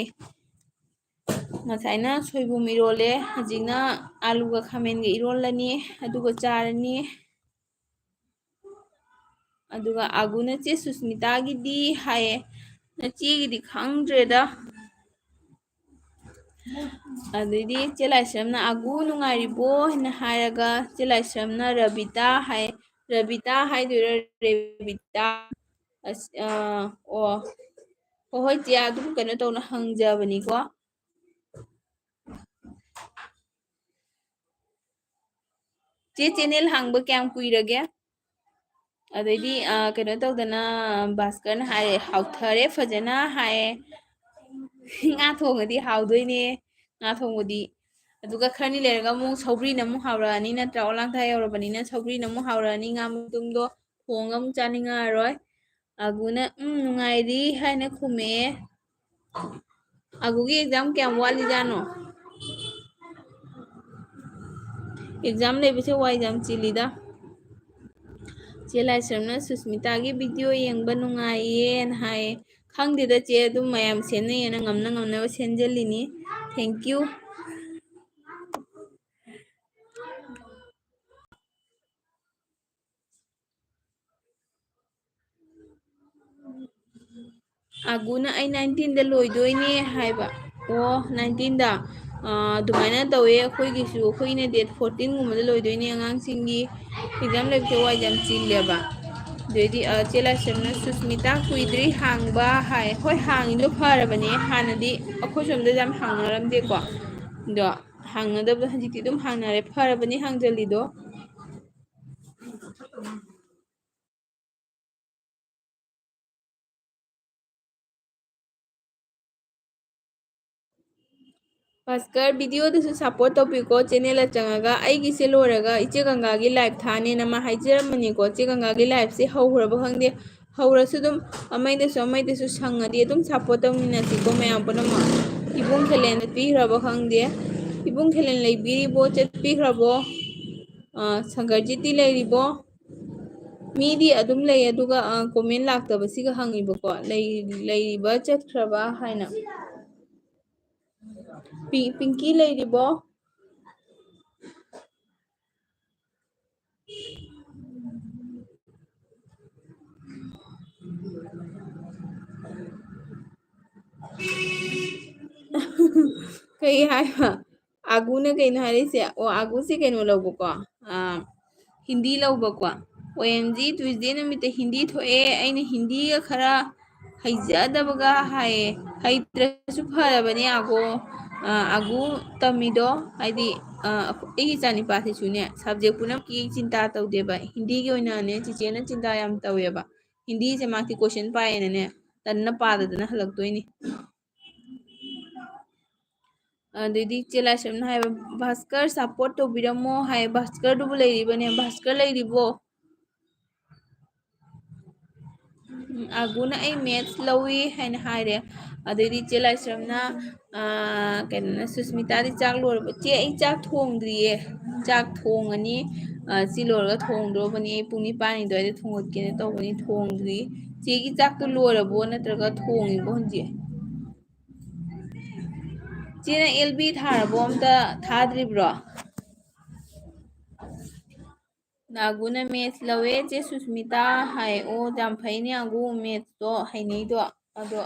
ꯉꯁꯥꯏꯅ ꯁꯣꯏꯕꯨꯝ ꯏꯔꯣꯜꯂꯦ, ꯍꯧꯖꯤꯛꯅ ꯑꯥꯂꯨꯒ ꯈꯥꯃꯦꯟꯒ ꯏꯔꯣꯜꯂꯅꯤ, ꯑꯗꯨꯒ ꯆꯥꯔꯅꯤ꯫ ꯑꯗꯨꯒ ꯑꯒꯨꯅ "ꯆꯦ ꯁꯨꯁꯃꯤꯇꯥꯒꯤꯗꯤ" ꯍꯥꯏꯌꯦ, ꯅꯆꯦꯒꯤꯗꯤ ꯈꯪꯗ꯭ꯔꯦꯗ꯫ ꯑꯗꯩꯗꯤ ꯆꯦ ꯂꯥꯏꯁ꯭ꯔꯝꯅ "ꯑꯒꯨ ꯅꯨꯡꯉꯥꯏꯔꯤꯕꯣ?" ꯍꯥꯏꯅ ꯍꯥꯏꯔꯒ ꯆꯦ ꯂꯥꯏꯁ꯭ꯔꯝꯅ "ꯔꯕꯤꯇꯥ" ꯍꯥꯏ꯫ ꯔꯕꯤꯇꯥ ꯍꯥꯏꯗꯣꯏꯔꯥ, ꯔꯦꯕꯤꯇꯥ? ꯑꯁ, ꯑ, ꯑꯣ, ꯍꯣꯏ, ꯍꯣꯏ, ꯆꯦ, ꯑꯗꯨꯝ ꯀꯩꯅꯣ ꯇꯧꯅ ꯍꯪꯖꯕꯅꯤꯀꯣ꯫ ꯆꯦ, channel ꯍꯥꯡꯕ ꯀꯌꯥꯝ ꯀꯨꯏꯔꯒꯦ? ꯑꯗꯩꯗꯤ, ꯑ, ꯀꯩꯅꯣ ꯇꯧꯗꯅ, ꯚꯥꯁꯀꯔꯅ ꯍꯥꯏꯔꯦ, "ꯍꯥꯎꯊꯔꯦ ꯐꯖꯅ" ꯍꯥꯏꯌꯦ꯫ ꯉꯥ ꯊꯣꯡꯉꯗꯤ ꯍꯥꯎꯗꯣꯏꯅꯦ, ꯉꯥ ꯊꯣꯡꯕꯗꯤ꯫ ꯑꯗꯨꯒ ꯈꯔꯅꯤ ꯂꯩꯔꯒ ꯑꯃꯨꯛ ꯁꯧꯒ꯭ꯔꯤꯅ ꯑꯃꯨꯛ ꯍꯥꯎꯔꯛꯑꯅꯤ, ꯅꯠꯇ꯭ꯔꯥ? ꯑꯣꯂꯥꯡꯊꯥ ꯌꯧꯔꯕꯅꯤꯅ ꯁꯧꯒ꯭ꯔꯤꯅ ꯑꯃꯨꯛ ꯍꯥꯎꯔꯛꯑꯅꯤ, ꯉꯥ ꯃꯇꯨꯝꯗꯣ ꯊꯣꯡꯉꯒ ꯑꯃꯨꯛ ꯆꯥꯅꯤꯡꯉꯛꯑꯔꯣꯏ꯫ ꯑꯒꯨꯅ, "ꯎꯝ, ꯅꯨꯡꯉꯥꯏꯔꯤ" ꯍꯥꯏꯅ ꯈꯨꯝꯃꯛꯑꯦ꯫ ꯑꯒꯨꯒꯤ exam ꯀꯌꯥꯝ ꯋꯥꯠꯂꯤꯖꯥꯠꯅꯣ? Exam ꯂꯩꯕꯁꯦ ꯋꯥꯏ ꯌꯥꯝ ꯆꯤꯜꯂꯤꯗ꯫ ꯆꯦ ꯂꯥꯏꯁ꯭ꯔꯝꯅ ꯁꯨꯁꯃꯤꯇꯥꯒꯤ video ꯌꯦꯡꯕ ꯅꯨꯡꯉꯥꯏꯌꯦꯅ ꯍꯥꯏꯌꯦ꯫ ꯈꯪꯗꯦꯗ ꯆꯦ, ꯑꯗꯨꯝ ꯃꯌꯥꯝ ꯁꯦꯝꯅꯩꯌꯦꯅ ꯉꯝꯅ ꯉꯝꯅꯕ ꯁꯦꯝꯖꯜꯂꯤꯅꯤ꯫ Thank you꯫ ꯑꯒꯨꯅ, "ꯑꯩ nineteenꯗ ꯂꯣꯏꯗꯣꯏꯅꯦ" ꯍꯥꯏꯕ꯫ ꯑꯣ, nineteenꯗ꯫ ꯑꯥ, ꯑꯗꯨꯃꯥꯏꯅ ꯇꯧꯋꯦ ꯑꯩꯈꯣꯏꯒꯤꯁꯨ꯫ ꯑꯩꯈꯣꯏꯅ date fourteenꯒꯨꯝꯕꯗ ꯂꯣꯏꯗꯣꯏꯅꯦ ꯑꯉꯥꯡꯁꯤꯡꯒꯤ꯫ Exam ꯂꯩꯕꯁꯦ ꯋꯥꯏ ꯌꯥꯝ ꯆꯤꯜꯂꯦꯕ꯫ ꯑꯗꯩꯗꯤ, ꯑ, ꯆꯦ ꯂꯥꯏꯁ꯭ꯔꯝꯅ, "ꯁꯨꯁꯃꯤꯇꯥ ꯀꯨꯏꯗ꯭ꯔꯤ ꯍꯥꯡꯕ" ꯍꯥꯏ꯫ ꯍꯣꯏ, ꯍꯥꯡꯉꯤꯗꯣ ꯐꯔꯕꯅꯦ꯫ ꯍꯥꯟꯅꯗꯤ ꯑꯩꯈꯣꯏ ꯁꯣꯝꯗ ꯌꯥꯝ ꯍꯥꯡꯅꯔꯝꯗꯦꯀꯣ꯫ ꯑꯗꯣ ꯍꯥꯡꯅꯗꯕꯗꯣ ꯍꯧꯖꯤꯛꯇꯤ ꯑꯗꯨꯝ ꯍꯥꯡꯅꯔꯦ꯫ ꯐꯔꯕꯅꯦ ꯍꯥꯡꯖꯜꯂꯤꯗꯣ꯫ ꯚꯥꯁꯀꯔ, videoꯗꯁꯨ support ꯇꯧꯕꯤꯌꯨꯀꯣ, channelꯗ ꯆꯪꯉꯒ꯫ ꯑꯩꯒꯤꯁꯦ ꯂꯣꯏꯔꯒ ꯏꯆꯦ ꯒꯪꯒꯥꯒꯤ live ꯊꯥꯅꯦꯅ ꯃꯥ ꯍꯥꯏꯖꯔꯝꯕꯅꯤꯀꯣ꯫ ꯏꯆꯦ ꯒꯪꯒꯥꯒꯤ liveꯁꯦ ꯍꯧꯈ꯭ꯔꯕ ꯈꯪꯗꯦ, ꯍꯧꯔꯁꯨ ꯑꯗꯨꯝ ꯑꯃꯩꯗꯁꯨ ꯑꯃꯩꯗꯁꯨ ꯁꯪꯉꯗꯤ ꯑꯗꯨꯝ support ꯇꯧꯃꯤꯟꯅꯁꯤꯀꯣ ꯃꯌꯥꯝ ꯄꯨꯝꯅꯃꯛ꯫ ꯏꯕꯨꯡ ꯈꯦꯂꯦꯟ ꯆꯠꯄꯤꯈ꯭ꯔꯕ ꯈꯪꯗꯦ꯫ ꯏꯕꯨꯡ ꯈꯦꯂꯦꯟ ꯂꯩꯕꯤꯔꯤꯕꯣ, ꯆꯠꯄꯤꯈ꯭ꯔꯕꯣ? ꯑ, ꯁꯪꯒꯔꯖꯤꯠꯇꯤ ꯂꯩꯔꯤꯕꯣ? ꯃꯤꯗꯤ ꯑꯗꯨꯝ ꯂꯩ, ꯑꯗꯨꯒ, ꯑ, comment ꯂꯥꯛꯇꯕꯁꯤꯒ ꯍꯪꯉꯤꯕꯀꯣ, ꯂꯩ-, ꯂꯩꯔꯤꯕ ꯆꯠꯈ꯭ꯔꯕ ꯍꯥꯏꯅ꯫ ꯄꯤ-, ꯄꯤꯡꯀꯤ ꯂꯩꯔꯤꯕꯣ? ꯀꯩ ꯍꯥꯏꯕ? ꯑꯥꯒꯨꯅ ꯀꯩꯅꯣ ꯍꯥꯏꯔꯛꯏꯁꯦ? ꯑꯣ, ꯑꯥꯒꯨꯁꯦ ꯀꯩꯅꯣ ꯂꯧꯕꯀꯣ, ꯑꯥ, ꯍꯤꯟꯗꯤ ꯂꯧꯕꯀꯣ꯫ ꯑꯣ ꯑꯦꯝ ꯖꯤ, ꯇ꯭ꯌꯨꯁꯗꯦ ꯅꯨꯃꯤꯠꯇ ꯍꯤꯟꯗꯤ ꯊꯣꯛꯑꯦ꯫ ꯑꯩꯅ ꯍꯤꯟꯗꯤꯒ ꯈꯔ ꯍꯩꯖꯗꯕꯒ ꯍꯥꯏꯌꯦ꯫ ꯍꯩꯇ꯭ꯔꯁꯨ ꯐꯔꯕꯅꯦ ꯑꯒꯨ, ꯑ, ꯑꯒꯨ ꯇꯝꯃꯤꯗꯣ꯫ ꯍꯥꯏꯗꯤ, ꯑ, ꯑꯩꯒꯤ ꯏꯆꯥꯅꯤꯄꯥꯁꯤꯁꯨꯅꯦ, subject ꯄꯨꯝꯅꯃꯛꯀꯤ ꯆꯤꯟꯇꯥ ꯇꯧꯗꯦꯕ꯫ ꯍꯤꯟꯗꯤꯒꯤ ꯑꯣꯏꯅꯅꯦ, ꯆꯤꯆꯦꯅ ꯆꯤꯟꯇꯥ ꯌꯥꯝ ꯇꯧꯋꯦꯕ꯫ ꯍꯤꯟꯗꯤꯁꯦ ꯃꯥꯗꯤ question ꯄꯥꯏꯌꯦꯅꯅꯦ, ꯇꯟꯅ ꯄꯥꯗꯗꯅ ꯍꯜꯂꯛꯇꯣꯏꯅꯤ꯫ ꯑꯗꯩꯗꯤ ꯏꯆꯦ ꯂꯥꯏꯁ꯭ꯔꯝꯅ ꯍꯥꯏꯕ, "ꯚꯥꯁꯀꯔ support ꯇꯧꯕꯤꯔꯝꯃꯣ" ꯍꯥꯏ꯫ ꯚꯥꯁꯀꯔꯗꯨꯕꯨ ꯂꯩꯔꯤꯕꯅꯦ? ꯚꯥꯁꯀꯔ ꯂꯩꯔꯤꯕꯣ? ꯎꯝ, ꯑꯒꯨꯅ "ꯑꯩ maths ꯂꯧꯏ" ꯍꯥꯏꯅ ꯍꯥꯏꯔꯦ꯫ ꯑꯗꯩꯗꯤ ꯏꯆꯦ ꯂꯥꯏꯁ꯭ꯔꯝꯅ, ꯑꯥ, ꯀꯩꯅꯣꯅ, ꯁꯨꯁꯃꯤꯇꯥꯗꯤ ꯆꯥꯛ ꯂꯣꯏꯔꯕ? "ꯆꯦ, ꯑꯩ ꯆꯥꯛ ꯊꯣꯡꯗ꯭ꯔꯤꯌꯦ꯫ ꯆꯥꯛ ꯊꯣꯡꯉꯅꯤ꯫ ꯑꯥ, ꯁꯤ ꯂꯣꯏꯔꯒ ꯊꯣꯡꯗ꯭ꯔꯣꯕꯅꯤ꯫ ꯑꯩ ꯄꯨꯡ ꯅꯤꯄꯥꯟ ꯑꯗꯨꯋꯥꯏꯗ ꯊꯣꯡꯒꯠꯀꯦꯅ ꯇꯧꯕꯅꯤ, ꯊꯣꯡꯗ꯭ꯔꯤ꯫" ꯆꯦꯒꯤ ꯆꯥꯛꯇꯣ ꯂꯣꯏꯔꯕꯣ, ꯅꯠꯇ꯭ꯔꯒ ꯊꯣꯡꯉꯤꯕꯣ ꯍꯧꯖꯤꯛ? ꯆꯦ, ꯅꯪ ꯑꯦꯜ ꯕꯤ ꯊꯥꯔꯕꯣ? ꯑꯝꯇ ꯊꯥꯗ꯭ꯔꯤꯕ꯭ꯔꯣ? ꯅꯥꯒꯨꯅ maths ꯂꯧꯋꯦ, ꯆꯦ ꯁꯨꯁꯃꯤꯇꯥ ꯍꯥꯏ꯫ ꯑꯣ, ꯌꯥꯝ ꯐꯩꯅꯦ, ꯑꯒꯨ mathsꯇꯣ ꯍꯩꯅꯩꯗꯣ꯫ ꯑꯗꯣ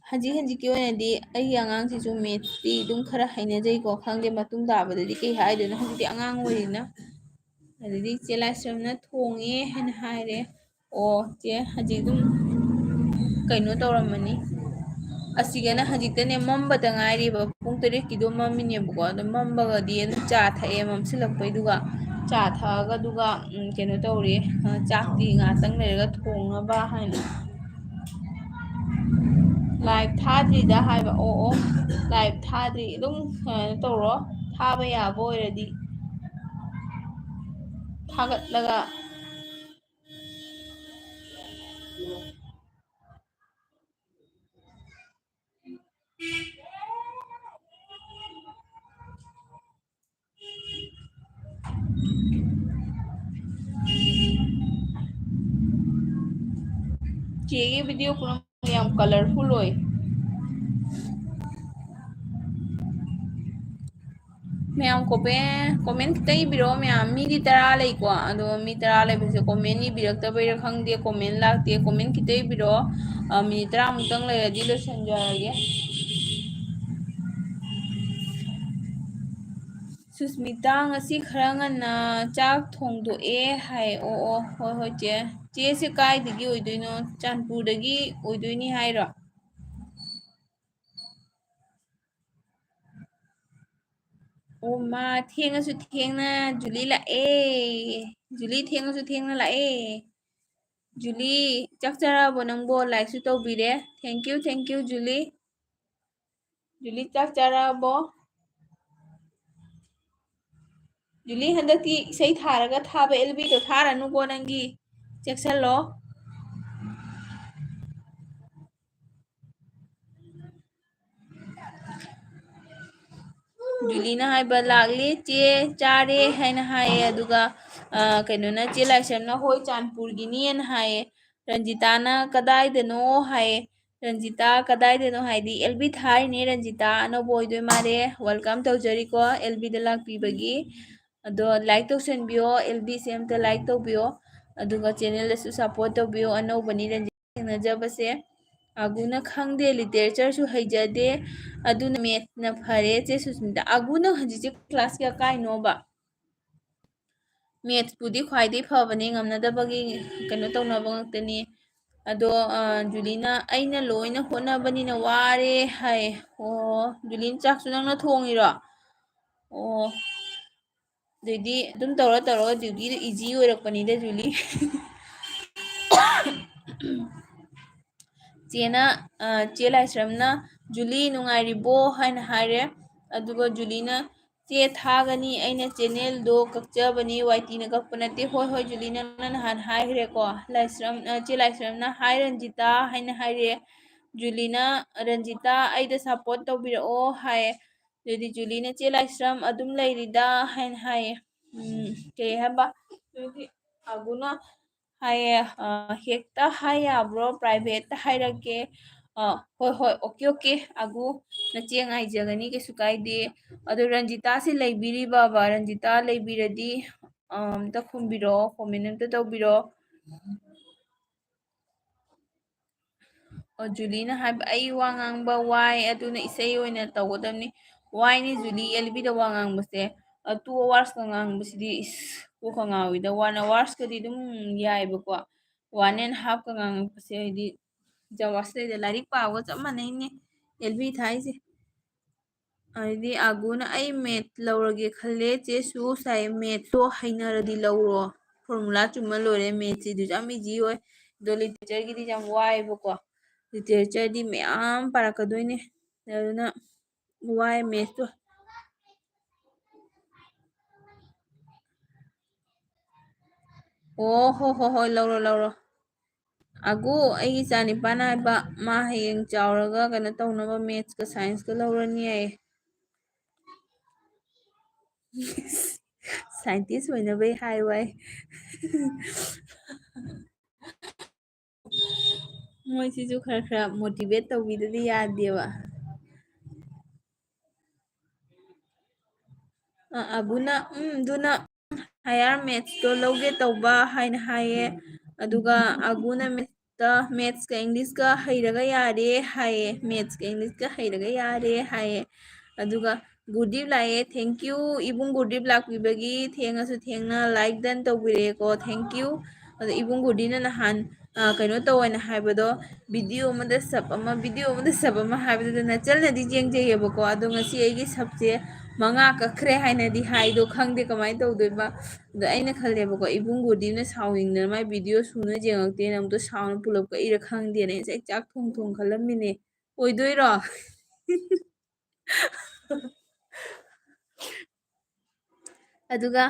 ꯍꯧꯖꯤꯛ ꯍꯧꯖꯤꯛꯀꯤ ꯑꯣꯏꯅꯗꯤ ꯑꯩꯒꯤ ꯑꯉꯥꯡꯁꯤꯁꯨ mathsꯇꯤ ꯑꯗꯨꯝ ꯈꯔ ꯍꯩꯅꯖꯩꯀꯣ꯫ ꯈꯪꯗꯦ ꯃꯇꯨꯡ ꯇꯥꯕꯗꯗꯤ ꯀꯩ ꯍꯥꯏꯗꯣꯏꯅꯣ, ꯍꯧꯖꯤꯛꯇꯤ ꯑꯉꯥꯡ ꯑꯣꯏꯔꯤꯅ꯫ ꯑꯗꯩꯗꯤ ꯏꯆꯦ ꯂꯥꯏꯁ꯭ꯔꯝꯅ ꯊꯣꯡꯉꯦ ꯍꯥꯏꯅ ꯍꯥꯏꯔꯦ꯫ ꯑꯣ, ꯆꯦ, ꯍꯧꯖꯤꯛ ꯑꯗꯨꯝ ꯀꯩꯅꯣ ꯇꯧꯔꯝꯃꯅꯤ꯫ ꯑꯁꯤꯒꯅ ꯍꯧꯖꯤꯛꯇꯅꯦ ꯃꯝꯕꯇ ꯉꯥꯏꯔꯤꯕ, ꯄꯨꯡ ꯇꯔꯦꯠꯀꯤꯗꯣ ꯃꯝꯃꯤꯅꯦꯕꯀꯣ꯫ ꯑꯗꯣ ꯃꯝꯕꯒꯗꯤ ꯑꯗꯨꯝ ꯆꯥ ꯊꯛꯑꯦ, ꯃꯝꯁꯤꯜꯂꯛꯄꯩꯗꯨꯒ꯫ ꯆꯥ ꯊꯛꯑꯒ ꯑꯗꯨꯒ, ꯎꯝ, ꯀꯩꯅꯣ ꯇꯧꯔꯤ, ꯑ, ꯆꯥꯛꯇꯤ ꯉꯥꯛꯇꯪ ꯂꯩꯔꯒ ꯊꯣꯡꯅꯕ ꯍꯥꯏꯅ꯫ Live ꯊꯥꯗ꯭ꯔꯤꯗ ꯍꯥꯏꯕ꯫ ꯑꯣ, ꯑꯣ, live ꯊꯥꯗ꯭ꯔꯤ꯫ ꯑꯗꯨꯝ ꯀꯩꯅꯣ ꯇꯧꯔꯣ, ꯊꯥꯕ ꯌꯥꯕ ꯑꯣꯏꯔꯗꯤ ꯊꯥꯒꯠꯂꯒ꯫ ꯆꯦꯒꯤ video ꯄꯨꯝꯅꯃꯛ ꯌꯥꯝ colourful ꯑꯣꯏ꯫ ꯃꯌꯥꯝ comment, comment ꯈꯤꯇ ꯏꯕꯤꯔꯛꯑꯣ ꯃꯌꯥꯝ꯫ ꯃꯤꯗꯤ ꯇꯔꯥ ꯂꯩꯀꯣ, ꯑꯗꯣ ꯃꯤ ꯇꯔꯥ ꯂꯩꯕꯁꯦ comment ꯏꯕꯤꯔꯛꯇꯕꯩꯔꯥ ꯈꯪꯗꯦ, comment ꯂꯥꯛꯇꯦ꯫ Comment ꯈꯤꯇ ꯏꯕꯤꯔꯛꯑꯣ꯫ ꯑ, minute ꯇꯔꯥꯃꯨꯛꯇꯪ ꯂꯩꯔꯗꯤ ꯂꯣꯏꯁꯤꯟꯖꯔꯒꯦ꯫ ꯁꯨꯁꯃꯤꯇꯥ, ꯉꯁꯤ ꯈꯔ ꯉꯟꯅ ꯆꯥꯛ ꯊꯣꯡꯗꯣꯛꯑꯦ ꯍꯥꯏ꯫ ꯑꯣ, ꯑꯣ, ꯍꯣꯏ, ꯍꯣꯏ, ꯆꯦ꯫ ꯆꯦꯁꯦ ꯀꯥꯏꯗꯒꯤ ꯑꯣꯏꯗꯣꯏꯅꯣ? ꯆꯥꯟꯄꯨꯔꯗꯒꯤ ꯑꯣꯏꯗꯣꯏꯅꯤ ꯍꯥꯏꯔꯣ? ꯑꯣ, ꯃꯥ ꯊꯦꯡꯉꯁꯨ ꯊꯦꯡꯅ ꯖꯨꯂꯤ ꯂꯥꯛꯑꯦ꯫ ꯖꯨꯂꯤ ꯊꯦꯡꯉꯁꯨ ꯊꯦꯡꯅ ꯂꯥꯛꯑꯦ꯫ ꯖꯨꯂꯤ, ꯆꯥꯛ ꯆꯥꯔꯛꯑꯕꯣ ꯅꯪꯕꯣ? Like ꯁꯨ ꯇꯧꯕꯤꯔꯦ꯫ Thank you, thank you, ꯖꯨꯂꯤ꯫ ꯖꯨꯂꯤ, ꯆꯥꯛ ꯆꯥꯔꯛꯑꯕꯣ? ꯖꯨꯂꯤ, ꯍꯟꯗꯛꯇꯤ ꯏꯁꯩ ꯊꯥꯔꯒ ꯊꯥꯕ ꯑꯦꯜ ꯕꯤꯗꯣ ꯊꯥꯔꯅꯨꯀꯣ ꯅꯪꯒꯤ꯫ ꯆꯦꯛꯁꯜꯂꯣ꯫ ꯖꯨꯂꯤꯅ ꯍꯥꯏꯕ, "ꯂꯥꯛꯂꯦ ꯆꯦ, ꯆꯥꯔꯦ" ꯍꯥꯏꯅ ꯍꯥꯏꯌꯦ꯫ ꯑꯗꯨꯒ, ꯑ, ꯀꯩꯅꯣꯅ, ꯆꯦ ꯂꯥꯏꯁ꯭ꯔꯝꯅ, "ꯍꯣꯏ, ꯆꯥꯟꯄꯨꯔꯒꯤꯅꯤ" ꯍꯥꯏꯅ ꯍꯥꯏꯌꯦ꯫ ꯔꯟꯖꯤꯇꯥꯅ, "ꯀꯗꯥꯏꯗꯅꯣ?" ꯍꯥꯏꯌꯦ꯫ ꯔꯟꯖꯤꯇꯥ, ꯀꯗꯥꯏꯗꯅꯣ ꯍꯥꯏꯗꯤ ꯑꯦꯜ ꯕꯤ ꯊꯥꯔꯤꯅꯦ꯫ ꯔꯟꯖꯤꯇꯥ ꯑꯅꯧꯕ ꯑꯣꯏꯗꯣꯏ ꯃꯥꯜꯂꯦ꯫ Welcome ꯇꯧꯖꯔꯤꯀꯣ ꯑꯦꯜ ꯕꯤꯗ ꯂꯥꯛꯄꯤꯕꯒꯤ꯫ ꯑꯗꯣ like ꯇꯧꯁꯟꯕꯤꯌꯣ, ꯑꯦꯜ ꯕꯤꯁꯦ ꯑꯝꯇ like ꯇꯧꯕꯤꯌꯣ꯫ ꯑꯗꯨꯒ channel ꯗꯁꯨ support ꯇꯧꯕꯤꯌꯣ꯫ ꯑꯅꯧꯕꯅꯤ ꯔꯟꯖꯤꯇꯥ ꯊꯦꯡꯅꯖꯕꯁꯦ꯫ ꯑꯒꯨꯅ, "ꯈꯪꯗꯦ, literature ꯁꯨ ꯍꯩꯖꯗꯦ, ꯑꯗꯨꯅ maths ꯅ ꯐꯔꯦ ꯆꯦ ꯁꯨꯁꯃꯤꯇꯥ"꯫ ꯑꯒꯨꯅ ꯍꯧꯖꯤꯛꯁꯦ class ꯀꯌꯥ ꯀꯥꯏꯅꯣꯕ? Maths ꯄꯨꯗꯤ ꯈ꯭ꯋꯥꯏꯗꯒꯤ ꯐꯕꯅꯦ, ꯉꯝꯅꯗꯕꯒꯤ ꯀꯩꯅꯣ ꯇꯧꯅꯕ ꯉꯥꯛꯇꯅꯤ꯫ ꯑꯗꯣ, ꯑ, ꯖꯨꯂꯤꯅ, "ꯑꯩꯅ ꯂꯣꯏꯅ ꯍꯣꯠꯅꯕꯅꯤꯅ ꯋꯥꯔꯦ" ꯍꯥꯏ꯫ ꯑꯣ, ꯖꯨꯂꯤꯟ, ꯆꯥꯛꯁꯨ ꯅꯪꯅ ꯊꯣꯡꯉꯤꯔꯣ? ꯑꯣ, ꯑꯗꯨꯗꯤ ꯑꯗꯨꯝ ꯇꯧꯔ ꯇꯧꯔꯒ duty ꯗꯣ easy ꯑꯣꯏꯔꯛꯄꯅꯤꯗ, ꯖꯨꯂꯤ꯫ ꯆꯦꯅ, ꯑ, ꯆꯦ ꯂꯥꯏꯁ꯭ꯔꯝꯅ, "ꯖꯨꯂꯤ, ꯅꯨꯡꯉꯥꯏꯔꯤꯕꯣ?" ꯍꯥꯏꯅ ꯍꯥꯏꯔꯦ꯫ ꯑꯗꯨꯒ ꯖꯨꯂꯤꯅ, "ꯆꯦ ꯊꯥꯒꯅꯤ, ꯑꯩꯅ channel ꯗꯣ ꯀꯛꯆꯕꯅꯤ, ꯋꯥꯏ ꯇꯤꯅ ꯀꯛꯄ ꯅꯠꯇꯦ"꯫ ꯍꯣꯏ, ꯍꯣꯏ, ꯖꯨꯂꯤ, ꯅꯪꯅ ꯅꯍꯥꯟ ꯍꯥꯏꯈ꯭ꯔꯦꯀꯣ꯫ ꯂꯥꯏꯁ꯭ꯔꯝ, ꯑ, ꯆꯦ ꯂꯥꯏꯁ꯭ꯔꯝꯅ, "Hi ꯔꯟꯖꯤꯇꯥ" ꯍꯥꯏꯅ ꯍꯥꯏꯔꯦ꯫ ꯖꯨꯂꯤꯅ, "ꯔꯟꯖꯤꯇꯥ, ꯑꯩꯗ support ꯇꯧꯕꯤꯔꯛꯑꯣ" ꯍꯥꯏ꯫ ꯑꯗꯨꯗꯤ ꯖꯨꯂꯤꯅ, "ꯆꯦ ꯂꯥꯏꯁ꯭ꯔꯝ, ꯑꯗꯨꯝ ꯂꯩꯔꯤꯗ" ꯍꯥꯏꯅ ꯍꯥꯏꯌꯦ꯫ ꯎꯝ, ꯀꯩ ꯍꯥꯏꯕ? ꯑꯗꯨꯗꯤ ꯑꯒꯨꯅ ꯍꯥꯏꯌꯦ, ꯑ, "ꯍꯦꯛꯇ ꯍꯥꯏ ꯌꯥꯕ꯭ꯔꯣ? Private ꯇ ꯍꯥꯏꯔꯛꯀꯦ"꯫ ꯑ, "ꯍꯣꯏ, ꯍꯣꯏ, okay, okay, ꯑꯒꯨ, ꯅꯆꯦ ꯉꯥꯏꯖꯒꯅꯤ, ꯀꯩꯁꯨ ꯀꯥꯏꯗꯦ"꯫ ꯑꯗꯣ ꯔꯟꯖꯤꯇꯥꯁꯤ ꯂꯩꯕꯤꯔꯤꯕꯕ? ꯔꯟꯖꯤꯇꯥ ꯂꯩꯕꯤꯔꯗꯤ, ꯑ, ꯑꯝꯇ ꯈꯨꯝꯕꯤꯔꯛꯑꯣ, comment ꯑꯝꯇ ꯇꯧꯕꯤꯔꯛꯑꯣ꯫ ꯑꯣ, ꯖꯨꯂꯤꯅ ꯍꯥꯏꯕ, "ꯑꯩ ꯋꯥ ꯉꯥꯡꯕ ꯋꯥꯏ, ꯑꯗꯨꯅ ꯏꯁꯩ ꯑꯣꯏꯅ ꯇꯧꯒꯗꯕꯅꯤ"꯫ ꯋꯥꯏꯅꯤ ꯖꯨꯂꯤ, ꯑꯦꯜ ꯕꯤꯗ ꯋꯥ ꯉꯥꯡꯕꯁꯦ꯫ ꯑ, two hoursꯀ ꯉꯥꯡꯕꯁꯤꯗꯤ, ꯏꯁ, ꯀꯣꯛꯀ ꯉꯥꯎꯋꯤꯗ꯫ One hoursꯀꯗꯤ ꯑꯗꯨꯝ ꯌꯥꯏꯕꯀꯣ꯫ One and halfꯀ ꯉꯥꯡꯉꯛꯄꯁꯦ ꯍꯥꯏꯗꯤ ꯌꯥꯝ ꯋꯥꯁꯤꯜꯂꯛꯏꯗ꯫ ꯂꯥꯏꯔꯤꯛ ꯄꯥꯕꯒ ꯆꯞ ꯃꯥꯟꯅꯩꯅꯦ ꯑꯦꯜ ꯕꯤ ꯊꯥꯏꯁꯦ꯫ ꯑꯗꯩꯗꯤ ꯑꯥꯒꯨꯅ, "ꯑꯩ math ꯂꯧꯔꯒꯦ ꯈꯜꯂꯦ, ꯆꯦꯁꯨ ꯁꯥꯏ, mathꯇꯣ ꯍꯩꯅꯔꯗꯤ ꯂꯧꯔꯣ꯫ Formula ꯆꯨꯝꯃ ꯂꯣꯏꯔꯦ, mathꯁꯤꯗꯨꯁꯨ ꯌꯥꯝ easy ꯑꯣꯏ꯫ ꯑꯗꯣ literatureꯒꯤꯗꯤ ꯌꯥꯝ ꯋꯥꯏꯑꯦꯕꯀꯣ꯫ Literatureꯗꯤ ꯃꯌꯥꯝ ꯄꯥꯔꯛꯀꯗꯣꯏꯅꯦ꯫ ꯑꯗꯨꯅ ꯋꯥꯏ mathꯇꯣ꯫ ꯑꯣ, ꯍꯣ, ꯍꯣ, ꯍꯣꯏ, ꯂꯧꯔꯣ, ꯂꯧꯔꯣ꯫ ꯑꯒꯨ, ꯑꯩꯒꯤ ꯏꯆꯥ ꯅꯤꯄꯥꯅ ꯍꯥꯏꯕ, ꯃꯥ ꯍꯌꯦꯡ ꯆꯥꯎꯔꯒ ꯀꯩꯅꯣ ꯇꯧꯅꯕ mathsꯀ scienceꯀ ꯂꯧꯔꯅꯤ ꯍꯥꯏꯌꯦ꯫ Scientist ꯑꯣꯏꯅꯕꯩ ꯍꯥꯏ ꯋꯥꯏ꯫ ꯃꯣꯏꯁꯤꯁꯨ ꯈꯔ ꯈꯔ motivate ꯇꯧꯕꯤꯗꯗꯤ ꯌꯥꯗꯦꯕ꯫ ꯑ, ꯑꯒꯨꯅ, "ꯎꯝ, ꯑꯗꯨꯅ higher mathsꯇꯣ ꯂꯧꯒꯦ ꯇꯧꯕ" ꯍꯥꯏꯅ ꯍꯥꯏꯌꯦ꯫ ꯑꯗꯨꯒ ꯑꯒꯨꯅ mathsꯇ, mathsꯀ Englishꯀ ꯍꯩꯔꯒ ꯌꯥꯔꯦ ꯍꯥꯏꯌꯦ꯫ Mathsꯀ Englishꯀ ꯍꯩꯔꯒ ꯌꯥꯔꯦ ꯍꯥꯏꯌꯦ꯫ ꯑꯗꯨꯒ ꯒꯨꯔꯗꯤꯞ ꯂꯥꯛꯑꯦ꯫ Thank you, ꯏꯕꯨꯡ ꯒꯨꯔꯗꯤꯞ ꯂꯥꯛꯄꯤꯕꯒꯤ ꯊꯦꯡꯉꯁꯨ ꯊꯦꯡꯅ like done ꯇꯧꯕꯤꯔꯛꯑꯦꯀꯣ꯫ Thank you꯫ ꯑꯗꯣ ꯏꯕꯨꯡ ꯒꯨꯔꯗꯤꯅ ꯅꯍꯥꯟ, ꯑ, ꯀꯩꯅꯣ ꯇꯧꯋꯦꯅ ꯍꯥꯏꯕꯗꯣ, video ꯑꯃꯗ sub ꯑꯃ, video ꯑꯃꯗ sub ꯑꯃ ꯍꯥꯏꯕꯗꯨꯗ ꯅꯆꯜꯅꯗꯤ ꯌꯦꯡꯖꯩꯌꯦꯕꯀꯣ꯫ ꯑꯗꯣ ꯉꯁꯤ ꯑꯩꯒꯤ subꯁꯦ ꯃꯉꯥ ꯀꯛꯈ꯭ꯔꯦ ꯍꯥꯏꯅꯗꯤ ꯍꯥꯏꯗꯣ, ꯈꯪꯗꯦ ꯀꯃꯥꯏꯅ ꯇꯧꯗꯣꯏꯕ꯫ ꯑꯗꯣ ꯑꯩꯅ ꯈꯜꯂꯦꯕꯀꯣ, ꯏꯕꯨꯡ ꯒꯨꯔꯗꯤꯅ ꯁꯥꯎꯅꯤꯡꯗꯅ ꯃꯥꯏ video ꯁꯨꯅ ꯌꯦꯡꯉꯛꯇꯦꯅ ꯑꯃꯨꯛꯇ ꯁꯥꯎꯅ ꯄꯨꯂꯞ ꯀꯛꯏꯔ ꯈꯪꯗꯦꯅ ꯑꯩꯁꯦ ꯆꯥꯛ ꯊꯣꯡ ꯊꯣꯡ ꯈꯜꯂꯝꯃꯤꯅꯦ꯫ ꯑꯣꯏꯗꯣꯏꯔꯣ? ꯑꯗꯨꯒ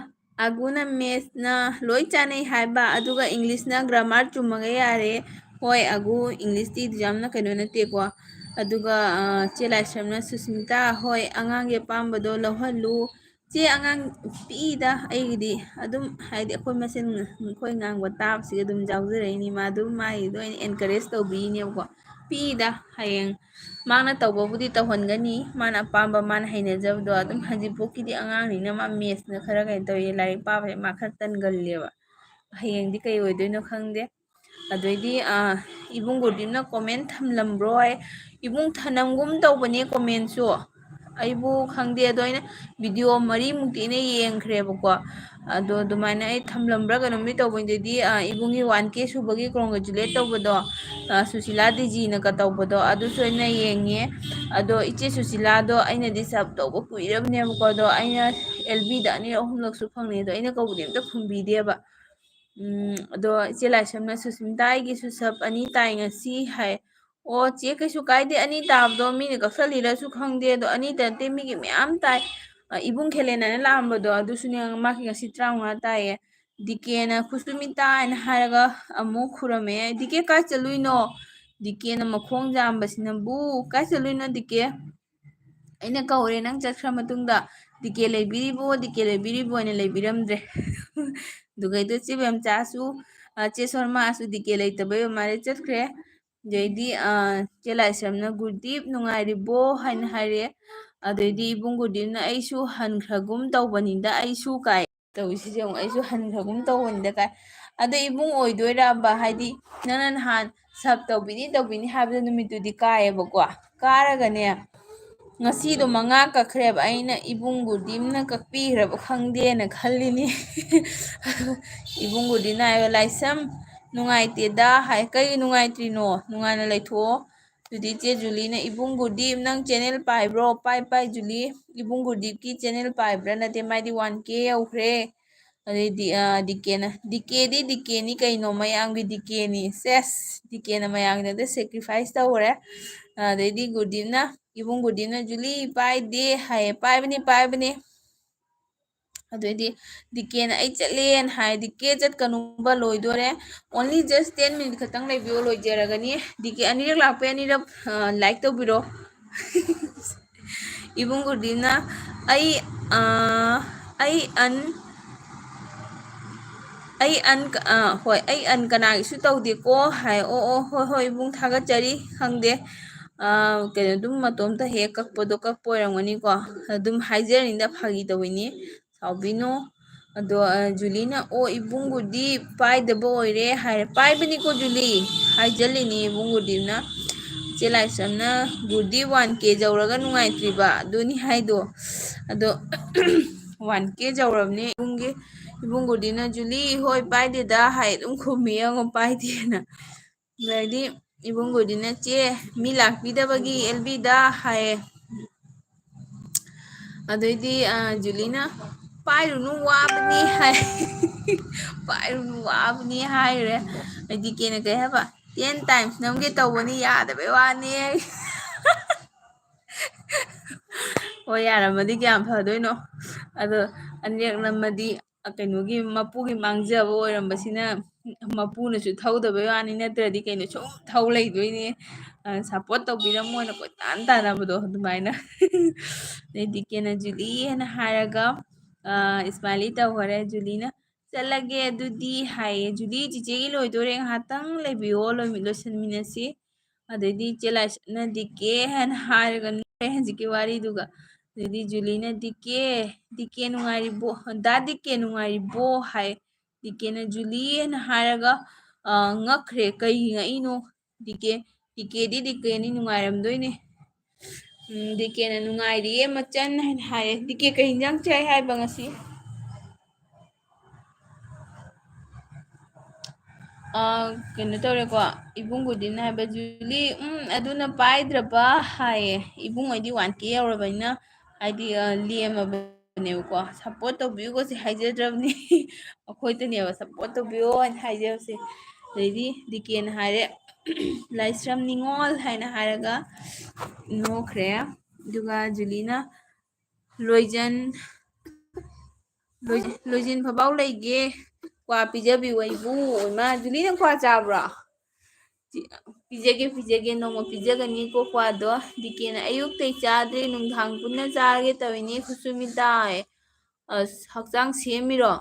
ꯑꯒꯨꯅ mathsꯅ ꯂꯣꯏ ꯆꯥꯅꯩ ꯍꯥꯏꯕ, ꯑꯗꯨꯒ Englishꯅ grammar ꯆꯨꯝꯃꯒ ꯌꯥꯔꯦ꯫ ꯍꯣꯏ, ꯑꯒꯨ, Englishꯇꯤ ꯌꯥꯝꯅ ꯀꯩꯅꯣ ꯅꯠꯇꯦꯀꯣ꯫ ꯑꯗꯨꯒ, ꯑ, ꯆꯦ ꯂꯥꯏꯁ꯭ꯔꯝꯅ, "ꯁꯨꯁꯃꯤꯇꯥ, ꯍꯣꯏ, ꯑꯉꯥꯡꯒꯤ ꯑꯄꯥꯝꯕꯗꯣ ꯂꯧꯍꯜꯂꯨ꯫ ꯆꯦ, ꯑꯉꯥꯡ ꯄꯤꯛꯏꯗ, ꯑꯩꯒꯤꯗꯤ ꯑꯗꯨꯝ, ꯍꯥꯏꯗꯤ, ꯑꯩꯈꯣꯏ ꯃꯁꯦꯟ, ꯑꯩꯈꯣꯏ ꯉꯥꯡꯕ ꯇꯥꯕꯁꯤꯒ ꯑꯗꯨꯝ ꯌꯥꯎꯖꯔꯛꯏꯅꯤ꯫ ꯃꯥ ꯑꯗꯨꯝ ꯃꯥꯒꯤꯗꯣ ꯑꯩꯅ encourage ꯇꯧꯕꯤꯔꯤꯅꯦꯕꯀꯣ꯫ ꯄꯤꯛꯏꯗ, ꯍꯌꯦꯡ ꯃꯥꯅ ꯇꯧꯕꯕꯨꯗꯤ ꯇꯧꯍꯟꯒꯅꯤ, ꯃꯥꯅ ꯑꯄꯥꯝꯕ, ꯃꯥꯅ ꯍꯩꯅꯖꯕꯗꯣ꯫ ꯑꯗꯨꯝ ꯍꯧꯖꯤꯛꯐꯥꯎꯀꯤꯗꯤ ꯑꯉꯥꯡꯅꯤꯅ ꯃꯥ mathsꯅ ꯈꯔ ꯀꯩꯅꯣ ꯇꯧꯋꯤ, ꯂꯥꯏꯔꯤꯛ ꯄꯥꯕꯁꯦ ꯃꯥ ꯈꯔ ꯇꯟꯒꯜꯂꯦꯕ꯫ ꯍꯌꯦꯡꯗꯤ ꯀꯩ ꯑꯣꯏꯗꯣꯏꯅꯣ ꯈꯪꯗꯦ꯫ ꯑꯗꯩꯗꯤ, ꯑ, ꯏꯕꯨꯡ ꯒꯨꯔꯗꯤꯞꯅ comment ꯊꯝꯂꯝꯕ꯭ꯔꯣ ꯍꯥꯏ꯫ ꯏꯕꯨꯡ ꯊꯅꯝꯒꯨꯝ ꯇꯧꯕꯅꯦ commentꯁꯨ꯫ ꯑꯩꯕꯨ ꯈꯪꯗꯦ, ꯑꯗꯣ ꯑꯩꯅ ꯚꯤꯗꯤꯑꯣ ꯃꯔꯤꯃꯨꯛꯇꯤ ꯑꯩꯅ ꯌꯦꯡꯈ꯭ꯔꯦꯕꯀꯣ꯫ ꯑꯗꯣ ꯑꯗꯨꯃꯥꯏꯅ ꯑꯩ ꯊꯝꯂꯝꯕ꯭ꯔꯥ ꯀꯩꯅꯣꯝꯗꯤ ꯇꯧꯕꯅꯤꯗꯗꯤ, ꯑ, ꯏꯕꯨꯡꯒꯤ ꯋꯥꯟ ꯀꯦ ꯁꯨꯕꯒꯤ ꯀꯣꯡꯒ꯭ꯔꯦꯆꯨꯂꯦꯠ ꯇꯧꯕꯗꯣ, ꯑ, ꯁꯨꯁꯤꯂꯥ ꯗꯤꯖꯤꯅꯒ ꯇꯧꯕꯗꯣ, ꯑꯗꯨꯁꯨ ꯑꯩꯅ ꯌꯦꯡꯉꯦ꯫ ꯑꯗꯣ ꯏꯆꯦ ꯁꯨꯁꯤꯂꯥꯗꯣ ꯑꯩꯅꯗꯤ ꯁꯞ ꯇꯧꯕ ꯀꯨꯏꯔꯕꯅꯦꯕꯀꯣ꯫ ꯑꯗꯣ ꯑꯩꯅ ꯑꯦꯜ ꯕꯤꯗ ꯑꯅꯤꯔꯛ ꯑꯍꯨꯝꯂꯛꯁꯨ ꯐꯪꯅꯤ, ꯑꯗꯣ ꯑꯩꯅ ꯀꯧꯕꯗꯤ ꯑꯝꯇ ꯈꯨꯝꯕꯤꯗꯦꯕ꯫ ꯎꯝ, ꯑꯗꯣ ꯏꯆꯦ ꯂꯥꯏꯁ꯭ꯔꯝꯅ "ꯁꯨꯁꯃꯤꯇꯥ, ꯑꯩꯒꯤꯁꯨ ꯁꯞ ꯑꯅꯤ ꯇꯥꯏ ꯉꯁꯤ" ꯍꯥꯏ꯫ ꯑꯣ, ꯆꯦ, ꯀꯩꯁꯨ ꯀꯥꯏꯗꯦ, ꯑꯅꯤ ꯇꯥꯕꯗꯣ ꯃꯤꯅ ꯀꯛꯊꯠꯂꯤꯔꯁꯨ ꯈꯪꯗꯦ, ꯑꯗꯣ ꯑꯅꯤꯇ ꯅꯠꯇꯦ, ꯃꯤꯒꯤ ꯃꯌꯥꯝ ꯇꯥꯏ꯫ ꯑ, ꯏꯕꯨꯡ ꯈꯦꯂꯦꯅꯥꯅ ꯂꯥꯛꯑꯝꯕꯗꯣ, ꯑꯗꯨꯁꯨꯅꯦ, ꯃꯥꯒꯤ ꯉꯁꯤ ꯇꯔꯥꯃꯉꯥ ꯇꯥꯏꯌꯦ꯫ ꯗꯤ ꯀꯦꯅ "ꯈꯨꯁꯃꯤꯇꯥ" ꯍꯥꯏꯅ ꯍꯥꯏꯔꯒ ꯑꯃꯨꯛ ꯈꯨꯔꯝꯃꯦ꯫ "ꯗꯤ ꯀꯦ, ꯀꯥꯏ ꯆꯠꯂꯨꯏꯅꯣ?" ꯗꯤ ꯀꯦꯅ ꯃꯈꯣꯡ ꯌꯥꯝꯕꯁꯤꯅꯕꯨ, "ꯀꯥꯏ ꯆꯠꯂꯨꯏꯅꯣ, ꯗꯤ ꯀꯦ?" ꯑꯩꯅ ꯀꯧꯔꯦ, ꯅꯪ ꯆꯠꯈ꯭ꯔ ꯃꯇꯨꯡꯗ, "ꯗꯤ ꯀꯦ ꯂꯩꯕꯤꯔꯤꯕꯣ, ꯗꯤ ꯀꯦ ꯂꯩꯕꯤꯔꯤꯕꯣ?" ꯍꯥꯏꯅ ꯂꯩꯕꯤꯔꯝꯗ꯭ꯔꯦ꯫ ꯑꯗꯨꯒꯩꯗꯣ ꯆꯦ ꯕꯦꯝꯆꯥꯁꯨ, ꯑ, ꯆꯦ ꯁꯣꯔꯃꯥꯁꯨ ꯗꯤ ꯀꯦ ꯂꯩꯇꯕꯩ ꯑꯣꯏ ꯃꯥꯜꯂꯦ ꯆꯠꯈ꯭ꯔꯦ꯫ ꯑꯗꯩꯗꯤ, ꯑ, ꯆꯦ ꯂꯥꯏꯁ꯭ꯔꯝꯅ "ꯒꯨꯔꯗꯤꯞ ꯅꯨꯡꯉꯥꯏꯔꯤꯕꯣ?" ꯍꯥꯏꯅ ꯍꯥꯏꯔꯦ꯫ ꯑꯗꯩꯗꯤ ꯏꯕꯨꯡ ꯒꯨꯔꯗꯤꯞꯅ "ꯑꯩꯁꯨ ꯍꯟꯈ꯭ꯔꯒꯨꯝ ꯇꯧꯕꯅꯤꯗ, ꯑꯩꯁꯨ" ꯀꯥꯏ꯫ ꯇꯧꯔꯤꯁꯤꯁꯦ ꯌꯦꯡꯉꯨ, "ꯑꯩꯁꯨ ꯍꯟꯈ꯭ꯔꯒꯨꯝ ꯇꯧꯕꯅꯤꯗ" ꯀꯥꯏ꯫ ꯑꯗꯣ ꯏꯕꯨꯡ ꯑꯣꯏꯗꯣꯏꯔꯕ? ꯍꯥꯏꯗꯤ ꯅꯪꯅ ꯅꯍꯥꯟ ꯁꯞ ꯇꯧꯕꯤꯅꯤ, ꯇꯧꯕꯤꯅꯤ ꯍꯥꯏꯕꯗ ꯅꯨꯃꯤꯠꯇꯨꯗꯤ ꯀꯥꯏꯌꯦꯕꯀꯣ꯫ ꯀꯥꯔꯒꯅꯦ, ꯉꯁꯤꯗꯣ ꯃꯉꯥ ꯀꯛꯈ꯭ꯔꯦꯕ꯫ ꯑꯩꯅ ꯏꯕꯨꯡ ꯒꯨꯔꯗꯤꯞꯅ ꯀꯛꯄꯤꯈ꯭ꯔꯕ ꯈꯪꯗꯦꯅ ꯈꯜꯂꯤꯅꯤ꯫ ꯏꯕꯨꯡ ꯒꯨꯔꯗꯤꯞꯅ ꯍꯥꯏꯕ, "ꯂꯥꯏꯁ꯭ꯔꯝ, ꯅꯨꯡꯉꯥꯏꯇꯦꯗ" ꯍꯥꯏ꯫ "ꯀꯩ ꯅꯨꯡꯉꯥꯏꯇ꯭ꯔꯤꯅꯣ? ꯅꯨꯡꯉꯥꯏꯅ ꯂꯩꯊꯣꯛꯑꯣ"꯫ ꯑꯗꯨꯗꯤ ꯏꯆꯦ ꯖꯨꯂꯤꯅ, "ꯏꯕꯨꯡ ꯒꯨꯔꯗꯤꯞ, ꯅꯪ ꯆꯦꯅꯦꯜ ꯄꯥꯏꯕ꯭ꯔꯣ?" "ꯄꯥꯏ, ꯄꯥꯏ, ꯖꯨꯂꯤ"꯫ ꯏꯕꯨꯡ ꯒꯨꯔꯗꯤꯞꯀꯤ ꯆꯦꯅꯦꯜ ꯄꯥꯏꯕ꯭ꯔꯥ? ꯅꯠꯇꯦ, ꯃꯥꯗꯤ ꯋꯥꯟ ꯀꯦ ꯌꯧꯈ꯭ꯔꯦ꯫ ꯑꯗꯩꯗꯤ, ꯑ, ꯗꯤ ꯀꯦꯅ, "ꯗꯤ ꯀꯦꯗꯤ ꯗꯤ ꯀꯦꯅꯤ ꯀꯩꯅꯣ, ꯃꯌꯥꯝꯒꯤ ꯗꯤ ꯀꯦꯅꯤ꯫ ꯁꯦꯁ, ꯗꯤ ꯀꯦꯅ ꯃꯌꯥꯝꯒꯤꯗꯃꯛꯇ ꯁꯦꯀ꯭ꯔꯤꯐꯥꯏꯁ ꯇꯧꯈ꯭ꯔꯦ"꯫ ꯑꯗꯩꯗꯤ ꯒꯨꯔꯗꯤꯞꯅ, ꯏꯕꯨꯡ ꯒꯨꯔꯗꯤꯞꯅ, "ꯖꯨꯂꯤ, ꯄꯥꯏꯗꯦ" ꯍꯥꯏꯌꯦ꯫ "ꯄꯥꯏꯕꯅꯤ, ꯄꯥꯏꯕꯅꯤ"꯫ ꯑꯗꯨꯑꯣꯏꯗꯤ ꯗꯤ ꯀꯦꯅ, "ꯑꯩ ꯆꯠꯂꯦꯅ" ꯍꯥꯏ꯫ "ꯗꯤ ꯀꯦ, ꯆꯠꯀꯅꯨꯕ, ꯂꯣꯏꯗꯣꯔꯦ꯫ Only just ten minute ꯈꯛꯇꯪ ꯂꯩꯕꯤꯌꯣ, ꯂꯣꯏꯖꯔꯒꯅꯤ"꯫ ꯗꯤ ꯀꯦ ꯑꯅꯤꯔꯛ ꯂꯥꯛꯄꯩ ꯑꯅꯤꯔꯛ, ꯑ, ꯂꯥꯏꯛ ꯇꯧꯕꯤꯔꯣ꯫ ꯏꯕꯨꯡ ꯒꯨꯔꯗꯤꯞꯅ, "ꯑꯩ, ꯑ, ꯑꯩ ꯑꯟ-, ꯑꯩ ꯑꯟ-, ꯑ, ꯍꯣꯏ, ꯑꯩ ꯑꯟ ꯀꯅꯥꯒꯤꯁꯨ ꯇꯧꯗꯦꯀꯣ" ꯍꯥꯏ꯫ "ꯑꯣ, ꯑꯣ, ꯍꯣꯏ, ꯍꯣꯏ, ꯏꯕꯨꯡ, ꯊꯥꯒꯠꯆꯔꯤ"꯫ ꯈꯪꯗꯦ, ꯑ, ꯀꯩꯅꯣ, ꯑꯗꯨꯝ ꯃꯇꯣꯝꯇ ꯍꯦꯛ ꯀꯛꯄꯗꯣ ꯀꯛꯄ ꯑꯣꯏꯔꯝꯒꯅꯤꯀꯣ꯫ ꯑꯗꯨꯝ ꯍꯥꯏꯖꯔꯤꯅꯤꯗ, ꯐꯥꯒꯤ ꯇꯧꯕꯅꯤ, ꯁꯥꯎꯕꯤꯅꯨ꯫ ꯑꯗꯣ, ꯑ, ꯖꯨꯂꯤꯅ, "ꯑꯣ, ꯏꯕꯨꯡ ꯒꯨꯔꯗꯤꯞ ꯄꯥꯏꯗꯕ ꯑꯣꯏꯔꯦ" ꯍꯥꯏꯔꯦ꯫ "ꯄꯥꯏꯕꯅꯤꯀꯣ ꯖꯨꯂꯤ", ꯍꯥꯏꯖꯜꯂꯤꯅꯤ ꯏꯕꯨꯡ ꯒꯨꯔꯗꯤꯞꯅ꯫ ꯏꯆꯦ ꯂꯥꯏꯁ꯭ꯔꯝꯅ ꯒꯨꯔꯗꯤ ꯋꯥꯟ ꯀꯦ ꯌꯧꯔꯒ ꯅꯨꯡꯉꯥꯏꯇ꯭ꯔꯤꯕ ꯑꯗꯨꯅꯤ ꯍꯥꯏꯗꯣ꯫ ꯑꯗꯣ ꯋꯥꯟ ꯀꯦ ꯌꯧꯔꯕꯅꯤ ꯏꯕꯨꯡꯒꯤ, ꯏꯕꯨꯡ ꯒꯨꯔꯗꯤꯅ, "ꯖꯨꯂꯤ, ꯍꯣꯏ, ꯄꯥꯏꯗꯦꯗ" ꯍꯥꯏ ꯑꯗꯨꯝ ꯈꯨꯝꯃꯤ, ꯌꯦꯡꯉꯣ, ꯄꯥꯏꯗꯦꯅ꯫ ꯑꯗꯩꯗꯤ ꯏꯕꯨꯡ ꯒꯨꯔꯗꯤꯅ, "ꯆꯦ, ꯃꯤ ꯂꯥꯛꯄꯤꯗꯕꯒꯤ ꯑꯦꯜ ꯕꯤꯗ" ꯍꯥꯏꯌꯦ꯫ ꯑꯗꯩꯗꯤ, ꯑ, ꯖꯨꯂꯤꯅ, "ꯄꯥꯏꯔꯨꯅꯨ, ꯋꯥꯕꯅꯤ" ꯍꯥꯏ꯫ "ꯄꯥꯏꯔꯨꯅꯨ, ꯋꯥꯕꯅꯤ" ꯍꯥꯏꯔꯦ꯫ ꯑꯗꯩ ꯗꯤ ꯀꯦꯅ ꯀꯩ ꯍꯥꯏꯕ? "Ten times ꯅꯝꯒꯦ ꯇꯧꯕꯅꯤ, ꯌꯥꯗꯕꯩ ꯋꯥꯅꯤ" ꯍꯥꯏ꯫ ꯍꯣꯏ, ꯌꯥꯔꯝꯃꯗꯤ ꯀꯌꯥꯝ ꯐꯗꯣꯏꯅꯣ꯫ ꯑꯗꯣ ꯑꯅꯤꯔꯛ ꯅꯝꯃꯗꯤ, ꯑ, ꯀꯩꯅꯣꯒꯤ ꯃꯄꯨꯒꯤ ꯃꯥꯡꯖꯕ ꯑꯣꯏꯔꯝꯕꯁꯤꯅ ꯃꯄꯨꯅꯁꯨ ꯊꯧꯗꯕꯩ ꯋꯥꯅꯤ, ꯅꯠꯇ꯭ꯔꯗꯤ ꯀꯩꯅꯣ ꯁꯨꯝ ꯊꯧ ꯂꯩꯗꯣꯏꯅꯦ꯫ ꯑ, support ꯇꯧꯕꯤꯔꯝꯃꯣꯅ ꯀꯣꯏꯇꯥꯟ ꯇꯥꯟꯅꯕꯗꯣ ꯑꯗꯨꯃꯥꯏꯅ꯫ ꯑꯗꯩ ꯗꯤ ꯀꯦꯅ "ꯖꯨꯂꯤ" ꯍꯥꯏꯅ ꯍꯥꯏꯔꯒ, ꯑ, smiley ꯇꯧꯈꯔꯦ꯫ ꯖꯨꯂꯤꯅ, "ꯆꯠꯂꯒꯦ ꯑꯗꯨꯗꯤ" ꯍꯥꯏꯌꯦ꯫ "ꯖꯨꯂꯤ, ꯆꯤꯆꯦꯒꯤ ꯂꯣꯏꯗꯣꯔꯦ, ꯉꯥꯏꯍꯥꯛꯇꯪ ꯂꯩꯕꯤꯌꯣ, ꯂꯣꯏꯃꯤ-, ꯂꯣꯏꯁꯟꯃꯤꯟꯅꯁꯤ"꯫ ꯑꯗꯩꯗꯤ ꯏꯆꯦ ꯂꯥꯏꯁ꯭ꯔꯝꯅ "ꯗꯤ ꯀꯦ" ꯍꯥꯏꯅ ꯍꯥꯏꯔꯒ ꯅꯣꯛꯑꯦ ꯍꯧꯖꯤꯛꯀꯤ ꯋꯥꯔꯤꯗꯨꯒ꯫ ꯑꯗꯩꯗꯤ ꯖꯨꯂꯤꯅ, "ꯗꯤ ꯀꯦ, ꯗꯤ ꯀꯦ ꯅꯨꯡꯉꯥꯏꯔꯤꯕꯣ? ꯗꯥ ꯗꯤ ꯀꯦ ꯅꯨꯡꯉꯥꯏꯔꯤꯕꯣ?" ꯍꯥꯏ꯫ ꯗꯤ ꯀꯦꯅ "ꯖꯨꯂꯤ" ꯍꯥꯏꯅ ꯍꯥꯏꯔꯒ, ꯑ, ꯉꯛꯈ꯭ꯔꯦ꯫ ꯀꯩꯒꯤ ꯉꯛꯏꯅꯣ? ꯗꯤ ꯀꯦ, ꯗꯤ ꯀꯦꯗꯤ ꯗꯤ ꯀꯦꯅꯤ, ꯅꯨꯡꯉꯥꯏꯔꯝꯗꯣꯏꯅꯦ꯫ ꯎꯝ, ꯗꯤ ꯀꯦꯅ "ꯅꯨꯡꯉꯥꯏꯔꯤꯌꯦ ꯃꯆꯟ" ꯍꯥꯏꯅ ꯍꯥꯏꯌꯦ꯫ "ꯗꯤ ꯀꯦ, ꯀꯩ ꯏꯟꯖꯥꯡ ꯆꯥꯏ ꯍꯥꯏꯕ ꯉꯁꯤ?" ꯑ, ꯀꯩꯅꯣ ꯇꯧꯔꯦꯀꯣ, ꯏꯕꯨꯡ ꯒꯨꯔꯗꯤꯟꯅ ꯍꯥꯏꯕ, "ꯖꯨꯂꯤ, ꯎꯝ, ꯑꯗꯨꯅ ꯄꯥꯏꯗ꯭ꯔꯕ?" ꯍꯥꯏꯌꯦ꯫ ꯏꯕꯨꯡ ꯍꯣꯏꯗꯤ ꯋꯥꯟ ꯀꯦ ꯌꯧꯔꯕꯅꯤꯅ, ꯍꯥꯏꯗꯤ, ꯑ, ꯂꯦꯝꯃꯕꯅꯦꯕꯀꯣ, "Support ꯇꯧꯕꯤꯌꯨꯀꯣ" ꯁꯤ ꯍꯥꯏꯖꯗ꯭ꯔꯕꯅꯤ꯫ ꯑꯩꯈꯣꯏꯗꯅꯦꯕ "Support ꯇꯧꯕꯤꯌꯣ" ꯍꯥꯏꯅ ꯍꯥꯏꯖꯕꯁꯦ꯫ ꯑꯗꯩꯗꯤ ꯗꯤ ꯀꯦꯅ ꯍꯥꯏꯔꯦ, "ꯂꯥꯏꯁ꯭ꯔꯝ ꯅꯤꯉꯣꯜ" ꯍꯥꯏꯅ ꯍꯥꯏꯔꯒ ꯅꯣꯛꯈ꯭ꯔꯦ꯫ ꯑꯗꯨꯒ ꯖꯨꯂꯤꯅ, "ꯂꯣꯏꯖꯟ-, ꯂꯣꯏ-, ꯂꯣꯏꯖꯤꯟ ꯐꯕꯥꯎ ꯂꯩꯒꯦ, ꯀ꯭ꯋꯥ ꯄꯤꯖꯕꯤꯌꯨ ꯑꯩꯕꯨ"꯫ ꯏꯃꯥ, ꯖꯨꯂꯤ, ꯅꯪ ꯀ꯭ꯋꯥ ꯆꯥꯕ꯭ꯔꯣ? "ꯄꯤꯖꯒꯦ, ꯄꯤꯖꯒꯦ, ꯅꯣꯡꯃ ꯄꯤꯖꯒꯅꯤꯀꯣ ꯀ꯭ꯋꯥꯗꯣ"꯫ ꯗꯤ ꯀꯦꯅ, "ꯑꯌꯨꯛꯇꯩ ꯆꯥꯗ꯭ꯔꯤ, ꯅꯨꯡꯗꯥꯡ ꯄꯨꯟꯅ ꯆꯥꯔꯒꯦ ꯇꯧꯔꯤꯅꯦ ꯈꯨꯁꯨꯃꯤꯇꯥ"꯫ ꯑꯁ, ꯍꯛꯆꯥꯡ ꯁꯦꯝꯃꯤꯔꯣ?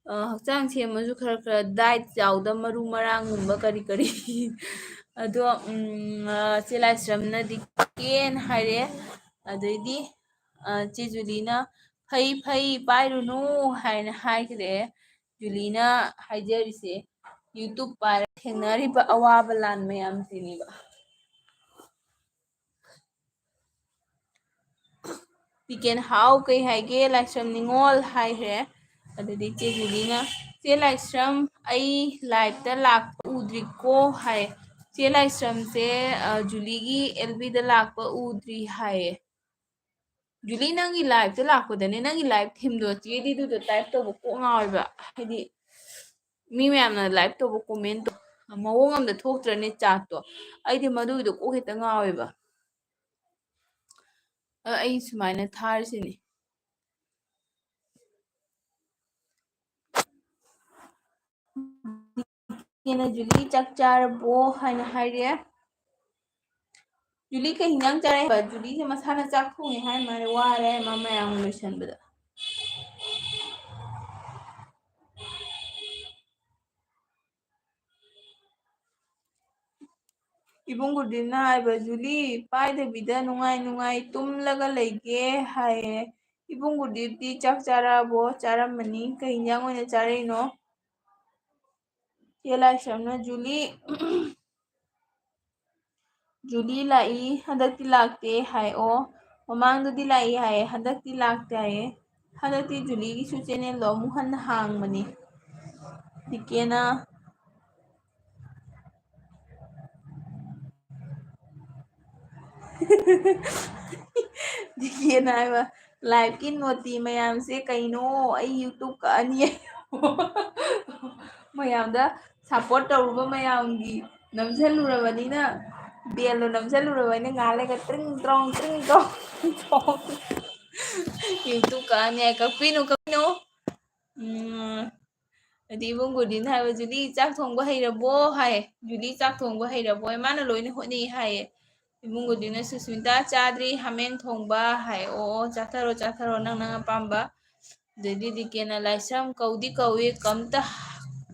ꯑ, ꯍꯛꯆꯥꯡ ꯁꯦꯝꯃꯁꯨ ꯈꯔ ꯈꯔ diet ꯌꯥꯎꯗ, ꯃꯔꯨ ꯃꯔꯥꯡꯒꯨꯝꯕ ꯀꯔꯤ ꯀꯔꯤ꯫ ꯑꯗꯣ, ꯎꯝ, ꯑ, ꯆꯦ ꯂꯥꯏꯁ꯭ꯔꯝꯅ "ꯗꯤ ꯀꯦꯅ" ꯍꯥꯏꯔꯦ꯫ ꯑꯗꯩꯗꯤ, ꯑ, ꯆꯦ ꯖꯨꯂꯤꯅ "ꯐꯩ, ꯐꯩ, ꯄꯥꯏꯔꯨꯅꯨ" ꯍꯥꯏꯅ ꯍꯥꯏꯈ꯭ꯔꯦ꯫ ꯖꯨꯂꯤꯅ ꯍꯥꯏꯖꯔꯤꯁꯦ YouTube ꯄꯥꯏꯔ ꯊꯦꯡꯅꯔꯤꯕ ꯑꯋꯥꯕ ꯂꯥꯟ ꯃꯌꯥꯝꯁꯤꯅꯦꯕ꯫ ꯗꯤꯀꯦꯟ ꯍꯥꯎ ꯀꯩ ꯍꯥꯏꯒꯦ? ꯂꯥꯏꯁ꯭ꯔꯝ ꯅꯤꯉꯣꯜ ꯍꯥꯏꯈ꯭ꯔꯦ꯫ ꯑꯗꯨꯗꯤ ꯆꯦ ꯖꯨꯂꯤꯅ, "ꯆꯦ ꯂꯥꯏꯁ꯭ꯔꯝ, ꯑꯩ live ꯇ ꯂꯥꯛꯄ ꯎꯗ꯭ꯔꯤꯀꯣ" ꯍꯥꯏ꯫ ꯆꯦ ꯂꯥꯏꯁ꯭ꯔꯝꯁꯦ, ꯑ, ꯖꯨꯂꯤꯒꯤ L B ꯗ ꯂꯥꯛꯄ ꯎꯗ꯭ꯔꯤ ꯍꯥꯏꯌꯦ꯫ ꯖꯨꯂꯤ, ꯅꯪꯒꯤ live ꯇ ꯂꯥꯛꯄꯗꯅꯦ, ꯅꯪꯒꯤ live theme ꯗꯣ ꯆꯦꯗꯤ ꯑꯗꯨꯗꯣ type ꯇꯧꯕ ꯀꯣꯛ ꯉꯥꯎꯋꯦꯕ꯫ ꯍꯥꯏꯗꯤ, ꯃꯤ ꯃꯌꯥꯝꯅ live ꯇꯧꯕ comment ꯇꯣ ꯃꯑꯣꯡ ꯑꯃꯗ ꯊꯣꯛꯇ꯭ꯔꯅꯦ chat ꯇꯣ꯫ ꯑꯩꯗꯤ ꯃꯗꯨꯒꯤꯗꯣ ꯀꯣꯛ ꯍꯦꯛꯇ ꯉꯥꯎꯋꯦꯕ꯫ ꯑ, ꯑꯩ ꯁꯨꯃꯥꯏꯅ ꯊꯥꯔꯤꯁꯤꯅꯤ꯫ ꯏꯆꯦꯅ, "ꯖꯨꯂꯤ, ꯆꯥꯛ ꯆꯥꯔꯕꯣ?" ꯍꯥꯏꯅ ꯍꯥꯏꯔꯦ꯫ ꯖꯨꯂꯤ ꯀꯩ ꯍꯤꯟꯖꯥꯡ ꯆꯥꯔꯦ ꯍꯥꯏꯕ? ꯖꯨꯂꯤꯁꯦ ꯃꯁꯥꯅ ꯆꯥꯛ ꯊꯣꯡꯉꯦ ꯍꯥꯏ ꯃꯥꯜꯂꯦ, ꯋꯥꯔꯦ ꯍꯥꯏ ꯃꯥ ꯃꯌꯥꯝ ꯂꯣꯏꯁꯟꯕꯗ꯫ ꯏꯕꯨꯡ ꯒꯨꯗꯤꯟꯅ ꯍꯥꯏꯕ, "ꯖꯨꯂꯤ, ꯄꯥꯏꯗꯕꯤꯗ ꯅꯨꯡꯉꯥꯏ ꯅꯨꯡꯉꯥꯏ ꯇꯨꯝꯂꯒ ꯂꯩꯒꯦ" ꯍꯥꯏꯌꯦ꯫ ꯏꯕꯨꯡ ꯒꯨꯗꯤꯟꯗꯤ ꯆꯥꯛ ꯆꯥꯔꯛꯑꯕꯣ? ꯆꯥꯔꯝꯃꯅꯤ꯫ ꯀꯩ ꯍꯤꯟꯖꯥꯡ ꯑꯣꯏꯅ ꯆꯥꯔꯛꯏꯅꯣ? ꯆꯦ ꯂꯥꯏꯁ꯭ꯔꯝꯅ, "ꯖꯨꯂꯤ, ꯖꯨꯂꯤ ꯂꯥꯛꯏ, ꯍꯟꯗꯛꯇꯤ ꯂꯥꯛꯇꯦ" ꯍꯥꯏ꯫ ꯑꯣ, ꯃꯃꯥꯡꯗꯗꯤ ꯂꯥꯛꯏ ꯍꯥꯏꯌꯦ, ꯍꯟꯗꯛꯇꯤ ꯂꯥꯛꯇꯦ ꯍꯥꯏꯌꯦ꯫ ꯍꯟꯗꯛꯇꯤ ꯖꯨꯂꯤꯒꯤꯁꯨ channel ꯗꯣ ꯑꯃꯨꯛ ꯍꯟꯅ ꯍꯥꯡꯕꯅꯤ꯫ ꯗꯤꯀꯦꯅ ꯗꯤꯀꯦꯅ ꯍꯥꯏꯕ, "Live ꯀꯤ ꯅꯣꯇꯤ ꯃꯌꯥꯝꯁꯦ ꯀꯩꯅꯣ? ꯑꯩ YouTube ꯀꯛꯑꯅꯤ" ꯍꯥꯏ꯫ ꯃꯌꯥꯝꯗ support ꯇꯧꯔꯨꯕ ꯃꯌꯥꯝꯒꯤ ꯅꯝꯁꯜꯂꯨꯔꯕꯅꯤꯅ, bell ꯗꯣ ꯅꯝꯁꯜꯂꯨꯔꯕꯅꯤꯅ ꯉꯥꯏꯍꯥꯛ ꯂꯩꯔꯒ ꯇ꯭ꯔꯤꯡ ꯇ꯭ꯔꯣꯡ, ꯇ꯭ꯔꯤꯡ ꯇ꯭ꯔꯣꯡ, ꯇ꯭ꯔꯣꯡ꯫ YouTube ꯀꯛꯑꯅꯤ ꯍꯥꯏ, ꯀꯛꯄꯤꯅꯨ, ꯀꯛꯄꯤꯅꯨ꯫ ꯎꯝ, ꯑꯗꯩ ꯏꯕꯨꯡ ꯒꯨꯗꯤꯟ ꯍꯥꯏꯕ, "ꯖꯨꯂꯤ, ꯆꯥꯛ ꯊꯣꯡꯕ ꯍꯩꯔꯕꯣ?" ꯍꯥꯏ꯫ "ꯖꯨꯂꯤ ꯆꯥꯛ ꯊꯣꯡꯕ ꯍꯩꯔꯕꯣ?" ꯍꯥꯏ꯫ ꯃꯥꯅ ꯂꯣꯏꯅ ꯍꯣꯠꯅꯩ ꯍꯥꯏꯌꯦ꯫ ꯏꯕꯨꯡ ꯒꯨꯗꯤꯟꯅ, "ꯁꯨꯁꯃꯤꯇꯥ, ꯆꯥꯗ꯭ꯔꯤ, ꯍꯥꯃꯦꯡ ꯊꯣꯡꯕ" ꯍꯥꯏ꯫ "ꯑꯣ, ꯑꯣ, ꯆꯥꯊꯔꯣ, ꯆꯥꯊꯔꯣ, ꯅꯪ, ꯅꯪ ꯑꯄꯥꯝꯕ"꯫ ꯑꯗꯩꯗꯤ ꯗꯤꯀꯦꯅ, "ꯂꯥꯏꯁ꯭ꯔꯝ ꯀꯧꯗꯤ ꯀꯧꯏ, ꯀꯝꯇ,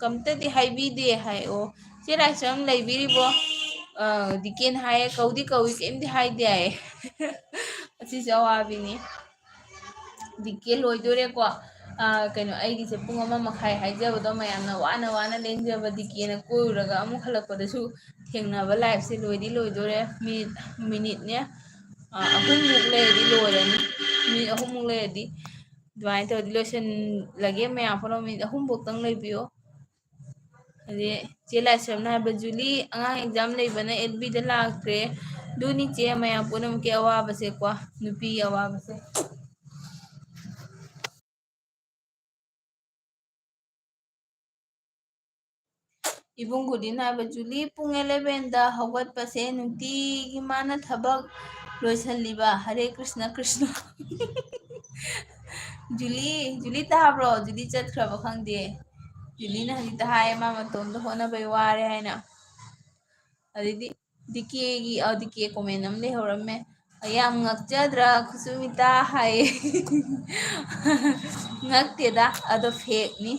ꯀꯝꯇꯗꯤ ꯍꯥꯏꯕꯤꯗꯦ" ꯍꯥꯏ꯫ "ꯑꯣ, ꯆꯦ ꯂꯥꯏꯁ꯭ꯔꯝ ꯂꯩꯕꯤꯔꯤꯕꯣ?" ꯑ, ꯗꯤꯀꯦꯅ ꯍꯥꯏꯌꯦ, "ꯀꯧꯗꯤ ꯀꯧꯏ, ꯀꯩꯝꯗꯤ ꯍꯥꯏꯗꯦ" ꯍꯥꯏꯌꯦ꯫ ꯑꯁꯤꯁꯨ ꯑꯋꯥꯕꯤꯅꯤ꯫ ꯗꯤꯀꯦ ꯂꯣꯏꯗꯣꯔꯦꯀꯣ꯫ ꯑ, ꯀꯩꯅꯣ, ꯑꯩꯒꯤꯁꯦ ꯄꯨꯡ ꯑꯃ ꯃꯈꯥꯏ ꯍꯥꯏꯖꯕꯗꯣ, ꯃꯌꯥꯝꯅ ꯋꯥꯅ ꯋꯥꯅ ꯂꯦꯟꯖꯕ ꯗꯤꯀꯦꯅ ꯀꯣꯏꯔꯨꯔꯒ ꯑꯃꯨꯛ ꯍꯜꯂꯛꯄꯗꯁꯨ ꯊꯦꯡꯅꯕ live ꯁꯦ ꯂꯣꯏꯗꯤ ꯂꯣꯏꯗꯣꯔꯦ꯫ Minute, minute ꯅꯦ, ꯑ, ꯑꯍꯨꯝꯃꯨꯛ ꯂꯩꯔꯗꯤ ꯂꯣꯏꯔꯅꯤ꯫ ꯃꯤꯅꯤꯠ ꯑꯍꯨꯝꯃꯨꯛ ꯂꯩꯔꯗꯤ ꯑꯗꯨꯃꯥꯏꯅ ꯇꯧꯔꯗꯤ ꯂꯣꯏꯁꯤꯜꯂꯒꯦ꯫ ꯃꯌꯥꯝ ꯄꯨꯝꯅꯃꯛ ꯃꯤꯅꯤꯠ ꯑꯍꯨꯝꯐꯧꯇꯪ ꯂꯩꯕꯤꯌꯣ꯫ ꯑꯗꯩ ꯆꯦ ꯂꯥꯏꯁ꯭ꯔꯝꯅ ꯍꯥꯏꯕ, "ꯖꯨꯂꯤ, ꯑꯉꯥꯡ ꯑꯦꯛꯖꯥꯝ ꯂꯩꯕꯅ ꯑꯦꯜ ꯕꯤꯗ ꯂꯥꯛꯇ꯭ꯔꯦ"꯫ ꯑꯗꯨꯅꯤ ꯆꯦ, ꯃꯌꯥꯝ ꯄꯨꯝꯅꯃꯛꯀꯤ ꯑꯋꯥꯕꯁꯦꯀꯣ, ꯅꯨꯄꯤꯒꯤ ꯑꯋꯥꯕꯁꯦ꯫ ꯏꯕꯨꯡ ꯒꯨꯗꯤꯅ ꯍꯥꯏꯕ, "ꯖꯨꯂꯤ, ꯄꯨꯡ ꯑꯦꯂꯦꯚꯦꯟꯗ ꯍꯧꯒꯠꯄꯁꯦ ꯅꯨꯡꯇꯤꯒꯤ ꯃꯥꯅ ꯊꯕꯛ ꯂꯣꯏꯁꯜꯂꯤꯕ"꯫ ꯍꯔꯦ ꯀ꯭ꯔꯤꯁꯅ ꯀ꯭ꯔꯤꯁꯅ꯫ ꯖꯨꯂꯤ, ꯖꯨꯂꯤ ꯇꯥꯕ꯭ꯔꯣ? ꯖꯨꯂꯤ ꯆꯠꯈ꯭ꯔꯕ ꯈꯪꯗꯦ꯫ ꯖꯨꯂꯤꯅ ꯍꯧꯖꯤꯛꯇ ꯍꯥꯏꯌꯦ ꯃꯥ ꯃꯇꯣꯝꯇ ꯍꯣꯠꯅꯕꯩ ꯋꯥꯔꯦ ꯍꯥꯏꯅ꯫ ꯑꯗꯩꯗꯤ ꯗꯤ ꯀꯦꯒꯤ, ꯑ, ꯗꯤ ꯀꯦ ꯀꯣꯃꯦꯟ ꯑꯃ ꯂꯩꯍꯧꯔꯝꯃꯦ꯫ "ꯌꯥꯝ ꯉꯛꯆꯗ꯭ꯔꯥ ꯈꯨꯁꯨꯃꯤꯇꯥ?" ꯍꯥꯏꯌꯦ꯫ ꯉꯛꯇꯦꯗ, ꯑꯗꯣ ꯐꯦꯛꯅꯤ꯫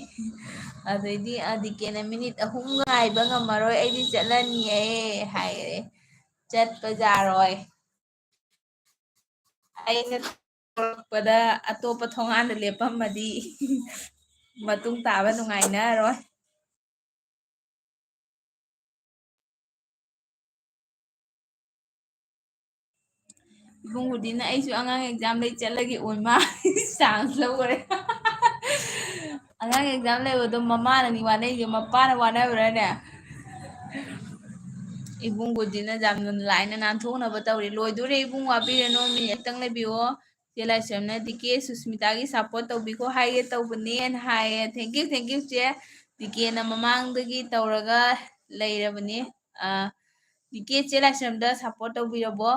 ꯑꯗꯩꯗꯤ, ꯑ, ꯗꯤ ꯀꯦꯅ, "ꯃꯤꯅꯤꯠ ꯑꯍꯨꯝ ꯉꯥꯏꯕ ꯉꯝꯃꯔꯣꯏ, ꯑꯩꯗꯤ ꯆꯠꯂꯅꯤꯌꯦ" ꯍꯥꯏꯔꯦ꯫ ꯆꯠꯄ ꯌꯥꯔꯣꯏ꯫ ꯑꯩꯅ ꯊꯣꯛꯂꯛꯄꯗ ꯑꯇꯣꯞꯄ ꯊꯣꯡꯒꯥꯟꯗ ꯂꯦꯞꯄꯝꯃꯗꯤ ꯃꯇꯨꯡ ꯇꯥꯕ ꯅꯨꯡꯉꯥꯏꯅꯔꯣꯏ꯫ ꯏꯕꯨꯡ ꯒꯨꯗꯤꯅ, "ꯑꯩꯁꯨ ꯑꯉꯥꯡ ꯑꯦꯛꯖꯥꯝ ꯂꯩ ꯆꯠꯂꯒꯦ" ꯑꯣꯏ ꯃꯥ ꯆꯥꯟꯁ ꯂꯧꯈꯔꯦ꯫ ꯑꯉꯥꯡ ꯑꯦꯛꯖꯥꯝ ꯂꯩꯕꯗꯣ ꯃꯃꯥꯅꯅꯤ ꯋꯥꯅꯩꯁꯦ, ꯃꯄꯥꯅ ꯋꯥꯅꯕ꯭ꯔꯥꯅꯦ? ꯏꯕꯨꯡ ꯒꯨꯗꯤꯅ ꯌꯥꯝꯅ ꯂꯥꯏꯅ ꯅꯥꯟꯊꯣꯛꯅꯕ ꯇꯧꯔꯤ꯫ ꯂꯣꯏꯗꯣꯔꯦ ꯏꯕꯨꯡ, ꯋꯥꯕꯤꯔꯅꯨ, ꯃꯤꯅꯤꯠ ꯑꯃꯇꯪ ꯂꯩꯕꯤꯌꯣ꯫ ꯆꯦ ꯂꯥꯏꯁ꯭ꯔꯝꯅ ꯗꯤ ꯀꯦ ꯁꯨꯁꯃꯤꯇꯥꯒꯤ ꯁꯞꯄꯣꯔꯠ ꯇꯧꯕꯤꯈꯣ ꯍꯥꯏꯒꯦ ꯇꯧꯕꯅꯦꯅ ꯍꯥꯏꯌꯦ꯫ Thank you, thank you ꯆꯦ꯫ ꯗꯤ ꯀꯦꯅ ꯃꯃꯥꯡꯗꯒꯤ ꯇꯧꯔꯒ ꯂꯩꯔꯕꯅꯤ꯫ ꯑ, ꯗꯤ ꯀꯦ ꯆꯦ ꯂꯥꯏꯁ꯭ꯔꯝꯗ ꯁꯞꯄꯣꯔꯠ ꯇꯧꯕꯤꯔꯕꯣ?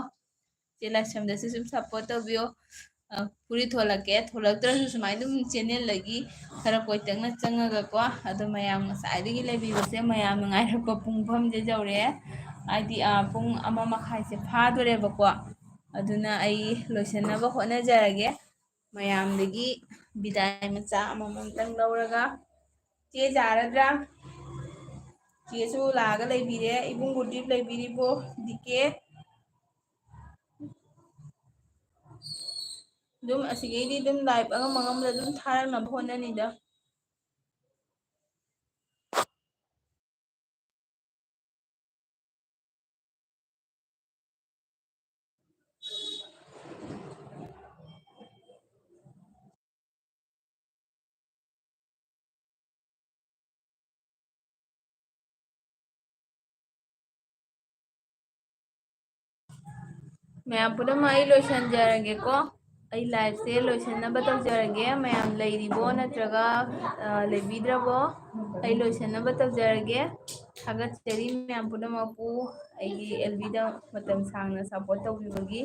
ꯆꯦ ꯂꯥꯏꯁ꯭ꯔꯝꯗꯁꯨ ꯁꯨꯝ ꯁꯞꯄꯣꯔꯠ ꯇꯧꯕꯤꯌꯣ꯫ ꯑ, ꯐꯨꯔꯤꯠ ꯊꯣꯛꯂꯛꯀꯦ, ꯊꯣꯛꯂꯛꯇ꯭ꯔꯁꯨ ꯁꯨꯃꯥꯏꯅ ꯑꯗꯨꯝ ꯆꯦꯅꯦꯜꯗꯒꯤ ꯈꯔ ꯀꯣꯏꯇꯛꯅ ꯆꯪꯉꯒꯀꯣ, ꯑꯗꯣ ꯃꯌꯥꯝ ꯉꯁꯥꯏꯗꯒꯤ ꯂꯩꯕꯤꯕꯁꯦ, ꯃꯌꯥꯝꯅ ꯉꯥꯏꯔꯛꯄ ꯄꯨꯡꯐꯝꯁꯦ ꯌꯧꯔꯛꯑꯦ꯫ ꯍꯥꯏꯗꯤ, ꯑ, ꯄꯨꯡ ꯑꯃ ꯃꯈꯥꯏꯁꯦ ꯐꯥꯗꯣꯔꯦꯕꯀꯣ꯫ ꯑꯗꯨꯅ ꯑꯩ ꯂꯣꯏꯁꯤꯟꯅꯕ ꯍꯣꯠꯅꯖꯔꯒꯦ꯫ ꯃꯌꯥꯝꯗꯒꯤ ꯕꯤꯗꯥꯏ ꯃꯆꯥ ꯑꯃꯃꯝꯇꯪ ꯂꯧꯔꯒ, ꯆꯦ ꯌꯥꯔꯗ꯭ꯔꯥ? ꯆꯦꯁꯨ ꯂꯥꯛꯑꯒ ꯂꯩꯕꯤꯔꯦ, ꯏꯕꯨꯡ ꯒꯨꯔꯗꯤꯞ ꯂꯩꯕꯤꯔꯤꯕꯣ? D K. ꯑꯗꯨꯝ ꯑꯁꯤꯒꯩꯗꯤ ꯑꯗꯨꯝ ꯂꯥꯏꯚ ꯑꯉꯝ ꯑꯉꯝꯕꯗ ꯑꯗꯨꯝ ꯊꯥꯔꯛꯅꯕ ꯍꯣꯠꯅꯅꯤꯗ꯫ ꯃꯌꯥꯝ ꯄꯨꯝꯅꯃꯛ ꯑꯩ ꯂꯣꯏꯁꯤꯟꯖꯔꯒꯦꯀꯣ꯫ ꯑꯩ live ꯁꯦ ꯂꯣꯏꯁꯤꯟꯅꯕ ꯇꯧꯖꯔꯒꯦ꯫ ꯃꯌꯥꯝ ꯂꯩꯔꯤꯕꯣ ꯅꯠꯇ꯭ꯔꯒ, ꯑ, ꯂꯩꯕꯤꯗ꯭ꯔꯕꯣ? ꯑꯩ ꯂꯣꯏꯁꯤꯟꯅꯕ ꯇꯧꯖꯔꯒꯦ꯫ ꯊꯥꯒꯠꯆꯔꯤ ꯃꯌꯥꯝ ꯄꯨꯝꯅꯃꯛꯄꯨ ꯑꯩꯒꯤ ꯑꯦꯜꯕꯤꯗ ꯃꯇꯝ ꯁꯥꯡꯅ support ꯇꯧꯕꯤꯕꯒꯤ꯫